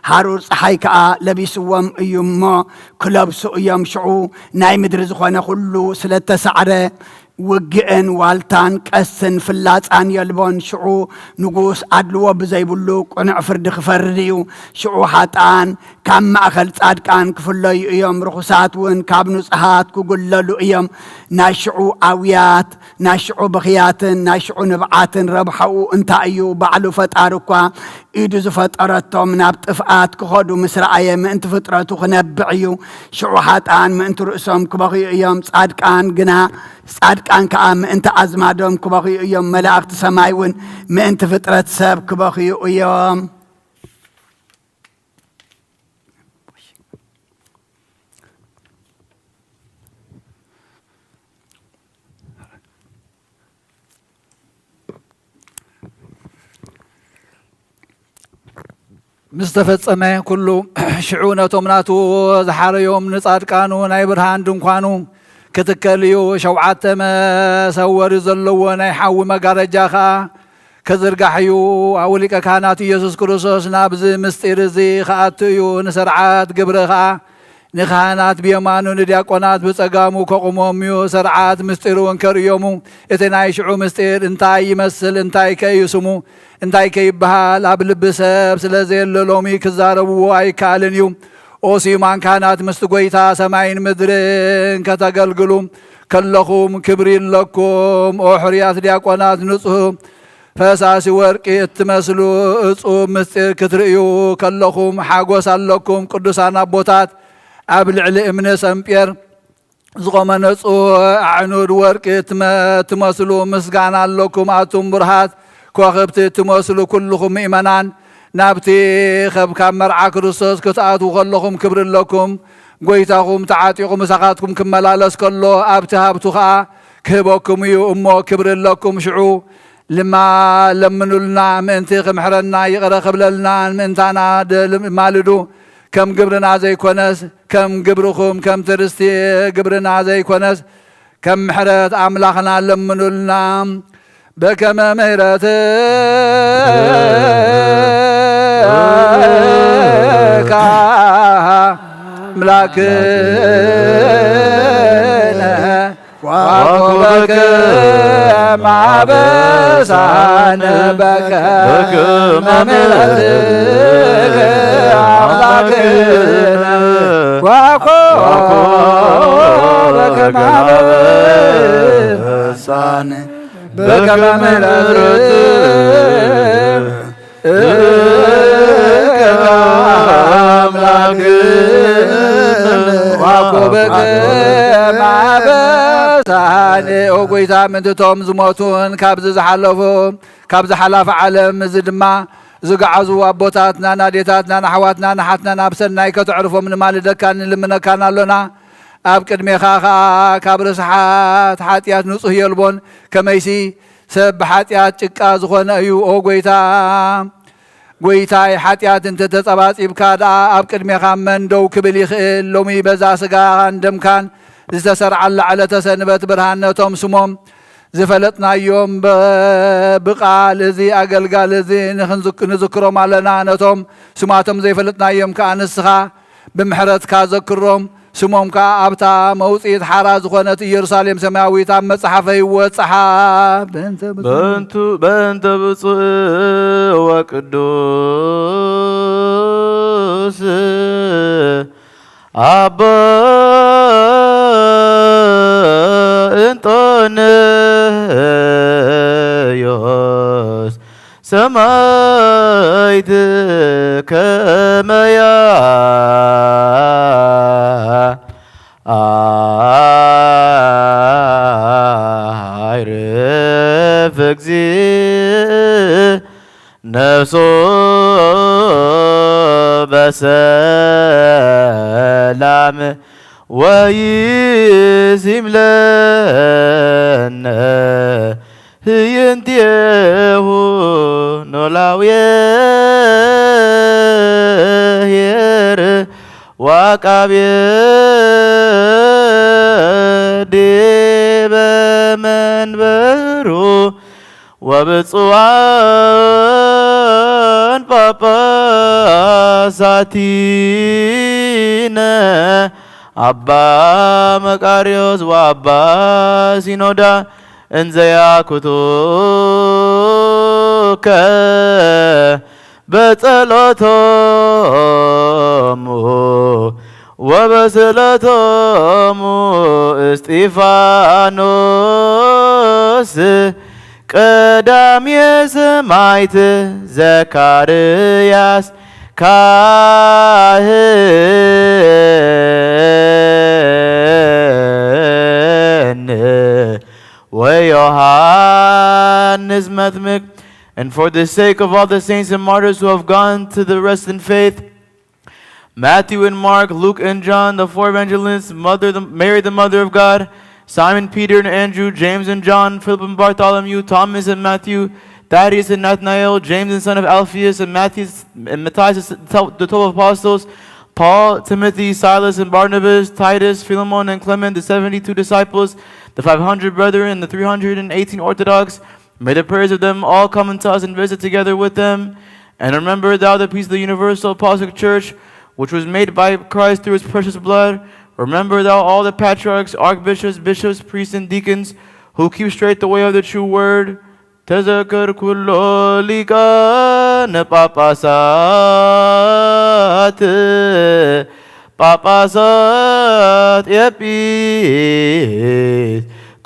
ሃሩር ጸሓይ ከኣ ለቢስዎም እዩ እሞ ክለብሱ እዮም። ሽዑ ናይ ምድሪ ዝኾነ ኩሉ ስለ እተሳዕረ፣ ውግእን ዋልታን ቀስትን ፍላጻን የልቦን። ሽዑ ንጉስ ኣድልዎ ብዘይብሉ ቅኑዕ ፍርዲ ክፈርድ እዩ። ሽዑ ሓጥኣን ካብ ማእከል ጻድቃን ክፍለዩ እዮም፣ ርኹሳት እውን ካብ ንጹሃት ክጉለሉ እዮም። ናይ ሽዑ ኣውያት፣ ናይ ሽዑ ብኽያትን ናይ ሽዑ ንብዓትን ረብሓኡ እንታይ እዩ? ባዕሉ ፈጣሪ እኳ ኢዱ ዝፈጠረቶም ናብ ጥፍኣት ክኸዱ ምስ ረኣየ፣ ምእንቲ ፍጥረቱ ክነብዕ እዩ። ሽዑ ሓጥኣን ምእንቲ ርእሶም ክበኽዩ እዮም፣ ጻድቃን ግና ጻድቃን ከኣ ምእንቲ ኣዝማዶም ክበኽዩ እዮም። መላእኽቲ ሰማይ እውን ምእንቲ ፍጥረት ሰብ ክበኽዩ እዮም። ምስ ተፈጸመ ኩሉ፣ ሽዑ ነቶም ናቱ ዝሓረዮም ንጻድቃኑ ናይ ብርሃን ድንኳኑ ክትከል እዩ። ሸውዓተ መሰወሪ ዘለዎ ናይ ሓዊ መጋረጃ ኸኣ ክዝርጋሕ እዩ። ኣብኡ ሊቀ ካህናት ኢየሱስ ክርስቶስ ናብዚ ምስጢር እዚ ክኣቱ እዩ። ንሰርዓት ግብሪ ኸኣ ንካህናት ብየማኑ ንዲያቆናት ብጸጋሙ ከቑሞም እዩ። ሰርዓት ምስጢር እውን ከርእዮሙ። እቲ ናይ ሽዑ ምስጢር እንታይ ይመስል? እንታይ ከ እዩ ስሙ? እንታይ ከ ይበሃል? ኣብ ልቢ ሰብ ስለ ዘየሎ ሎሚ ክዛረብዎ ኣይከኣልን እዩ። ኦ ስዩማን ካህናት ምስቲ ጐይታ ሰማይን ምድርን ከተገልግሉ ከለኹም ክብሪ ኣለኩም። ኦ ሕሩያት ዲያቆናት ንጹህ ፈሳሲ ወርቂ እትመስሉ እጹብ ምስጢር ክትርእዩ ከለኹም ሓጎስ ኣለኩም። ቅዱሳን ኣቦታት ኣብ ልዕሊ እምኒ ሰምጴር ዝቖመ ንጹህ ኣዕኑድ ወርቂ እትመ- እትመስሉ ምስጋና ኣለኩም። ኣቱም ብሩሃት ኮኸብቲ እትመስሉ ኩልኹም ምእመናን ናብቲ ከብካብ መርዓ ክርስቶስ ክትኣትዉ ከለኹም ክብሪ ኣለኩም። ጐይታኹም ተዓጢቑ ምሳኻትኩም ክመላለስ ከሎ ኣብቲ ሃብቱ ኸኣ ክህበኩም እዩ እሞ ክብሪ ኣለኩም። ሽዑ ልማ ለምኑልና ምእንቲ ክምሕረና ይቕረ ክብለልና ምእንታና ማልዱ። ከም ግብርና ዘይኮነስ ከም ግብርኹም፣ ከምቲ ርስቲ ግብርና ዘይኮነስ ከም ምሕረት ኣምላኽና ለምኑልና። በከመ ምሕረትካ ኣምላክነ ዋኮበከ ማበሳነ በከመ ምሕረትከ ኣምላክነ ዋኮበከ ማበሳነ በከመ ምሕረትከ እከ ኣምላክ ዋኮበከ ማበሳኔ። ኦ ጎይታ፣ ምእንቲ እቶም ዝሞቱን ካብዚ ዝሓለፉ፣ ካብዚ ሓላፊ ዓለም እዚ ድማ ዝገዓዙ ኣቦታትናን ኣዴታትናን ኣሕዋትናን ኣሓትናን ኣብ ሰናይ ከተዕርፎም ንማልደካን ንልምነካን ኣሎና። ኣብ ቅድሜኻ ኸኣ ካብ ርስሓት ሓጢኣት ንጹህ የልቦን። ከመይሲ ሰብ ብሓጢኣት ጭቃ ዝኾነ እዩ። ኦ ጐይታ፣ ጐይታይ፣ ሓጢኣት እንተ ተጸባጺብካ ደኣ ኣብ ቅድሜኻ መን ደው ክብል ይኽእል? ሎሚ በዛ ስጋኻን ደምካን ዝተሰርዓላ ዕለተ ሰንበት ብርሃን ነቶም ስሞም ዝፈለጥናዮም ብ-፣ ብቓል እዚ ኣገልጋሊ እዚ ንኽንዝክ-፣ ንዝክሮም ኣለና። ነቶም ስማቶም ዘይፈለጥናዮም ከኣ ንስኻ ብምሕረትካ ዘክሮም። ስሞም ከኣ ኣብታ መውጽኢት ሓራ ዝኾነት ኢየሩሳሌም ሰማያዊት ኣብ መጽሓፈ ህይወት ጸሓፍ። በእንተ ብፁዕ በእንቱ በእንተ ብፁዕ ወቅዱስ ኣቦ እንጦንዮስ ሰማይት ከመያ ኣይርፍ እግዚእ ነፍሶ በሰላም ወይሲም ለነ ህይንቴሁ ኖላውየ ኄር ዋቃቤ ዲበ መንበሩ ወብፁዓን ጳጳሳቲነ ኣባ መቃርዮስ ወኣባ ሲኖዳ እንዘ ያኩቱከ በጸሎቶሙ ወበስእለቶሙ እስጢፋኖስ ቀዳሜ ሰማዕት ዘካርያስ ካህን ወዮሐንስ መጥምቅ። And for the sake of all the saints and martyrs who have gone to the rest in faith, Matthew and Mark, Luke and John, the four evangelists, Mother, the, Mary, the Mother of God, Simon, Peter, and Andrew, James and John, Philip and Bartholomew, Thomas and Matthew, Thaddeus and Nathanael, James and son of Alphaeus, and Matthias and Matthias, the twelve apostles, Paul, Timothy, Silas, and Barnabas, Titus, Philemon, and Clement, the seventy-two disciples, the five hundred brethren, and the three hundred and eighteen Orthodox. May the prayers of them all come unto us and visit together with them. And remember thou the peace of the universal apostolic church, which was made by Christ through his precious blood. Remember thou all the patriarchs, archbishops, bishops, priests, and deacons, who keep straight the way of the true word. ተዘክር ኩሎ ሊቃነ ጳጳሳት፣ ጳጳሳት፣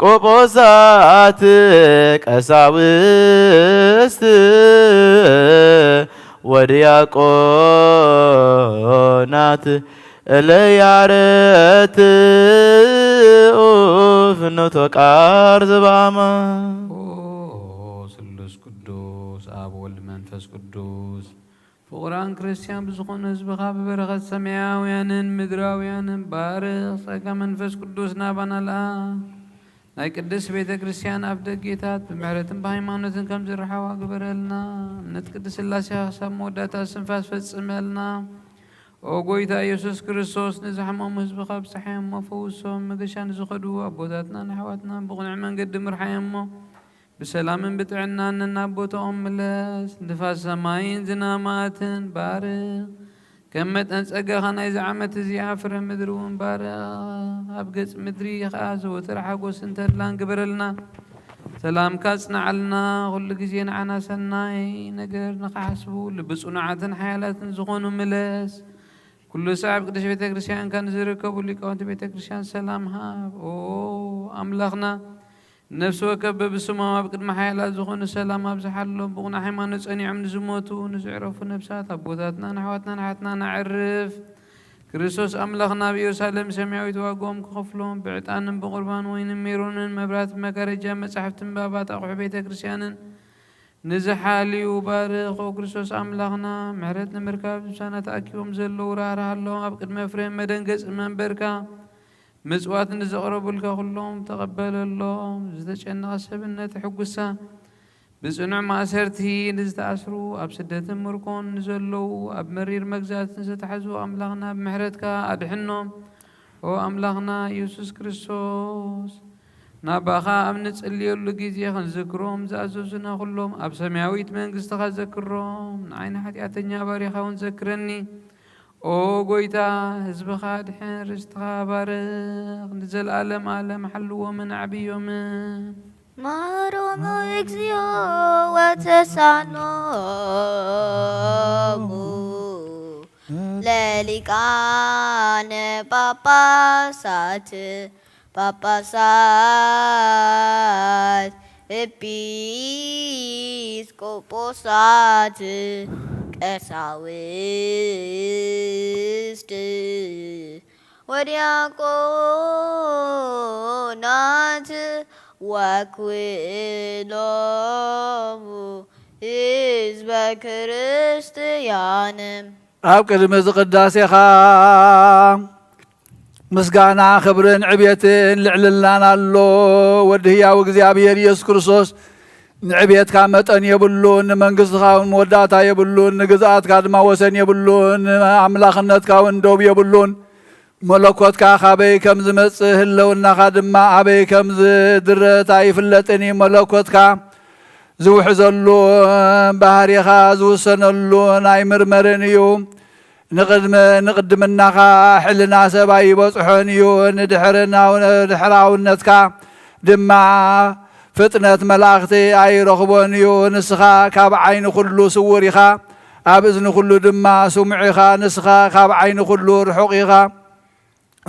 ኤጲስቆጶሳት፣ ቀሳውስት ወዲያቆናት እለ ያረትኡ ፍኖተ ቃርዝ በአማን። ኦ ስሉስ ቅዱስ፣ ኣብ ወልድ መንፈስ ቅዱስ። ፍቑራን ክርስቲያን ብዝኾኑ ህዝብኻ ብበረኸት ሰማያውያንን ምድራውያንን ባርኽ። ጸጋ መንፈስ ቅዱስ ናባና ልኣኽ። ናይ ቅድስት ቤተ ክርስቲያን ኣፍ ደጌታት ብምሕረትን ብሃይማኖትን ከም ዝረሓዋ ግበረልና። እምነት ቅድስት ሥላሴኻ ክሳብ መወዳእታ እስትንፋስ ፈጽመልና። ኦ ጎይታ ኢየሱስ ክርስቶስ፣ ንዝሓመሙ ህዝብኻ ኣብጽሓዮም እሞ ፈውሶም። መገሻ ንዝኸዱ ኣቦታትናን ኣሕዋትናን ብቕኑዕ መንገዲ ምርሓዮም እሞ፣ ብሰላምን ብጥዕናን ነናብ ቦታኦም ምለስ። ንፋስ ሰማይን ዝናማትን ባርኽ። ከም መጠን ጸጋኻ ናይዚ ዓመት እዚኣ ፍረ ምድሪ እውን ባርኽ። ኣብ ገጽ ምድሪ ኸኣ ዘወትር ሓጎስን ተድላን ግበረልና። ሰላምካ ጽንዓልና። ኩሉ ግዜ ንዓና ሰናይ ነገር ንኽሓስቡ፣ ልቢ ጽኑዓትን ሓያላትን ዝኾኑ ምለስ። ኩሉ ሳዕ ኣብ ቅድስት ቤተ ክርስቲያንካ ንዝርከቡ ሊቃውንቲ ቤተ ክርስቲያን ሰላም ሃብ። ኦ ኣምላኽና፣ ነፍሲ ወከፍ በብስሞም ኣብ ቅድሚ ሓያላት ዝኾኑ ሰላም ኣብዝሓሎም። ብቕኑዕ ሃይማኖት ጸኒዖም ንዝሞቱ፣ ንዝዕረፉ ነፍሳት ኣቦታትናን ኣሕዋትናን ኣሓትናን ኣዕርፍ። ክርስቶስ ኣምላኽና ኣብ ኢየሩሳሌም ሰማያዊት ዋጋኦም ክኸፍሎም፣ ብዕጣንን ብቑርባን ወይንን ሜሮንን መብራህቲ መጋረጃ መጻሕፍትን ምንባባት ኣቑሑ ቤተ ክርስቲያንን ንዝሓልዩ ባርኽ። ኦ ክርስቶስ ኣምላኽና፣ ምሕረት ንምርካብ ዝብሳና ተኣኪቦም ዘለዉ ራህራሃሎም። ኣብ ቅድሚ ኤፍሬም መደንገጺ መንበርካ ምጽዋት ንዘቕረቡልካ ኩሎም ተቐበለሎም። ዝተጨነቐ ሰብነት ሕጉሳ፣ ብጽኑዕ ማእሰርቲ ንዝተኣስሩ፣ ኣብ ስደትን ምርኮን ንዘለዉ፣ ኣብ መሪር መግዛእቲ ንዝተሓዙ ኣምላኽና ብምሕረትካ ኣድሕኖም። ኦ ኣምላኽና ኢየሱስ ክርስቶስ፣ ናባኻ ኣብ ንጽልየሉ ግዜ ክንዝክሮም ዝኣዘዙና ኩሎም ኣብ ሰማያዊት መንግስትኻ ዘክሮም። ንዓይ ንሓጢኣተኛ ባሪኻ እውን ዘክረኒ። ኦ ጎይታ፣ ህዝብኻ ኣድሕን፣ ርስትኻ ባርኽ፣ ንዘለኣለም ኣለም ሓልዎምን ኣዕብዮምን። ማሮም እግዚኦ ወተሳሎሙ ለሊቃነ ጳጳሳት ጳጳሳት ኤጲስቆጶሳት ቀሳውስት ወዲያቆናት ወኩሎሙ ህዝበ ክርስትያን። ኣብ ቅድሚ እዚ ቅዳሴኻ ምስጋና፣ ክብርን ዕብየትን ልዕልናን ኣሎ። ወዲ ህያው እግዚኣብሔር ኢየሱስ ክርስቶስ፣ ንዕብየትካ መጠን የብሉን፣ ንመንግስትኻ እውን መወዳእታ የብሉን፣ ንግዝኣትካ ድማ ወሰን የብሉን፣ ኣምላኽነትካ እውን ዶብ የብሉን። መለኮትካ ካበይ ከም ዝመጽእ፣ ህልውናኻ ድማ ኣበይ ከም ዝድረት ኣይፍለጥን እዩ። መለኮትካ ዝውሕዘሉን ባህሪኻ ዝውሰነሉን ኣይምርመርን እዩ። ንቕድመ-፣ ንቕድምናኻ ሕልና ሰብ ኣይበጽሖን እዩ። ንድሕርናው-፣ ንድሕራውነትካ ድማ ፍጥነት መላእኽቲ ኣይረኽቦን እዩ። ንስኻ ካብ ዓይኒ ኩሉ ስዉር ኢኻ፣ ኣብ እዝኒ ኩሉ ድማ ስሙዕ ኢኻ። ንስኻ ካብ ዓይኒ ኩሉ ርሑቕ ኢኻ፣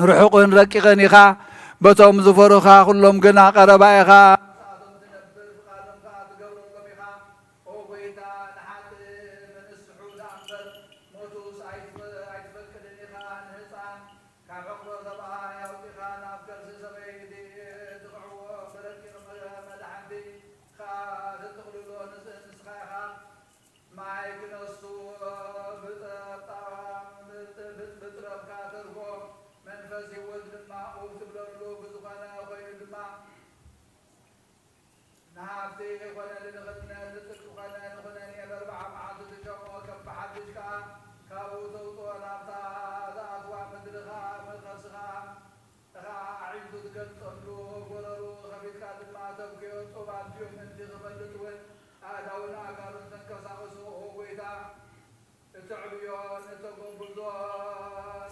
ርሑቕን ረቂቕን ኢኻ። በቶም ዝፈሩኻ ኩሎም ግና ቀረባ ኢኻ። ንሳቶም ትነብር፣ ፍቓዶም ከኣ ትገብረሎም ኢኻ። ኦ ጐይታ፣ ንሓጥእ መንስሑ ደኣ እምበር፣ ሞቱስ ኣይትፈ-፣ ኣይትፈቅድን ኢኻ። ንህጻን ካብ ሕቕፎ ሰብኣይ ኣውጺኻ ናብ ከርሲ ሰበይቲ ትኽዕዎ፣ ብረቂቕ መ-፣ መዳሕንቲ ከኣ ትጥቕልሎ ንስ-፣ ንስኻ ኢኻ። ማይ ክነሱ ብጠብጣባ ብጥ-፣ ብጥ-፣ ብጥበብካ ተርፎ፣ መንፈስ ህይወት ድማ ኡፍ ትብለሉ። ብዝኾነ ኮይኑ ድማ ንሃብቲ ኮነ ንድኽነት፣ ንጽድቂ ኮነ ንኹነኔ በርብዓ መዓልቲ ትሸሞ፣ ከም ብሓድሽ ከኣ ካብኡ ተውጽኦ፣ ናብታ ዝኣትዋ ምድሪ ከኣ መ-፣ ከርሲ ከኣ እኻ ኣዒንቱ ትገልጸሉ፣ ጎረሩ ኸፊትካ ድማ ተብክዮ። ጡብ ኣድዩ ምእንቲ ክፈልጥ እውን ኣእዳውን ኣእጋሩን ተንቀሳቕሶ። ኦ ጐይታ፣ እተዕብዮን እተጎብዞን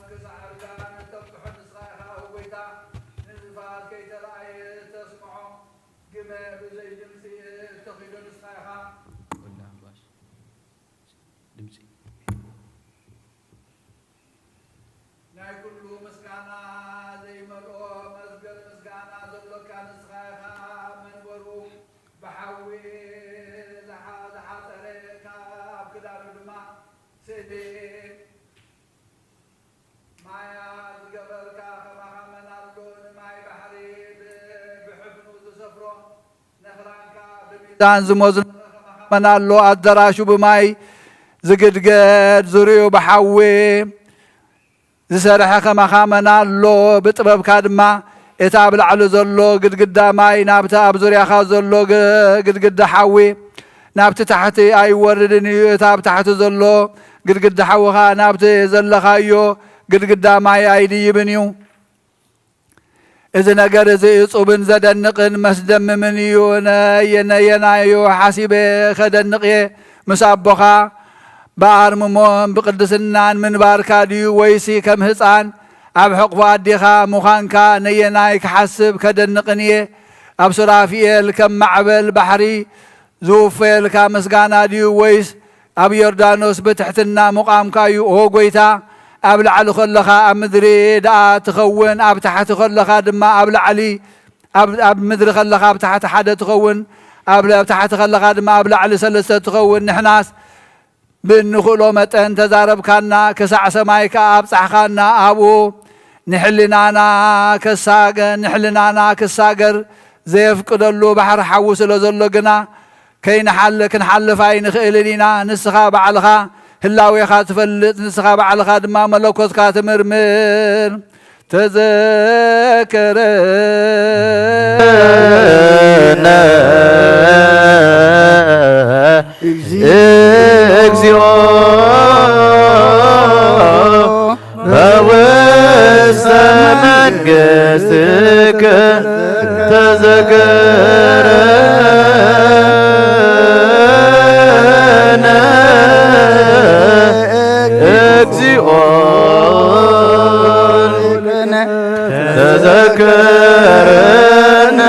ክሳዕ እርጋን እተብጽሖ ንስኻ ኢኻ። ኦ ጐይታ፣ ንዝፋት ከይተራእየ እተስምዖ፣ ግመ ብዘይ ድምጺ እተኺዶ ንስኻ ኢኻ። ወላ ሓባሽ ድምጺ ናይ ኩሉ ምስጋና ዘይመልኦ መዝገብ ምስጋና ዘሎካ ንስኻ ኢኻ። መንበሩ ብሓዊ ዝሓ-፣ ዝሓጸረ፣ ካብ ክዳኑ ድማ ስእሊ ማያ ዝገበርካ ከማኻ መን ኣሎ? ንማይ ባሕሪ ብ-፣ ብሕፍኑ ዝሰፍሮ ነኽራንካ ብሚዛን ዝመዝኖ ከማኻ መን ኣሎ? ኣደራሹ ብማይ ዝግድገድ፣ ዙርያኡ ብሓዊ ዝሰርሐ ከማኻ መን ኣሎ? ብጥበብካ ድማ እቲ ኣብ ላዕሊ ዘሎ ግድግዳ ማይ ናብቲ ኣብ ዙርያኻ ዘሎ ግ-፣ ግድግዳ ሓዊ ናብቲ ታሕቲ ኣይወርድን እዩ። እቲ ኣብ ታሕቲ ዘሎ ግድግዳ ሓውኻ ናብቲ ዘለኻዮ ግድግዳ ማይ ኣይድይብን እዩ። እዚ ነገር እዚ እጹብን ዘደንቕን መስደምምን እዩ። ነየ-፣ ነየናዩ ሓሲበ ከደንቕ እየ? ምስ ኣቦኻ ብኣርምሞን ብቅድስናን ምንባርካ ድዩ? ወይሲ ከም ህጻን ኣብ ሕቕፎ ኣዴኻ ምዃንካ ነየናይ ክሓስብ ከደንቕን እየ? ኣብ ሱራፊኤል ከም ማዕበል ባሕሪ ዝውፈየልካ ምስጋና ድዩ? ወይስ ኣብ ዮርዳኖስ ብትሕትና ምቋምካ እዩ? ኦ ጐይታ፣ ኣብ ላዕሊ ከለኻ ኣብ ምድሪ ደኣ ትኸውን፣ ኣብ ታሕቲ ከለኻ ድማ ኣብ ላዕሊ፣ ኣብ፣ ኣብ ምድሪ ከለኻ ኣብ ታሕቲ ሓደ ትኸውን፣ ኣብ ለ-፣ ኣብ ታሕቲ ከለኻ ድማ ኣብ ላዕሊ ሰለስተ ትኸውን። ንሕናስ ብእንኽእሎ መጠን ተዛረብካና፣ ክሳዕ ሰማይ ከኣ ኣብጻሕኻና። ኣብኡ ንሕልናና ከሳገ-፣ ንሕልናና ክሳገር ዘየፍቅደሉ ባሕሪ ሓዊ ስለ ዘሎ ግና፣ ከይንሓል-፣ ክንሓልፍ ኣይንኽእልን ኢና። ንስኻ ባዕልኻ ህላዌኻ ትፈልጥ፣ ንስኻ ባዕልኻ ድማ መለኮትካ ትምርምር። ተዘከረነ እግዚኦ በውስተ መንግሥትከ። ተዘከረነ እግዚኦ ተዘከረነ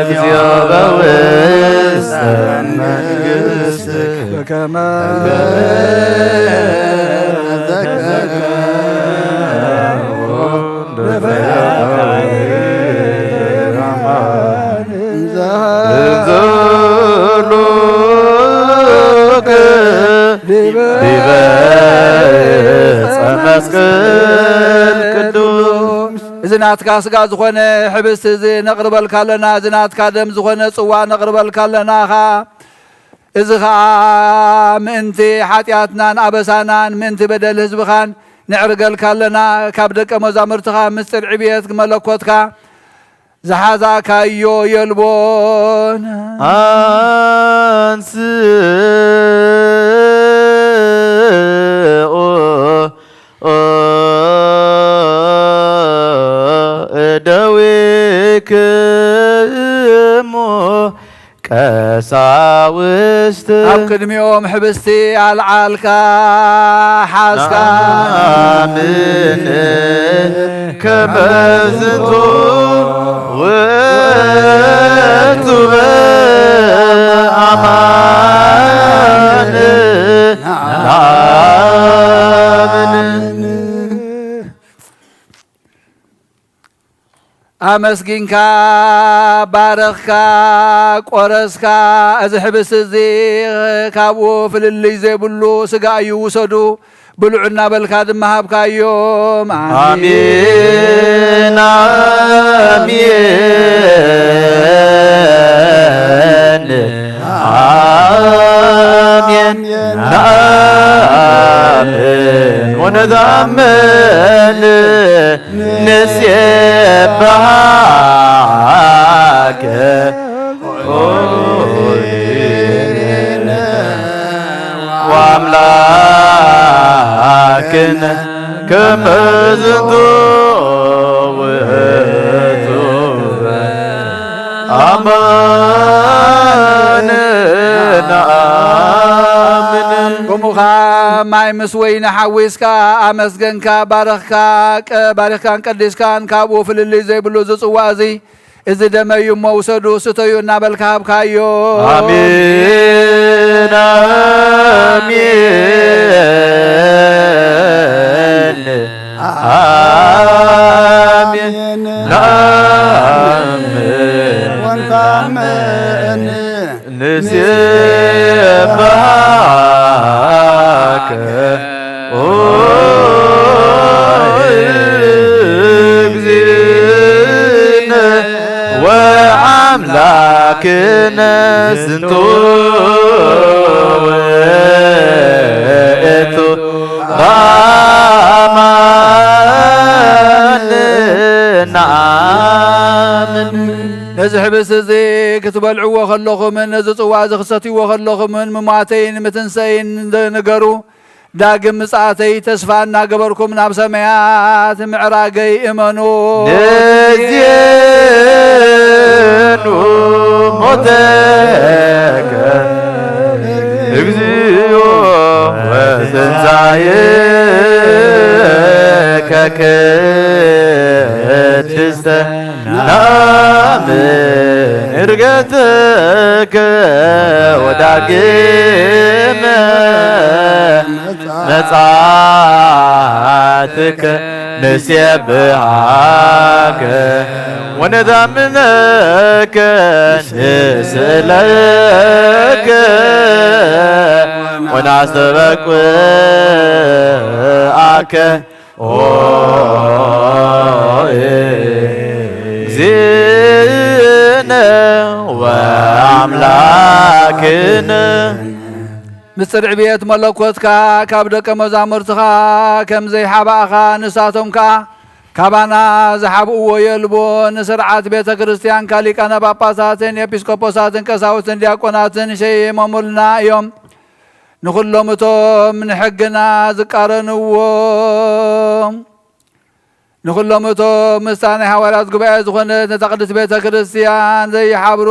እግዚኦ በውስተ መንግሥትከ። በከመ ዲበ ዕፀ መስቀል ቅዱስ። እዚ ናትካ ስጋ ዝኾነ ሕብስቲ እዚ ነቕርበልካ ኣለና፣ እዚ ናትካ ደም ዝኾነ ጽዋ ነቕርበልካ ኣለና ኸዓ። እዚ ኸዓ ምእንቲ ሓጢኣትናን ኣበሳናን፣ ምእንቲ በደል ህዝብኻን ነዕርገልካ ኣለና። ካብ ደቀ መዛሙርትኻ ምስጢር ዕብየት መለኮትካ ዝሓዛካዮ የልቦን። አንስኡ እደዊክሙ ቀሳውስት። ኣብ ቅድሚኦም ሕብስቲ ኣልዓልካ፣ ሓዝካ። ኣምን ከመ ዝንቱ ውእቱ በአማን ነአምን። ኣመስጊንካ፣ ባረኽካ፣ ቆረስካ፣ እዚ ሕብስቲ እዚ ካብኡ ፍልልይ ዘይብሉ ስጋ እዩ፣ ውሰዱ፣ ብልዑ እናበልካ ድማ ሃብካዮም። ኣሜን፣ ኣሜን፣ ኣሜን፣ ኣሜን። ወነታመን ንሴብሐከ ኦ ወአምላክነ ከመ ዝንቱ ውእቱ አማን ነአምን። ከምኡ ኸዓ ማይ ምስ ወይኒ ሓዊስካ ኣመስገንካ፣ ባረኽካ፣ ቀ-፣ ባሪኽካን ቀዲስካን ካብኡ ፍልልይ ዘይብሉ ዝጽዋ እዚ፣ እዚ ደመይ እዩ እሞ ውሰዱ፣ ስተዩ እናበልካ ሃብካዮ። ኣሜን፣ ኣሜን፣ ኣሜን፣ ኣሜን። ወንታመን ንሴብሐከ ኦ እግዚእነ ወአምላክነ ዝንቱ ውእቱ በአማን ነአምን። እዚ ሕብስቲ እዚ ክትበልዕዎ ከለኹምን ነዚ ጽዋ እዚ ክትሰትይዎ ከለኹምን ምሟተይን ምትንሰይን ንገሩ። ዳግም ምጽኣተይ ተስፋ እናገበርኩም ናብ ሰማያት ምዕራገይ እመኑ። ነዚየኑ ሞተከ እግዚኦ ወትንሳኤከ ቅድስተ ናምን እርገትከ ወዳግመ መጻእትከ ንሴብሃከ ወነዛምነከ ንስእለከ ወናስተበቅዓከ ኦ እግዚእነ ወአምላክነ። ምስጢር ዕብየት መለኮትካ ካብ ደቀ መዛሙርትኻ ከም ዘይሓባእኻ ንሳቶም ከኣ ካባና ዝሓብእዎ የልቦ። ንስርዓት ቤተ ክርስቲያንካ ሊቃነ ጳጳሳትን ኤጲስቆጶሳትን ቀሳውስትን ዲያቆናትን ሸይሞሙልና እዮም። ንኹሎም እቶም ንሕግና ዝቃረንዎ ንኹሎም እቶም ምስታ ናይ ሃዋርያት ጉባኤ ዝኾነት ነታ ቅድስት ቤተ ክርስቲያን ዘይሓብሩ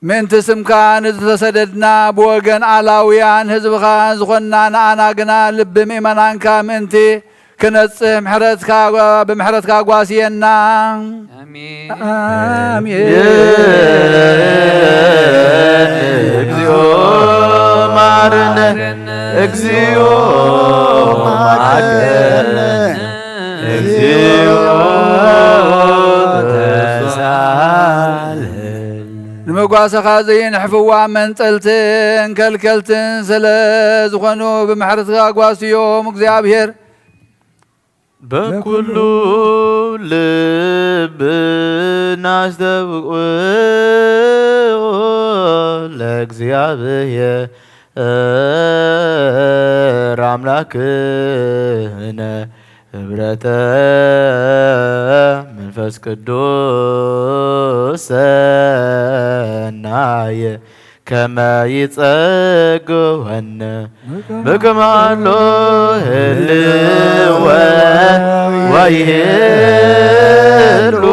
ምእንቲ ስምካ ንዝተሰደድና ብወገን ኣላውያን ህዝብኻ ዝኾንና ንኣና ግና ልቢ ምእመናንካ ምእንቲ ክነጽህ ምሕረትካ ብምሕረትካ ጓስየና። ኣሜን። ኣሜን። እግዚኦ መሐረነ፣ እግዚኦ መሐረነ፣ እግዚኦ ተሳለነ። ንመጓሰኻ ዘይንሕፍዋ መንጠልትን ከልከልትን ስለ ዝኾኑ ብምሕረትካ ጓስዮም። እግዚኣብሔር በኩሉ ልብና ኣስተብቅዑ ለእግዚኣብሔር ኣምላክነ ህብረተ መንፈስ ቅዱስ ሰናየ ከመ ይጸግወነ ብከማሎ ህልወ ወይህሉ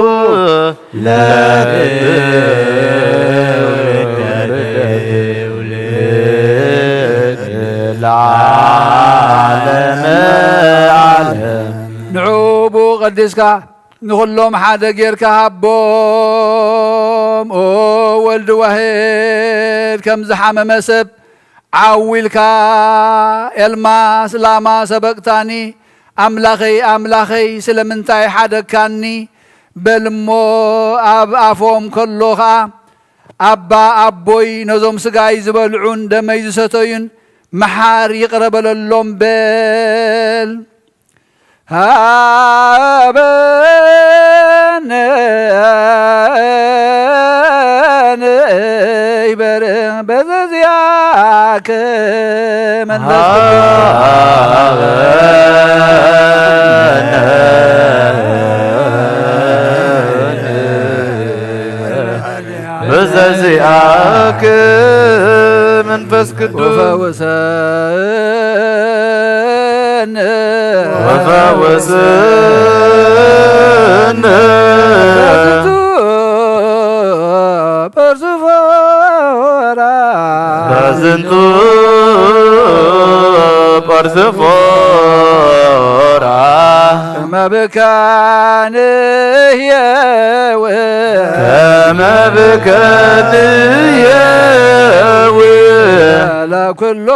ለትውልደ ትውልድ ለዓለመ ዓለም። ንዑ ብኡ ቀዲስካ ንኹሎም ሓደ ጌርካ ሃቦም። ኦ ወልድ ዋህድ፣ ከም ዝሓመመ ሰብ ዓው ኢልካ፣ ኤልማስ ላማ ሰበቅታኒ፣ ኣምላኸይ ኣምላኸይ ስለምንታይ ሓደግካኒ? በል እሞ ኣብ ኣፎም ከሎ ኸኣ፣ ኣባ ኣቦይ፣ ነዞም ስጋይ ዝበልዑን ደመይ ዝሰተዩን መሓር ይቕረ በለሎም በል። ሃበነ ንይበር በዘዚኣክ መንፈስ ቅዱስ። ሃበነ በዘዚኣክ መንፈስ ቅዱስ ወፈውሰነ ወፈውሰነ በዝንቱ ጳርዝፎራ በዝንቱ ጳርዝፎራ ከመ ብከ ንሕየው ከመ ብከ ንሕየው ለኩሉ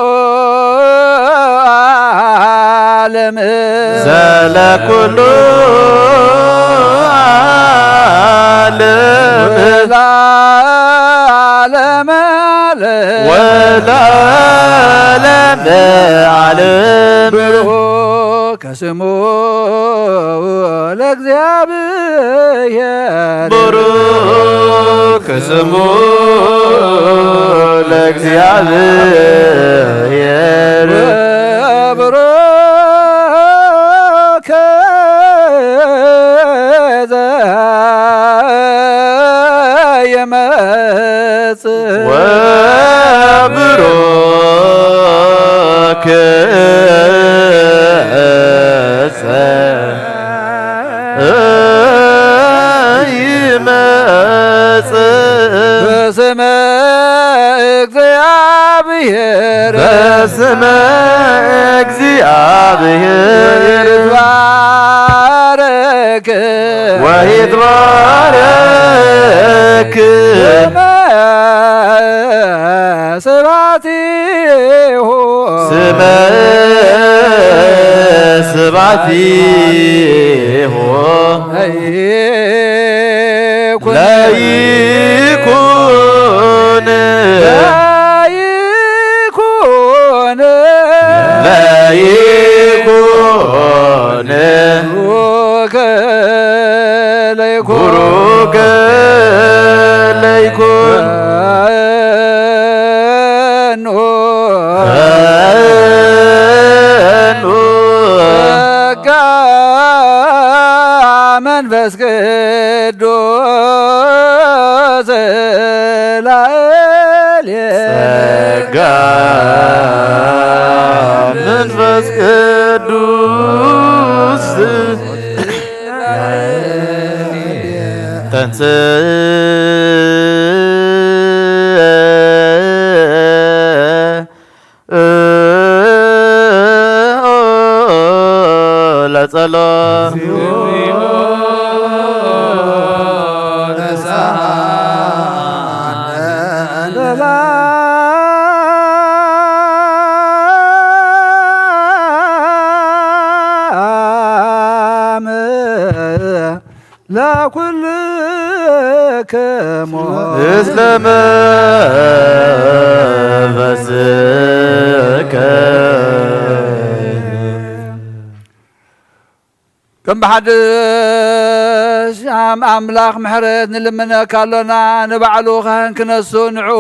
ዓለም ዘለኩሉ ዓለም ወለዓለመ ዓለም ወለዓለመ ዓለም ብሩክ ስሙ ለእግዚኣብሔር ብሩክ ስሙ ለእግዚኣብሔር ብሩክ ዘ ወብሩክ ይመጽእ በስመ እግዚአብሔር በስመ እግዚአብሔር ይትባረክ ወይትባረክ ስመ ስብሐቲሁ ስመ ስብሐቲሁ ለይኩን ለይኩን ለይኩን ለይኩን ቡሩክ ለይኩን ቡሩክ ለይኩን ፈኑ ፈኑ ጸጋ መንፈስ ቅዱስ ላዕሌነ ጸጋ መንፈስ ቅዱስ ተንሥእ ለጸሎት ለኩልክሙ እስለ መንፈስከ። ከም ብሓድሽ ኣም-፣ ኣምላኽ ምሕረት ንልምነካ ኣሎና። ንባዕሉ ካህን ክነሱ ንዕኡ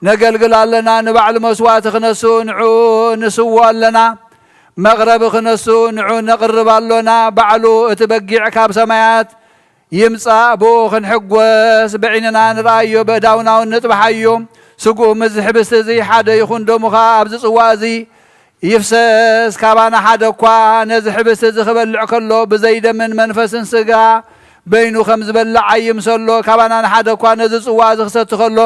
ነገልግል ኣለና። ንባዕሉ መስዋእቲ ክነሱ ንዕኡ ንስዎ ኣለና። መቕረቢ ክነሱ ንዑ ነቕርብ ኣሎና። ባዕሉ እቲ በጊዕ ካብ ሰማያት ይምጻእ፣ ብኡ ክንሕጎስ፣ ብዒንና ንርኣዮ፣ በእዳውና እውን ንጥብሓዮ። ስግኡ ምስዚ ሕብስቲ እዚ ሓደ ይኹን፣ ደሙ ኸኣ ኣብዚ ጽዋ እዚ ይፍሰስ። ካባና ሓደ እኳ ነዚ ሕብስቲ እዚ ክበልዕ ከሎ፣ ብዘይ ደምን መንፈስን ስጋ በይኑ ከም ዝበልዕ ኣይምሰሎ። ካባና ንሓደ እኳ ነዚ ጽዋ እዚ ክሰቲ ከሎ፣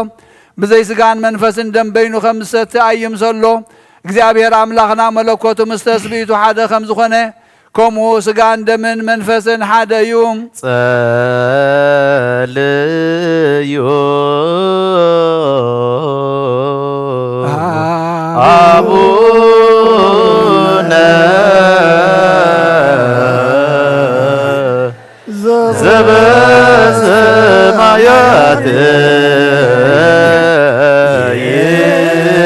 ብዘይ ስጋን መንፈስን ደም በይኑ ከም ዝሰቲ ኣይምሰሎ። እግዚኣብሔር ኣምላኽና መለኮቱ ምስ ተስብእቱ ሓደ ከም ዝኾነ፣ ከምኡ ስጋን ደምን መንፈስን ሓደ እዩ። ጸልዩ ኣቡነ ዘበሰማያት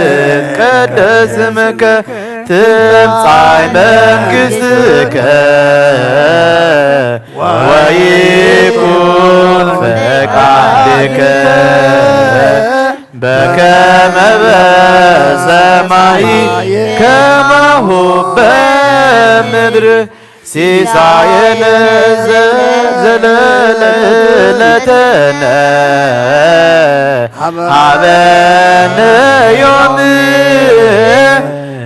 ይትቀደስ ስምከ ትምጻእ መንግሥትከ ወይኩን ፈቃድከ በከመ በሰማይ ከማሁ በምድር። ሲሳየነ ዘለለዕለትነ ሀበነ ዮም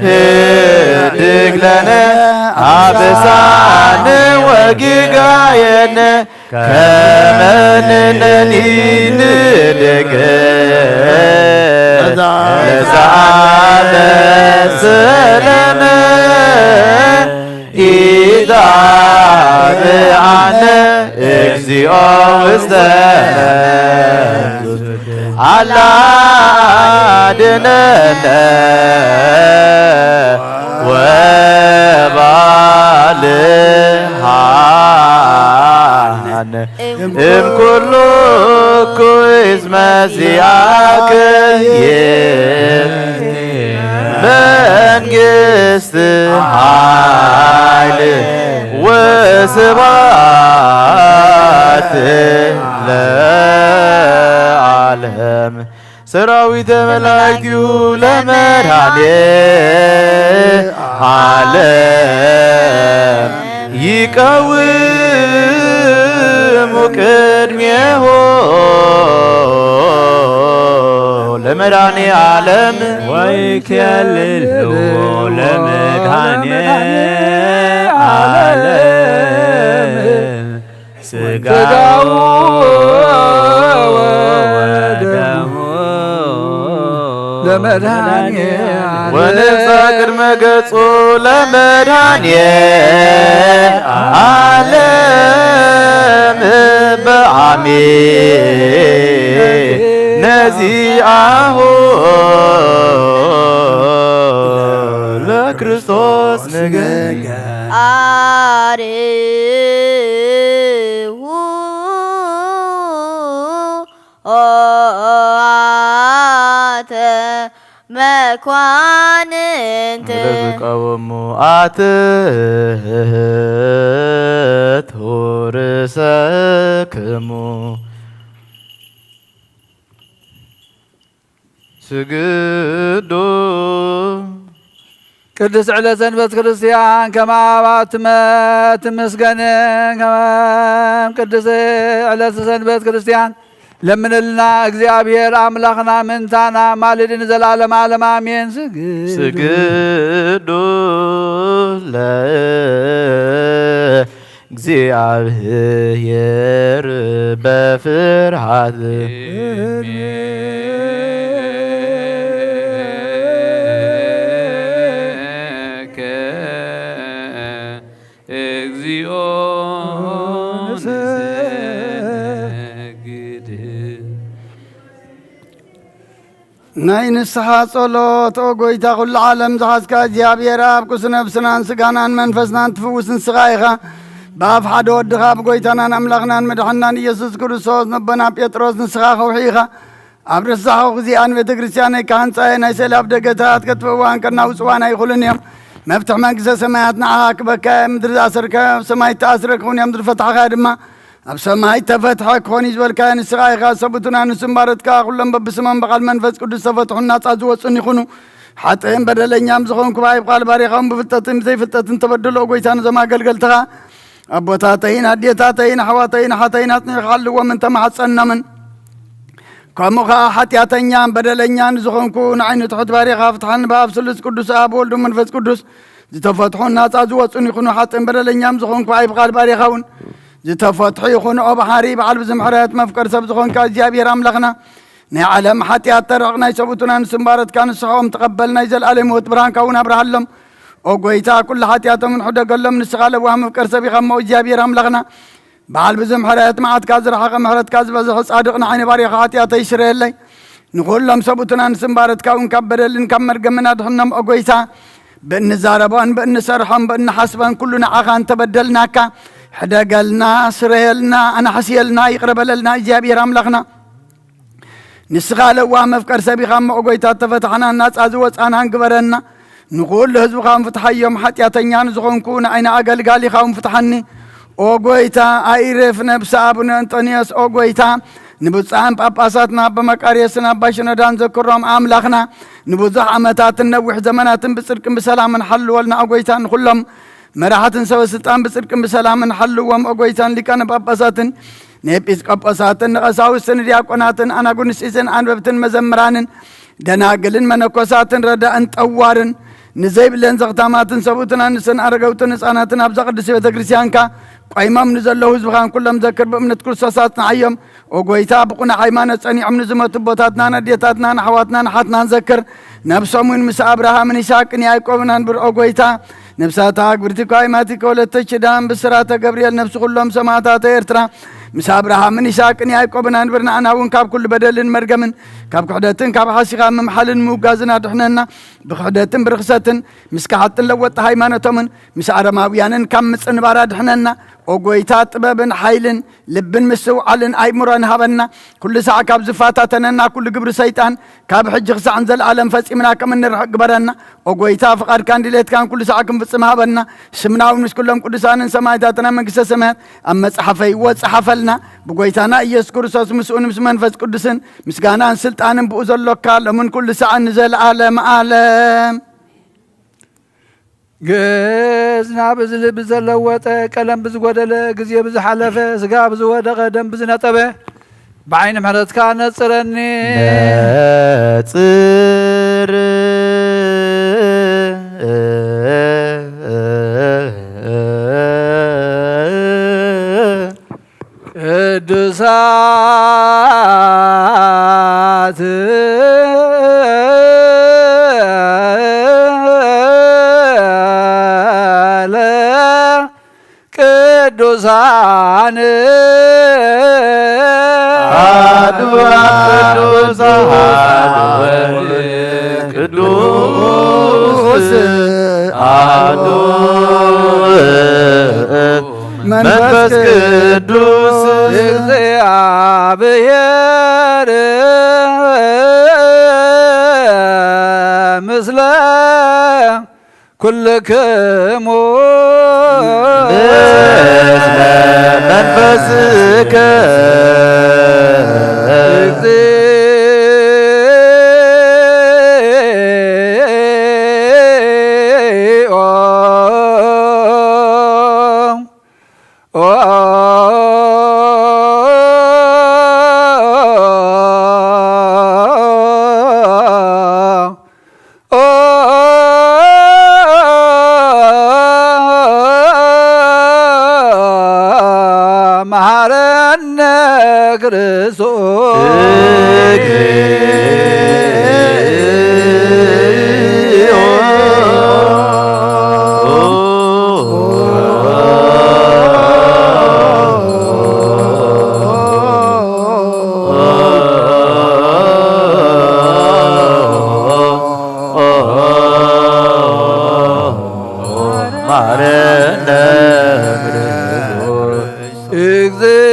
ህድግ ለነ አበሳነ ወጌጋየነ ከመ ንሕነኒ ንህድግ ለዘአበሰለነ ኢታብአነ እግዚኦ ውስተ አላ አድነነ ወባልሃነ እምኩሉ እኩይ እስመ ዚአከ ይእቲ መንግስት ኃይል ወስብሐት ለዓለም። ሰራዊተ መላእክቲሁ ለመድኃኔ ዓለም ይቀውሙ ቅድሜሁ። ለመድኃኔ ዓለም ወይኬልልዎ ለመድኃኔ ዓለም ሥጋው ወደሙ ለመድኃኔ ወንጻ ቅድመ ገጹ ለመድኃኔ ዓለም በአሜን ነዚአሁ ለክርስቶስ ንገኝ። አርሁ ኦአተ መኳንንት ለዝቀወሙ አትት ርእሰክሙ ስግዱ ቅድስት ዕለት ሰንበት ክርስቲያን ከመ አብ አትመ ትምስገን። ከመም ቅድስት ዕለት ሰንበት ክርስቲያን ለምንልና። እግዚኣብሔር አምላኽና ምንታና ማልድን ዘላለም ዓለም አሜን። ስግድ ስግዱ ለእግዚአብሔር በፍርሃት እግዚኦ ንሰግድ። ናይ ንስሓ ጸሎት። ኦ ጎይታ ኩሉ ዓለም ዝሓዝካ እግዚኣብሔር ኣብ ቅዱስ ነብስናን ስጋናን መንፈስናን ትፍውስ ንስኻ ኢኻ። ብኣፍ ሓደ ወድኻ ብጎይታናን ኣምላኽናን መድሓንናን ኢየሱስ ክርስቶስ ነቦና ጴጥሮስ ንስኻ ከውሒ ኢኻ። ኣብ ረሳሑ ግዜኣ ንቤተ ክርስቲያነይ ክሃንጻ እየ። ናይ ስእሊ ኣፍደገታት ከጥፍእዋ እንከናውጽዋ ኣይኽእሉን እዮም። መፍትሕ መንግስተ ሰማያት ንዓኻ ክበካ እየ። ምድሪ ዝኣሰርካዮ ኣብ ሰማይ እተኣስረ ክኹን እዮም፣ ዝፈታሕኻዮ ድማ ኣብ ሰማይ እተፈትሐ ክኾን እዩ ዝበልካዮ ንስኻ ኢኻ። ሰቡትና ንስም ባሮትካ ኩሎም በብስሞም ብቓል መንፈስ ቅዱስ ዝተፈትሑን ናጻ ዝወጹን ይኹኑ። ሓጥእን በደለኛም ዝኾንኩ ብኣይ ብቓል ባሪኻውን ብፍልጠትን ብዘይፍልጠትን ተበደሎ ጎይታ ነዞም ኣገልገልትኻ ኣቦታተይን ኣዴታተይን ኣሕዋተይን ኣሓተይን ኣጽኒዕካ ሓልዎም እንተመሓጸኖምን ከምኡ ኸዓ ሓጢኣተኛን በደለኛን ዝኾንኩ ንዓይ ንትሑት ባሪኻ ፍትሓን ብኣብ ስሉስ ቅዱስ ኣብ ወልዱ መንፈስ ቅዱስ ዝተፈትሑን ናጻ ዝወጹን ይኹኑ። ሓጥእን በደለኛም ዝኾንኩ ብኣይ ብቓል ባሪኻ እውን ዝተፈትሑ ይኹኑ። ኦ ባሕሪ በዓል ብዙሕ ምሕረት መፍቀር ሰብ ዝኾንካ እግዚኣብሔር ኣምላኽና ናይ ዓለም ሓጢኣት ተረቕ ናይ ሰቡቱና ንስምባረትካ ንስሖም ተቐበል ናይ ዘለኣለም ህይወት ብርሃንካ እውን ኣብርሃሎም። ኦ ጎይታ ኩሉ ሓጢኣቶም ንሕደገሎም ንስኻ ለዋህ መፍቀር ሰብ ኢኻ እሞ እግዚኣብሔር ኣምላኽና በዓል ብዙሕ ምሕረት መዓትካ ዝረሓቐ ምሕረትካ ዝበዝሐ ጻድቕ ንዓይኒ ባሪኻ ሓጢኣተይ ስረየለይ። ንኹሎም ሰቡትና ንስምባረትካ እውን ካብ በደልን ካብ መርገምን ኣድሕኖም ኦ ጎይታ። ብእንዛረቦን ብእንሰርሖን ብእንሓስበን ኩሉ ንዓኻ እንተበደልናካ ሕደገልና፣ ስረየልና፣ ኣናሕስየልና፣ ይቕረ በለልና እግዚኣብሔር ኣምላኽና። ንስኻ ለዋህ መፍቀር ሰብ ኢኻ እሞ ኦ ጎይታ ተፈታሕና ናጻ ዝወጻናን ግበረና። ንኹሉ ህዝብኻ ፍትሓዮም ሓጢኣተኛ ንዝኾንኩ ንዓይና ኣገልጋሊኻ እውን ፍትሓኒ። ኦ ጎይታ ኣይርፍ ነብሲ ኣቡነ እንጦንዮስ ኦ ጎይታ ንብፁዓን ጳጳሳትና ኣባ መቃርዮስን ኣባ ሽኖዳን ዘክሮም ኣምላኽና ንብዙሕ ዓመታትን ነዊሕ ዘመናትን ብጽድቅን ብሰላምን ሓልወልና ኦ ጎይታ ንኹሎም መራሕትን ሰበ ስልጣን ብጽድቅን ብሰላምን ሓልዎም ኦ ጎይታን ሊቃነ ጳጳሳትን ንኤጲስቆጶሳትን ንቐሳውስትን ንዲያቆናትን ኣናጉንስጢስን ኣንበብትን መዘምራንን ደናግልን መነኮሳትን ረዳእን ጠዋርን ንዘይብለን ዘኽታማትን ሰብኡትን ኣንስትን ኣረገውትን ህፃናትን ኣብዛ ቅድስቲ ቤተ ክርስቲያንካ ቆይሞም ንዘለዉ ህዝብኻን ኩሎም ዘክር ብእምነት ክርስቶስ ኣጽንዓዮም። ኦ ጎይታ ብቑኑዕ ሃይማኖት ጸኒዖም ንዝሞቱ ኣቦታትናን ኣዴታትናን ኣሕዋትናን ኣሓትናን ዘክር። ነብሶም እውን ምስ ኣብርሃምን ይስሐቅን ያዕቆብን ኣንብር ኦ ጎይታ። ነብሳታ ኣግብርቲ ኳይማቲ ከወለተ ኪዳን ብስራተ ገብርኤል ነብሲ ኩሎም ሰማዕታተ ኤርትራ ምስ ኣብርሃምን ይስሐቅን ያዕቆብን ኣንብር። ንዓና እውን ካብ ኩሉ በደልን መርገምን ካብ ክሕደትን ካብ ሓሲኻ ምምሓልን ምውጋዝን ኣድሕነና። ብክሕደትን ብርኽሰትን ምስ ከሓጥን ለወጥቲ ሃይማኖቶምን ምስ ኣረማውያንን ካብ ምጽንባር ኣድሕነና። ኦ ጎይታ ጥበብን ሓይልን ልብን ምስትውዓልን ኣእምሮን ሃበና። ኩሉ ሳዕ ካብ ዝፈታተነና ኩሉ ግብሪ ሰይጣን ካብ ሕጂ ክሳዕ ንዘለኣለም ፈጺምና ከም እንርሕቕ ግበረና። ኦ ጎይታ ፍቓድካን ድሌትካን ኩሉ ሳዕ ክንፍጽም ሃበና። ስምና እውን ምስ ኩሎም ቅዱሳንን ሰማዕታትን ኣብ መንግስተ ሰማያት ኣብ መጽሓፈ ህይወት ጸሓፈልና። ብጎይታና ኢየሱስ ክርስቶስ ምስኡን ምስ መንፈስ ቅዱስን ምስጋናን ስልጣንን ብኡ ዘሎካ ሎምን ኩሉ ሳዕን ንዘለኣለም ኣለም። ግእዝ ናብ እዚ ልቢ ዘለወጠ ቀለም ብዝጎደለ ግዜ ብዝሓለፈ ስጋ ብዝወደቐ ደም ብዝነጠበ ብዓይኒ ምሕረትካ ነጽረኒ። ጽር ቅዱሳት ለቅዱሳን አሐዱ ቅዱስ አሐዱ ቅዱስ አሐዱ መንፈስ ቅዱስ እግዚአብሔር ምስለ ኩልክሙ ምስለ መንፈስከ እግዚኦ። መሐረነ ክርስቶስ መሐረነ እግዚኦ።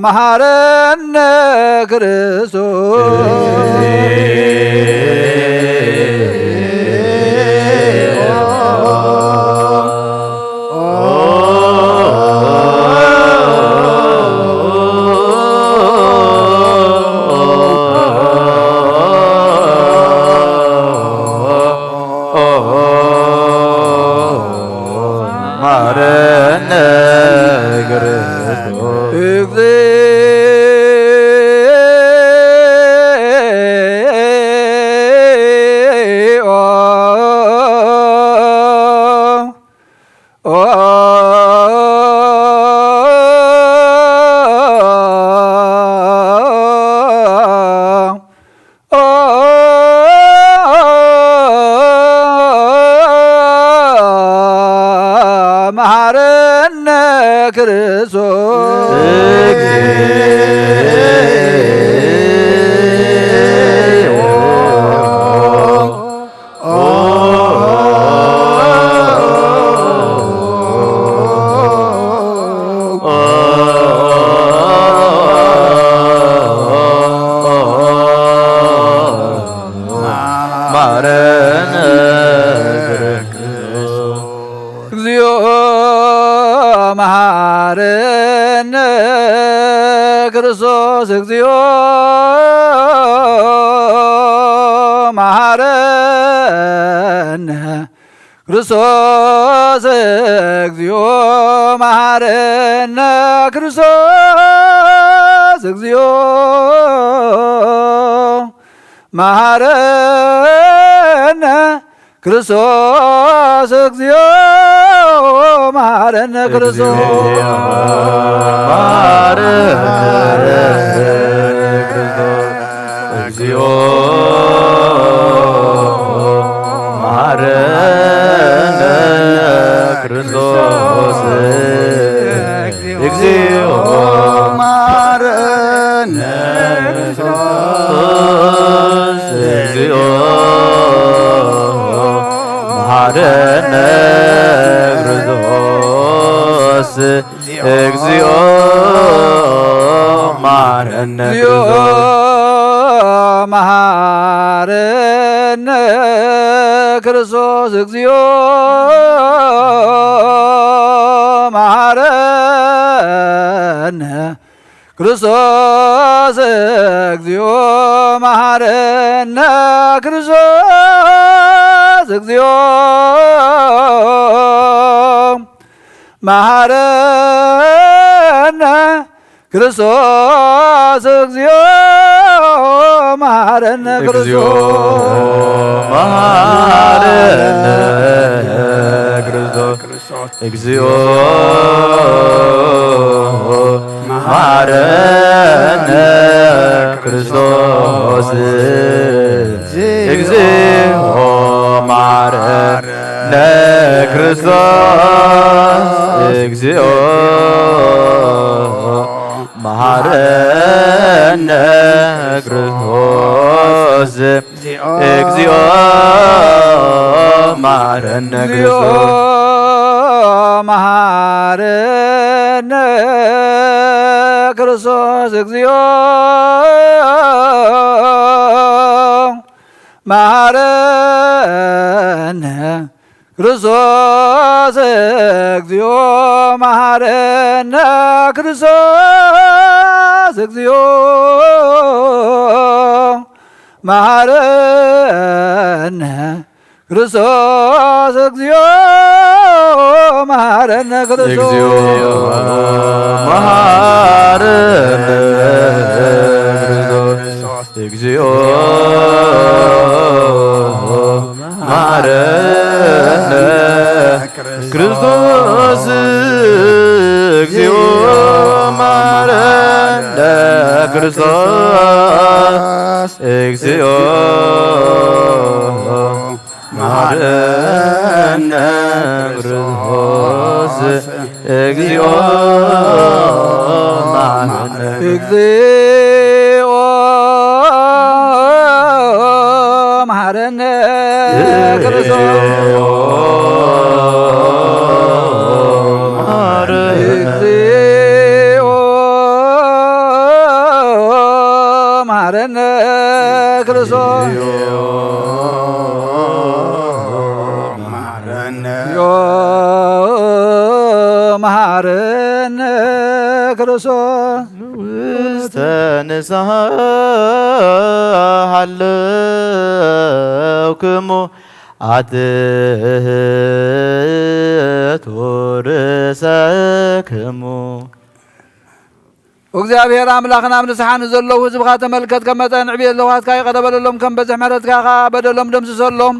መሐረነ ክርስቶስ። መሐረነ ክርስቶስ እግዚኦ። መሐረነ ክርስቶስ መሐረነ ክርስቶስ። እግዚኦ መሐረነ ክርስቶስ፣ እግዚኦ መሐረነ ክርስቶስ፣ እግዚኦ መሐረነ ክርስቶስ፣ እግዚኦ መሐረነ ክርስቶስ፣ እግዚኦ መሐረነ ክርስቶስ። መሐረነ ክርስቶስ፣ እግዚኦ መሐረነ ክርስቶስ፣ እግዚኦ መሐረነ ክርስቶስ፣ እግዚኦ መሐረነ ክርስቶስ፣ እግዚኦ መሐረነ እግዚኦ ክርስቶስ። መሐረነ ክርስቶስ፣ እግዚኦ ክርስቶስ እግዚኦ መሐረነ፣ ክርስቶስ እግዚኦ መሐረነ፣ ክርስቶስ እግዚኦ መሐረነ፣ እግዚኦ ክርስቶስ መሐረነ፣ ክርስቶስ እግዚኦ መሐረነ፣ ክርስቶስ እግዚኦ መሐረነ፣ ክርስቶስ እግዚኦ መሐረነ፣ ክርስቶስ እግዚኦ መሐረነ፣ እግዚኦ ክርስቶስ መሐረነ፣ ክርስቶስ እግዚኦ መሐረነ፣ ክርስቶስ እግዚኦ መሐረነ፣ ክርስቶስ እግዚኦ መሐረነ፣ ክርስቶስ እግዚኦ መሐረነ፣ ክርስቶስ እግዚኦ መሐረነ፣ ክርስቶስ እግዚኦ መሐረነ፣ ክርስቶስ እግዚኦ መሐረነ፣ ክርስቶስ እግዚኦ መሐረነ፣ ክርስቶስ እግዚኦ መሐረነ፣ እግዚኦ መሐረነ፣ ክርስቶስ መሐረነ፣ እግዚኦ መሐረነ፣ ክርስቶስ መሐረነ፣ መሐረነ፣ ክርስቶስ ውስተ ንስሐ ሃለውክሙ ኣትሕቱ ርእሰክሙ። እግዚኣብሔር ኣምላኽና፣ ኣብ ንስሓ ንዘለዉ ህዝብኻ ተመልከት፣ ከም መጠን ዕብየት ለውሃትካ ይቕረ በለሎም፣ ከም በዝሒ ምሕረትካ ኸኣ በደሎም ደምስሰሎም።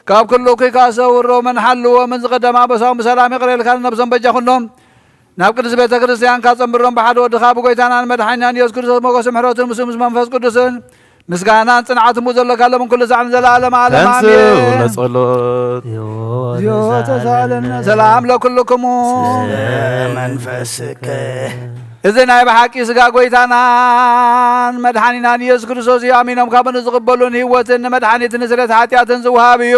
ካብ ኩሉ እኩይ ከኣ ሰውሮምን ሓልዎምን፣ ዝቐደመ ኣበሳኦም ብሰላም ይቕረ ኢልካ ንነብሶም በጃ ኩኖም። ናብ ቅድስት ቤተ ክርስቲያንካ ጸንብሮም፣ ብሓደ ወድኻ ብጎይታናን መድሓኒናን ኢየሱስ ክርስቶስ ሞገስን ምሕረቱን ምስኡ ምስ መንፈስ ቅዱስን ምስጋናን ጽንዓትን ብኡ ዘለካ ሎምን ኩሉ ሳዕ ንዘለዓለመ ዓለም ተንሥኡ ኣሜን። ለጸሎት። እግዚኦ ተሳለነ። ሰላም ለኩልክሙ። ስለ መንፈስከ። እዚ ናይ ብሓቂ ስጋ ጎይታናን መድሓኒናን ኢየሱስ ክርስቶስ እዩ። ኣሚኖም ካብ ንዝቕበሉ ንህይወትን ንመድሓኒትን ንስርየት ሓጢኣትን ዝወሃብ እዩ።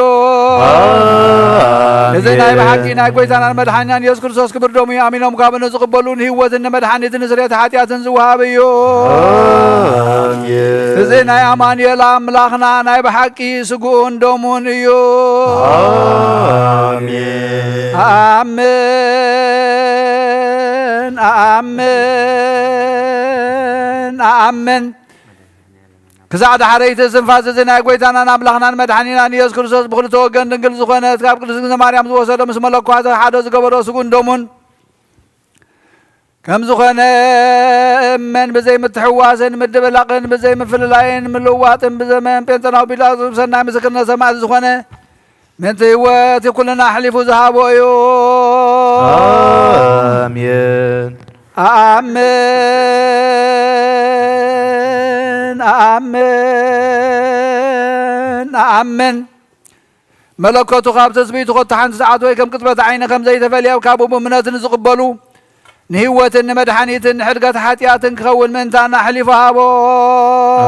ኣሜን። እዚ ናይ ብሓቂ ናይ ጎይታናን መድሓኒናን ኢየሱስ ክርስቶስ ክብር ደሙ እዩ። ኣሚኖም ካብ ንዝቕበሉ ንህይወትን ንመድሓኒትን ንስርየት ሓጢኣትን ዝወሃብ እዩ። ኣሜን። እዚ ናይ ኣማኑኤል ኣምላኽና ናይ ብሓቂ ስግኡን ደሙን እዩ። ኣሜን። ኣምን፣ ኣምን፣ ኣምን። ክሳዕ ዳሕረይቲ እስትንፋስ እዚ ናይ ጎይታናን ኣምላኽናን መድሓኒናን ኢየሱስ ክርስቶስ ብኽልተ ወገን ድንግል ዝኾነት ካብ ቅድስት እግዝእትነ ማርያም ዝወሰዶ ምስ መለኮቱ ሓደ ዝገበሮ ስግኡን ደሙን ከም ዝኾነ እመን። ብዘይ ምትሕዋስን ምድብላቕን ብዘይ ምፍልላይን ምልዋጥን ብዘመን ጴንጠናዊ ጲላጦስ ብሰናይ ምስክርነት ሰማዕቲ ዝኾነ ምእንቲ ህይወት ኩልና ኣሕሊፉ ዝሃቦ እዩ። ኣሜን። ኣኣምን፣ ኣኣምን፣ ኣኣምን። መለኮቱ ካብ ትጽቢቱ ኸቶ ሓንቲ ሰዓት ወይ ከም ቅጽበት ዓይኒ ከም ዘይተፈልየ ካብ ብእምነት ንዝቕበሉ ንህይወትን ንመድሓኒትን ንሕድገት ሓጢኣትን ክኸውን ምእንታና ኣሕሊፉ ሃቦ።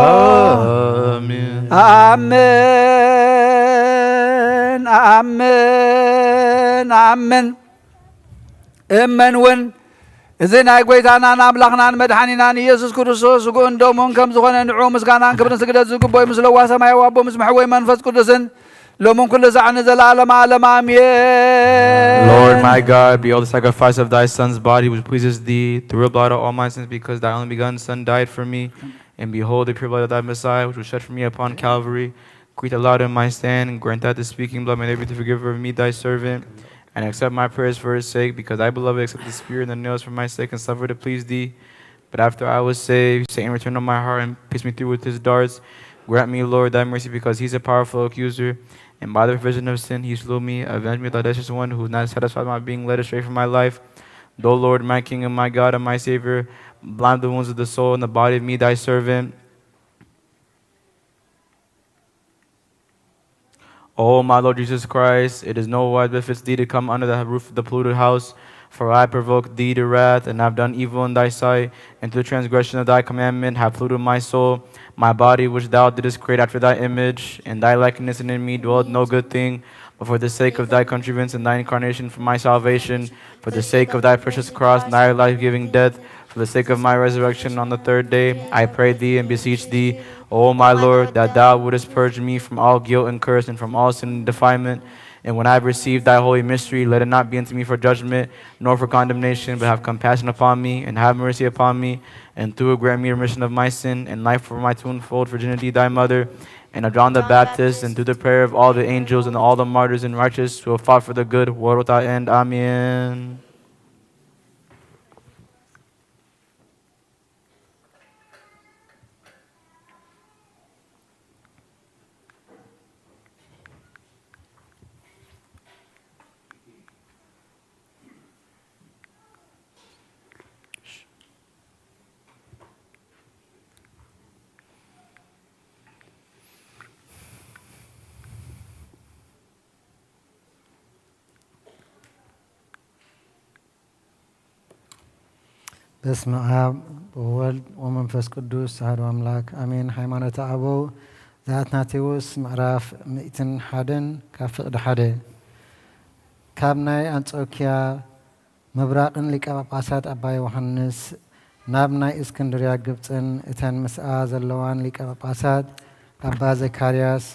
ኣሜን። ኣኣምን፣ ኣኣምን፣ ኣኣምን። እመን እውን እዚ ናይ ጐይታናን ኣምላኽናን መድሓኒናን ኢየሱስ ክርስቶስ ስግኡን ደሙን ከም ዝኾነ ንዑ ምስጋናን ክብርን ስግደት ዝግበዩ ምስ ለዋህ ሰማያዊ ኣቦ ምስ መሕወይ መንፈስ ቅዱስን ሎምን ኩሉ ዛዕ ንዘለዓለመ ዓለም ኣሜን። Lord my God, behold the sacrifice of thy Son's body, which pleases thee, to rub out all my sins, because thy only begotten Son died for me. And behold the pure blood of thy Messiah, which was shed for me upon Calvary. Greet aloud in my stand, and grant that the speaking blood may never be the forgiver of me, thy servant. And accept my prayers for his sake, because thy beloved accepted the spear and the nails for my sake, and suffered to please thee. But after I was saved, Satan returned on my heart and pierced me through with his darts. Grant me, Lord, thy mercy, because he is a powerful accuser, and by the provision of sin he slew me. Avenge me, thou audacious one, who has not satisfied my being led astray from my life. Though, Lord, my King and my God and my Savior, blind the wounds of the soul and the body of me, thy servant. O my Lord Jesus Christ, it is no wise befits thee to come under the roof of the polluted house. For I provoked thee to wrath, and have done evil in thy sight, and through the transgression of thy commandment have polluted my soul. My body, which thou didst create after thy image, in thy likeness and in me, dwelled no good thing, but for the sake of thy contrivance and thy incarnation for my salvation, for the sake of thy precious cross and thy life-giving death, for the sake of my resurrection on the third day, I pray thee and beseech thee, O my Lord, that thou wouldest purge me from all guilt and curse and from all sin and defilement. And when I have received thy holy mystery, let it not be unto me for judgment, nor for condemnation, but have compassion upon me, and have mercy upon me, and through it grant me remission of my sin, and life for my twofold virginity, thy mother, and of John the Baptist, and through the prayer of all the angels and all the martyrs and righteous who have fought for the good world without end. Amen. በስመ አብ ወወልድ ወመንፈስ ቅዱስ አሐዱ አምላክ አሜን። ሃይማኖተ አበው ዘአትናቴዎስ ምዕራፍ ሚእትን ሓደን ካብ ፍቕዲ ሓደ። ካብ ናይ አንጾኪያ ምብራቕን ሊቀ ጳጳሳት ኣባ ዮሃንስ ናብ ናይ እስክንድርያ ግብጽን እተን ምስኣ ዘለዋን ሊቀ ጳጳሳት ኣባ ዘካርያስ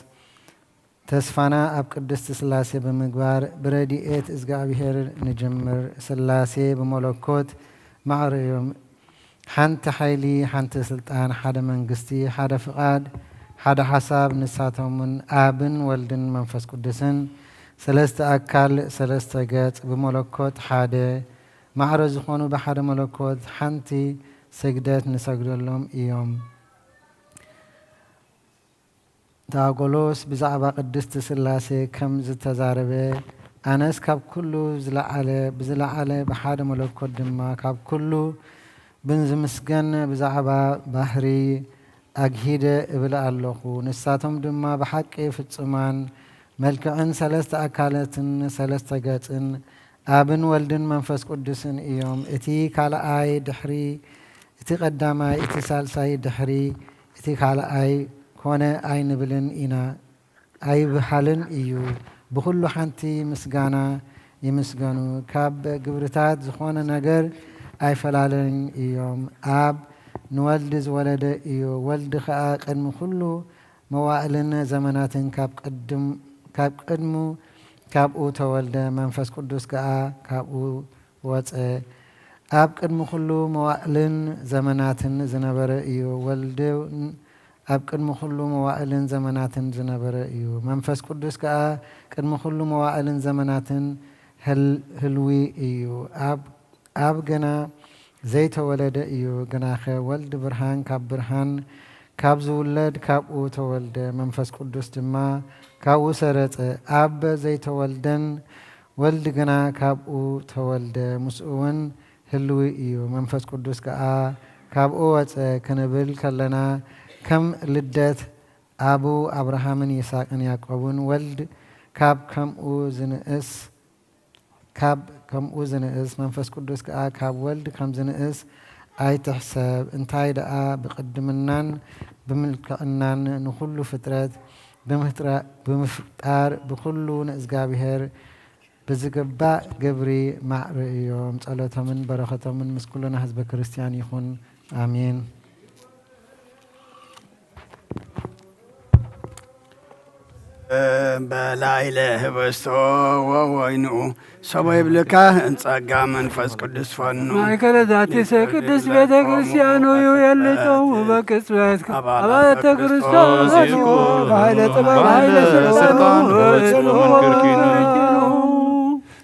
ተስፋና ኣብ ቅድስቲ ስላሴ ብምግባር ብረድኤት እዝግኣብሄር ንጅምር። ስላሴ ብመለኮት ማዕረ እዮም። ሓንቲ ሓይሊ፣ ሓንቲ ስልጣን፣ ሓደ መንግስቲ፣ ሓደ ፍቓድ፣ ሓደ ሓሳብ፣ ንሳቶምን ኣብን ወልድን መንፈስ ቅዱስን፣ ሰለስተ ኣካል፣ ሰለስተ ገጽ፣ ብመለኮት ሓደ፣ ማዕረ ዝኾኑ ብሓደ መለኮት ሓንቲ ስግደት ንሰግደሎም እዮም። ዳጎሎስ ብዛዕባ ቅድስቲ ስላሴ ከም ዝተዛረበ፣ ኣነስ ካብ ኩሉ ዝለዓለ፣ ብዝለዓለ ብሓደ መለኮት ድማ ካብ ኩሉ ብዝምስገን ብዛዕባ ባህሪ ኣግሂደ እብል ኣለኹ። ንሳቶም ድማ ብሓቂ ፍጹማን መልክዕን ሰለስተ ኣካላትን ሰለስተ ገጽን ኣብን ወልድን መንፈስ ቅዱስን እዮም። እቲ ካልኣይ ድሕሪ እቲ ቀዳማይ፣ እቲ ሳልሳይ ድሕሪ እቲ ካልኣይ ኮነ ኣይንብልን ኢና፣ ኣይብሃልን እዩ። ብኹሉ ሓንቲ ምስጋና ይምስገኑ፣ ካብ ግብርታት ዝኾነ ነገር ኣይፈላለዩን እዮም። ኣብ ንወልድ ዝወለደ እዩ። ወልድ ኸኣ ቅድሚ ኩሉ መዋእልን ዘመናትን ካብ ቅድም-፣ ካብ ቅድሙ ካብኡ ተወልደ፣ መንፈስ ቅዱስ ከኣ ካብኡ ወጸ። ኣብ ቅድሚ ኩሉ መዋእልን ዘመናትን ዝነበረ እዩ። ወልድ ኣብ ቅድሚ ኩሉ መዋእልን ዘመናትን ዝነበረ እዩ። መንፈስ ቅዱስ ከኣ ቅድሚ ኩሉ መዋእልን ዘመናትን ህል-፣ ህልዊ እዩ። ኣብ፣ ኣብ ገና ዘይተወለደ እዩ። ግናኸ ወልድ ብርሃን ካብ ብርሃን፣ ካብ ዝውለድ ካብኡ ተወልደ። መንፈስ ቅዱስ ድማ ካብኡ ሰረጸ። ኣብ ዘይተወልደን ወልድ ግና ካብኡ ተወልደ። ምስኡ እውን ህልዊ እዩ። መንፈስ ቅዱስ ከኣ ካብኡ ወጸ ክንብል ከለና፣ ከም ልደት ኣቡ ኣብርሃምን ይስሐቅን ያዕቆብን ወልድ ካብ ከምኡ ዝንእስ፣ ካብ ከምኡ ዝንእስ፣ መንፈስ ቅዱስ ከኣ ካብ ወልድ ከም ዝንእስ ኣይትሕሰብ። እንታይ ደኣ ብቅድምናን ብምልክዕናን ንኹሉ ፍጥረት ብምፍጥራ-፣ ብምፍጣር ብኹሉ ንእዝጋብሄር ብዝግባእ ግብሪ ማዕረ እዮም። ጸሎቶምን በረኸቶምን ምስ ኩልና ህዝበ ክርስቲያን ይኹን። ኣሜን። በላዕለ ህብስቶ ወወይኑ ሰቦ ይብልካ ጸጋ መንፈስ ቅዱስ ፈኑ። ማእከለ ዛቲ ቅድስት ቤተ ክርስቲያን እዩ የልጾሙ በቅጽበት አባላተ ክርስቶስ ይኩኑ በኃይለ ጥበብ በኃይለ ስልጣኑ ስልጣኑ በጽኑ በጽኑ መንክርኪኑ።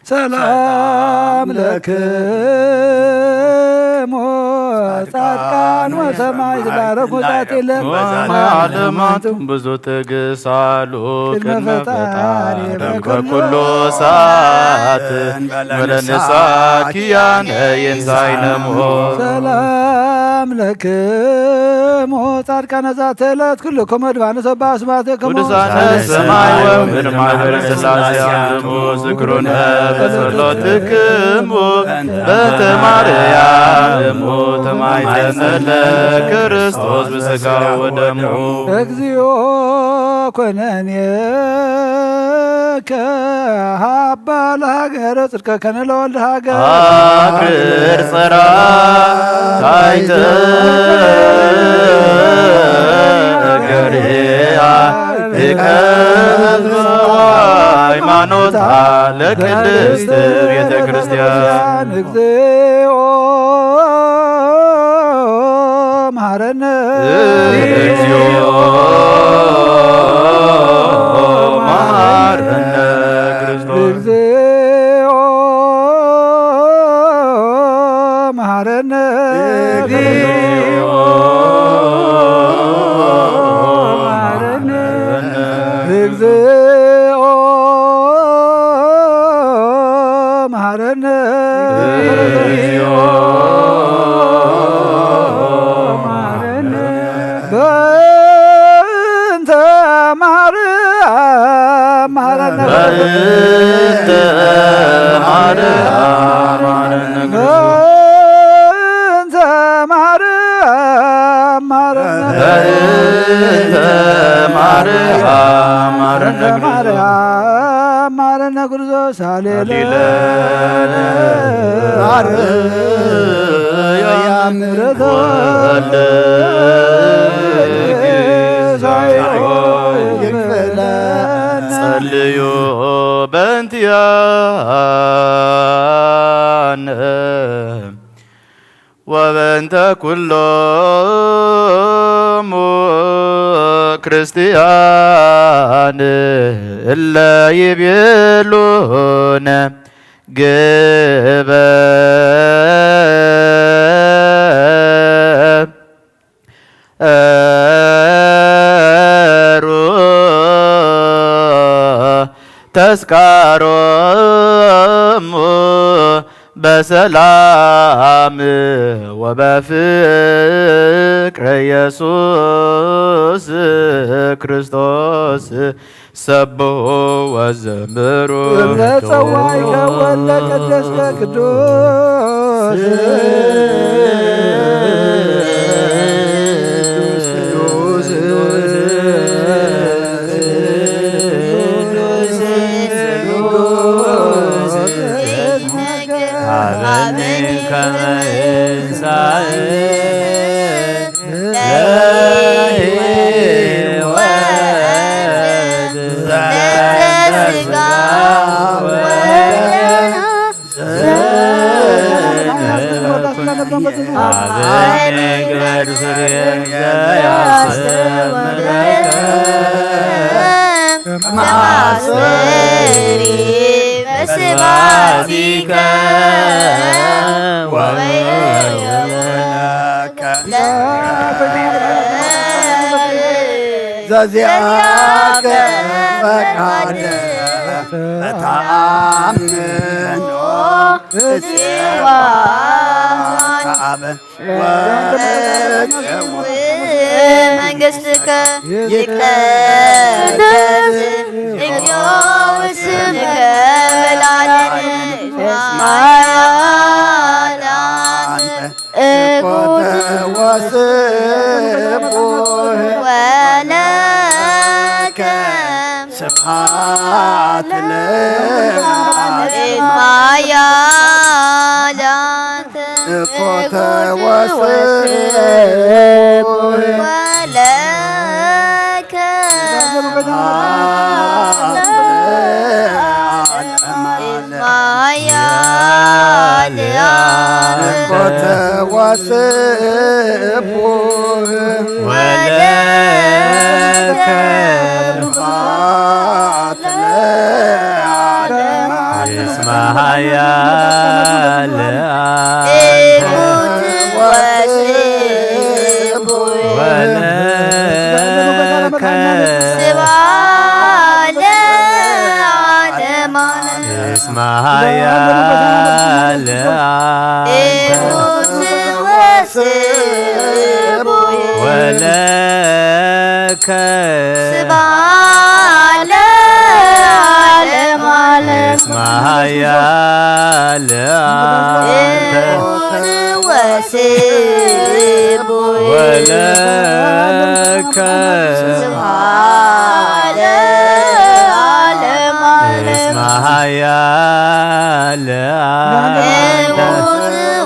ሰላም ለክሙ ጻድቃን ወሰማዕት ባረኩ ዛቲ ዕለት። ወመዓለማቱም ብዙ ትግሳሉ ቅድመ ቅድመ ፈጣሪ ፈጣሪ በኩሉ በኩሉ ሰዓት ሰዓት እንበለ ንስሐ ኪያነ ይንሳይነ ሞት። ሰላም ለክሙ ጻድቃነ ዛቲ ዕለት ኩልኩም ወድባነ ሰባ ስባቴክሙ ቅዱሳነ ሰማይ ወምድር ማህበረ ሥላሴ አንትሙ ዝክሩነ በጸሎትክሙ በእንተ ማርያም እሙ ተማይተነ ለክርስቶስ በሥጋ ወደሙ። እግዚኦ ኮነኔ ከሃባ ለሃገረ ጽድቀ ከነ ለወልድ ሃገር። አክብር ጸራ ታይተ ገሪያ ሊቀ ሃይማኖታ ለቅድስት ቤተ ክርስቲያን። እግዚኦ መሐረነ። እግዚኦ መሐረነ ክርስቶስ። እግዚኦ መሐረነ። እግዚኦ መሐረነ። እግዚኦ መሐረነ። እግዚኦ መሐረነ። በእንተ ማርያም መሐረነ። በእንተ ማርያም መሐረነ። በእንተ ማርያም መሐረነ። በእንተ ማርያም መሐረነ። በእንተ ማርያም መሐረነ። ክርስቶስ ሃሌሉያ። ሃሌሉያ። ማርያም ምሕረተ ወልደ እግዚኦ ይክፈለን። ጸልዩ በእንቲአነ ወበእንተ ኩሎሙ ክርስቲያን እለ ይቤሉነ ግበ ሩ ተስካሮሙ በሰላም ወበፍቅረ ኢየሱስ ክርስቶስ ሰብሑ ወዘምሩ። እምነ ጸዋዕከ ወለ ቀደስከ ቅዱስ ሀበኒ ከመ እንሳእ ለሕይወት ዘእንተ ሥጋ ወደም ዘእንተ ኩነኒ ሀበኒ ግበር ስሬን ዘያስተምረከ ከማስተሪ በስባቲከ ወበ ዘዚአከ ፈቃድ ተአምኖ እጽዋ ከአብ ወእጽው መንግሥትከ ይትቀደስ እግዚኦ ስምከ በላዕለ ሰማያት አንተ እኩት ወስቡህ ወለከ ስብሐት ለማርያም እኩት ወስቡህ ወለከ ለዓለም ኮተ ወስቡህ ወለከ ስብሐት ለዓለም። እስመ ኃያል አንተ ወለከ ስብሐት ለዓለም። እስመ ኃያል አንተ ወለከ ስብሐት ለዓለም። እስመ ኃያል አንተ ወስቡህ ወለከ ስብሐት ለዓለም። እስመ ኃያል አንተ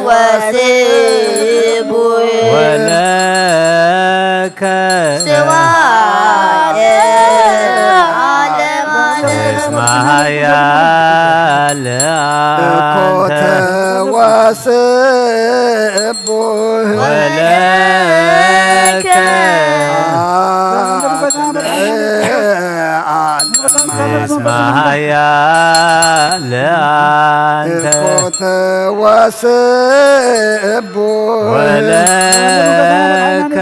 ወስቡህ ወለከ ስብሐት ለዓለም። እስመ ኃያል አንተ ኮተ ወስቡህ ወለከ እስመ ኃያል አንተ ኮተ ወስቡህ ወለከ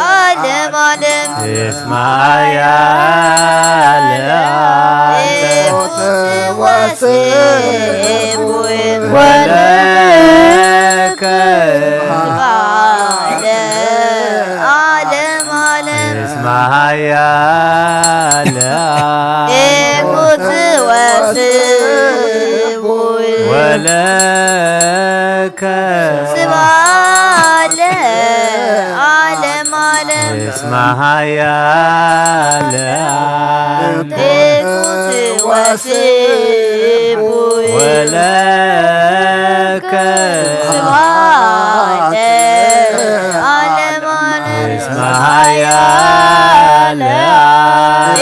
ዓለም ዓለም። እስመ ኃያል አንተ ወስቡህ ወለከ ዓለም ዓለም። እስመ ኃያል ኤኩት ወስቡህ ወለከ ስብሐት ለዓለም ዓለም። እስመ ኃያል ኤኩት ወስቡህ ወለከ ስብሐት ለዓለም ዓለም። እስመ ኃያል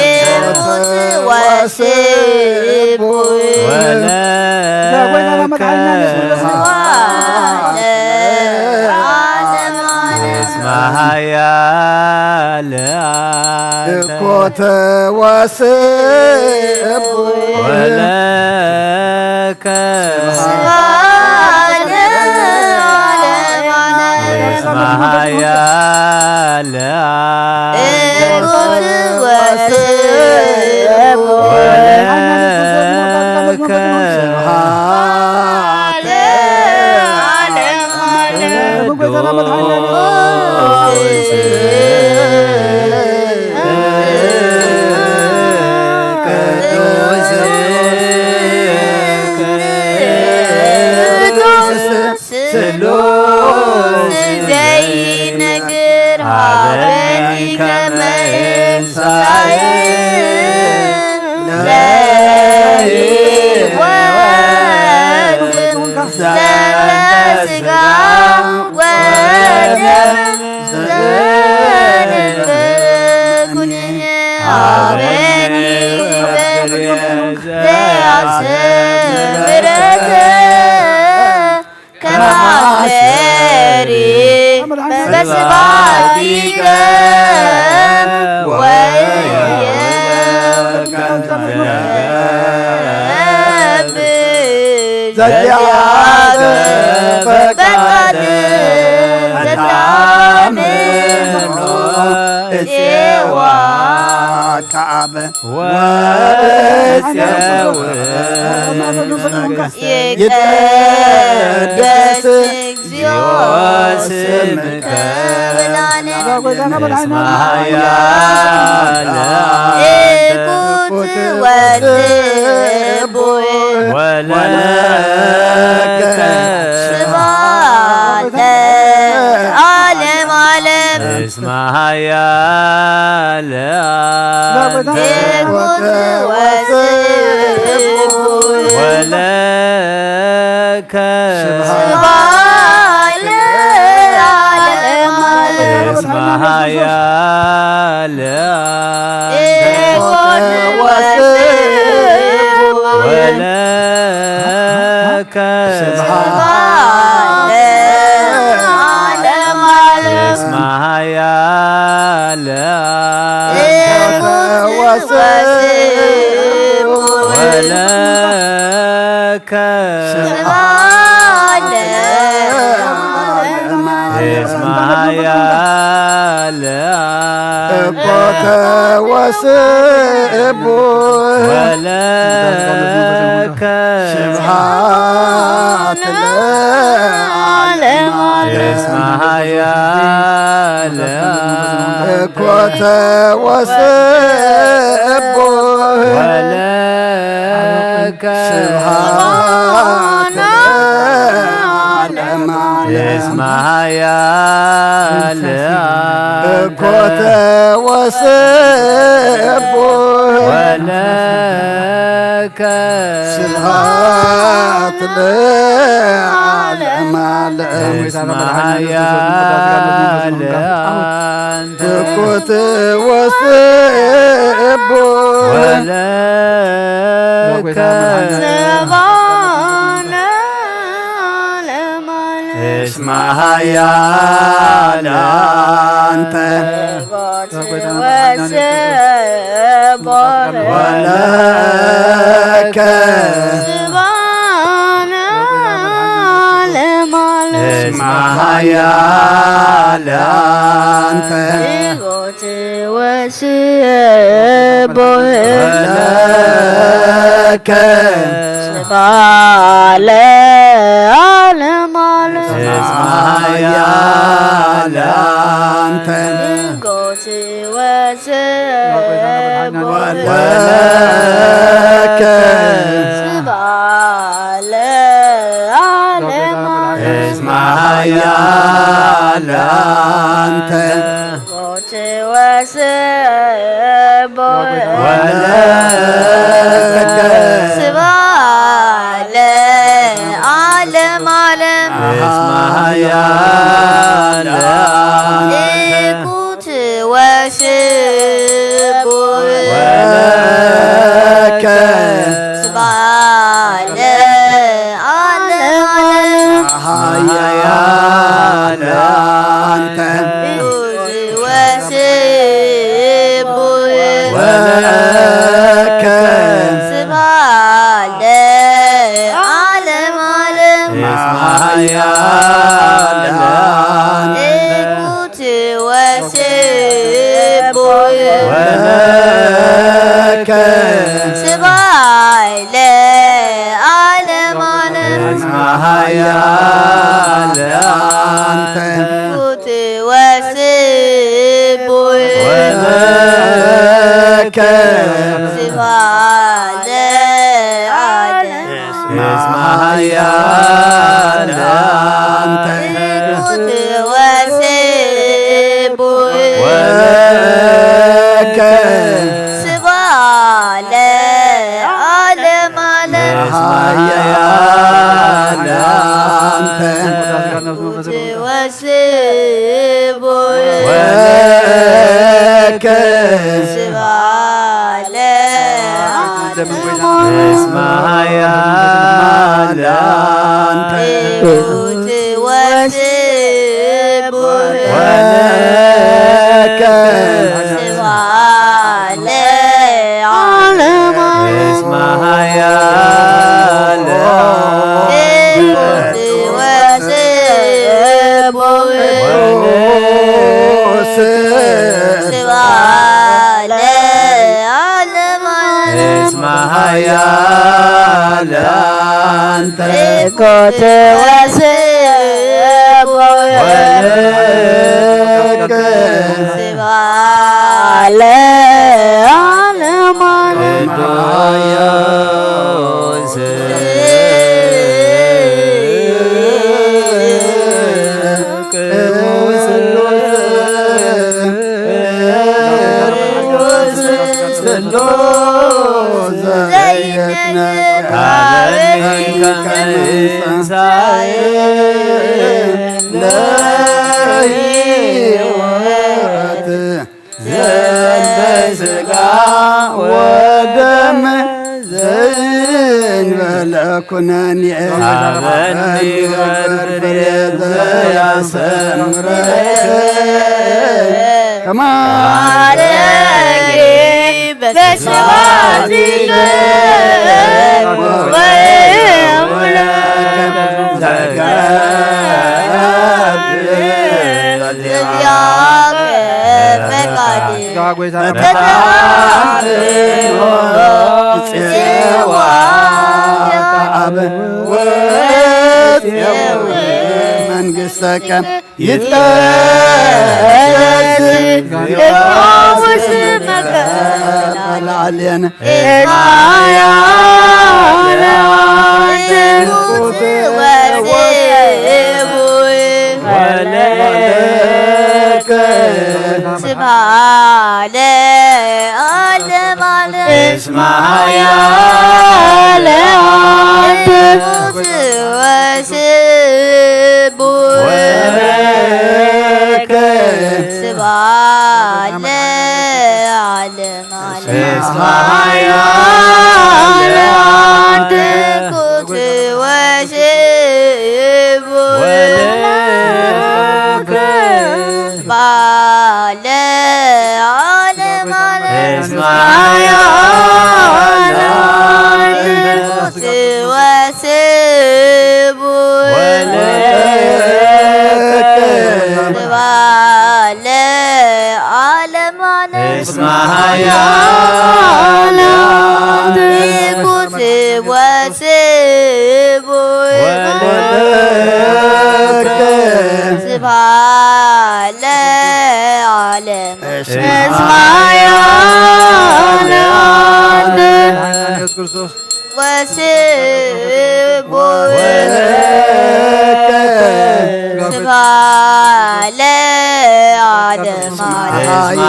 ኤኩት ወስቡህ ወለከ ስብሐት ለዓለም ዓለም። እስመ ኃያል አንተ ኮተ ወስቡህ ወለከ ስብሐት ለዓለም ዓለም። እስመ ኃያል አንተ ኤኩት ወስቡህ ወለከ ስብሐት ለዓለም ዓለም። ቅዱስ ቅዱስ ቅዱስ ስሉስ ዘይነግር ሀበኒ ከመ እንሳኤ ለሕይወት ዘንተ ሥጋ ወደም ዘንበርኩኒ ሀበኒ ዘያሰምረከ ከማሰሪ በስባቲከ ወየከ ዘዚአከ ፈቃድ እታምን እሴዋ ከአብ ወእሴው መንግስት ይትቀደስ እግዚኦ ስምከ እስመ ኃያል ኤኩት ወስቡህ ወለከ ስብሐት ለዓለም ዓለም። እስመ ኃያል አንተ ኤኩት ወስቡህ ወለከ ስብሐት ለዓለም ዓለም። እስመ ኃያል አንተ ኤኩት ወስቡህ ወለ እስመ ኃያል እኮ ተወስቡ ወለከ ስብሐት ለዓለመ ዓለም። እስመ ኃያል እኮ ተወስቡ ወለከ ስብሐት ለዓለመ ዓለም። እስመ ኃያል እኮ ተወስቡ ወለከ ስብሐት ለዓለመ ዓለም። እስመ ኃያል እኮ ተወስቡ ወለከ ስብሐት ለዓለመ ዓለም። እስመ ኃያል አንተ ወለከ ስብሐት ለዓለመ ዓለም። እስመ ኃያል አንተ ወስቦ ወለከ ስብሐት ለዓለመ ዓለም። እስመ ኃያል አንተ ንጉሥ ወስቦ ወለከ ስብሐት ለዓለመ ዓለም። እስመ ኃያል አንተ ሞት ወስቦ ወለከ ስብሐት ለዓለመ ዓለም። እስመ ኃያል አንተ ኢኩት ወስቡ ወለከ ስብሐት ለዓለመ ዓለም። ኃያል አንተ ንጉሥ ወስቡ ወለከ ስብሐት ለዓለመ ዓለም። እስመ ኃያል አንተ ኢኩት ወስቡ ወለከ ስብሐት ለዓለመ ዓለም። እስመ ኃያል አንተ ኢኩት ወስቡ ወለከ ስብሐት ለዓለመ እስመ ኃያል አንተ ኢኩት ወስቡ ወለከ ስብሐት ለዓለመ ዓለም። እስመ ኃያል አንተ ኢኩት ወስቡ ወለከ ስብሐት ለዓለመ ዓለም። እስመ ኃያል አንተ ኢኩት ወስቡ ወለከ ስብሐት ለዓለመ ዓለም። እስመ ኃያል ኢኩት ወስቡ ወለከ ስብሐት ለዓለመ ዓለም። እስመ ኃያል አንተ ኢኮት ወስቦ ወለከ ስብሐት ለዓለመ ዓለም። ቅዱስ ቅዱስ ስሉስ ዘይትነቀፍ ትንሣኤ ለሕይወት ዘእንተ ሥጋ ወደም ዘእንበለ ኩነኔ ሀበኒ ወፍሬ ዘያስተምረኒ ከማረጌ በስብሐቲከ ተተሃሎ ጽዋ ከዓብ ወጽዋ መንግሥተከ ይትቀደስ ይትቀደስ መቀላልየን እስማያለ ወስቡይ ወለከ ስብሐ ለዓለመ ዓለም። እስማያለ ቅዱስ ወስቡሕ ወለከ ስብሐ ለዓለመ ዓለም። እስማያለ ቅዱስ ወስቡሕ ወለከ ባለ ዓለም ዓለም እስማያለ ቅዱስ ወስቡሕ ወለከ ባለ ዓለም ዓለም እስማያለ ቅዱስ ወስቡሕ ወለከ ስብሐ ለዓለም እስማያለ ኢየሱስ ክርስቶስ ወስቡሕ ወለከ ስብሐ ለዓለመ ዓለም። እስማያለ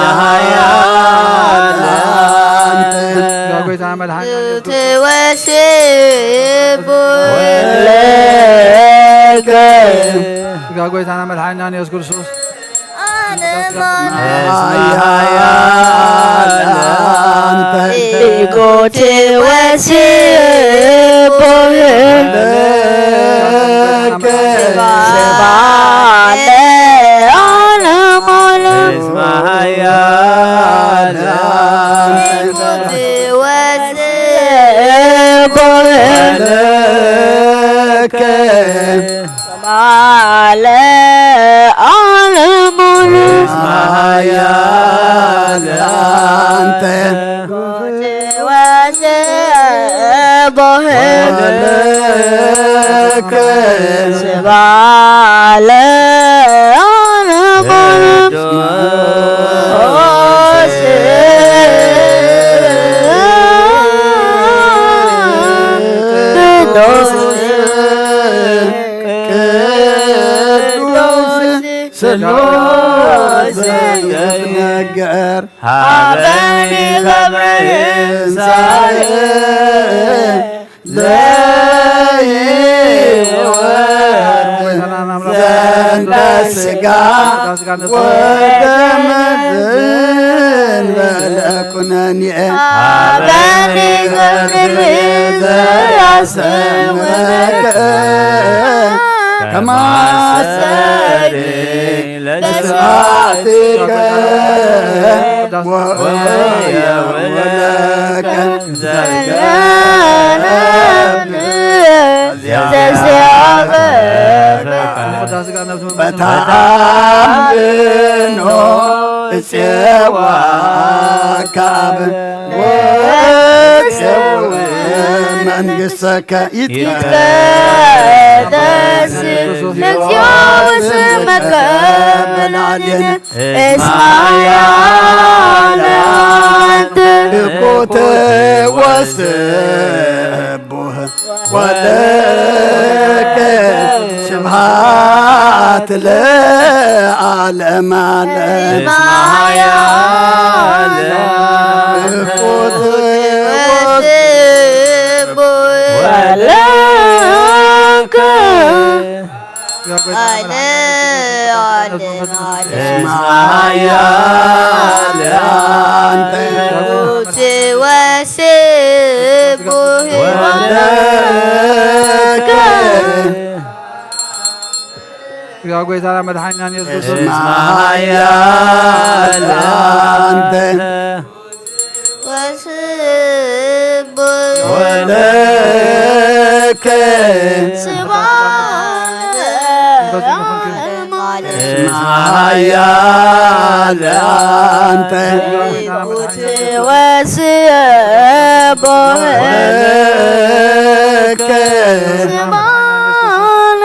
ጌታ መድኃኒዓለም ወስቡሕ ወለከ ጌታ መድኃኒዓለም ኢየሱስ ክርስቶስ ዓለመ ዓለም። እስማያለ ኢየሱስ ወስቡሕ ወለከ ስብሐ ለዓለመ ዓለም። እስማያለ ወስቡሕ ወለከ ስብሐ ለዓለመ ዓለም። እስማያለ ወስቡሕ ወለከ ስብሐ ለዓለመ ዓለም። ቅዱስ ቅዱስ ስሉስ ይትነገር ሀበኒ ገብረ ትንሳኤ ዘይወርድ ዘንተ ሥጋ ወደም ዘእንበለ ኩነኔ ሀበኒ ገብረ ዘያስተምረከ ከማሰሪ ለስብሐቲከ ወወየውለከ ዘገነብ ዘዚአከ በተአምኖ እጼዋ ካብ ወሴው መንግሥተከ ይትቀደስ እግዚኦ ስምከ በላዕሌነ እስማያለ አንተ። እኩት ወስቡህ ወለከ ስብሐት ለዓለመ ዓለም። እስማያለ እኩት ወለከ አለ አለ አለ። እስማያለ አንተ። ቅዱስ ወስቡህ ወለከ። ያ ጌታና መድኃኒና ኢየሱስ ክርስቶስ። እስማያለ አንተ። ወስቡህ ወለከ ስብሐት ለዓለመ ዓለም። እስማያለ ለአንተ ወስቦ ለከ ስብሐት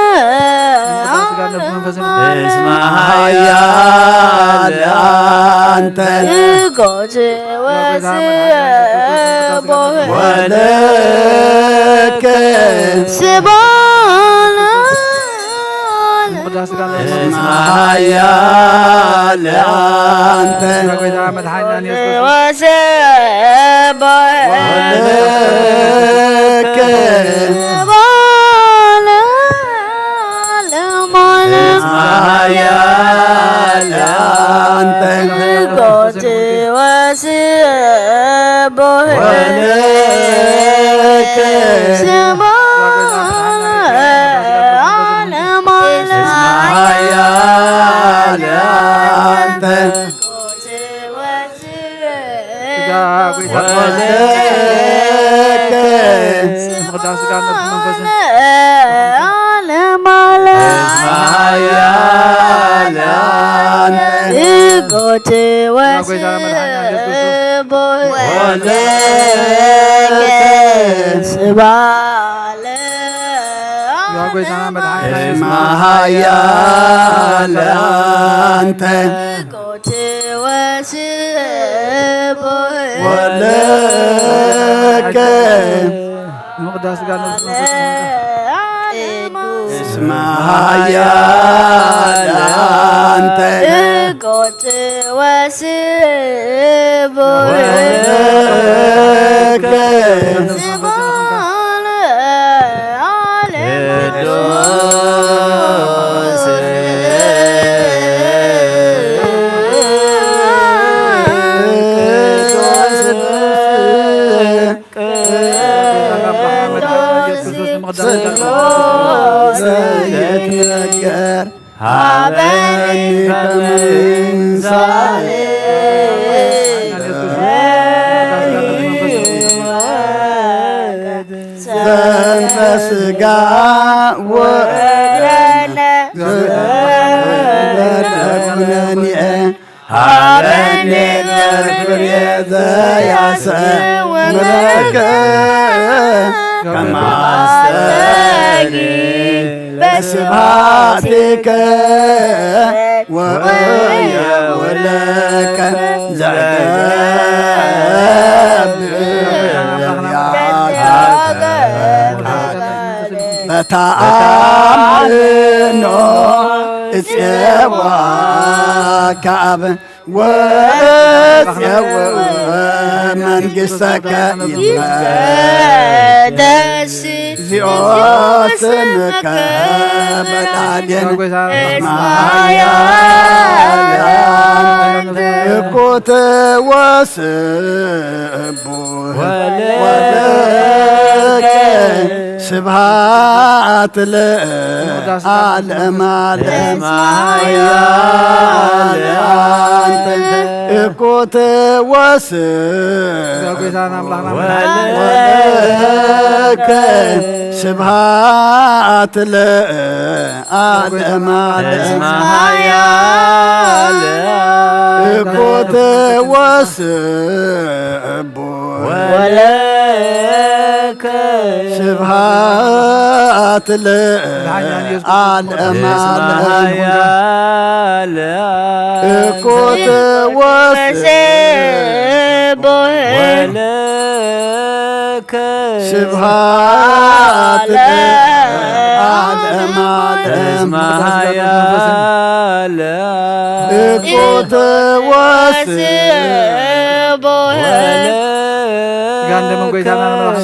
ለአንተ ወለከ ስብሐት ለአንተ ወለከ ወለከ ንምቅዳስ ጋር ነው። ቅዱስ መሃያል አንተ ወስቦ ወለከ ዘይትነገር ሃበኒ በምንሳሌ ዘንተ ስጋ ወደነ ዘበለኩነኒኤ ሃበኒ ፍሬ ዘያሰምረከ ከማስተኒ ለስብሐቲከ ወእየ ወለከ ዘገብር ያተቃል በተአምኖ እፄዋ ከአብ ወእፄው መንግሥተከ ይትቀደስ እግዚኦ ስምከ በቃሌን ማርያም እኩት ወስቡ ወለከ ስብሐት ለዓለመ ዓለም። እኩት ወስብ ወለከ ስብሐት ለዓለመ ዓለም። እኩት ወስብ ወለከ ስብሐት ለዓለመ ዓለም። እኩት ወስብ ወለከ ስብሐት ለዓለመ ዓለም። እኩት ወስብ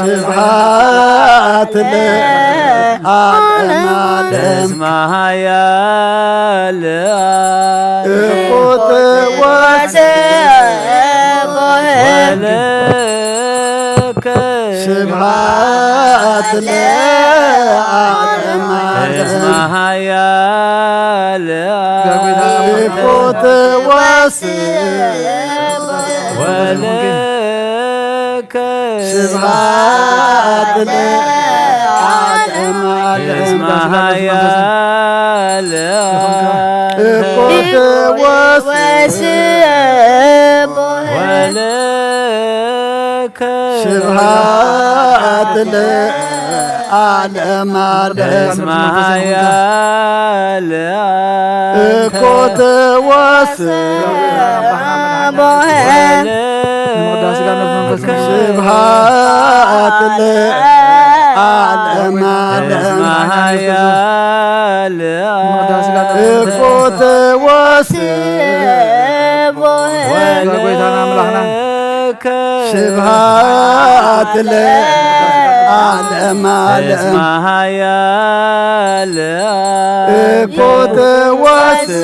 ስብሐት ለዓለመ ዓለም። እኩት ወስብ ስብሐት ለዓለመ ዓለም። እኩት ወስብ ወለከ ስብሐት ለዓለመ ዓለም። እኩት ወስብ ለከ ስብሐት ለዓለመ ዓለም። እስመ ኃያል እኮ ተወስቦ ስብሐት ለዓለመ ዓለም። እስመ ኃያል እኮ ተወስቦ ጌታና ኣምላኽና። ስብሐት ለዓለመ ዓለም። እስመ ኃያል እኮ ተወስቦ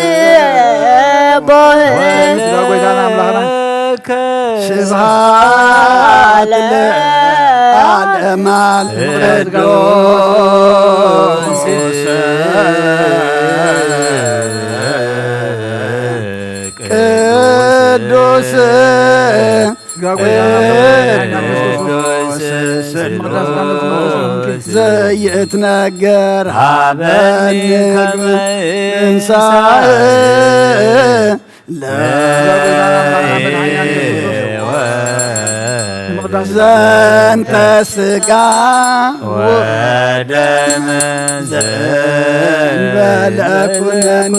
ጌታና ኣምላኽና። ስብሐት ለዓለመ ዓለም። ቅዱስ ቅዱስ ዘይትነገር ሀበኒ ትንሣኤ ለዘንተ ሥጋ ወደም ዘእንበለ ኩነኔ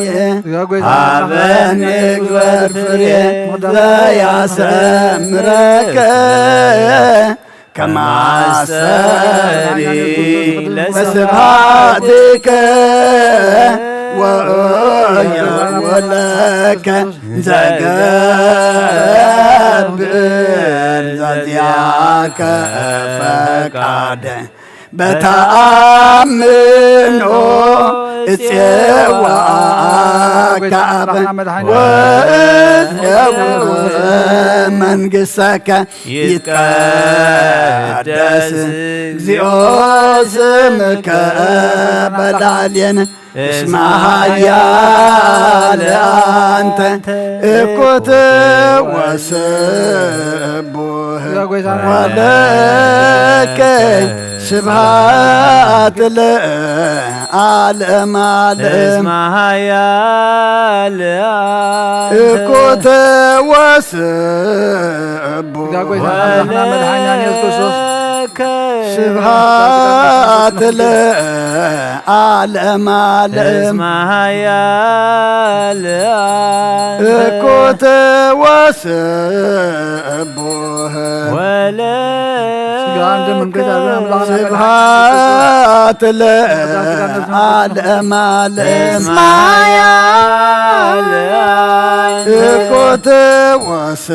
ሀበኒ ግበር ፍሬ ዘያሰምረከ ከመ አስተሪ ለስብሐትከ ወእየው ለከ ዘገብር ዘዚአከ ፈቃደ በተአምኖ እጼዋከ አበ ወእጼው መንግሥተከ ይትቀደስ እግዚኦ ስምከ በላዕሌነ እስመ ኃያል አንተ እኩት ወስቡህ ወለከ ስብሐት ለዓለመ ዓለም። እስመ ኃያል አንተ እኩት ወስቡህ ጌታ ጐይታ አምላኽና መድኃኒና ኢየሱስ ክርስቶስ። ስብሐት ለዓለመ ዓለም። እስመ ኃያል እኩት ወስቡህ ወለ ስጋን ደምን ጌታ አምላኽና ስብሐት ለዓለመ ዓለም። እስመ ኃያል እኩት ወስ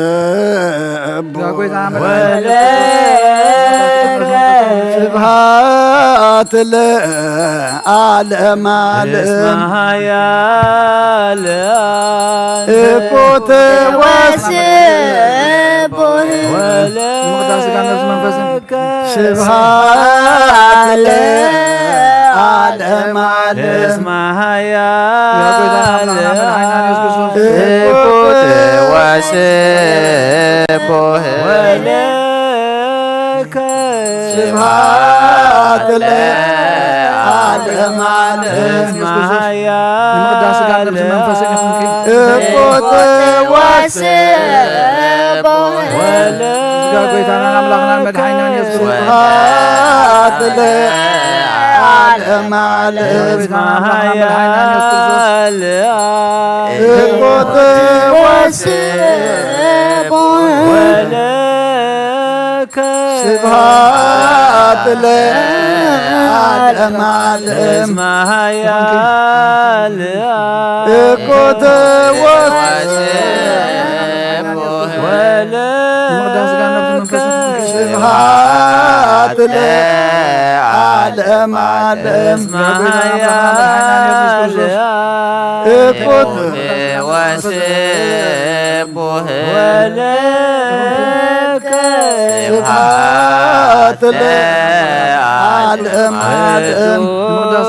ስብሐት ለዓለመ ዓለም። እስመ ኃያል እኩት ወስቡሕ ወለ ስብሐት ለዓለመ ዓለም። እስመ ኃያል እኩት ወስቡሕ ወለከ ስብሐት ለዓለመ ዓለም። እስመ ኃያል እኩት ወስቡሕ ወለ ጌታና አምላኽና መድኃኒና ኢየሱስ ክርስቶስ። ስብሐት ለዓለመ ዓለም። እስመ ኃያል እኩት ወስቡሕ ወለከ ስብሐት ለዓለመ ዓለም። እስመ ኃያል እኩት ወስቡሕ ወለከ ስብሐት ለዓለመ ዓለም። እስመ ኃያል እኩት ወስቡሕ ወለከ ስብሐት ለዓለመ ዓለም። ቅዱስ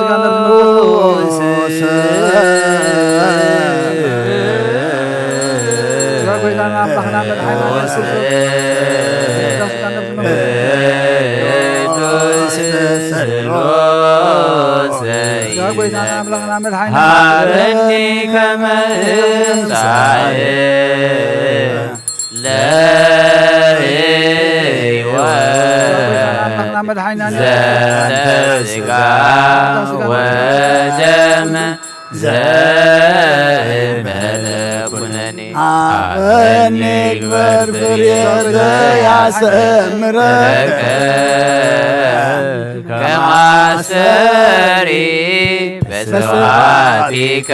ጌታና አምላኽና መድኃኒና ኢየሱስ ክርስቶስ። ቅዱስ ሥላሴ ጌታና አምላኽና መድኃኒና ሃበኒ ከመ ትንሣኤ ለህይወት ዘንተ ስጋ ወደም ዘእንበለ ኩነኔ። ኣበኒ ግበር ፍሬ ዘያሰምረከ ከማሰሪ በስብሐቲከ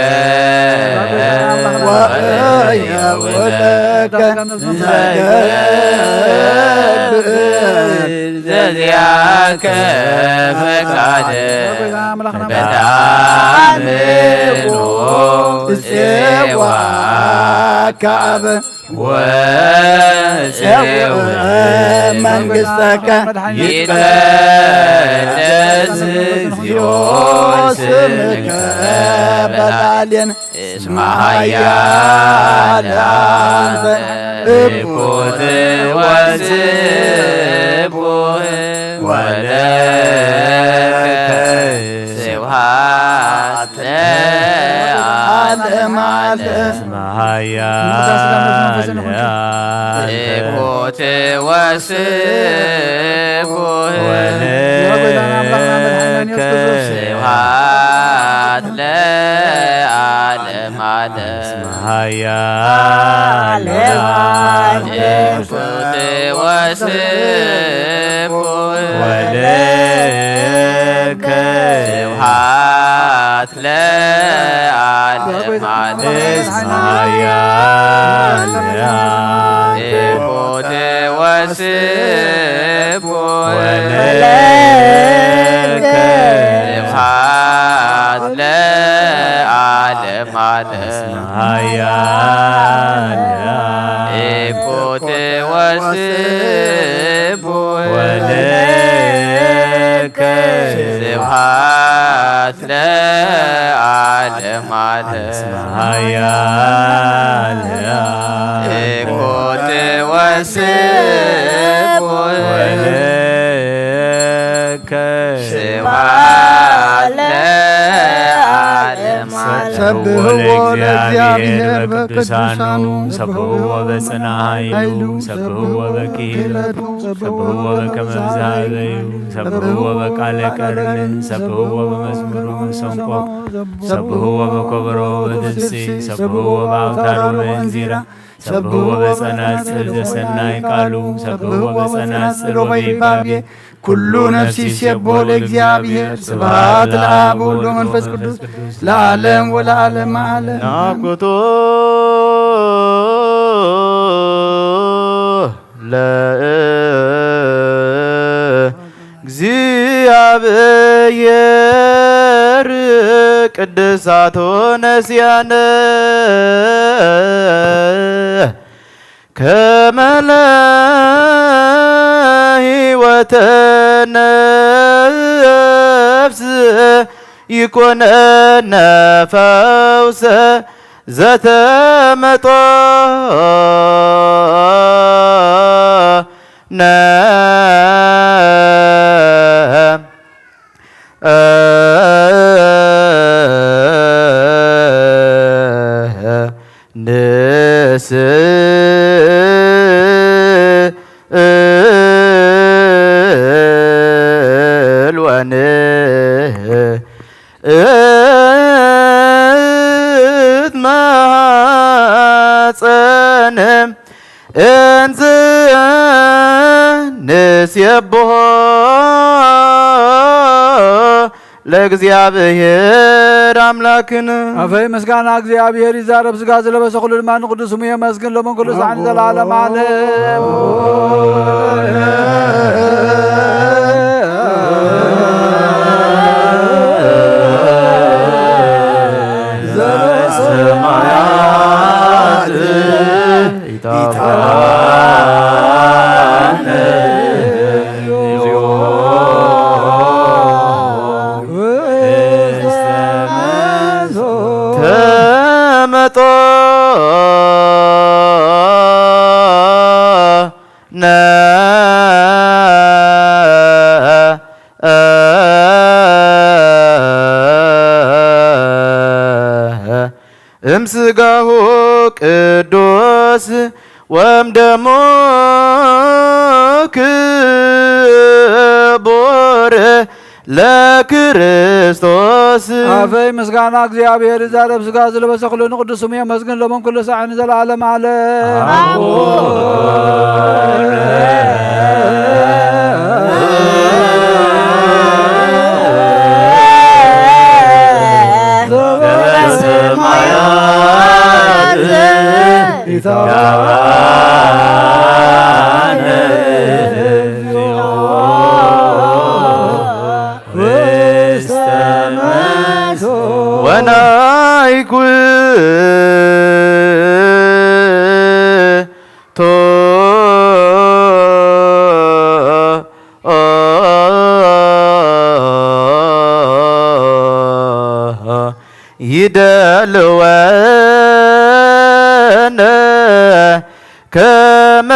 ወእየውለከ ዘገብር ዘዚአከ ፈቃደ በተአምኖ እጼዋ ካበ ወእጼው መንግሥተከ ይትቀደስ እግዚኦ ስምከ በላዕሌነ እስመ ኃያል አንተ እኩት ወስቡሕ ወለከ ስብሐት ለዓለመ ዓለም። እስመ ኃያል አንተ እኩት ወስቡሕ ወለከ ስብሐት ለዓለመ ዓለም። እስመ ኃያል አንተ እኩት ወስቡሕ ወለከ ስብሐት ለዓለመ ዓለም። እስመ ኃያል አንተ እኩት ወስቡሕ ወለከ ስብሐት ለዓለመ ዓለም። እስመ ኃያል እኩት ወስቡሕ ወለከ ስብሐት ለዓለመ ዓለም። እስመ ኃያል እኩት ወስቡሕ ወለከ ስብሐት ለዓለመ ዓለም። ሰብሕዎ ለእግዚአብሔር በቅዱሳኑ፣ ሰብሕዎ በጽና ኃይሉ፣ ሰብሕዎ በክሂለቱ፣ ሰብሕዎ በከመ ብዝሃበዩ፣ ሰብሕዎ በቃለ ቀርንን፣ ሰብሕዎ በመዝሙር ወመሰንቆ፣ ሰብሕዎ በኮበሮ ወበድምጺ፣ ሰብሕዎ በአውታር ወበእንዚራ፣ ሰብሕዎ በጸናጽል ዘሰናይ ቃሉ፣ ሰብሕዎ በጸናጽል ወበይባቤ፣ ኩሉ ነፍሲ ይሴብሖ ለእግዚአብሔር። ስብሐት ለአብ ወወልድ ወመንፈስ ቅዱስ ለዓለም ወለዓለመ ዓለም። ናኩቶ ለእግዚአብሔር ቅድሳቶ ነስያነ ከመ ለህይወተ ነፍስ ይኮነነ ፈውሰ ዘተመጦ ነ ንስእል ወንእትማጸን እንዝ ንሴብሖ ለእግዚአብሔር አምላክን። ኣፈይ ምስጋና እግዚኣብሔር ይዛረብ፣ ስጋ ዝለበሰ ኩሉ ድማ ንቅዱስ ስሙ የመስግን፣ ሎምን ኩሉ ሳዕን ዘላለም ዓለም። ዘበሰማያት ኢታብአነ እግዚኦ ውስተ ተመጦ ነ እምስጋሁ ቅዱስ ወም ደሙ ክቡር ለክርስቶስ። ኣፈይ ምስጋና እግዚኣብሔር ይዛረብ፣ ስጋ ዝለበሰ ኩሉ ንቅዱስ ስሙ የመስግን፣ ሎምን ኩሉ ሳዕ ንዘለዓለም ዓለም። ወናይኩ ይደልወነ ከመ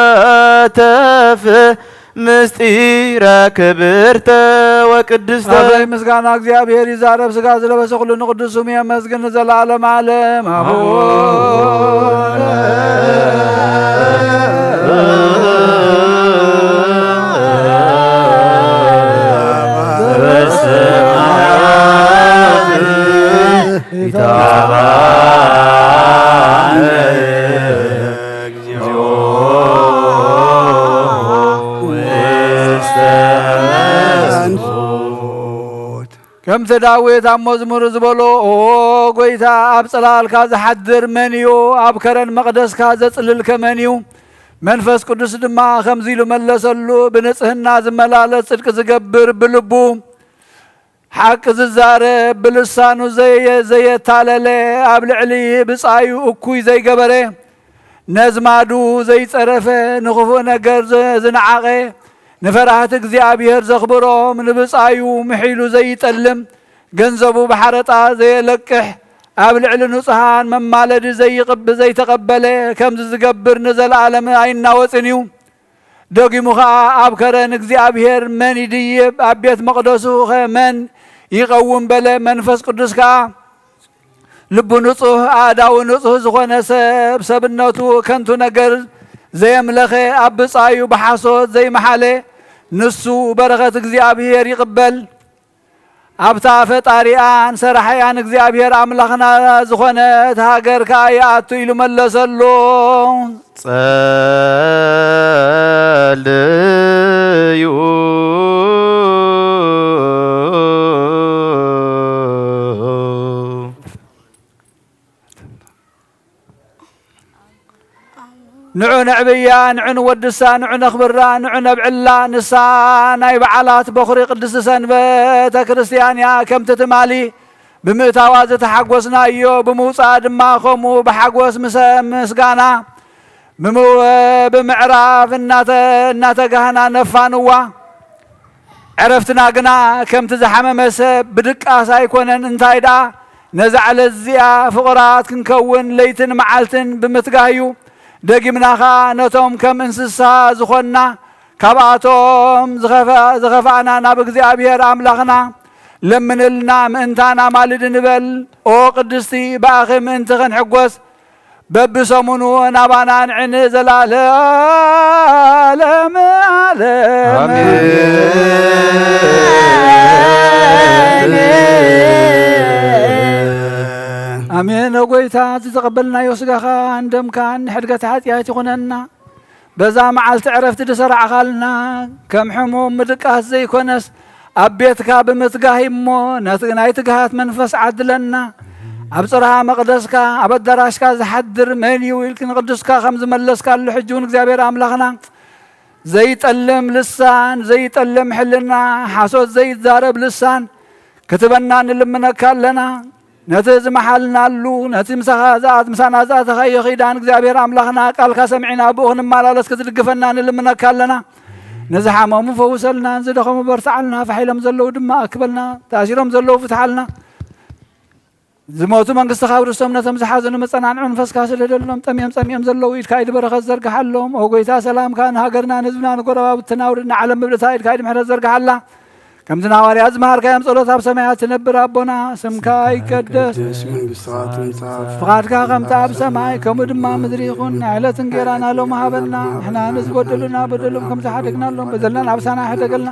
ንሳተፍ ምስጢረ ክብርተ ወቅድስተ። ኣበይ ምስጋና እግዚኣብሔር ይዛረብ፣ ስጋ ዝለበሰ ኩሉ ንቅዱስ ስሙ የመስግን ንዘለዓለም ዓለም። ኣቡነ ከምቲ ዳዊት ኣብ መዝሙሩ ዝበሎ፣ ኦ ጎይታ፣ ኣብ ጽላልካ ዝሓድር መን እዩ? ኣብ ከረን መቕደስካ ዘጽልልከ መን እዩ? መንፈስ ቅዱስ ድማ ከምዚ ኢሉ መለሰሉ፣ ብንጽህና ዝመላለስ፣ ጽድቂ ዝገብር፣ ብልቡ ሓቂ ዝዛረብ፣ ብልሳኑ ዘየ-፣ ዘየታለለ፣ ኣብ ልዕሊ ብጻዩ እኩይ ዘይገበረ፣ ነዝማዱ ዘይጸረፈ፣ ንኽፉእ ነገር ዘ-፣ ዝነዓቐ፣ ንፈራህቲ እግዚኣብሔር ዘኽብሮም፣ ንብጻዩ ምሒሉ ዘይጠልም፣ ገንዘቡ ብሓረጣ ዘየለቅሕ፣ ኣብ ልዕሊ ንጹሃን መማለዲ ዘይቕብ-፣ ዘይተቐበለ፣ ከምዚ ዝገብር ንዘለኣለም ኣይናወጽን እዩ። ደጊሙ ኸኣ ኣብ ከረን እግዚኣብሔር መን ይድይብ? ኣብ ቤት መቕደሱ ኸ መን ይቐውም? በለ። መንፈስ ቅዱስ ከኣ ልቡ ንጹህ፣ ኣእዳዉ ንጹህ ዝኾነ ሰብ፣ ሰብነቱ ከንቱ ነገር ዘየምለኸ፣ ኣብ ብጻዩ ብሓሶት ዘይመሓለ፣ ንሱ በረኸት እግዚኣብሔር ይቕበል። ኣብታ ፈጣሪኣን ሰራሒኣን እግዚኣብሔር ኣምላኽና ዝኾነት ሃገር ከኣ ይኣቱ ኢሉ መለሰሉ። ጸልዩ። ንዑ ነዕብያ፣ ንዑ ንወድሳ፣ ንዑ ነኽብራ፣ ንዑ ነብዕላ። ንሳ ናይ በዓላት በኹሪ ቅድስቲ ሰንበተ ክርስትያን እያ። ከምቲ ትማሊ ብምእታዋ ዝተሓጎስናዮ፣ ብምውፅኣ ድማ ከምኡ ብሓጎስ ምስ ምስጋና ብምው-፣ ብምዕራፍ እናተ-፣ እናተጋህና ነፋንዋ። ዕረፍትና ግና ከምቲ ዝሓመመ ሰብ ብድቃስ ኣይኮነን። እንታይ ደኣ፣ ነዛ ዕለት እዚኣ ፍቑራት ክንከውን ለይትን መዓልትን ብምትጋህ እዩ። ደጊምና ኸኣ ነቶም ከም እንስሳ ዝኾንና፣ ካብኣቶም ዝኸፈ-፣ ዝኸፋእና ናብ እግዚኣብሔር ኣምላኽና ለምንልና፣ ምእንታና ማልድ ንበል። ኦ ቅድስቲ፣ ብኣኺ ምእንቲ ክንሕጎስ፣ በብሰሙኑ ናባና ንዕን ዘላለም ዓለም። ኣሜን። ኣሜን። ኦ ጎይታ፣ እቲ ዝተቐበልናዮ ስጋኻን ደምካን ንሕድገት ሓጢኣት ይኹነና። በዛ መዓልቲ ዕረፍቲ ዝሰራዕኻልና፣ ከም ሕሙም ምድቃስ ዘይኮነስ፣ ኣብ ቤትካ ብምትጋህ እሞ፣ ነቲ ናይ ትግሃት መንፈስ ዓድለና። ኣብ ጽርሃ መቕደስካ፣ ኣብ ኣዳራሽካ ዝሓድር መን እዩ? ኢልኪ ንቅዱስካ ከም ዝመለስካሉ፣ ሕጂ እውን እግዚኣብሔር ኣምላኽና፣ ዘይጠልም ልሳን፣ ዘይጠልም ሕልና፣ ሓሶት ዘይዛረብ ልሳን ክትበና ንልምነካ ኣለና። ነቲ ዝመሓልናሉ፣ ነቲ ምሳኻ ዝኣት-፣ ምሳና ዝኣተኻዮ ኪዳን እግዚኣብሔር ኣምላኽና፣ ቃልካ ሰሚዕና ብኡ ክንመላለስ ክትድግፈና ንልምነካ ኣለና። ንዝሓመሙ ፈውሰልና፣ ንዝደኸሙ በርትዓልና፣ ፋሕ ኢሎም ዘለዉ ድማ ኣክበልና፣ ተኣሲሮም ዘለዉ ፍትሓልና። ዝሞቱ መንግስትኻ ውርስቶም፣ ነቶም ዝሓዘኑ መጸናንዒ መንፈስካ ስደደሎም። ጠምዮም ጸሚኦም ዘለዉ ኢድካ ኢድ በረኸት ዘርግሓሎም። ኦ ጎይታ ሰላምካ ንሃገርና ንህዝብና ንጎረባብትና ውርድ፣ ንዓለም ምብልታ ኢድካ ኢድ ምሕረት ዘርግሓላ። ከምዚ ንሃዋርያት ዝመሃርካዮም ጸሎት፣ ኣብ ሰማያት ትነብር ኣቦና፣ ስምካ ይቀደስ፣ መንግስትኻ ትምጻእ፣ ፍቓድካ ከምቲ ኣብ ሰማይ ከምኡ ድማ ምድሪ ይኹን። ዕለት እንጌራና ሎሚ ሃበና፣ ንሕና ንዝበደሉና በደሎም ከም ዝሓደግናሎም በደልና ኣሳና ሕደገልና፣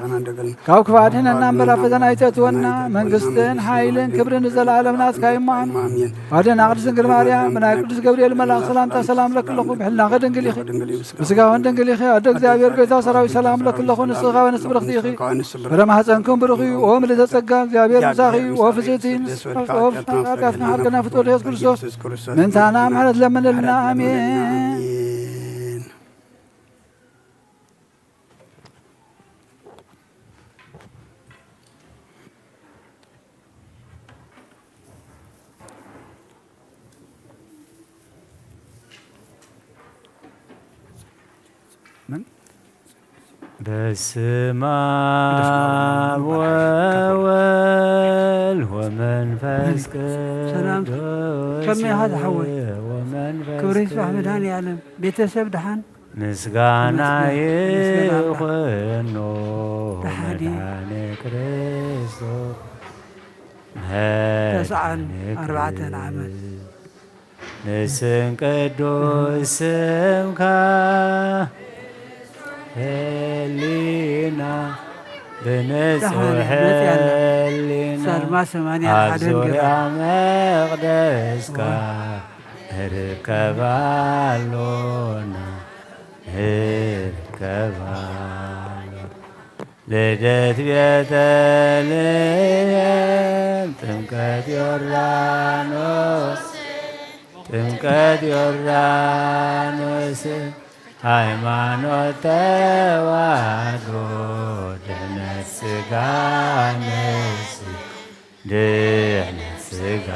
ካብ ክፉእ ኣድሕነና እምበር ኣብ ፈተና ኣይተእትወና፣ መንግስትን ሓይልን ክብርን ንዘለኣለም ናትካ እዩ። ኣሜን። ኣደና ቅድስት ድንግል ማርያም ብናይ ቅዱስ ገብርኤል መልኣኽ ሰላምታ ሰላም ለኪ ኣለኹ፣ ብሕልናኺ ድንግል ኢኺ፣ ብስጋኺ እውን ድንግል ኢኺ። ኣደ እግዚኣብሔር ጎይታ ሰራዊት ሰላም ለኪ ኣለኹ፣ ንስኺ ካብ ኣንስቲ ብርኽቲ ኢኺ፣ ፍረ ማሕፀንኩም ብሩኽ እዩ። ኦ ምልዕተ ጸጋ እግዚኣብሔር ምሳኺ እዩ። ኦ ፍጽእቲ ንስኻ ኦ ፍጽእቲ ሓጢኣትና ፍትወ ኢየሱስ ክርስቶስ ምእንታና ምሕረት ለምንልና። ኣሜን። በስመ አብ ወወልድ ወመንፈስ ቅዱስ። ሰላም። ከመይ ኢኻ ዝሓወይ? ወመንፈስ ክብሪ ይስባሕ መድኃኔ ዓለም። ቤተሰብ ደሓን? ምስጋና ይኹኖ መድኃኔ ክርስቶስ። ተስዓን ኣርባዕተን ዓመት። ንስም ቅዱስ ስምካ ህሊና ብንጹሕ ህሊና ሳልማ ሰማንያ ኣብ ሓደ ዙርያ መቕደስካ ንርከብ ኣሎና። ንርከባ። ልደት ቤተልሔም፣ ጥምቀት ዮርዳኖስ፣ ጥምቀት ዮርዳኖስ፣ ሃይማኖት ተዋህዶ፣ ድሕነት ስጋ ነፍሲ፣ ድሕነት ስጋ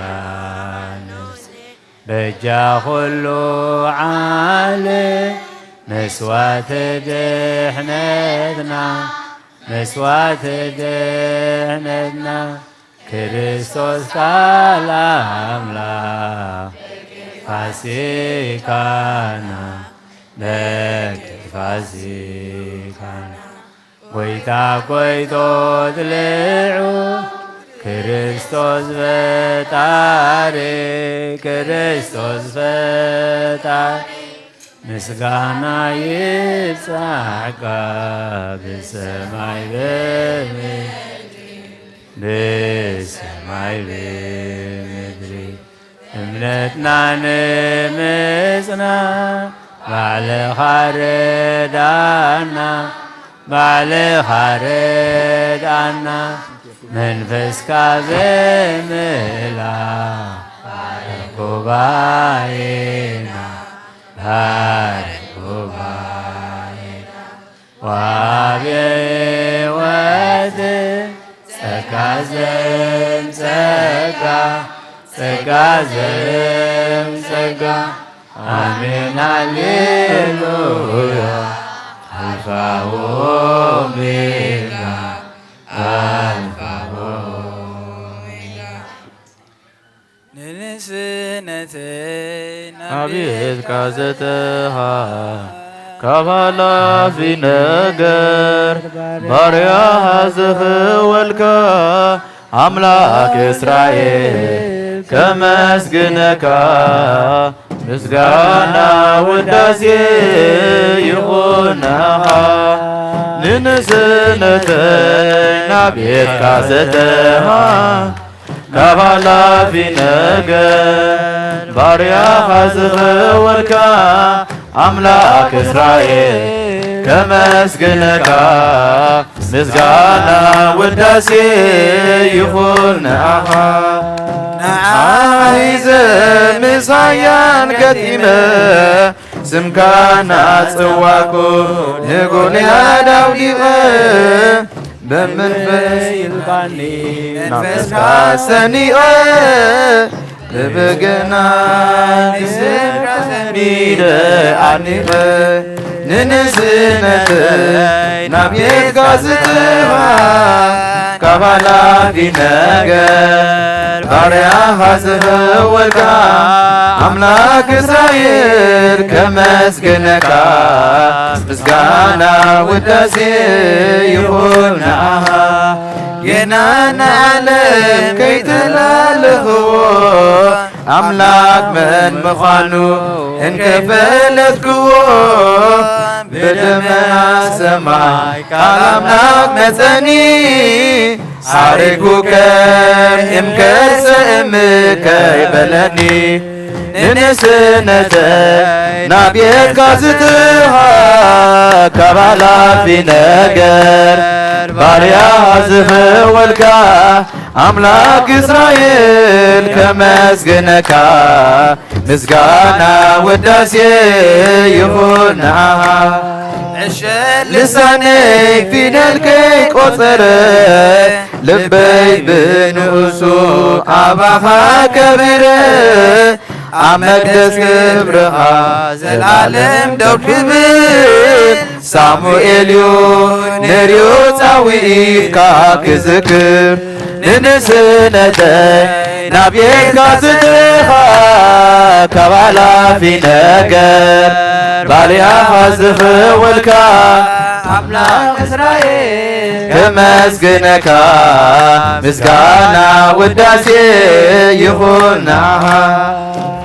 ነፍሲ። በጃ ኩሉ ዓለም መስዋዕቲ ድሕነትና፣ መስዋዕቲ ድሕነትና፣ ክርስቶስ ቃል ኣምላኽ ፋሲካና፣ በኪ ፋሲካና። ጎይታ ጎይቶ ጥልዑ ክርስቶስ ፈጣሪ፣ ክርስቶስ ፈጣሪ፣ ምስጋና ይብጻሕካ ብሰማይ ብምድሪ፣ ብሰማይ ብምድሪ። እምነትና ንምጽና ባዕልኻ ርዳና፣ ባዕልኻ ርዳና፣ መንፈስካ ብምልኣ ባርኽ ጉባኤና፣ ባርኽ ጉባኤና። ወሃቢ ሕይወት ጸጋ ዘእም ጸጋ፣ ጸጋ ዘእም ጸጋ። ኣሜን ሃሌሉያ። ኣልፋ ወኦሜጋ፣ ኣልፋ ወኦሜጋ። ንንእስነተይ ናብ ቤትካ ዘተኻ ካብ ሃላፊ ነገር ባርያኻ ዝኽወልካ ኣምላኽ እስራኤል ከመስግነካ ምስጋና ውዳሴ ይኹን ንኻ። ንንእስነተይ ናብ ቤትካ ዘተኻ ካብ ሃላፊ ነገር ባርያኻ ዝኸወልካ ኣምላኽ እስራኤል ከመስግነካ ምስጋና ውዳሴ ይኹን ንኣኻ። ንዓኻ ሒዘ ምሳያን ገጢመ ስምካ እናጸዋዕኩ ንጎልያድ ኣውዲቐ ብመንፈስ ኢልካኒ መንፈስካ ሰኒቐ ብበገና ንስምካ ሰኒደ ኣኒቐ ንንእስነተይ ናብ ቤትካ ዝተኻ ካብ ሓላፊ ነገር ባርያኻ ዝኽወልካ ኣምላኽ እስራኤል ከመስግነካ፣ ምስጋና ውዳሴ ይኹን ንዓኻ። ጌና ንዓለም ከይተላለኽዎ ኣምላኽ መን ምዃኑ እንከይፈለጥክዎ፣ ብደመና ሰማይ ቃል ኣምላኽ መጸኒ፣ ሓሪኩ ከም እምከሰ እምከይ በለኒ። ንንእስነተይ ናብ ቤትካ ዝጥኻ፣ ካብ ሓላፊ ነገር ባርያ ዝኽወልካ ኣምላኽ እስራኤል ከመስግነካ፣ ምስጋና ውዳሴ ይኹን ንዓኻ። ዕሸል ልሳነይ ፊደል ከይቆጸረ፣ ልበይ ብንኡሱ ኣባኻ ከበረ። ኣብ መቅደስ ክብርኻ ዘላለም ደው ክብል፣ ሳሙኤል እዩ ንርዮ ጻውዒትካ ክዝክር። ንንእስነተይ ናብ ቤትካ ዝጥኻ፣ ካብ ሓላፊ ነገር ባርያኻ ዝኽወልካ ኣምላኽ እስራኤል ከመስግነካ፣ ምስጋና ውዳሴ ይኹን ንዓኻ።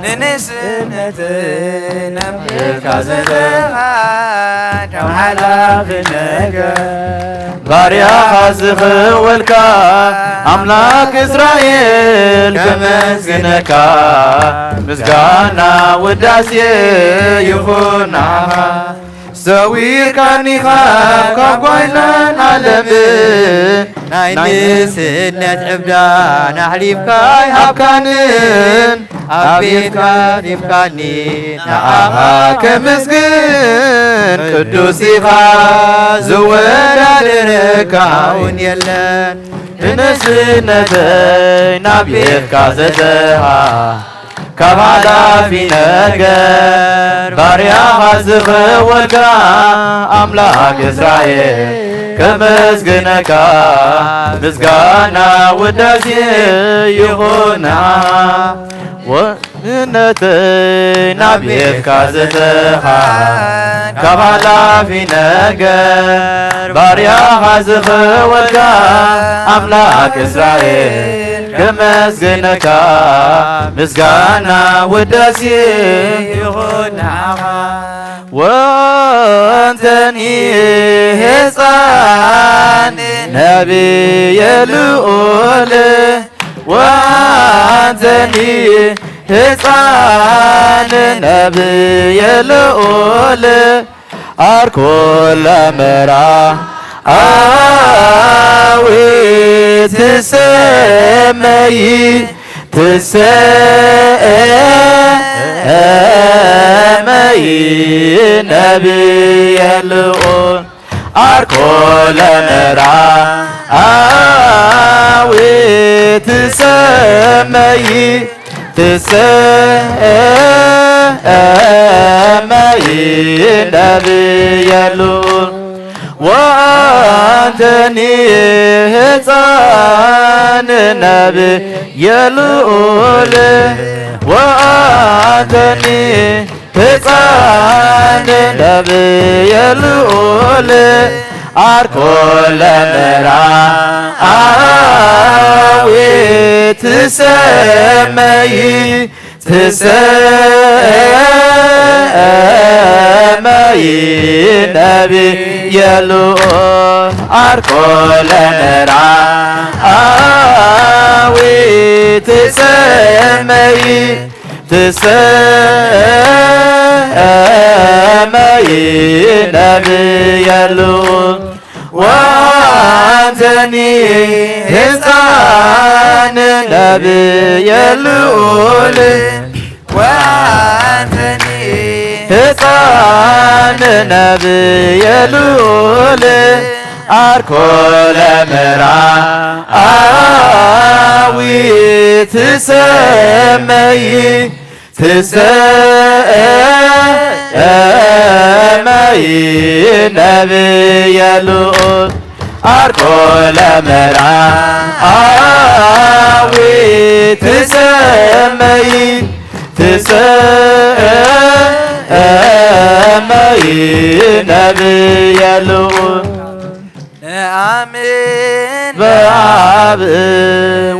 ንንእስነተይ ናብ ቤትካ ዝጥኻ፣ ካብ ሓላፊ ነገር ባርያኻ ዝኽወልካ ኣምላኽ እስራኤል ከመስግነካ፣ ምስጋና ውዳሴ ይኹን ንዓኻ። ሰዊርካኒ ካብ ጓይላን ዓለምን፣ ናይ ንእስነት ዕብዳን ኣሕሊፍካ ይሃብካንን፣ ኣብ ቤትካ ኣሕሊፍካኒ ንዓኻ ከመስግን፣ ቅዱስ ኢኻ ዝወዳደረካ እውን የለን። ብንእስነተይ ናብ ቤትካ ዘእተኻ፣ ካብ ሓላፊ ነገር ባርያኻ ዝኽወልካ ኣምላኽ እስራኤል ከመስግነካ፣ ምስጋና ውዳሴ ይኹን ንዓኻ። ወንነተይ ናብ ቤትካ ዘእተኻ፣ ካብ ሓላፊ ነገር ባርያኻ ዝኽወልካ ኣምላኽ እስራኤል ከመስግነካ፣ ምስጋና ውዳሴ ይኹን ንዓኻ። ወንተኒ ህፃን ነቢየ ልዑል፣ ወንተኒ ህፃን ነቢየ ልዑል፣ ኣርኮ ለመርዓዊ ትሰመይ፣ ትሰመይ ነቢየ ልዑል፣ ኣርኮ ለመርዓዊ ትሰመይ፣ ትሰመይ ነቢየ ልዑል፣ ወአንተኒ ህፃን ነቢየ ልዑል፣ ወአንተኒ ህፃን ነቢየ ልዑል፣ ኣርኮ ለመርዓዊ ትሰመይ፣ ትሰመይ ነቢየ ልዑል፣ ኣርኮ ለመርዓዊ ትሰመይ፣ ትሰመይ ነቢየ ልዑል፣ ወአንተኒ ህፃን ነቢየ ልዑል፣ ወአንተኒ ህፃን ነቢየ ልዑል፣ ኣርኮ ለመርዓዊ ትሰመይ፣ ትሰመይ ነቢየ ልዑል፣ ዓርኮ ለመርዓዊ ትሰመይ ትሰመይ ነብየ ልዑል። ነአምን በአብ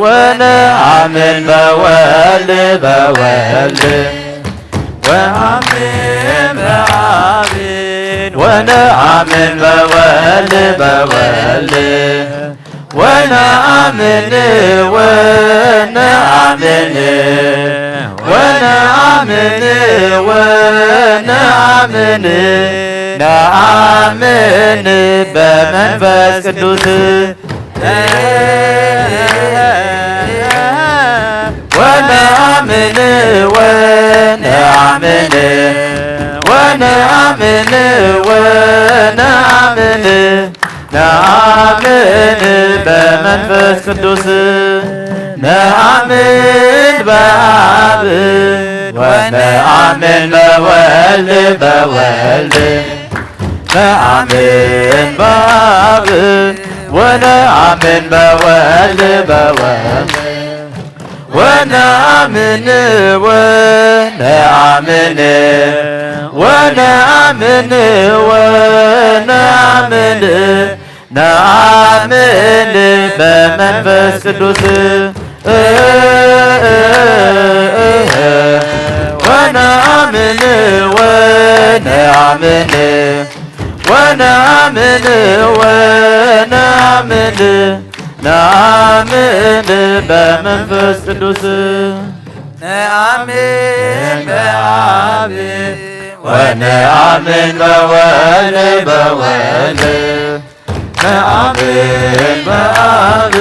ወነአምን በወልድ በወልድ ወአምን በአብ ወነአምን በወልድ በወልድ ወነአምን ወነአምን ወነአምን ወነአምን ነአምን በመንፈስ ቅዱስ ወነአምን ወነአምን ወነአምን ወነአምን ነአምን በመንፈስ ቅዱስ ነአምን በአብ ወነአምን በወልድ በወልድ ነአምን በአብ ወነአምን በወልድ በወልድ ወነአምን ወነአምን ወነአምን ወነአምን ነአምን በመንፈስ ቅዱስ ወነአምን ወነአምን ወነአምን ወነአምን ነአምን በመንፈስ ቅዱስ ነአምን በአብ ወነአምን በወልድ በወልድ ነአምን በአብ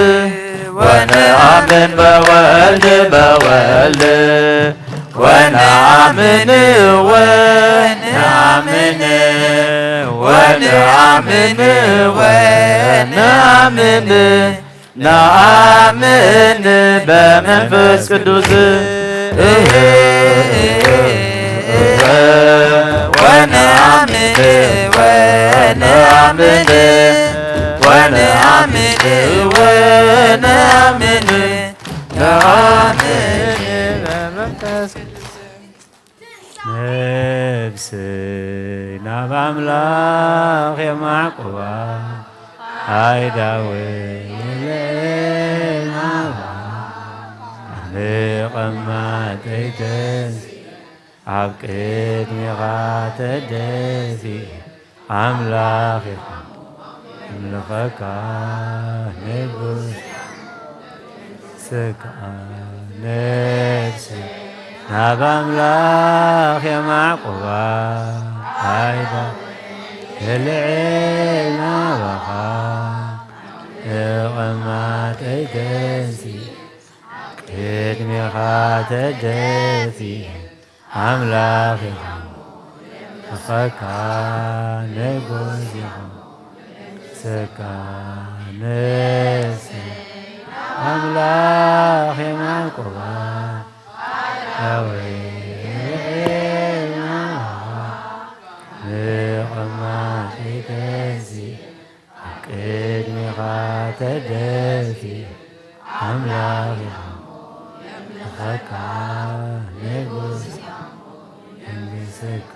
ወነአምን በወልድ በወልድ ወነአምን ወነአምን ወነአምን ወነአምን ነአምን በመንፈስ ቅዱስ ወነአምን ወነአምን ወነአምን ወነአምን ነአምን በመንፈስ ቅዱስ ነፍሰይ ናብ ኣምላኽ የማዕቁባ ኣይዳወይ ንቐማጠይተን ኣብ ቅድሜኻ ተደፊ ኣምላኽ ይኹን ኣምልኸካ ንጉስ ስጋ ነፍሲ ናብ ኣምላኽ የማዕቁባ ኣይዳ የልዕል ናባኻ ተቐማጠይ ተንሲ ቅድሜኻ ተደፊ ኣምላኽ ይኹን ንኸካ ንጉስ ይኹን ስካ ነፍሲ ኣምላኽ የማዕቁባ ኣወይ ንቐማጢ ተንሲ ኣብ ቅድሜኻ ተደፊ ኣምላኽ ይኹን ንኸካ ንጉስ ንግስካ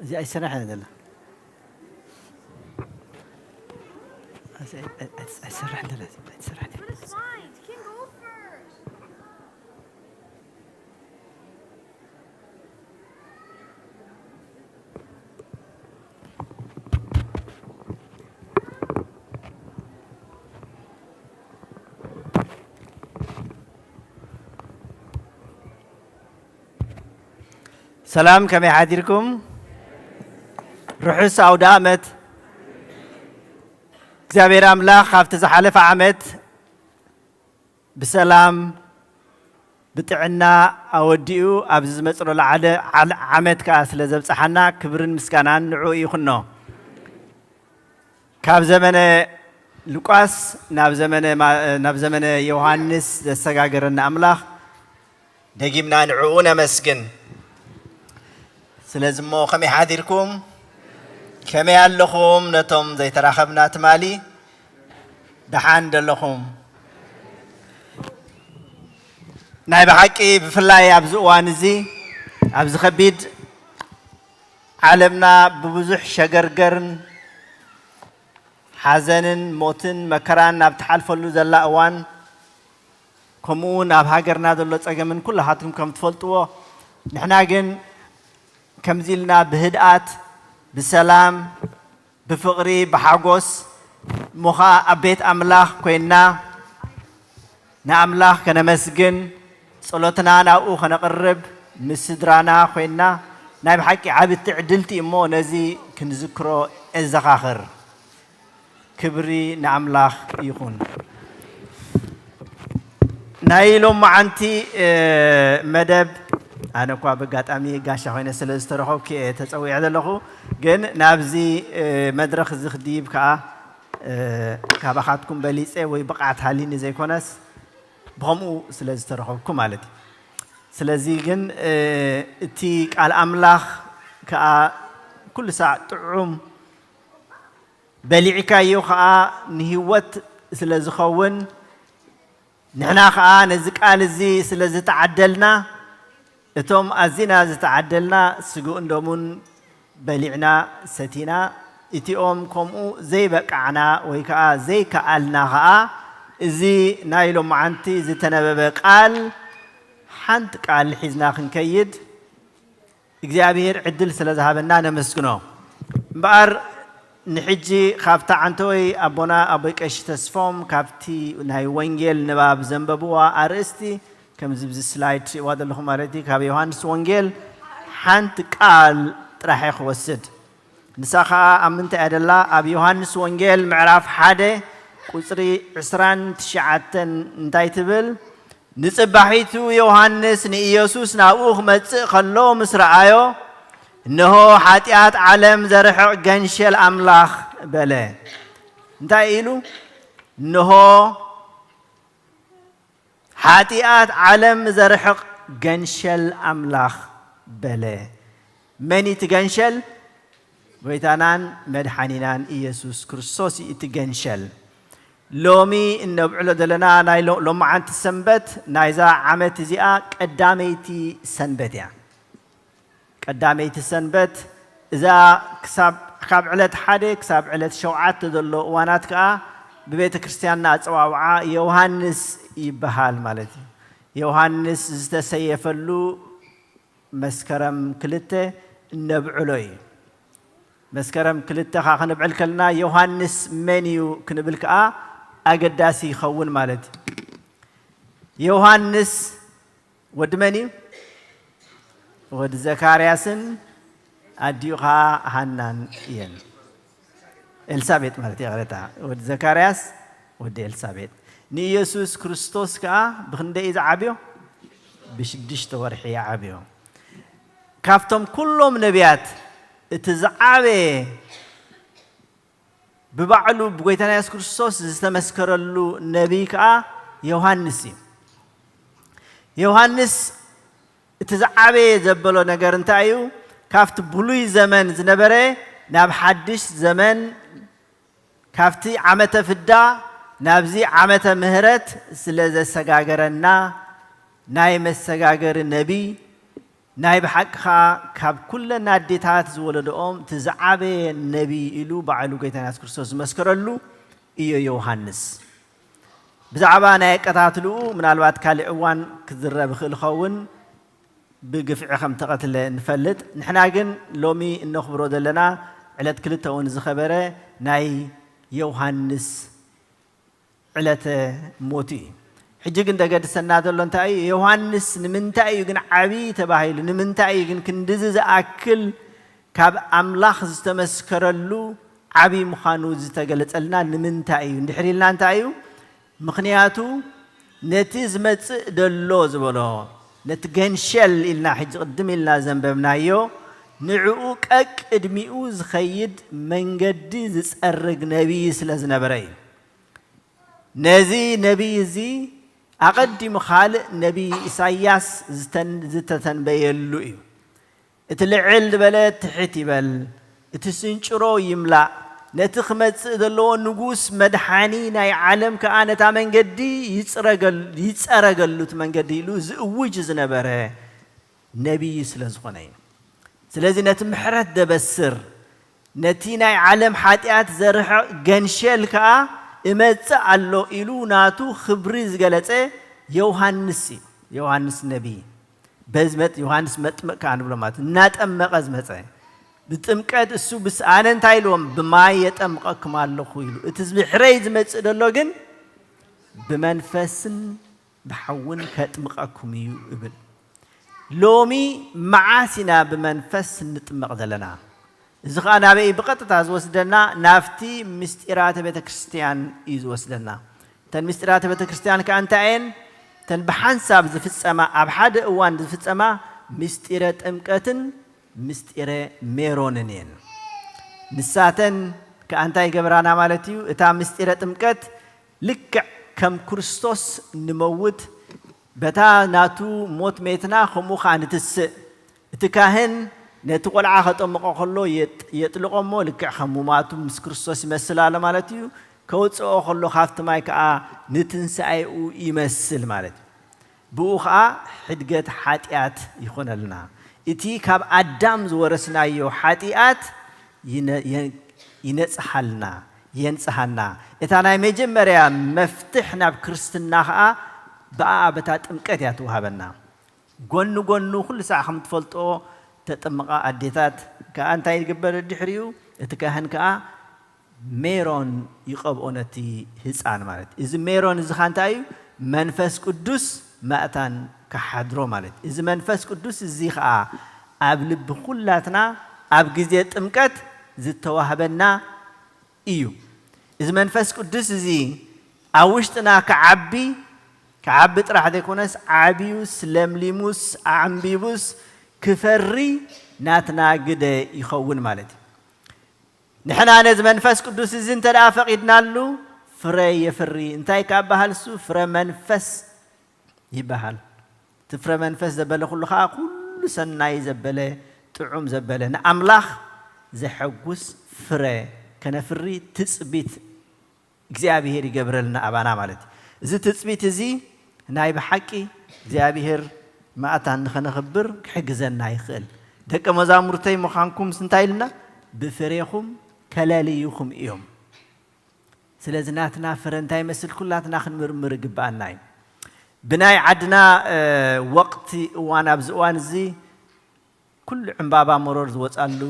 እዚ ኣይሰራሕን ዘሎ። እዚ ኣይ-፣ ኣይ-፣ ኣይ-፣ ኣይሰራሕን ዘሎ፣ እዚ ኣይሰራሕን ዘሎ። ሰላም፣ ከመይ ሓዲርኩም? ርሑስ ኣውደ ኣመት። እግዚኣብሔር ኣምላኽ ካብቲ ዝሓለፈ ዓመት ብሰላም ብጥዕና ኣወዲኡ ኣብዚ ዝመጽእ ዘሎ ዓለ-፣ ዓለ-፣ ዓመት ከኣ ስለ ዘብጽሓና ክብርን ምስጋናን ንዕኡ ይኹኖ። ካብ ዘመነ ሉቃስ ናብ ዘመነ ማ-፣ ናብ ዘመነ ዮሃንስ ዘሰጋገረና ኣምላኽ ደጊምና ንዕኡ ነመስግን። ስለዚ እሞ ከመይ ሓዲርኩም? ከመይ ኣለኹም? ነቶም ዘይተራኸብና ትማሊ ደሓን ደለኹም? ናይ ብሓቂ ብፍላይ ኣብዚ እዋን እዚ ኣብዚ ከቢድ ዓለምና ብብዙሕ ሸገርገርን ሓዘንን ሞትን መከራን ኣብ ትሓልፈሉ ዘላ እዋን፣ ከምኡ እውን ኣብ ሃገርና ዘሎ ጸገምን ኩላኻትኩም ከም ትፈልጥዎ፣ ንሕና ግን ከምዚ ኢልና ብህድኣት፣ ብሰላም፣ ብፍቕሪ፣ ብሓጎስ፣ እሞ ኸኣ ኣብ ቤት ኣምላኽ ኮይንና ንኣምላኽ ከነመስግን፣ ጸሎትና ናብኡ ከነቕርብ፣ ምስ ስድራና ኮይንና ናይ ብሓቂ ዓቢ ትዕድልቲ እሞ ነዚ ክንዝክሮ እዘኻኽር። ክብሪ ንኣምላኽ ይኹን። ናይ ሎማዓንቲ፣ እ፣ መደብ ኣነ እኳ ብኣጋጣሚ ጋሻ ኮይነ ስለ ዝተረኸብኩ እየ ተጸዊዐ ዘለኹ። ግን ናብዚ፣ እ፣ መድረኽ እዚ ክድይብ ከኣ፣ እ፣ ካባኻትኩም በሊጸ ወይ ብቕዓት ሃሊኒ ዘይኮነስ ብኸምኡ ስለ ዝተረኸብኩ ማለት እዩ። ስለዚ ግን፣ እ፣ እቲ ቃል ኣምላኽ ከኣ ኩሉ ሳዕ ጥዑም በሊዕካዮ ኸኣ ንህይወት ስለ ዝኸውን፣ ንሕና ኸኣ ነዚ ቃል እዚ ስለ ዝተዓደልና፣ እቶም ኣዚና ዝተዓደልና ስግኡን ደሙን በሊዕና ሰቲና፣ እቲኦም ከምኡ ዘይበቃዕና ወይ ከኣ ዘይከኣልና ኸኣ፣ እዚ ናይ ሎማዓንቲ ዝተነበበ ቃል ሓንቲ ቃል ሒዝና ክንከይድ እግዚኣብሔር ዕድል ስለ ዝሃበና ነመስግኖ። እምበኣር ንሕጂ ካብታ ዓንተወይ ኣቦና ኣቦይ ቀሺ ተስፎም ካብቲ ናይ ወንጌል ንባብ ዘንበብዋ ኣርእስቲ፣ ከምዚ ብዚ ስላይድ ትርእይዋ ዘለኹም ማለት እዩ፣ ካብ ዮሃንስ ወንጌል ሓንቲ ቃል ጥራሕ እየ ክወስድ። ንሳ ኸኣ ኣብ ምንታይ እያ ደላ? ኣብ ዮሃንስ ወንጌል ምዕራፍ ሓደ ቁጽሪ ዕስራን ትሽዓተን እንታይ ትብል? ንጽባሒቱ ዮሃንስ ንኢየሱስ ናብኡ ክመጽእ ከሎ ምስ ረኣዮ፣ "እንሆ ሓጢኣት ዓለም ዘርሕቕ ገንሸል ኣምላኽ" በለ። እንታይ ኢሉ? "እንሆ ሓጢኣት ዓለም ዘርሕቕ ገንሸል ኣምላኽ" በለ። መን እዩ እቲ ገንሸል? ጎይታናን መድሓኒናን ኢየሱስ ክርስቶስ እዩ እቲ ገንሸል። ሎሚ እነብዕሎ ዘለና ናይ ሎ-፣ ሎማዓንቲ ሰንበት ናይዛ ዓመት እዚኣ ቀዳመይቲ ሰንበት እያ። ቀዳመይቲ ሰንበት እዛ ክሳብ፣ ካብ ዕለት ሓደ ክሳብ ዕለት ሸውዓተ ዘሎ እዋናት ከኣ ብቤተ ክርስቲያንና ኣጸዋውዓ ዮሃንስ ይበሃል ማለት እዩ። ዮሃንስ ዝተሰየፈሉ መስከረም ክልተ እነብዕሎ እዩ። መስከረም ክልተ ከኣ ክንብዕል ከለና ዮሃንስ መን እዩ ክንብል ከኣ ኣገዳሲ ይኸውን ማለት እዩ። ዮሃንስ ወዲ መን እዩ? ወዲ ዘካርያስን ኣዲኡ ኸኣ ሃናን እየን። ኤልሳቤጥ ማለት እዩ፣ ይቕሬታ። ወዲ ዘካርያስ፣ ወዲ ኤልሳቤጥ። ንኢየሱስ ክርስቶስ ከኣ ብኽንደይ እዩ ዝዓብዮ? ብሽዱሽተ ወርሒ ይዓብዮ። ካብቶም ኩሎም ነቢያት እቲ ዝዓበየ ብባዕሉ ብጎይታና የሱስ ክርስቶስ ዝተመስከረሉ ነቢይ ከኣ ዮሃንስ እዩ። ዮሃንስ እቲ ዝዓበየ ዘበሎ ነገር እንታይ እዩ? ካብቲ ብሉይ ዘመን ዝነበረ ናብ ሓድሽ ዘመን፣ ካብቲ ዓመተ ፍዳ ናብዚ ዓመተ ምህረት ስለ ዘሰጋገረና፣ ናይ መሰጋገሪ ነቢይ ናይ ብሓቂ ኸኣ ካብ ኩለን ኣዴታት ዝወለደኦም እቲ ዝዓበየ ነቢይ ኢሉ ባዕሉ ጎይታና የሱስ ክርስቶስ ዝመስከረሉ እዩ ዮሃንስ። ብዛዕባ ናይ ኣቀታትልኡ ምናልባት ካልእ እዋን ክዝረብ ይኽእል ይኸውን፣ ብግፍዒ ከም ተቐትለ ንፈልጥ። ንሕና ግን ሎሚ እነኽብሮ ዘለና ዕለት ክልተ እውን ዝኸበረ ናይ ዮሃንስ ዕለተ ሞቱ እዩ። ሕጂ ግን ደገድሰና ዘሎ እንታይ እዩ? ዮሃንስ ንምንታይ እዩ ግን ዓብዪ ተባሂሉ? ንምንታይ እዩ ግን ክንድዚ ዝኣክል ካብ ኣምላኽ ዝተመስከረሉ ዓብዪ ምዃኑ ዝተገለጸልና ንምንታይ እዩ? እንድሕር ኢልና እንታይ እዩ? ምኽንያቱ ነቲ ዝመጽእ ደሎ ዝበሎ፣ ነቲ ገንሸል ኢልና ሕጂ ቅድም ኢልና ዘንበብናዮ፣ ንዕኡ ቀቅድሚኡ ዝኸይድ መንገዲ ዝጸርግ ነቢይ ስለ ዝነበረ እዩ። ነዚ ነቢይ እዚ ኣቐዲሙ ካልእ ነቢይ ኢሳይያስ ዝተን-፣ ዝተተንበየሉ እዩ። እቲ ልዕል ዝበለ ትሕት ይበል፣ እቲ ስንጭሮ ይምላእ፣ ነቲ ክመጽእ ዘለዎ ንጉስ መድሓኒ ናይ ዓለም ከኣ ነታ መንገዲ ይጽረገል-፣ ይጸረገሉ እቲ መንገዲ ኢሉ ዝእውጅ ዝነበረ ነቢይ ስለ ዝኾነ እዩ። ስለዚ ነቲ ምሕረት ደበስር፣ ነቲ ናይ ዓለም ሓጢኣት ዘርሕቕ ገንሸል ከኣ እመጽእ ኣሎ ኢሉ ናቱ ክብሪ ዝገለጸ ዮሃንስ እዩ። ዮሃንስ ነቢይ። በዚ መጥ-፣ ዮሃንስ መጥምቕ ከኣ ንብሎ ማለት እናጠመቐ ዝመጸ። ብጥምቀት እሱ ብስ-፣ ኣነ እንታይ ኢልዎም? "ብማይ የጠምቐኩም ኣለኹ" ኢሉ። እቲ ብሕረይ ዝመጽእ ደሎ ግን "ብመንፈስን ብሓውን ከጥምቐኩም እዩ" እብል። ሎሚ መዓስ ኢና ብመንፈስ እንጥመቕ ዘለና? እዚ ኸኣ ናበይ ብቐጥታ ዝወስደና? ናብቲ ምስጢራተ ቤተ ክርስቲያን እዩ ዝወስደና። እተን ምስጢራተ ቤተ ክርስቲያን ከኣ እንታይ እየን? እተን ብሓንሳብ ዝፍጸማ፣ ኣብ ሓደ እዋን ዝፍጸማ ምስጢረ ጥምቀትን ምስጢረ ሜሮንን እየን። ንሳተን ከኣ እንታይ ይገብራና ማለት እዩ? እታ ምስጢረ ጥምቀት ልክዕ ከም ክርስቶስ ንመውት፣ በታ ናቱ ሞት ሜትና፣ ከምኡ ኸኣ ንትስእ። እቲ ካህን ነቲ ቈልዓ ኸጠምቖ ኸሎ የጥ-፣ የጥልቖ እሞ፣ ልክዕ ከም ሙማቱ ምስ ክርስቶስ ይመስል ኣሎ ማለት እዩ። ከውጽኦ ኸሎ፣ ካብቲ ማይ ከኣ ንትንሳኤኡ ይመስል ማለት እዩ። ብኡ ኸኣ ሕድገት ሓጢኣት ይኾነልና። እቲ ካብ ኣዳም ዝወረስናዮ ሓጢኣት ይነ-፣ የ-፣ ይነጽሓልና፣ የንጽሃና። እታ ናይ መጀመርያ መፍትሕ ናብ ክርስትና ኸኣ ብኣ በታ ጥምቀት እያ ትወሃበና። ጎኒ ጎኑ ኩሉ ሳዕ ከም ትፈልጦ ተጠምቓ ኣዴታት ከኣ እንታይ ይግበር ድሕሪኡ? እቲ ካህን ከኣ ሜሮን ይቐብኦ ነቲ ህፃን ማለት እዩ። እዚ ሜሮን እዚ ኸ እንታይ እዩ? መንፈስ ቅዱስ መእታን ክሓድሮ ማለት እዩ። እዚ መንፈስ ቅዱስ እዚ ኸኣ ኣብ ልቢ ኩላትና ኣብ ግዜ ጥምቀት ዝተዋህበና እዩ። እዚ መንፈስ ቅዱስ እዚ ኣብ ውሽጥና ክዓቢ፣ ክዓቢ ጥራሕ ዘይኮነስ ዓብዩስ ለምሊሙስ ኣዕምቢቡስ ክፈሪ ናትና ግደ ይኸውን ማለት እዩ። ንሕና ነዚ መንፈስ ቅዱስ እዚ እንተ ደኣ ፈቒድናሉ ፍረ የፍሪ። እንታይ ካብ በሃል እሱ ፍረ መንፈስ ይበሃል። እቲ ፍረ መንፈስ ዘበለ ኩሉ ኸዓ ኩሉ ሰናይ ዘበለ፣ ጥዑም ዘበለ፣ ንኣምላኽ ዘሐጉስ ፍረ ከነፍሪ ትጽቢት እግዚኣብሔር ይገብረልና ኣባና ማለት እዩ። እዚ ትጽቢት እዚ ናይ ብሓቂ እግዚኣብሔር መኣታን ንኸነኽብር ክሕግዘና ይኽእል። ደቀ መዛሙርተይ ምዃንኩም እንታይ ኢልና? ብፍሬኹም ከለልዩኹም እዮም። ስለዚ ናትና ፍረ እንታይ ይመስል ኩላትና ክንምርምር ይግብኣና እዩ። ብናይ ዓድና፣ እ፣ ወቕቲ እዋን ኣብዚ እዋን እዚ ኩሉ ዕምባባ መሮር ዝወጻሉ፣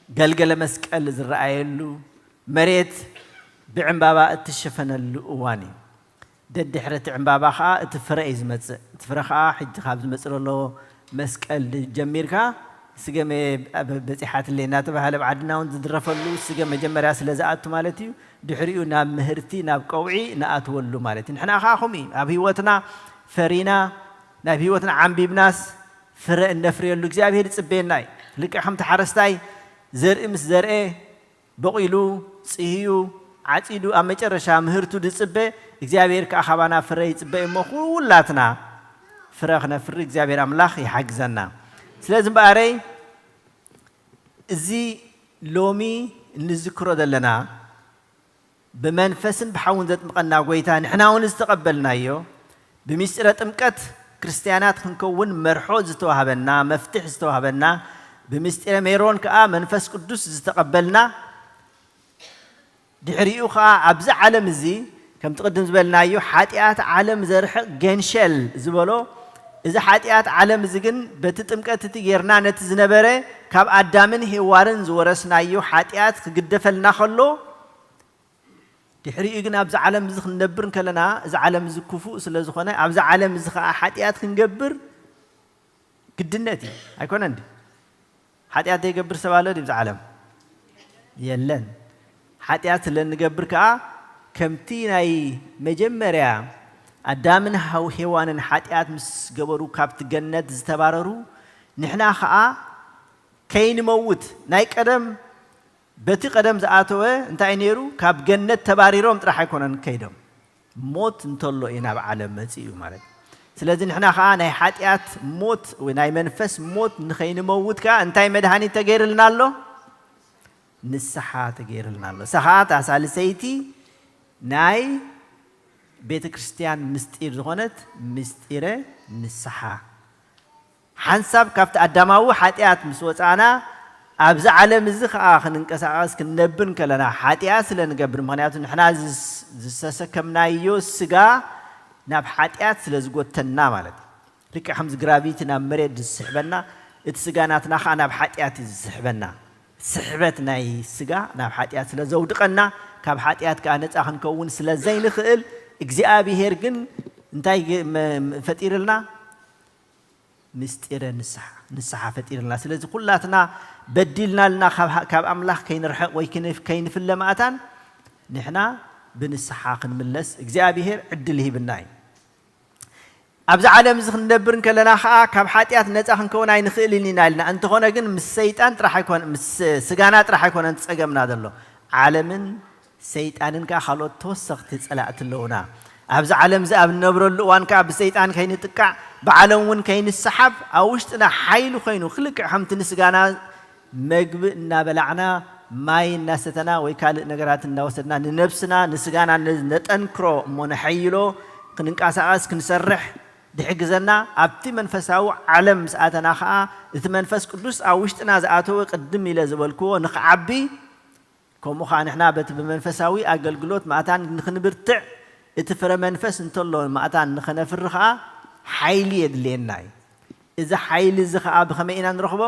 ገልገለ መስቀል ዝረኣየሉ፣ መሬት ብዕምባባ እትሸፈነሉ እዋን እዩ። ደድሕሪ እቲ ዕምባባ ኸኣ እቲ ፍረ እዩ ዝመጽእ። እቲ ፍረ ኸኣ ሕጂ ካብ ዝመጽእ ዘሎ መስቀል ጀሚርካ ስገመ በ-፣ በጺሓትለይ እናተባህለ ኣብ ዓድና እውን ዝድረፈሉ ስገም መጀመርያ ስለ ዝኣቱ ማለት እዩ። ድሕሪኡ ናብ ምህርቲ፣ ናብ ቀውዒ ንኣትወሉ ማለት እዩ። ንሕና ኸኣ ከምኡ እዩ። ኣብ ህይወትና ፈሪና፣ ናብ ህይወትና ዓንቢብናስ ፍረ እነፍርየሉ እግዚኣብሔር ይጽበየና እዩ። ልክዕ ከምቲ ሓረስታይ ዘርኢ ምስ ዘርኤ፣ በቑሉ፣ ጽህዩ፣ ዓጺዱ፣ ኣብ መጨረሻ ምህርቱ ዝጽበ፣ እግዚኣብሔር ከኣ ካባና ፍረ ይጽበ እሞ፣ ኩላትና ፍረ ክነፍሪ እግዚኣብሔር ኣምላኽ ይሓግዘና። ስለዚ እምበኣረይ፣ እዚ ሎሚ እንዝክሮ ዘለና፣ ብመንፈስን ብሓውን ዘጥምቐና ጐይታ፣ ንሕና እውን ዝተቐበልናዮ፣ ብምስጢረ ጥምቀት ክርስትያናት ክንከውን መርሖ ዝተዋህበና፣ መፍትሕ ዝተዋህበና፣ ብምስጢረ ሜሮን ከኣ መንፈስ ቅዱስ ዝተቐበልና፣ ድሕሪኡ ከኣ ኣብዚ ዓለም እዚ ከምቲ ቅድም ዝበልናዮ ሓጢኣት ዓለም ዘርሕቕ ገንሸል ዝበሎ፣ እዚ ሓጢኣት ዓለም እዚ ግን በቲ ጥምቀት እቲ ጌርና ነቲ ዝነበረ ካብ ኣዳምን ሄዋርን ዝወረስናዮ ሓጢኣት ክግደፈልና ከሎ፣ ድሕሪኡ ግን ኣብዚ ዓለም እዚ ክንነብር እንከለና፣ እዚ ዓለም እዚ ክፉእ ስለ ዝኾነ፣ ኣብዚ ዓለም እዚ ኸኣ ሓጢኣት ክንገብር ግድነት እዩ። ኣይኮነን ድዩ? ሓጢኣት ዘይገብር ሰብ ኣሎ ድዩ ኣብዚ ዓለም? የለን። ሓጢኣት ስለ እንገብር ከኣ፣ ከምቲ ናይ መጀመርያ ኣዳምን ሃው-፣ ሄዋንን ሓጢኣት ምስ ገበሩ ካብቲ ገነት ዝተባረሩ፣ ንሕና ኸኣ ከይንመውት፣ ናይ ቀደም በቲ ቀደም ዝኣተወ እንታይ ነይሩ? ካብ ገነት ተባሪሮም ጥራሕ ኣይኮነን ከይዶም። ሞት እንተሎ እዩ ናብ ዓለም መጺኡ ማለት እዩ። ስለዚ ንሕና ኸኣ ናይ ሓጢኣት ሞት ወይ ናይ መንፈስ ሞት ንኸይንመውት ከኣ እንታይ መድሃኒት ተገይርልና ኣሎ? ንስሓ ተገይርልና ኣሎ። እሳ ኸኣ እታ ሳልሰይቲ ናይ ቤተ ክርስቲያን ምስጢር ዝኾነት ምስጢረ ንስሓ። ሓንሳብ ካብቲ ኣዳማዊ ሓጢኣት ምስ ወጻእና፣ ኣብዚ ዓለም እዚ ኸኣ ክንንቀሳቐስ ክንነብር ከለና ሓጢኣት ስለ ንገብር፣ ምኽንያቱ ንሕና ዝስ-፣ ዝተሰከምናዮ ስጋ ናብ ሓጢኣት ስለ ዝጎተና ማለት እዩ። ልክዕ ከምዚ ግራቪቲ ናብ መሬት ዝስሕበና፣ እቲ ስጋ ናትና ኸኣ ናብ ሓጢኣት እዩ ዝስሕበና። ስሕበት ናይ ስጋ ናብ ሓጢኣት ስለ ዘውድቐና፣ ካብ ሓጢኣት ከኣ ነጻ ክንከውን ስለ ዘይንኽእል፣ እግዚኣብሄር ግን እንታይ ገ-፣ መ-፣ መ-፣ ፈጢርልና? ምስጢረ ንስሓ፣ ንስሓ ፈጢርልና። ስለዚ ኩላትና በዲልና ኣልና ካብ ሃ-፣ ካብ ኣምላኽ ከይንርሕቕ ወይ ክን-፣ ከይንፍለ መኣታን፣ ንሕና ብንስሓ ክንምለስ እግዚኣብሄር ዕድል ይህብና እዩ። ኣብዚ ዓለም እዚ ክንነብር እንከለና ኸኣ ካብ ሓጢኣት ነጻ ክንከውን ኣይንኽእልን ኢና ኢልና። እንተኾነ ግን ምስ ሰይጣን ጥራሕ ኣይኮነ-፣ ምስ ስጋና ጥራሕ ኣይኮነን ጸገምና ዘሎ። ዓለምን ሰይጣንን ከኣ ካልኦት ተወሰኽቲ ጸላእቲ ኣለዉና። ኣብዚ ዓለም እዚ ኣብ እንነብረሉ እዋን ከኣ ብሰይጣን ከይንጥቃዕ፣ ብዓለም እውን ከይንሰሓብ፣ ኣብ ውሽጥና ሓይሊ ኮይኑ፣ ክልክዕ ከምቲ ንስጋና መግቢ እናበላዕና፣ ማይ እናሰተና፣ ወይ ካልእ ነገራት እናወሰድና፣ ንነብስና፣ ንስጋና ነ-፣ ነጠንክሮ እሞ ነሐይሎ፣ ክንንቀሳቐስ፣ ክንሰርሕ ድሕግዘና፣ ኣብቲ መንፈሳዊ ዓለም ምስ ኣተና ኸኣ፣ እቲ መንፈስ ቅዱስ ኣብ ውሽጥና ዝኣተወ፣ ቅድም ኢለ ዝበልክዎ፣ ንኽዓቢ፣ ከምኡ ኸኣ ንሕና በቲ ብመንፈሳዊ ኣገልግሎት መኣታን ንኽንብርትዕ፣ እቲ ፍረ መንፈስ እንተሎ መኣታን ንኸነፍሪ ኸኣ ሓይሊ የድልየና እዩ። እዚ ሓይሊ እዚ ኸኣ ብኸመይ ኢና ንረኽቦ?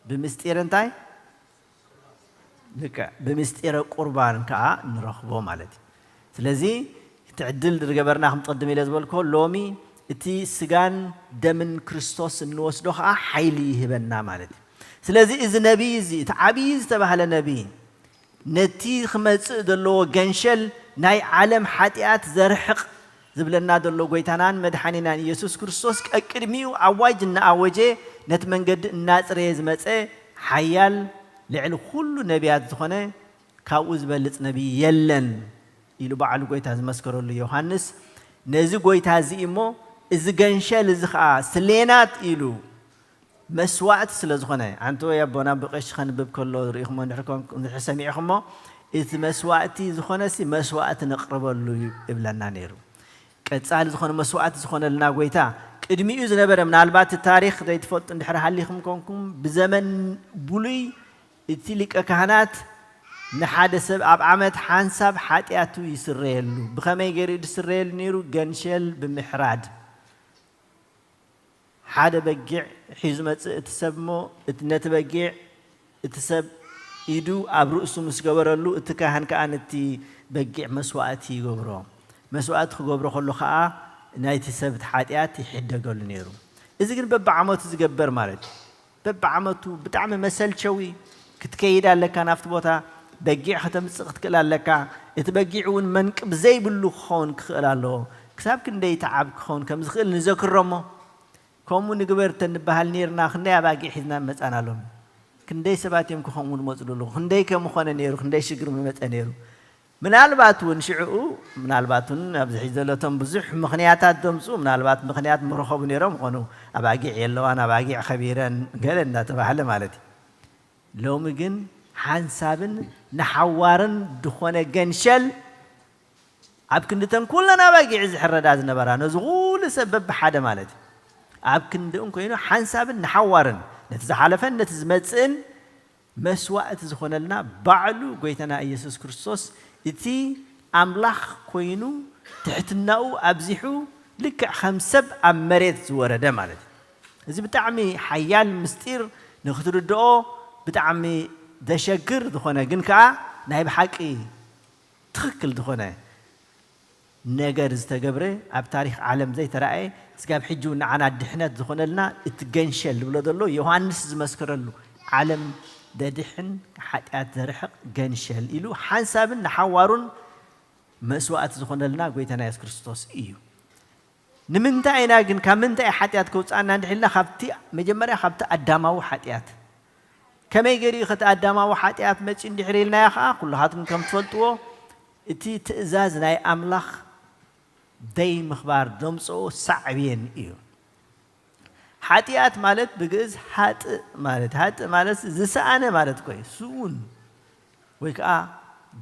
ብምስጢር እንታይ? ልክዕ፣ ብምስጢረ ቁርባን ከኣ ንረኽቦ ማለት እዩ። ስለዚ እቲ ዕድል ዝገበርና፣ ከም ቅድም ኢለ ዝበልኮ፣ ሎሚ እቲ ስጋን ደምን ክርስቶስ እንወስዶ ኸኣ ሓይሊ ይህበና ማለት እዩ። ስለዚ እዚ ነቢይ እዚ፣ እቲ ዓብዪ ዝተባህለ ነቢይ፣ ነቲ ክመጽእ ዘለዎ ገንሸል ናይ ዓለም ሓጢኣት ዘርሕቕ ዝብለና ዘሎ ጎይታናን መድሓኒናን ኢየሱስ ክርስቶስ ቀቅድሚኡ ኣዋጅ እናኣወጀ ነቲ መንገዲ እናጽረየ ዝመጸ ሓያል ልዕሊ ኩሉ ነቢያት ዝኾነ ካብኡ ዝበልጽ ነቢይ የለን ኢሉ በዓሉ ጎይታ ዝመስከረሉ ዮሃንስ ነዚ ጎይታ እዚ እሞ እዚ ገንሸል እዚ ኸኣ ስሌናት ኢሉ መስዋእቲ ስለ ዝኾነ፣ ሓንቲ ወይ ኣቦና ብቐሺ ከንብብ ከሎ ርኢኹሞ እንድሕር ኮን-፣ እንድሕር ሰሚዕኹሞ፣ እቲ መስዋእቲ ዝኾነሲ መስዋእቲ ነቕርበሉ እዩ እብለና ነይሩ። ቀጻሊ ዝኾነ መስዋእቲ ዝኾነልና ጎይታ፣ ቅድሚኡ ዝነበረ፣ ምናልባት እቲ ታሪኽ ዘይትፈልጡ እንድሕር ሃሊኹም ኮንኩም፣ ብዘመን ብሉይ እቲ ሊቀ ካህናት ንሓደ ሰብ ኣብ ዓመት ሓንሳብ ሓጢኣቱ ይስረየሉ። ብኸመይ ገይሩ እዩ ዝስረየሉ ነይሩ? ገንሸል ብምሕራድ። ሓደ በጊዕ ሒዙ መጽእ እቲ ሰብ እሞ፣ እቲ፣ ነቲ በጊዕ እቲ ሰብ ኢዱ ኣብ ርእሱ ምስ ገበረሉ፣ እቲ ካህን ከኣ ነቲ በጊዕ መስዋእቲ ይገብሮ። መስዋእቲ ክገብሮ ከሎ ከኣ፣ ናይቲ ሰብ እቲ ሓጢኣት ይሕደገሉ ነይሩ። እዚ ግን በብዓመቱ ዝገበር ማለት እዩ። በብዓመቱ ብጣዕሚ መሰልቸዊ፣ ክትከይድ ኣለካ ናብቲ ቦታ፣ በጊዕ ከተምጽእ ክትክእል ኣለካ። እቲ በጊዕ እውን መንቅብ ዘይብሉ ክኸውን ክኽእል ኣለዎ። ክሳብ ክንደይ ተዓብ ክኸውን ከም ዝኽእል ንዘክሮ እሞ፣ ከምኡ ንግበር እንተንበሃል ነይርና፣ ክንደይ ኣባጊዕ ሒዝና ምመጻና ሎሚ። ክንደይ ሰባት እዮም ከምኡ ዝመጹ ዘለዉ። ክንደይ ከም ምኾነ ነይሩ፣ ክንደይ ሽግር ምመጸ ነይሩ። ምናልባት እውን ሽዕኡ፣ ምናልባት እውን ኣብዚ ሕጂ ዘለቶም ብዙሕ ምኽንያታት ዘምጽኡ፣ ምናልባት ምኽንያት ምረኸቡ ነይሮም ይኾኑ። ኣባጊዕ የለዋን፣ ኣባጊዕ ከቢረን፣ ገለ እናተባህለ ማለት እዩ። ሎሚ ግን ሓንሳብን ንሓዋርን ዝኾነ ገንሸል ኣብ ክንዲ ተን ኩለን ኣባጊዕ ዝሕረዳ ዝነበራ፣ ነዚ ኩሉ ሰብ በብሓደ ማለት እዩ። ኣብ ክንድኡን ኮይኑ ሓንሳብን ንሓዋርን፣ ነቲ ዝሓለፈን ነቲ ዝመጽእን መስዋእቲ ዝኾነልና ባዕሉ ጎይታና ኢየሱስ ክርስቶስ፣ እቲ ኣምላኽ ኮይኑ ትሕትናኡ ኣብዚሑ ልክዕ ከም ሰብ ኣብ መሬት ዝወረደ ማለት እዩ። እዚ ብጣዕሚ ሓያል ምስጢር፣ ንክትርድኦ ብጣዕሚ ዘሸግር ዝኾነ ግን ከኣ ናይ ብሓቂ ትኽክል ዝኾነ ነገር ዝተገብረ፣ ኣብ ታሪኽ ዓለም ዘይተራእየ፣ ስጋብ ሕጂ እውን ንዓና ድሕነት ዝኾነልና እቲ ገንሸል ዝብሎ ዘሎ ዮሃንስ ዝመስከረሉ፣ ዓለም ዘድሕን ሓጢኣት ዘርሕቕ ገንሸል ኢሉ ሓንሳብን ንሓዋሩን መስዋእቲ ዝኾነልና ጎይታና የሱስ ክርስቶስ እዩ። ንምንታይ ኢና ግን፣ ካብ ምንታይ ሓጢኣት ከውፅኣና እንድሕር ኢልና፣ ካብቲ መጀመርያ ካብቲ ኣዳማዊ ሓጢኣት። ከመይ ገይሩ እዩ ከቲ ኣዳማዊ ሓጢኣት መፂኡ እንድሕር ኢልናዮ ከዓ፣ ኩልኻትኩም ከም ትፈልጥዎ፣ እቲ ትእዛዝ ናይ ኣምላኽ ደይ ምኽባር ዘምፅኦ ሳዕቤን እዩ። ሓጢኣት ማለት ብግእዝ ሃጥእ ማለት፣ ሃጥእ ማለት ዝሰኣነ ማለት እኮ እዩ። ስኡን ወይ ከዓ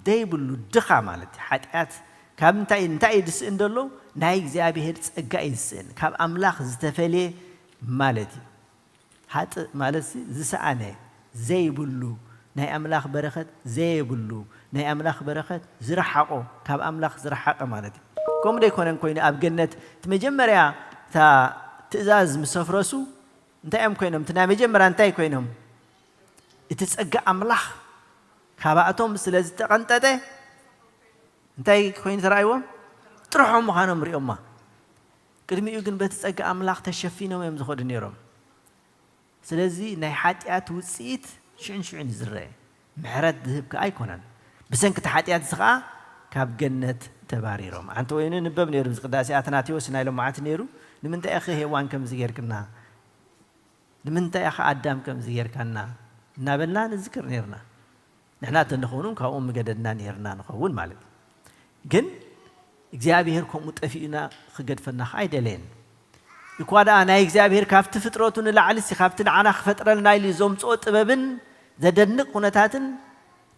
ዘይብሉ ድኻ ማለት እዩ። ሓጢኣት ካብ እንታይ፣ እንታይ እዩ ዝስእን ዘሎ? ናይ እግዚኣብሔር ጸጋ እዩ ዝስእን። ካብ ኣምላኽ ዝተፈልየ ማለት እዩ። ሃጥእ ማለት ሲ ዝሰኣነ፣ ዘይብሉ፣ ናይ ኣምላኽ በረኸት ዘየብሉ፣ ናይ ኣምላኽ በረኸት ዝረሓቖ፣ ካብ ኣምላኽ ዝረሓቐ ማለት እዩ። ከምኡ ደይኮነን ኮይኑ ኣብ ገነት እቲ መጀመርያ እታ ትእዛዝ ምስ ኣፍረሱ እንታይ እዮም ኮይኖም? እቲ ናይ መጀመርያ እንታይ ኮይኖም? እቲ ጸጋ ኣምላኽ ካባእቶም ስለ ዝተቐንጠጠ እንታይ ኮይኑ ተራእይዎም? ጥርሖም ምዃኖም ሪኦማ። ቅድሚኡ ግን በቲ ጸጋ ኣምላኽ ተሸፊኖም እዮም ዝኸዱ ነይሮም። ስለዚ ናይ ሓጢኣት ውጽኢት ሽዕን ሽዕን እዩ ዝረአ። ምሕረት ዝህብ ከኣ ኣይኮነን። ብሰንኪ እቲ ሓጢኣት እዚ ከኣ ካብ ገነት ተባሪሮም። ሓንቲ ወይኑ ንበብ ነይሩ፣ እዚ ቅዳሴ ኣትናቴዎስ ናይ ሎማዓቲ ነይሩ። ንምንታይ ኢኺ ሄዋን ከምዚ ጌርክና? ንምንታይ ኢኻ ኣዳም ከምዚ ጌርካና? እናበልና ንዝክር ነይርና። ንሕና እንተንኸውን እውን ካብኦም ምገደድና ነይርና ንኸውን ማለት እዩ። ግን እግዚኣብሔር ከምኡ ጠፊኡና ክገድፈና ኸዓ ኣይደለየን። እኳ ደኣ ናይ እግዚኣብሔር ካብቲ ፍጥረቱ ንላዕሊ ሲ፣ ካብቲ ንዓና ክፈጥረልና ኢሉ ዘምጽኦ ጥበብን ዘደንቕ ኩነታትን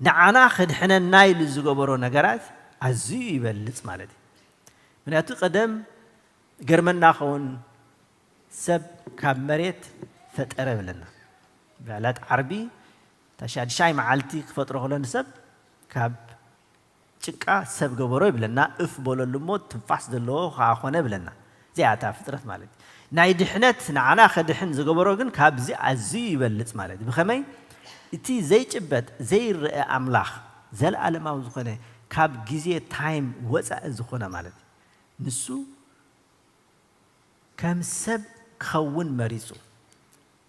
ንዓና ክድሕነና ኢሉ ዝገበሮ ነገራት ኣዝዩ ይበልጽ ማለት እዩ። ምክንያቱ ቀደም ገርመና ኸውን ሰብ ካብ መሬት ፈጠረ ብለና። ብዕለት ዓርቢ እታ ሻድሻይ መዓልቲ ክፈጥሮ ከሎ ንሰብ ካብ ጭቃ ሰብ ገበሮ ይብለና። እፍ በለሉ እሞ ትንፋስ ዘለዎ ከኣ ኾነ ይብለና። እዚኣ እታ ፍጥረት ማለት እዩ። ናይ ድሕነት ንዓና ከድሕን ዝገበሮ ግን ካብዚ ኣዝዩ ይበልጽ ማለት እዩ። ብኸመይ? እቲ ዘይጭበጥ ዘይረአ ኣምላኽ፣ ዘለኣለማዊ ዝኾነ፣ ካብ ግዜ ታይም ወጻኢ ዝኾነ ማለት እዩ። ንሱ ከም ሰብ ክኸውን መሪጹ።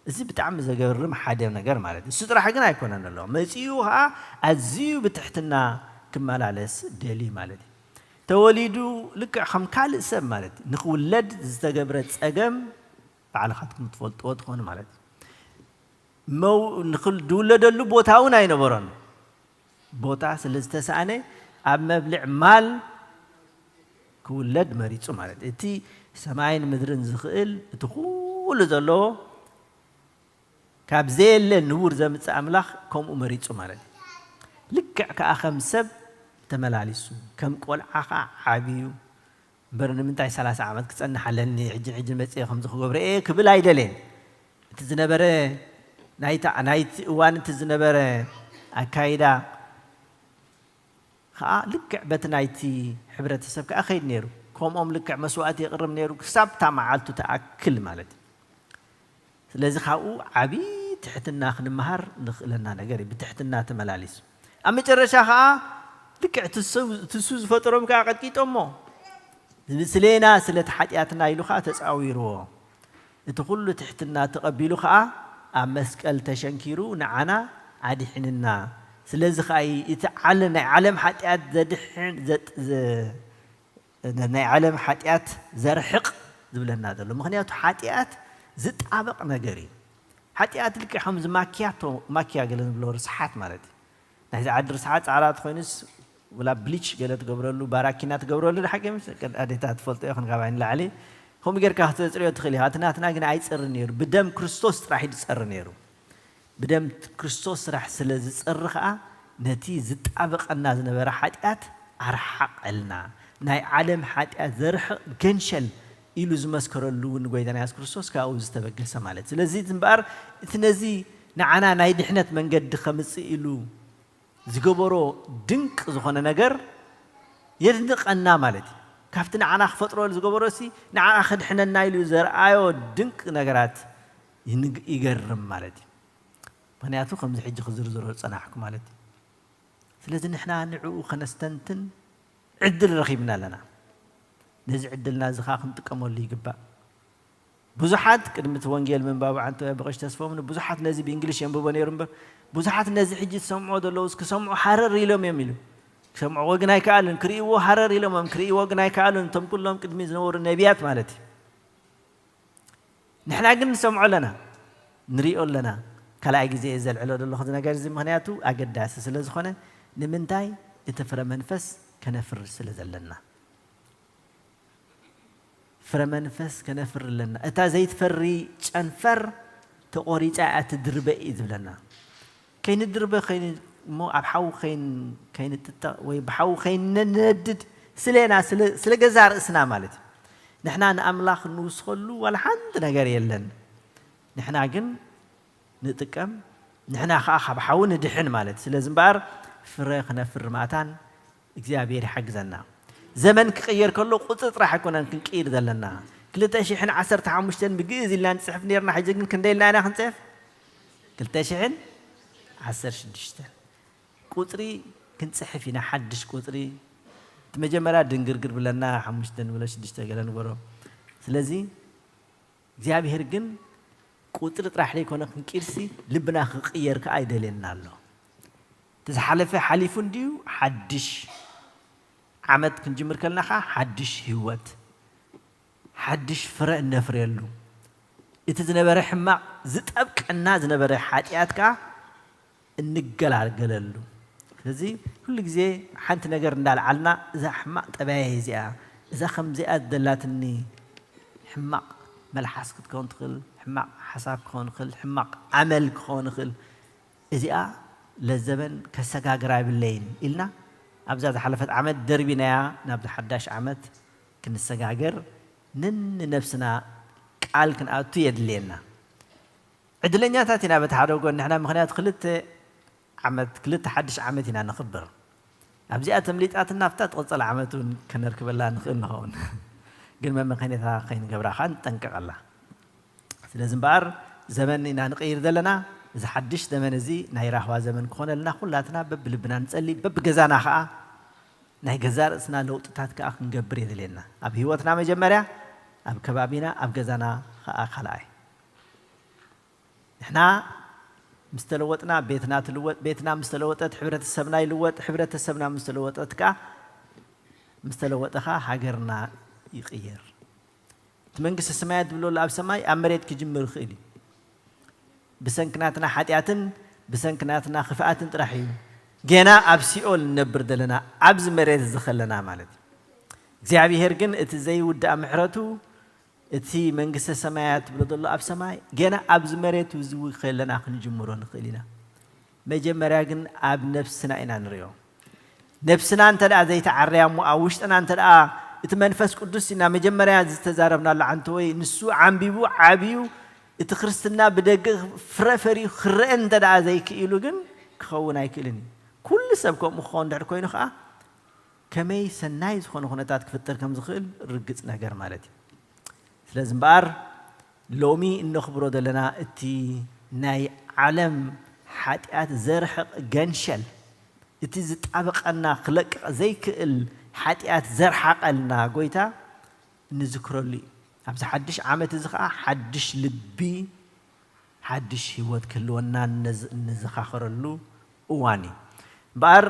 እዚ ብጣዕሚ ዘገርም ሓደ ነገር ማለት እዩ። እሱ ጥራሕ ግን ኣይኮነን ኣሎ። መጺኡ ኸኣ ኣዝዩ ብትሕትና ክመላለስ ደልዩ ማለት እዩ። ተወሊዱ ልክዕ ከም ካልእ ሰብ ማለት እዩ። ንኽውለድ ዝተገብረ ጸገም ባዕልኻትኩም ትፈልጥዎ ትኾኑ ማለት እዩ። መው-፣ ንኽል-፣ ዝውለደሉ ቦታ እውን ኣይነበሮን። ቦታ ስለ ዝተሳእነ ኣብ መብልዕ ማል ክውለድ መሪጹ ማለት እዩ። እቲ ሰማይን ምድርን ዝኽእል፣ እቲ ኩሉ ዘለዎ፣ ካብ ዘየለ ንቡር ዘምጽእ ኣምላኽ ከምኡ መሪጹ ማለት እዩ። ልክዕ ከኣ ከም ሰብ ተመላሊሱ፣ ከም ቆልዓ ከኣ ዓብዩ። እምበር ንምንታይ ሰላሳ ዓመት ክጸንሕ ኣለኒ፣ ሕጂ ሕጂ መጽየ ከምዚ ክገብሮ እየ ክብል ኣይደለየን። እቲ ዝነበረ ናይቲ፣ ናይቲ እዋን እቲ ዝነበረ ኣካይዳ ከኣ ልክዕ በቲ ናይቲ ሕብረተሰብ ከኣ ከይድ ነይሩ። ከምኦም ልክዕ መስዋእቲ የቕርብ ነይሩ ክሳብ እታ መዓልቱ ትኣክል ማለት እዩ። ስለዚ ካብኡ ዓቢ ትሕትና ክንመሃር ንኽእለና ነገር እዩ። ብትሕትና ተመላሊሱ። ኣብ መጨረሻ ከኣ ልክዕ ትሱ፣ ትሱ ዝፈጠሮም ከኣ ቀጥቂጦሞ። ምስሌና ስለቲ ሓጢኣትና ኢሉ ከኣ ተጻዊርዎ። እቲ ኩሉ ትሕትና ተቐቢሉ ከኣ ኣብ መስቀል ተሸንኪሩ ንዓና ኣድሒንና። ስለዚ ከኣ እዩ እቲ ዓለ-፣ ናይ ዓለም ሓጢኣት ዘድሕን፣ ዘጥ-፣ ዘ-፣ ናይ ዓለም ሓጢኣት ዘርሕቕ ዝብለና ዘሎ። ምኽንያቱ ሓጢኣት ዝጣበቕ ነገር እዩ። ሓጢኣት ልክዕ ከምዚ ማኪያቶ፣ ማኪያ ገለ ንብሎ ርስሓት ማለት እዩ። ናይዚ ዓዲ ርስሓት ጻዕዳ ተኾይኑስ፣ ወላ ብሊች ገለ ትገብረሉ፣ ባራኪና ትገብረሉ፣ ንሓቂ ምስ ኣዴታት ትፈልጦ ኢኽን፣ ካባይ ንላዕሊ። ከምኡ ጌርካ ክተጽርዮ ትኽእል ኢኻ። እቲ ናትና ግን ኣይጸርን ነይሩ። ብደም ክርስቶስ ጥራሕ እዩ ዝጸሪ ነይሩ። ብደም ክርስቶስ ስራሕ ስለ ዝጸሪ ኸኣ፣ ነቲ ዝጣበቐና ዝነበረ ሓጢኣት ኣርሓቐልና። ናይ ዓለም ሓጢኣት ዘርሕቕ ገንሸል ኢሉ ዝመስከረሉ እውን ጎይታና የሱስ ክርስቶስ ካብኡ ዝተበገሰ ማለት። ስለዚ እምበኣር እቲ ነዚ ንዓና ናይ ድሕነት መንገዲ ከምጽእ ኢሉ ዝገበሮ ድንቅ ዝኾነ ነገር የድንቐና ማለት እዩ። ካብቲ ንዓና ክፈጥሮ ዝገበሮ ሲ ንዓና ክድሕነና ኢሉ ዘርኣዮ ድንቅ ነገራት ይንግ- ይገርም ማለት እዩ። ምክንያቱ ከምዚ ሕጂ ክዝርዝሮ ዝጸናሕኩ ማለት እዩ። ስለዚ ንሕና ንዕኡ ከነስተንትን ዕድል ረኺብና ኣለና። ነዚ ዕድልና እዚ ኸዓ ክንጥቀመሉ ይግባእ። ብዙሓት ቅድሚ እቲ ወንጌል ምንባቡ ዓንተ ብቐሽ ተስፎም ብዙሓት ነዚ ብእንግሊሽ የንብቦ ነይሩ እምበር ብዙሓት ነዚ ሕጂ ዝሰምዖ ዘለዉ ክሰምዑ ሃረር ኢሎም እዮም ኢሉ። ክሰምዕዎ ግን ኣይከኣሉን። ክርእይዎ ሃረር ኢሎም እዮም፣ ክርእይዎ ግን ኣይከኣሉን። እቶም ኩሎም ቅድሚ ዝነበሩ ነቢያት ማለት እዩ። ንሕና ግን ንሰምዖ ኣለና፣ ንሪኦ ኣለና። ካልኣይ ግዜ እየ ዘልዕሎ ዘለኹ እዚ ነገር እዚ፣ ምኽንያቱ ኣገዳሲ ስለ ዝኾነ። ንምንታይ? እቲ ፍረ መንፈስ ከነፍሪ ስለ ዘለና። ፍረ መንፈስ ከነፍሪ ኣለና። እታ ዘይትፈሪ ጨንፈር ተቖሪጻ እያ ትድርበ እዩ ዝብለና። ከይንድርበ ከይን-፣ እሞ ኣብ ሓዊ ከይን-፣ ከይንጥጠቕ ወይ ብሓዊ ከይንነድድ ስለ ኢና፣ ስለ፣ ስለ ገዛ ርእስና ማለት እዩ። ንሕና ንኣምላኽ እንውስኸሉ ዋላ ሓንቲ ነገር የለን። ንሕና ግን ንጥቀም፣ ንሕና ኸዓ ካብ ሓዊ ንድሕን ማለት። ስለዚ እምበኣር ፍረ ክነፍሪ ማእታን እግዚኣብሔር ይሓግዘና። ዘመን ክቕየር ከሎ ቁጽሪ ጥራሕ ኣይኮነን ክንቅይር ዘለና። ክልተ ሽሕን ዓሰርተ ሓሙሽተን ብግእዝ ኢልና ንጽሕፍ ነርና፣ ሕጂ ግን ክንደይ ኢልና ኢና ክንጽሕፍ? ክልተ ሽሕን ዓሰርተ ሽዱሽተን። ቁጽሪ ክንጽሕፍ ኢና፣ ሓድሽ ቁጽሪ። እቲ መጀመርያ ድንግርግር ብለና፣ ሓሙሽተ ንብሎ፣ ሽዱሽተ ገለ ንበሎ። ስለዚ እግዚኣብሔር ግን ቁጽሪ ጥራሕ ዘይኮነ ክንቅይርሲ፣ ልብና ክቕየር ከኣ ይደልየና ኣሎ። እቲ ዝሓለፈ ሓሊፉ እንድዩ፣ ሓድሽ ዓመት ክንጅምር ከለና ከኣ ሓድሽ ህይወት፣ ሓድሽ ፍረ እነፍርየሉ፣ እቲ ዝነበረ ሕማቕ ዝጠብቀና ዝነበረ ሓጢኣት ከኣ እንገላገለሉ። ስለዚ ኩሉ ግዜ ሓንቲ ነገር እንዳልዓልና፣ እዛ ሕማቕ ጠባየይ እዚኣ፣ እዛ ከምዚኣ ደላትኒ፣ ሕማቕ መልሓስ ክትከውን ትኽእል፣ ሕማቅ ሓሳብ ክኸውን ይኽእል፣ ሕማቅ ዓመል ክኸውን ይኽእል። እዚኣ ለዘበን ከሰጋግራ የብለይን ኢልና ኣብዛ ዝሓለፈት ዓመት ደርቢናያ ናብዚ ሓዳሽ ዓመት ክንሰጋገር ነንነብስና ቃል ክንኣቱ የድልየና። ዕድለኛታት ኢና በቲ ሓደ ጎን ንሕና፣ ምኽንያቱ ክልተ ዓመት፣ ክልተ ሓድሽ ዓመት ኢና ነኽብር። ኣብዚኣ ተምሊጣትና ኣብታ ትቕጽል ዓመት እውን ከነርክበላ ንኽእል ንኸውን። ግን መመኸኔታ ከይንገብራ ኸኣ ንጠንቀቐላ። ስለዚ እምበኣር ዘመን ኢና ንቕይር ዘለና። እዚ ሓድሽ ዘመን እዚ ናይ ራህዋ ዘመን ክኾነልና ኩላትና በብልብና ንጸሊ፣ በብገዛና ኸኣ ናይ ገዛእ ርእስና ለውጥታት ከኣ ክንገብር የድልየና። ኣብ ህይወትና መጀመርያ፣ ኣብ ከባቢና፣ ኣብ ገዛና ኸኣ ካልኣይ። ንሕና ምስ ተለወጥና ቤትና ትልወጥ፣ ቤትና ምስ ተለወጠት ሕብረተሰብና ይልወጥ፣ ሕብረተሰብና ምስ ተለወጠት ከኣ፣ ምስ ተለወጠ ከኣ ሃገርና ይቕየር። እቲ መንግስተ ሰማያት ዝብለሉ ኣብ ሰማይ ኣብ መሬት ክጅምር ይኽእል እዩ። ብሰንኪ ናትና ሓጢኣትን ብሰንኪ ናትና ክፍኣትን ጥራሕ እዩ ገና ኣብ ሲኦል ንነብር ዘለና፣ ኣብዚ መሬት እዚ ከለና ማለት እዩ። እግዚኣብሄር ግን እቲ ዘይውዳእ ምሕረቱ፣ እቲ መንግስተ ሰማያት ትብሎ ዘሎ ኣብ ሰማይ፣ ገና ኣብዚ መሬት እዚ ከለና ክንጅምሮ ንኽእል ኢና። መጀመርያ ግን ኣብ ነፍስና ኢና ንሪኦ። ነፍስና እንተ ደኣ ዘይተዓርያ እሞ፣ ኣብ ውሽጥና እንተ ደኣ እቲ መንፈስ ቅዱስ ኢና መጀመርያ ዝተዛረብናሉ፣ ዓንተወይ፣ ንሱ ዓንቢቡ ዓብዩ፣ እቲ ክርስትና ብደገ ፍረ ፈርዩ ክረአ እንተ ደኣ ዘይክኢሉ ግን ክኸውን ኣይክእልን እዩ። ኩሉ ሰብ ከምኡ ክኸውን እንድሕር ኮይኑ ኸኣ፣ ከመይ ሰናይ ዝኾነ ኩነታት ክፍጠር ከም ዝኽእል ርግጽ ነገር ማለት እዩ። ስለዚ እምበኣር፣ ሎሚ እነኽብሮ ዘለና እቲ ናይ ዓለም ሓጢኣት ዘርሕቕ ገንሸል፣ እቲ ዝጣበቐና ክለቅቕ ዘይክእል ሓጢኣት ዘርሓቐልና ጎይታ እንዝክረሉ እዩ። ኣብዚ ሓድሽ ዓመት እዚ ኸኣ ሓድሽ ልቢ፣ ሓድሽ ህይወት ክህልወና እነዝ-፣ እንዘኻኸረሉ እዋን እዩ። እምበኣር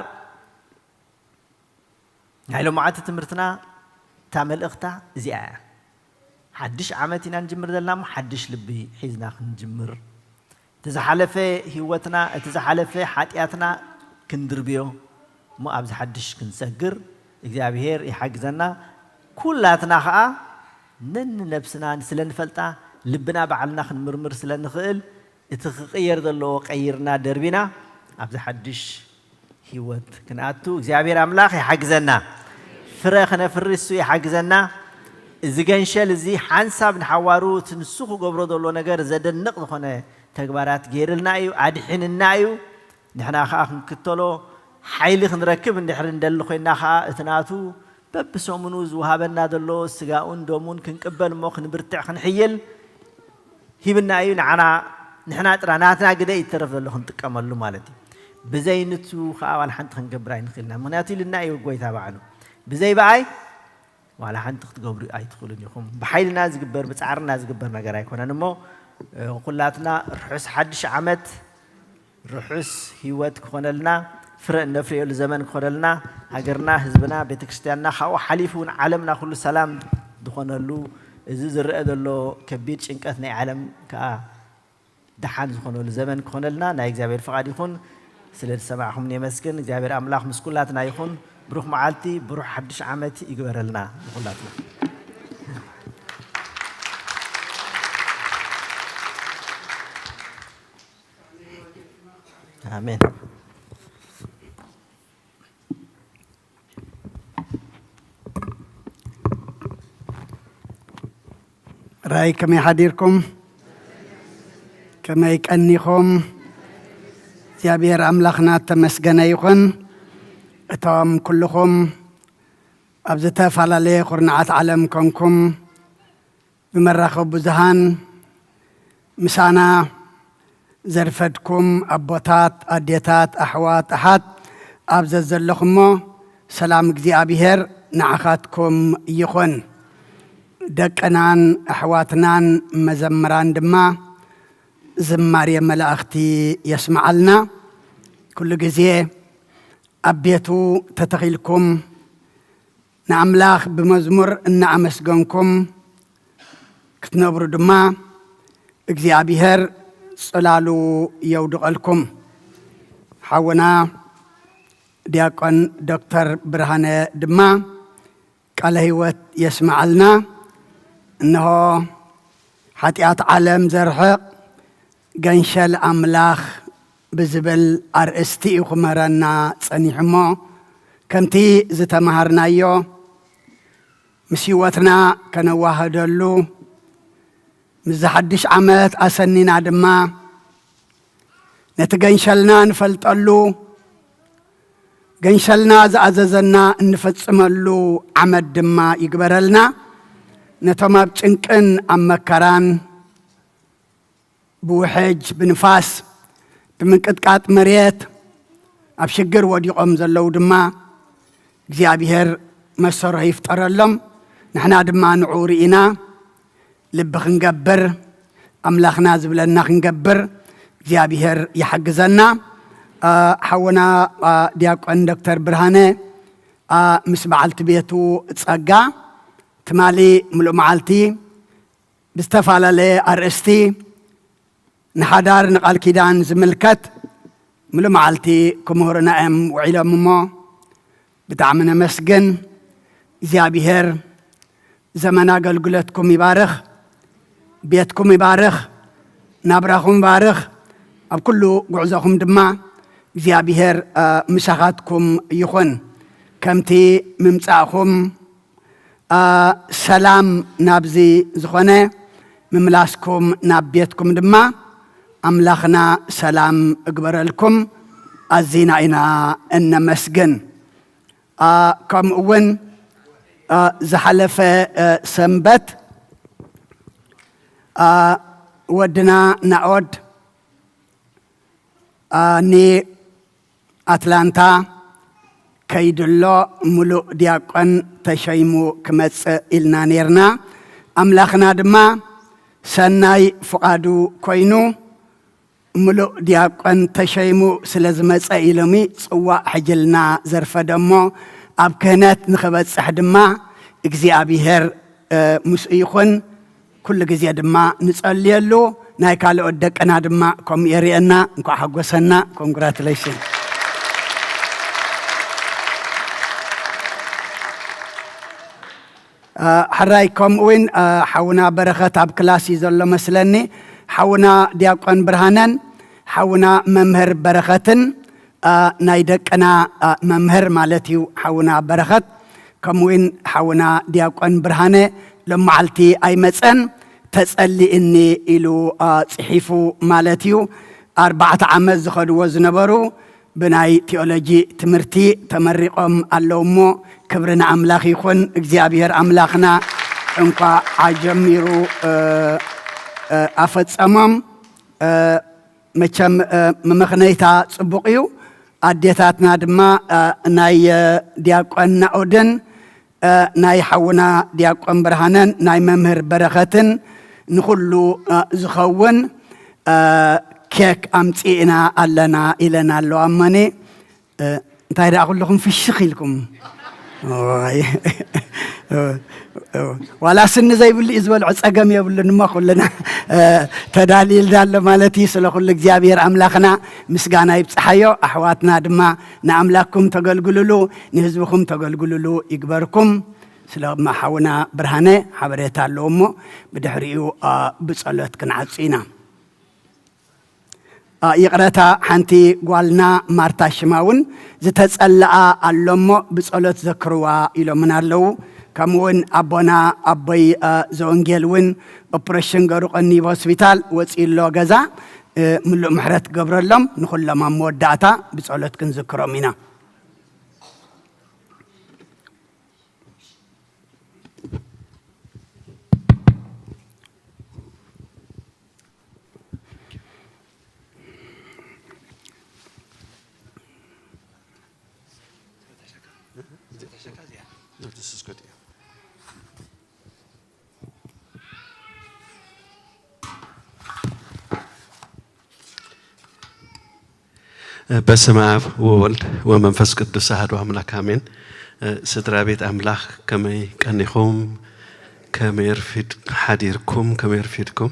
ናይ ሎማዓቲ ትምህርትና እታ መልእኽታ እዚኣ እያ። ሓድሽ ዓመት ኢና ንጅምር ዘለና እሞ፣ ሓድሽ ልቢ ሒዝና ክንጅምር፣ እቲ ዝሓለፈ ህይወትና፣ እቲ ዝሓለፈ ሓጢኣትና ክንድርብዮ እሞ፣ ኣብዚ ሓድሽ ክንሰግር እግዚኣብሄር ይሓግዘና። ኩላትና ኸኣ ነንነብስና ስለ ንፈልጣ፣ ልብና ባዕልና ክንምርምር ስለ ንኽእል፣ እቲ ክቕየር ዘለዎ ቀይርና ደርቢና ኣብዚ ሓድሽ ህይወት ክንኣቱ እግዚኣብሔር ኣምላኽ ይሓግዘና። ፍረ ክነፍሪ እሱ ይሓግዘና። እዚ ገንሸል እዚ ሓንሳብ ንሓዋሩ እቲ ንሱ ክገብሮ ዘሎ ነገር ዘደንቕ ዝኾነ ተግባራት ገይርልና እዩ፣ ኣድሒንና እዩ። ንሕና ኸኣ ክንክተሎ ሓይሊ ክንረክብ እንድሕር እንደሊ ኮይና ኸኣ እቲ ናቱ በብሰሙኑ ዝወሃበና ዘሎ ስጋኡን ደሙን ክንቅበል እሞ ክንብርትዕ ክንሕይል ሂብና እዩ። ንዓና ንሕና ጥራ ናትና ግደ ይተረፍ ዘሎ ክንጥቀመሉ ማለት እዩ። ብዘይ ንቱ ኸኣ ዋላ ሓንቲ ክንገብር ኣይንኽእልና። ምኽንያቱ ኢልና እዩ ጎይታ ባዕሉ። ብዘይ ብኣይ ዋላ ሓንቲ ክትገብሩ ኣይትኽእሉን ኢኹም። ብሓይልና ዝግበር ብጻዕርና ዝግበር ነገር ኣይኮነን እሞ እ፣ ኩላትና ርሑስ ሓድሽ ዓመት፣ ርሑስ ህይወት ክኾነልና፣ ፍረ እነፍርየሉ ዘመን ክኾነልና፣ ሃገርና፣ ህዝብና፣ ቤተክርስትያንና፣ ካብኡ ሓሊፉ እውን ዓለምና ኩሉ ሰላም ዝኾነሉ፣ እዚ ዝረአ ዘሎ ከቢድ ጭንቀት ናይ ዓለም ከኣ ደሓን ዝኾነሉ ዘመን ክኾነልና ናይ እግዚኣብሔር ፍቓድ ይኹን። ስለ ዝሰማዕኹም የመስግን። እግዚኣብሔር ኣምላኽ ምስ ኩላትና ይኹን። ብሩኽ መዓልቲ፣ ብሩኽ ሓድሽ ዓመት ይግበረልና ንኹላትና። ኣሜን። ራይ ከመይ ሓዲርኩም? ከመይ ቀኒኹም? እግዚኣብሔር ኣምላኽና እተመስገነ ይኹን። እቶም ኩልኹም ኣብ ዝተፈላለየ ኩርናዓት ዓለም ኮንኩም ብመራኸቢ ብዙሃን ምሳና ዘርፈድኩም ኣቦታት፣ ኣዴታት፣ ኣሕዋት፣ ኣሓት ኣብ ዘዘለኹሞ ሰላም እግዚኣብሔር ንዓኻትኩም ይኹን። ደቅናን ኣሕዋትናን መዘምራን ድማ ዝማሬ መላእኽቲ የስምዓልና። ኩሉ ግዜ ኣብ ቤቱ ተተኺልኩም ንኣምላኽ ብመዝሙር እናኣመስገንኩም ክትነብሩ ድማ እግዚኣብሔር ጽላሉ የውድቐልኩም። ሓውና ዲያቆን ዶክተር ብርሃነ ድማ ቃለ ሕይወት የስምዓልና። እንሆ ሓጢኣት ዓለም ዘርሕቕ ገንሸል ኣምላኽ ብዝብል ኣርእስቲ እዩ ክምህረና ጸኒሑ እሞ ከምቲ ዝተማሃርናዮ ምስ ህይወትና ከነዋህደሉ ምስዚ ሓድሽ ዓመት ኣሰኒና ድማ ነቲ ገንሸልና ንፈልጠሉ ገንሸልና ዝኣዘዘና እንፈጽመሉ ዓመት ድማ ይግበረልና። ነቶም ኣብ ጭንቅን ኣብ መከራን ብውሕጅ ብንፋስ ብምንቅጥቃጥ መሬት ኣብ ሽግር ወዲቖም ዘለዉ ድማ እግዚኣብሔር መሰርሒ ይፍጠረሎም። ንሕና ድማ ንዑ ርኢና ልቢ ክንገብር ኣምላኽና ዝብለና ክንገብር እግዚኣብሔር ይሓግዘና። ሓውና ዲያቆን ዶክተር ብርሃነ ምስ በዓልቲ ቤቱ ጸጋ ትማሊ ምሉእ መዓልቲ ብዝተፈላለየ ኣርእስቲ ንሓዳር ንቓል ኪዳን ዝምልከት ምሉእ መዓልቲ ክምህሩና እዮም ውዒሎም እሞ ብጣዕሚ ነመስግን። እግዚኣብሔር ዘመን ኣገልግሎትኩም ይባርኽ፣ ቤትኩም ይባርኽ፣ ናብራኹም ይባርኽ። ኣብ ኩሉ ጉዕዞኹም ድማ እግዚኣብሔር ምሳኻትኩም ይኹን። ከምቲ ምምጻእኹም ሰላም ናብዚ ዝኾነ ምምላስኩም ናብ ቤትኩም ድማ ኣምላኽና ሰላም እግበረልኩም። ኣዚና ኢና እነመስግን። ከምኡ እውን ዝሓለፈ ሰንበት ወድና ናኦድ ንኣትላንታ ከይድሎ ምሉእ ዲያቆን ተሸይሙ ክመጽእ ኢልና ነርና። ኣምላኽና ድማ ሰናይ ፍቓዱ ኮይኑ ምሉእ ዲያቆን ተሸይሙ ስለ ዝመጸ ኢሎሚ ጽዋዕ ሕጅልና ዘርፈደሞ ኣብ ክህነት ንኽበጽሕ ድማ እግዚኣብሔር ምስኡ ይኹን። ኩሉ ግዜ ድማ ንጸልየሉ። ናይ ካልኦት ደቅና ድማ ከምኡ የርእየና። እንኳዕ ሓጎሰና። ኮንግራቱሌሽን። ሕራይ ከምኡ እውን ሓውና በረኸት ኣብ ክላስ እዩ ዘሎ መስለኒ። ሓውና ዲያቆን ብርሃነን ሓውና መምህር በረኸትን ናይ ደቅና መምህር ማለት እዩ። ሓውና በረኸት ከምኡውን ሓውና ዲያቆን ብርሃነ ሎም መዓልቲ ኣይመጸን፣ ተጸሊእኒ ኢሉ፣ አ፣ ጽሒፉ ማለት እዩ። ኣርባዕተ ዓመት ዝኸድዎ ዝነበሩ ብናይ ቲኦሎጂ ትምህርቲ ተመሪቖም ኣለዉ እሞ፣ ክብሪ ንኣምላኽ ይኹን። እግዚኣብሔር ኣምላኽና እንኳዕ ኣጀሚሩ፣ እ፣ እ፣ ኣፈጸሞም። እ፣ መቸም፣ እ፣ መመኽነይታ ጽቡቕ እዩ። ኣዴታትና ድማ፣ እ፣ ናይ፣ እ፣ ዲያቆን ናኦድን፣ እ፣ ናይ ሓውና ዲያቆን ብርሃነን ናይ መምህር በረኸትን ንኹሉ፣ እ፣ ዝኸውን፣ እ፣ ኬክ ኣምጺእና ኣለና ኢለን ኣለዋ። እመኒ፣ እ፣ እንታይ ደኣ ኩልኹም ፍሽኽ ኢልኩም? ኦይ። ዋላ ስኒ ዘይብሉ እዩ ዝበልዖ፣ ጸገም የብሉን እሞ ኩልና፣ እ፣ ተዳሊልና ኣሎ ማለት እዩ። ስለ ኩሉ እግዚኣብሔር ኣምላኽና ምስጋና ይብጽሓዮ። ኣሕዋትና ድማ ንኣምላኽኩም ተገልግሉሉ፣ ንህዝብኹም ተገልግሉሉ ይግበርኩም። ስለ ሓውና ብርሃነ ሓበሬታ ኣለዎ እሞ ብድሕሪኡ፣ እ፣ ብጸሎት ክንዓጹ ኢና። አ፣ ይቕረታ፣ ሓንቲ ጓልና ማርታ ሽማ እውን ዝተጸለኣ ኣሎ እሞ ብጸሎት ዘክርዋ ኢሎምን ኣለዉ። ከምኡውን ኣቦና ኣቦይ፣ አ፣ ዘወንጌል እውን ኦፕሬሽን ገሩ ቀኒቡ ሆስፒታል ወጺኡ ኣሎ ገዛ፣ እ፣ ምሉእ ምሕረት ክገብረሎም ንኹሎም ኣብ መወዳእታ ብጸሎት ክንዝክሮም ኢና። No, this is good, yeah. በስመ አብ ወወልድ ወመንፈስ ቅዱስ አሐዱ አምላክ አሜን። ስድራ ቤት ኣምላኽ ከመይ ቀኒኹም? ከመይ ርፊድ ሓዲርኩም? ከመይ ርፊድኩም?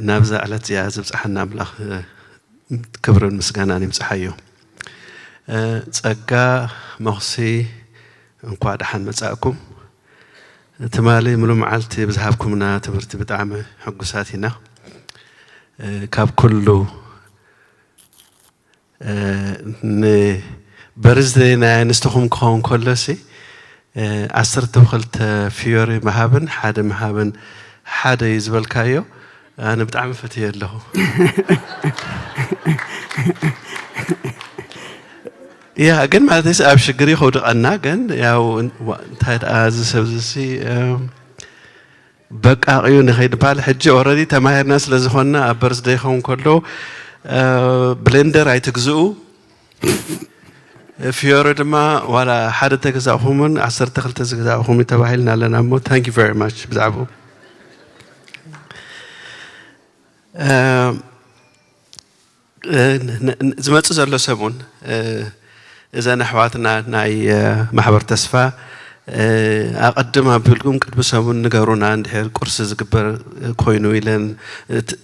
ናብዛ ዕለት እዚኣ ዝብጽሓና ኣምላኽ ክብርን ምስጋናን ይብጽሓዮ። ጸጋ መኹሲ እንኳዕ ደሓን መጻእኩም። ትማሊ ምሉእ መዓልቲ ብዝሃብኩምና ትምህርቲ ብጣዕሚ ሕጉሳት ኢና። እ፣ ካብ ኩሉ፣ እ፣ ንበርዝደይ ናይ ኣንስትኹም ክኸውን ከሎሲ፣ እ፣ ዓሰርተ ክልተ ፍዮሪ ምሃብን ሓደ ምሃብን ሓደ እዩ ዝበልካዮ። ኣነ ብጣዕሚ ፈትየ ኣለኹ። ያ፣ ግን ማለተይስ ኣብ ሽግር እዩ ከውድቐና፣ ግን ያው እን-፣ ዋ-፣ እንታይ ደኣ እዚ ሰብ እዚ ሲ፣ እም፣ በቃቂዩ ንኸይድ በሃል። ሕጂ ኦረዲ ተማሂርና ስለ ዝኾንና ኣብ በርዝደይ ክኸውን ከሎ፣ እ፣ ብሌንደር ኣይትግዝኡ። ፍዮሪ ድማ ዋላ ሓደ ተገዛእኹምን ዓሰርተ ክልተ ዝገዛእኹም ተባሂልና ኣለና እሞ፣ thank you very much ብዛዕባኡ። እ፣ እ፣ ን-፣ ን-፣ ዝመጽእ ዘሎ ሰሙን፣ እ፣ እዘን ኣሕዋትና ናይ፣ እ፣ ማሕበር ተስፋ፣ እ፣ ኣቐድም ኣቢልኩም ቅድሚ ሰሙን ንገሩና፣ እንድሕር ቁርሲ ዝግበር ኮይኑ ኢለን፣ እ፣ ት-፣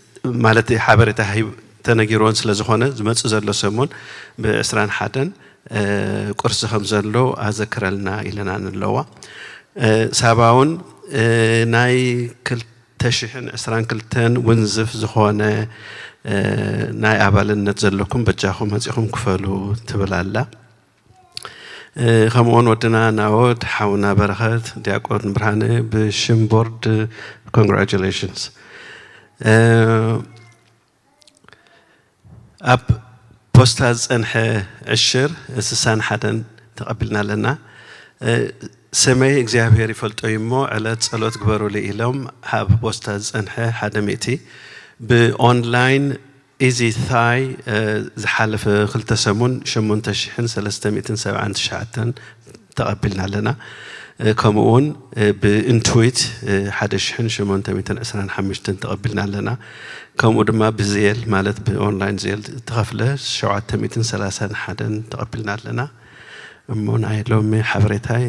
ማለት ሓበሬታ ሂብ-፣ ተነጊርወን ስለ ዝኾነ፣ ዝመጽእ ዘሎ ሰሙን ብዕስራን ሓደን፣ እ፣ ቁርሲ ከም ዘሎ ኣዘክረልና ኢለናን ኣለዋ። እ፣ ሳባ እውን፣ እ፣ ናይ ክል-፣ ክልተ ሽሕን ዕስራን ክልተን ውንዝፍ ዝኾነ፣ እ፣ ናይ ኣባልነት ዘለኩም በጃኹም መጺኹም ክፈሉ ትብል ኣላ። እ፣ ከምኡውን ወድና ናወድ፣ ሓውና በረኸት፣ ዲያቆን ብርሃነ ብሽም ቦርድ congratulations። እ፣ ኣብ ፖስታ ዝጸንሐ ዕሽር ስሳን ሓደን ተቐቢልና ኣለና። እ፣ ስመይ እግዚኣብሔር ይፈልጦ እዩ እሞ ዕለት ጸሎት ግበሩሉ ኢሎም ኣብ ፖስታ ዝጸንሐ ሓደ ሚእቲ፣ ብኦንላይን ኢዚ ታይ፣ እ፣ ዝሓለፈ ክልተ ሰሙን ሸሞንተ ሽሕን ሰለስተ ሚእትን ሰብዓን ትሽዓተን ተቐቢልና ኣለና። እ፣ ከምኡ እውን፣ እ፣ ብኢንትዊት፣ እ፣ ሓደ ሽሕን ሸሞንተ ሚእትን ዕስራን ሓሙሽተን ተቐቢልና ኣለና። ከምኡ ድማ ብዜል፣ ማለት ብኦንላይን ዜል እተኸፍለ ሸውዓተ ሚእትን ሰላሳን ሓደን ተቐቢልና ኣለና። እሞ ናይ ሎሚ ሓበሬታይ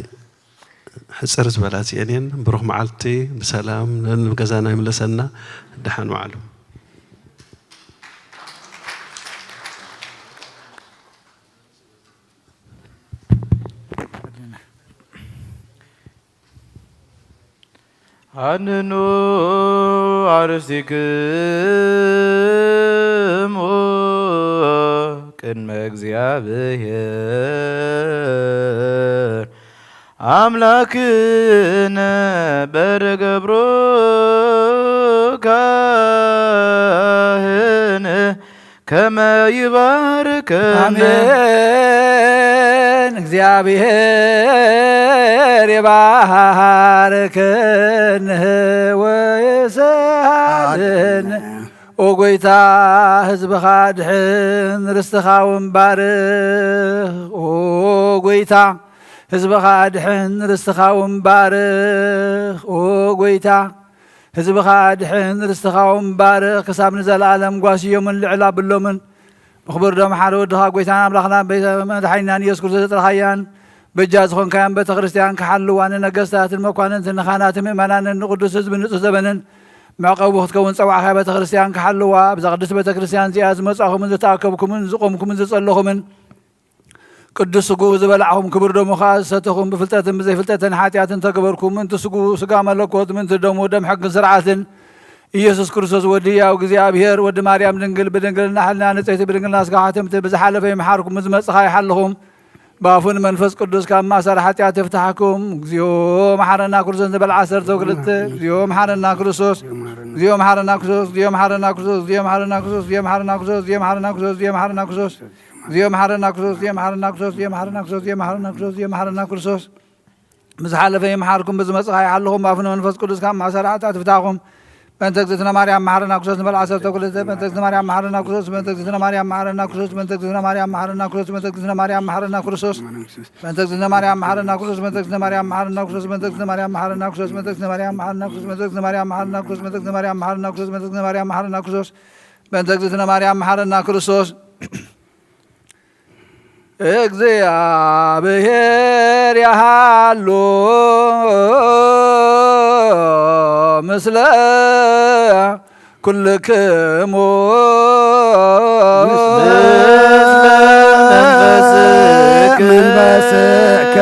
ሕጽር ዝበላ እዚአን እየን። ብሩኽ መዓልቲ፣ ብሰላም ንገዛና ይምለሰና። ደሓን ዋዕሉ። ሃንኑ ኣርሲክሙ ቅድመ እግዚኣብሔር ኣምላክነ በደ ገብሮ ካህን ከመ ይባርከነ። ኣሜን። እግዚኣብሔር ይባርክን ወይስሃልን። ኦ ጎይታ፣ ህዝብኻ ድሕን፣ ርስትኻ እውን ባርኽ። ኦ ጎይታ፣ ህዝብኻ ድሕን፣ ርስትኻ እውን ባርኽ። ኦ ጎይታ፣ ህዝብኻ ድሕን፣ ርስትኻ እውን ባርኽ። ክሳብ ንዘለኣለም ጓስዮምን ልዕል ኣብሎምን ብኽቡር ደም ሓደ ወድኻ ጎይታን ኣምላኽና ቤተ መድሓኒናን ኢየሱስ ክርስቶስ ዘጥረኻያን በጃ ዝኾንካያን ቤተ ክርስቲያን ክሓልዋ፣ ንነገስታትን መኳንንትን ንኻህናትን ምእመናንን ንቅዱስ ህዝቢ ንጹህ ዘበንን መዕቀቡ ክትከውን ጸዋዕኻ ቤተ ክርስቲያን ክሓልዋ። ኣብዛ ቅድስት ቤተ ክርስቲያን እዚኣ ዝመጻኹምን ዝተኣከብኩምን ዝቆምኩምን ዝጸለኹምን ቅዱስ ስግኡ ዝበላዕኹም ክቡር ደሙ ኸኣ ዝሰተኹም ብፍልጠትን ብዘይፍልጠትን ሓጢኣትን ተገበርኩም። ምእንቲ ስግኡ ስጋ መለኮት፣ ምእንቲ ደሙ ደም ሕግን ስርዓትን ኢየሱስ ክርስቶስ ወዲ ያው እግዚኣብሔር ወዲ ማርያም ድንግል ብድንግልና ሕልና ንጽሕቲ ብድንግልና ስጋ ሓትምቲ ብዝሓለፈ ይምሓርኩም፣ ዝመጽኻ ይሓልኹም። ብኣፉን መንፈስ ቅዱስ ካብ ማእሰር ሓጢኣት ይፍታሕኩም። እግዚኦ መሓረና ክርስቶስ ንበል ዓሰርተ ክልተ። እግዚኦ መሓረና ክርስቶስ፣ እግዚኦ መሓረና ክርስቶስ፣ እግዚኦ መሓረና ክርስቶስ፣ እግዚኦ መሓረና ክርስቶስ፣ እግዚኦ መሓረና ክርስቶስ፣ እግዚኦ መሓረና ክርስቶስ፣ እግዚኦ መሓረና ክርስቶስ፣ እግዚኦ መሓረና ክርስቶስ፣ እግዚኦ መሓረና ክርስቶስ፣ እግዚኦ መሓረና ክርስቶስ፣ እግዚኦ መሓረና ክርስቶስ፣ እግዚኦ መሓረና ክርስቶስ። ብዝሓለፈ ይምሓርኩም፣ ብዝመጽእ ይሓልኹም፣ ብኣፉን መንፈስ ቅዱስ ካብ ማእሰር ሓጢኣት ይፍታሕኩም። በእንተ እግዝእትነ ማርያም መሓረና ክርስቶስ ንበል ዓሰርተ ክልተ። በእንተ እግዝእትነ ማርያም መሓረና ክርስቶስ፣ በእንተ እግዝእትነ ማርያም መሓረና ክርስቶስ፣ በእንተ እግዝእትነ ማርያም መሓረና ክርስቶስ፣ በእንተ እግዝእትነ ማርያም መሓረና ክርስቶስ፣ በእንተ እግዝእትነ ማርያም መሓረና ክርስቶስ፣ በእንተ እግዝእትነ ማርያም መሓረና ክርስቶስ፣ በእንተ እግዝእትነ ማርያም መሓረና ክርስቶስ፣ በእንተ እግዝእትነ ማርያም መሓረና ክርስቶስ፣ በእንተ እግዝእትነ ማርያም መሓረና ክርስቶስ፣ በእንተ እግዝእትነ ማርያም መሓረና ክርስቶስ፣ በእንተ እግዝእትነ ማርያም መሓረና ክርስቶስ። እግዚኣብሔር ያሃሉ ምስለ ኩልክሙ። ምስለ መንፈስከ።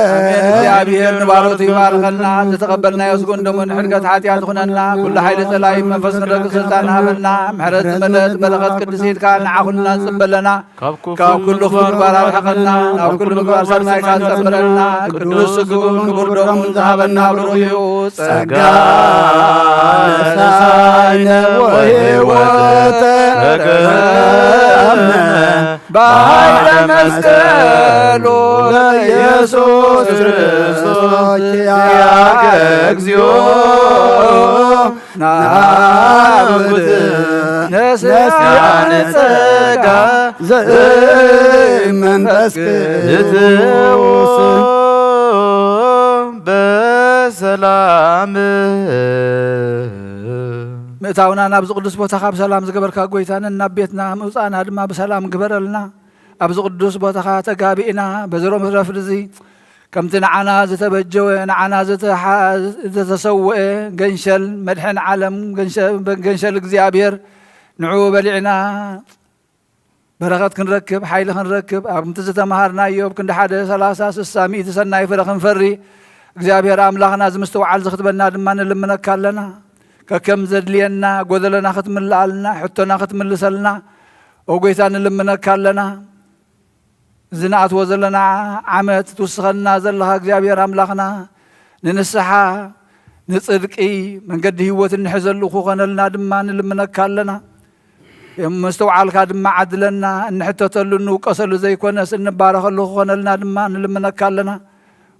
ኣሜን። እግዚኣብሔር ንባሮቱ ይባርከና። ዝተቐበልናዮ ስግኡን ደሙን ሕድገት ሓጢኣት ይኹነና። ኩሉ ሓይሊ ጸላኢ መንፈስ ንረግእ ስልጣን ሃበና። ምሕረት ዝመልአት በረኸት ቅድስት ኢድካ ንዓ ኩልና ንጽበለና። ካብ ክፉ ካብ ኩሉ ክፉ ምግባር ኣርሕቐና፣ ናብ ኩሉ ምግባር ሰናይ ካጸብረና። ቅዱስ ስግኡን ክቡር ደሙን ዝሃበና ብሩኽ እዩ። ጸጋ ነሳይነ ወሕይወተ ረከብነ በኃይለ መስቀሉ ለኢየሱስ ክርስቶስ ኪያከ እግዚኦ ናብት ነስኣነ ጸጋ ዘእመንፈስ ቅዱስ። በሰላም። ምእታውና ናብዚ ቅዱስ ቦታኻ ብሰላም ዝገበርካ ጎይታንን ናብ ቤትና ምውፃእና ድማ ብሰላም ግበረልና። ኣብዚ ቅዱስ ቦታኻ ተጋቢእና በዚ ሮም ረፍዲ እዚ ከምቲ ንዓና ዝተበጀወ፣ ንዓና ዝተሓ-፣ ዝተሰውአ ገንሸል፣ መድሕን ዓለም፣ ገንሸ-፣ ገንሸል እግዚኣብሔር፣ ንዕኡ በሊዕና በረኸት ክንረክብ፣ ሓይሊ ክንረክብ፣ ኣብ ከምቲ ዝተምሃርናዮ፣ ኣብ ክንዲ ሓደ፣ ሰላሳ፣ ስሳ፣ ሚእቲ ሰናይ ፍረ ክንፈሪ፣ እግዚኣብሔር ኣምላኽና፣ እዚ ምስትውዓል ዝኽትበና ድማ ንልምነካ ኣለና። ከከም ዘድልየና፣ ጎደለና ክትምልኣልና፣ ሕቶና ክትምልሰልና፣ ኦ ጎይታ፣ ንልምነካ ኣለና። እዚ ንኣትዎ ዘለና ዓመት ትውስኸና ዘለኻ እግዚኣብሔር ኣምላኽና፣ ንንስሓ፣ ንጽድቂ፣ መንገዲ ህይወት እንሕዘሉ ክኾነልና ድማ ንልምነካ ኣለና። ምስትውዓልካ ድማ ዓድለና። እንሕተተሉ፣ እንውቀሰሉ ዘይኮነስ፣ እንባረኸሉ ክኾነልና ድማ ንልምነካ ኣለና።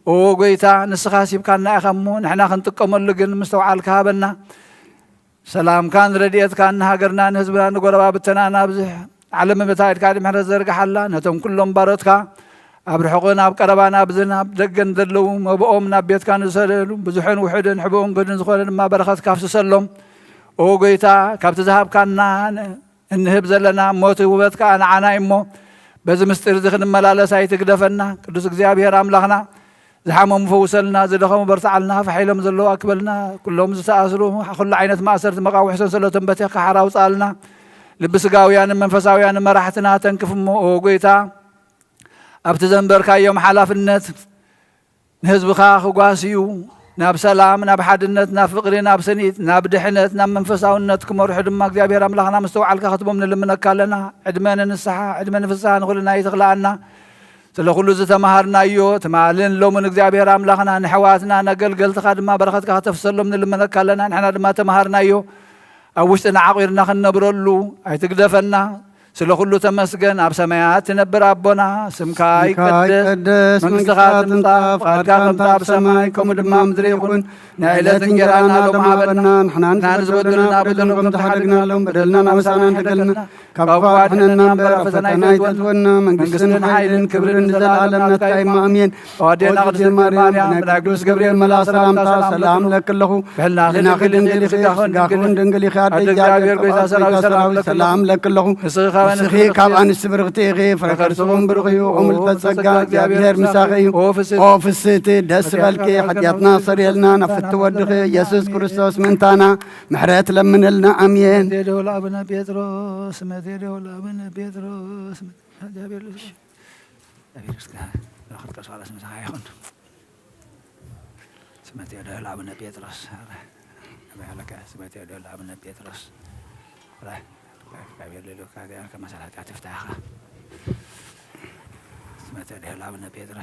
ኦ ጎይታ፣ ንስኻ ሂብካና ኢኻ እሞ፣ ንሕና ክንጥቀመሉ ግን ምስትውዓልካ ሃበና። ሰላምካን ረድኤትካን ንሃገርና፣ ንህዝብና፣ ንጎረባብትናን ኣብዚ ዓለም መታይድካ ድምሕረት ዘርግሓላ። ነቶም ኩሎም ባሮትካ ኣብ ርሑቕን ኣብ ቀረባን ኣብዝን ኣብ ደገን ዘለዉ መብኦም ናብ ቤትካ ንዝሰደዱ ብዙሕን ውሑድን ሕቡእን ግህድን ዝኾነ ድማ በረኸትካ ኣፍስሰሎም። ኦ ጎይታ፣ ካብቲ ዝሃብካና እንህብ ዘለና እሞ እቲ ውህበት ከኣ ንዓና እዩ እሞ በዚ ምስጢር እዚ ክንመላለስ ኣይትግደፈና። ቅዱስ እግዚኣብሔር ኣምላኽና፣ ዝሓመሙ ፈውሰልና፣ ዝደኸሙ በርትዓልና፣ ፋሕ ኢሎም ዘለዉ ኣክበልና። ኩሎም ዝተኣስሩ፣ ኩሉ ዓይነት ማእሰርቲ መቓውሒ ሰንሰለቶም በቲኽካ ሓራ ኣውፅኣልና። ልቢ ስጋውያንን መንፈሳውያንን መራሕትና ተንክፍ እሞ፣ ኦ ጎይታ፣ ኣብቲ ዘንበርካዮም ሓላፍነት ንህዝብኻ ክጓስዩ፣ ናብ ሰላም፣ ናብ ሓድነት፣ ናብ ፍቕሪ፣ ናብ ስኒት፣ ናብ ድሕነት፣ ናብ መንፈሳውነት ክመርሑ ድማ እግዚኣብሔር ኣምላኽና ምስትውዓልካ ክትቦም ንልምነካ ኣለና። ዕድመ ንንስሓ፣ ዕድመ ንፍስሓ ንኹልና ይትኽልኣና። ስለ ኩሉ ዝተምሃርናዮ ትማልን ሎምን እግዚኣብሔር ኣምላኽና ንሕዋትና ነገልገልትኻ ድማ በረኸትካ ከተፍሰሎም ንልመነካ ኣለና። ንሕና ድማ ተምሃርናዮ ኣብ ውሽጥና ዓቒርና ክንነብረሉ ኣይትግደፈና። ስለ ኩሉ ተመስገን። ኣብ ሰማያት ትነብር ኣቦና፣ ስምካ ይቀደስ፣ መንግስትኻ ትምጻእ፣ ፍቓድካ ከምታ ኣብ ሰማይ ከምኡ ድማ ምድሪ ይኹን። ናይ ዕለት እንጀራና ሎም ሃበና፣ ንሕና ንዝበደሉና በደሎም ከም ተሓደግናሎም በደልና ናበሳና ንሕደገልና፣ ካብ ክፉእ ኣድሕነና እምበር ኣብ ፈተና ኣይተእትወና። መንግስትን ሓይልን ክብርን ንዘለኣለም ናትካ እዩ። ኣሜን። ኣዴና ቅድስት ማርያም፣ ብናይ ቅዱስ ገብርኤል መልኣኽ ሰላምታ ሰላም እለኪ ኣለኹ። ብሕልናኺ ድንግል ኢኺ፣ ስጋኺ እውን ድንግል ኢኺ። ኣደ እግዚኣብሔር፣ ጎይታ ሰራዊት፣ ሰላም እለኪ ኣለኹ። ንስኺ ካብ ኣንስቲ ብርኽቲ ኢኺ፣ ፍረ ከርስኺ እውን ብሩኽ እዩ። ኦ ምልዕተ ጸጋ፣ እግዚኣብሔር ምሳኺ እዩ። ኦ ፍስሕቲ፣ ደስ ይበልኪ፣ ሓጢኣትና ሰሪየልና፣ ናብ ፍትው ወድኺ ኢየሱስ ክርስቶስ ምእንታና ምሕረት ለምንልና። ኣሜን። መቴ ደወል ኣቡነ ጴጥሮስ፣ መቴ ደወል ኣቡነ ጴጥሮስ፣ እግዚኣብሔር ልጅ፣ እግዚኣብሔር ይመስገን። በረኸት ቅዱስ ጳውሎስ ምሳኻ ይኹን። ስመ ቴዎድሮስ ኣቡነ ጴጥሮስ፣ ኧረ፣ ነቢያለከ ስመ ቴዎድሮስ ኣቡነ ጴጥሮስ፣ ኧረ፣ እግዚኣብሔር ልዑል ከመ ሰላጢ ትፍታሕኻ። ስመ ቴዎድሮስ ኣቡነ ጴጥሮስ።